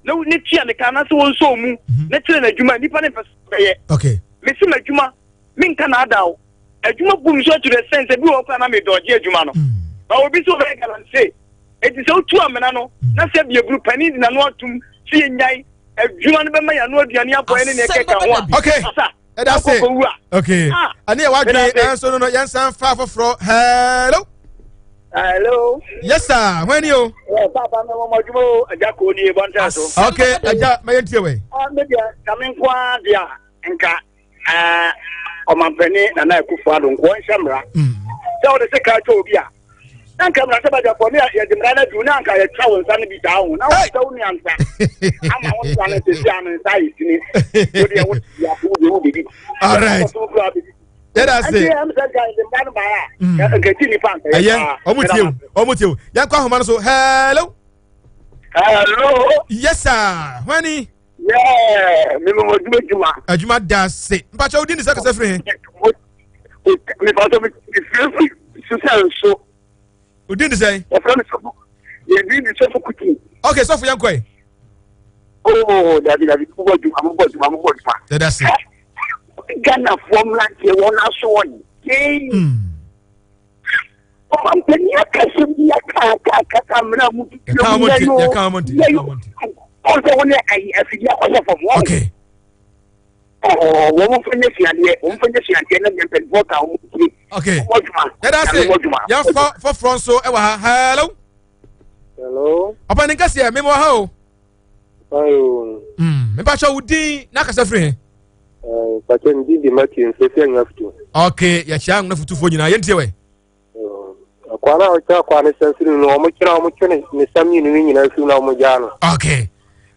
na ne tua ne ka anaasɛ wɔnsɔ wo mu na kyerɛ no adwuma nipa ne mpɛ sɛ ɔbɛyɛ. Mese m'adwuma menka naadaa wo adwuma bu me so to the extent sɛ bi wɔ hɔ koraa na medɔgye adwuma no ba obi sɛ ɔbɛyɛ galamsey enti sɛ wotu amena no na sɛ biaburu panin de n'ano atom sɛ yɛnyae adwuma no bɛma yɛano aduane abɔ ɛne ne ɛkɛka ho a okay asa ɛda se akɔkɔwu a okay Ah, ɛne yɛ wadwene meda ase. ɛnso no no yɛnsan fa foforɔ hello hello yes sir hwan ni o Yeah, papa me wɔn adwuma o agya koo nie bɔnten so. okay agya mɛyɛ ntie wɛ Ah, me deɛ kame nko ara deɛ a nka ɛɛ ɔmampanin Nana Akufo Addo nko ɔnhyɛ mmara sɛ wɔde sika atwa obi a na nka mmara sɛ badwafoɔ ne yɛde mmara no adu na anka yɛtwa wo nsa no bi saa ho na wɔsɛ wo nua nsa ama wo nsa no sɛsi ano nsa ayɛ sini wodeɛ wo yɛafo wo deɛ wobɛdi All right. yɛda ase ɛyɛ ɔmo tie o ɔmo tie o yɛnkɔ ahoma no so hello hello yes sir hwan ni Yeah, me mo adwuma adwuma. Adwuma da ase. Mpakyɛ wodi ne sɛ kasa firi he? Me pakyɛ me firi firi susan so. Wodi ne sɛn? Wɔfrɛ me sɔfo. Yɛdi ne sɔfo kuti. Okay, sɔfo yɛn kɔɛ. Oh, dabi dabi, mo bɔ adwuma, mo bɔ adwuma, mo bɔ adwuma. Yɛda ase. Ghanafoɔ mmeranteɛ wɔn aso wɔn. Ɔmampanin akasa bi aka aka akasa mmerɛ a mutu Yɛka wɔn nti, yɛka wɔn nti, yɛka wɔn nti. Ɔn sɛ wɔn ayi afidie akɔhyɛ fam wɔn. Okay. Ɔɔ wɔn mfa nyɛ suadeɛ, wɔn mfa nyɛ suadeɛ na deɛ mpanyinfoɔ ka wɔn tie. Okay. Wɔn adwuma. Yɛda ase. Yɛmfa foforɔ nso ɛwɔ ha. Hello. Hello. Ɔpanin kɛseɛ, mema wɔ ha o. Ayo. Mepakyɛ wo din na akasa firi he? Pakyɛ me din de Matthew mfefi Anwafutu. Ok, yɛkyia Anwafutufoɔ nyinaa, yɛntie wɛ. Akwaa no a ɔkyerɛ akwaa no sa firi no, wɔn kyerɛ wɔn twe ne sa mmienu no nyinaa firi na wɔn gyaa no. Ok,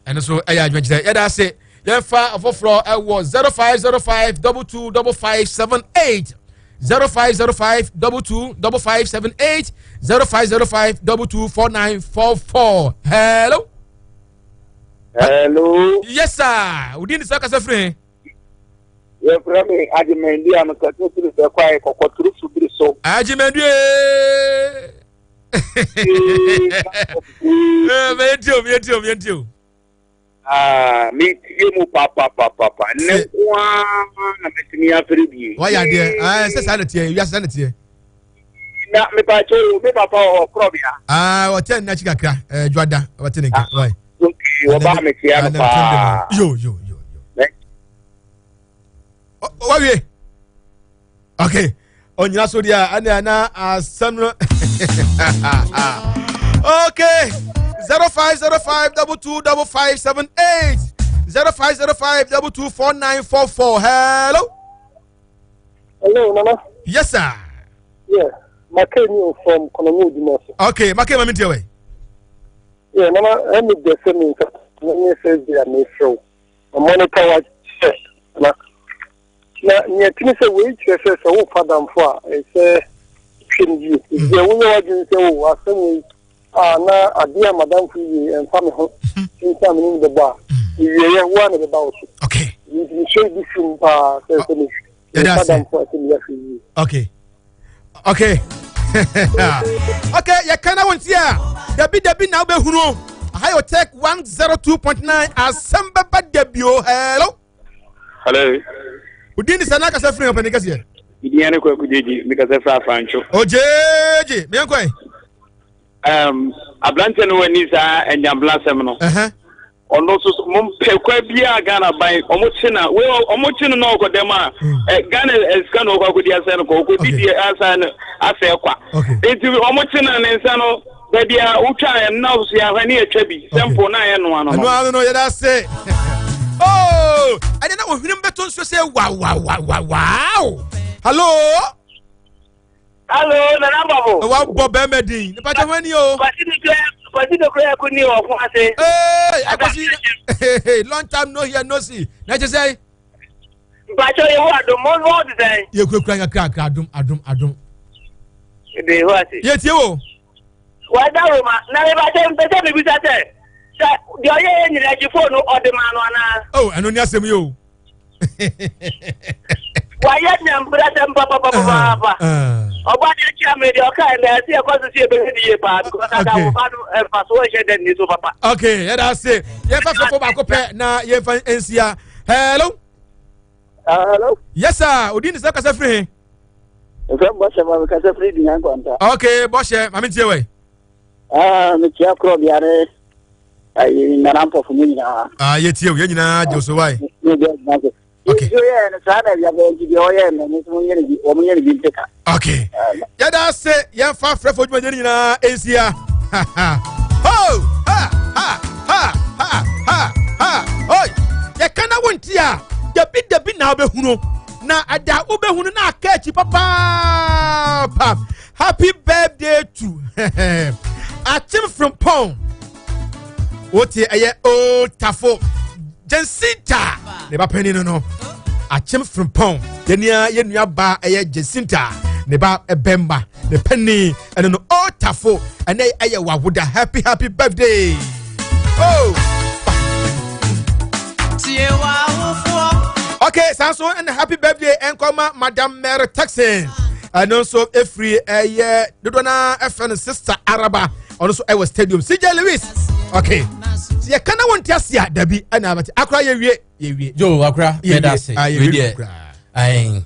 ɛno so ɛyɛ adwenkyerɛ, yɛda ase. Yɛmfa ɔfoforɔ ɛwɔ 0505 22 5578 0505 22 5578 0505 224944. Hello. Hello. Yes sir. Wodi ni sɛ kasa firi he? Yɛfrɛ me Agyemandu a mekasa firi sɛ kwae kɔkɔtoro subiri so. Agyemandu ee. Meyɛ tie o, meyɛ tie o, meyɛ tie o. Ah, metie mu papapapapa. Nnɛ nko ara na metumi afere bie. Wayɛ adeɛ, sɛ saa na teɛ, wiase saa na teɛ. Na mepakyɛ o, me papa wɔ hɔ korɔbea. Ah, ɔtɛ nna akyi kakra, ɛɛ dwada, ɔte ne nka, wai. Okay, ɔbaa mekyia no paa. Yo, yo, yo, yo. Wawie. Okay. Onyina so deɛ ɛne ana asɛm no. Okay. 0505 22 5578 0505 224944. Hello. Hello, Nana. Yes, sir. Yeah, Makeni from Konomi Odumase. Okay, Makeni, mami tiɛ wɛ. Yeah, Nana, ɛmi dɛsɛ mi nsa na mi fɛ bi a mi fɛ o. Monitor wa kyɛ na na nea tini sɛ wei kyerɛ sɛ sɛ wofa damfo a ɛsɛ hwɛ no yie. Sɛ woyɛ w'adwene sɛ o asɛm wei a na adeɛ a madamfo yi ɛmfa me ho nti a me ne no bɛbɔ a ewieɛ wo a na ɛbɛba wo so. Okay. Nti mehyɛ bi fim paa sɛ sɛ mefa damfo a sɛ meyɛ ahwɛ yie. Okay. Okay. okay, yɛka na wo nti a dabi dabi na wobɛhunu Ohio Tech 102.9 asɛm bɛba dabi o. Hello. Hello. Wodin de sɛ na akasa firi ɔpɛni kɛseɛ. Medin ne Kwaku Gyegye, mekasa firi Afrantwo. Ogyegye, meɛnkɔe. Um, aberanteɛ no wani saa anyamblasɛm no. Ɔno nso so mompɛ kwa biara Ghana ban ɔmo kye na wei ɔmo kye no na ɔkɔ dɛm a ɛ Ghana sika na ɔkɔ akɔdi asɛn no kɔ ɔkɔdi deɛ asɛn no asɛe kwa nti ɔmo kye na ne nsa no baabi a wotwa yɛn na so yɛahwɛ ne yɛtwa bi sɛ mpo na yɛ noa no no. Ɛno ano no yɛda ase. Oh, ɛdeɛ na ohwenem bɛtɔ nsuo sɛ wawawawaw. Hello. Hello, Nana Babo. Wa bɔ bɛrima din. Nipa kyɛ hɔn ni o. Kwasi ni kura Kwasi ni kura ɛkò ni ɔfun ase. Ee, akwasi long time no hear no see. Na kyɛ sɛ. Mpatsɔ yɛ hɔ adum mo mo ti sɛn. Yɛ kurakura kakra kakra adum adum adum. Ebe hɔ ase. Yɛ tie wo. Wada Roma na meba sɛ mpɛ sɛ mebisa sɛ sɛ deɛ ɔyɛ yɛ nyina akyi fon no ɔde maa no anaa. Oh, ɛno ne asɛm yi o. Wayɛ nyambrasɛm papapapapa. Ɔba deɛ kyia me deɛ ɔka ɛnɛ ɛsɛ yɛkɔ so sɛ yɛbɛhwɛ ne yie paa because adawoba no ɛmfa so ɔnhyɛ dɛ nni so papa. Okay, yɛda ase. Yɛmfa fɛfo baako pɛ na yɛmfa nsia. Hello. Hello. Yes sir, odi ne sɛ kasa firi he? Nfɛ bɔhyɛ ma mekasa firi Dunya Nkwanta. Okay, bɔhyɛ ma mentie wɛ. Ah, mekyia korɔbea ne ayi nana mpɔfo mu nyinaa. Ah, yɛtie o, yɛn nyinaa gye so wae. Okay. Nsuo yɛ no saa na awia nti deɛ ɔyɛ no no nso yɛ no bi wɔn yɛ no bi nteka. Okay. Yɛda ase yɛmfa frɛfo dwumadie no nyinaa nsia. Ho ha ha ha ha ha ha. Oi, yɛka na wonti a dabi dabi na wobɛhunu na ɛda wobɛhunu na aka akyi papaapa. Happy birthday to Akyem Frimpong. Wote ɛyɛ Old Tafo Jacinta ne ba panyin no no. Akyem Frimpong yɛnua yɛnua ba ɛyɛ Jacinta ne ba bɛmba ne panyin ɛno no Old Tafo ɛnɛ ɛyɛ wawoda happy happy birthday. Oh. Okay, saa nso ɛna happy birthday ɛnkɔma Madam Mary Texan. Ɛno nso efiri ɛyɛ dodoɔ naa ɛfɛ no Sister Araba ɔno nso ɛwɔ stadium CJ Lewis. Okay, ti yɛ kana wɔn ti ase a dabi ɛna abɛte akora yɛ wie yɛ wie. Yo akora yɛ da ase yɛ wie koraa.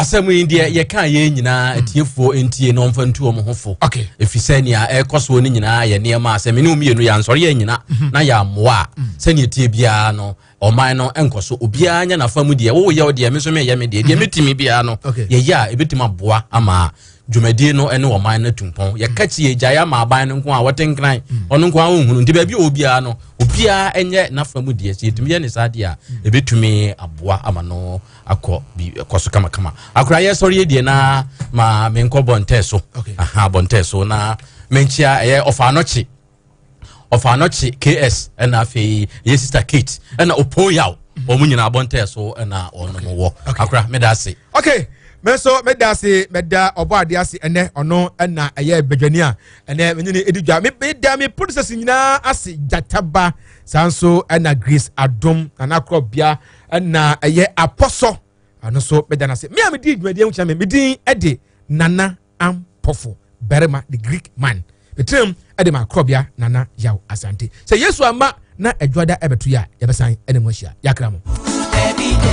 Asɛm yi deɛ yɛka yɛn nyinaa hmm. atiefoɔ ntie na ɔmfa ntu wɔn ho fo ɛfiri sɛ nea ɛrekɔ soɔ no nyinaa yɛ nneɛma a sɛ me ne wo mmienu yɛansɔre yɛn nyina hmm. na yɛammoa a hmm. sɛnea ɛtie biara no ɔman no nkɔ so obiara nyɛ n'afa mu deɛ woyɛ wo deɛ me nso meyɛ me deɛ deɛ mɛtumi biara no yɛyɛ a ɛbɛtumi aboa ama dwumadie no ne ɔman no atu mpɔn yɛka kyi yɛgyae ama aban no nko a wɔte nkran ɔno nko a ɔnhunu nti baabi a obiara no obiara nyɛ n'afa mu deɛ sɛ yɛtumi yɛ ne saa deɛ a ɛbɛtumi aboa ama no akɔ bi kɔ so kamakama akora yɛ sɔre yɛ deɛ na ma menkɔ bɔntɛɛ so aha bɔntɛɛ so na menkyia ɛyɛ ɔfa anɔkye ɔfa anɔkye ks ɛna afei ɛyɛ sister kate ɛna opon yaw wɔn nyinaa bɔntɛɛ so ɛna wɔn wɔ akora meda ase. okay me nso meda ase meda ɔbɔ adeɛ ase ɛnɛ ɔno ɛna ɛyɛ badwani a ɛnɛ menye ne ɛdi dwa meda me producers nyinaa ase gyataba saa nso ɛna grace adom nana korɔbea ɛna ɛyɛ apɔsɔ ɛno nso meda no ase me a medi dwumadie ho kyerɛ me medin ɛde nana ampɔfo barima the greek man metenam ɛde ma akorɔbea nana yaw asante sɛ yesu ama na adwada ɛbɛto yɛ a yɛbɛsan ɛne mu ahyia yɛakra mo.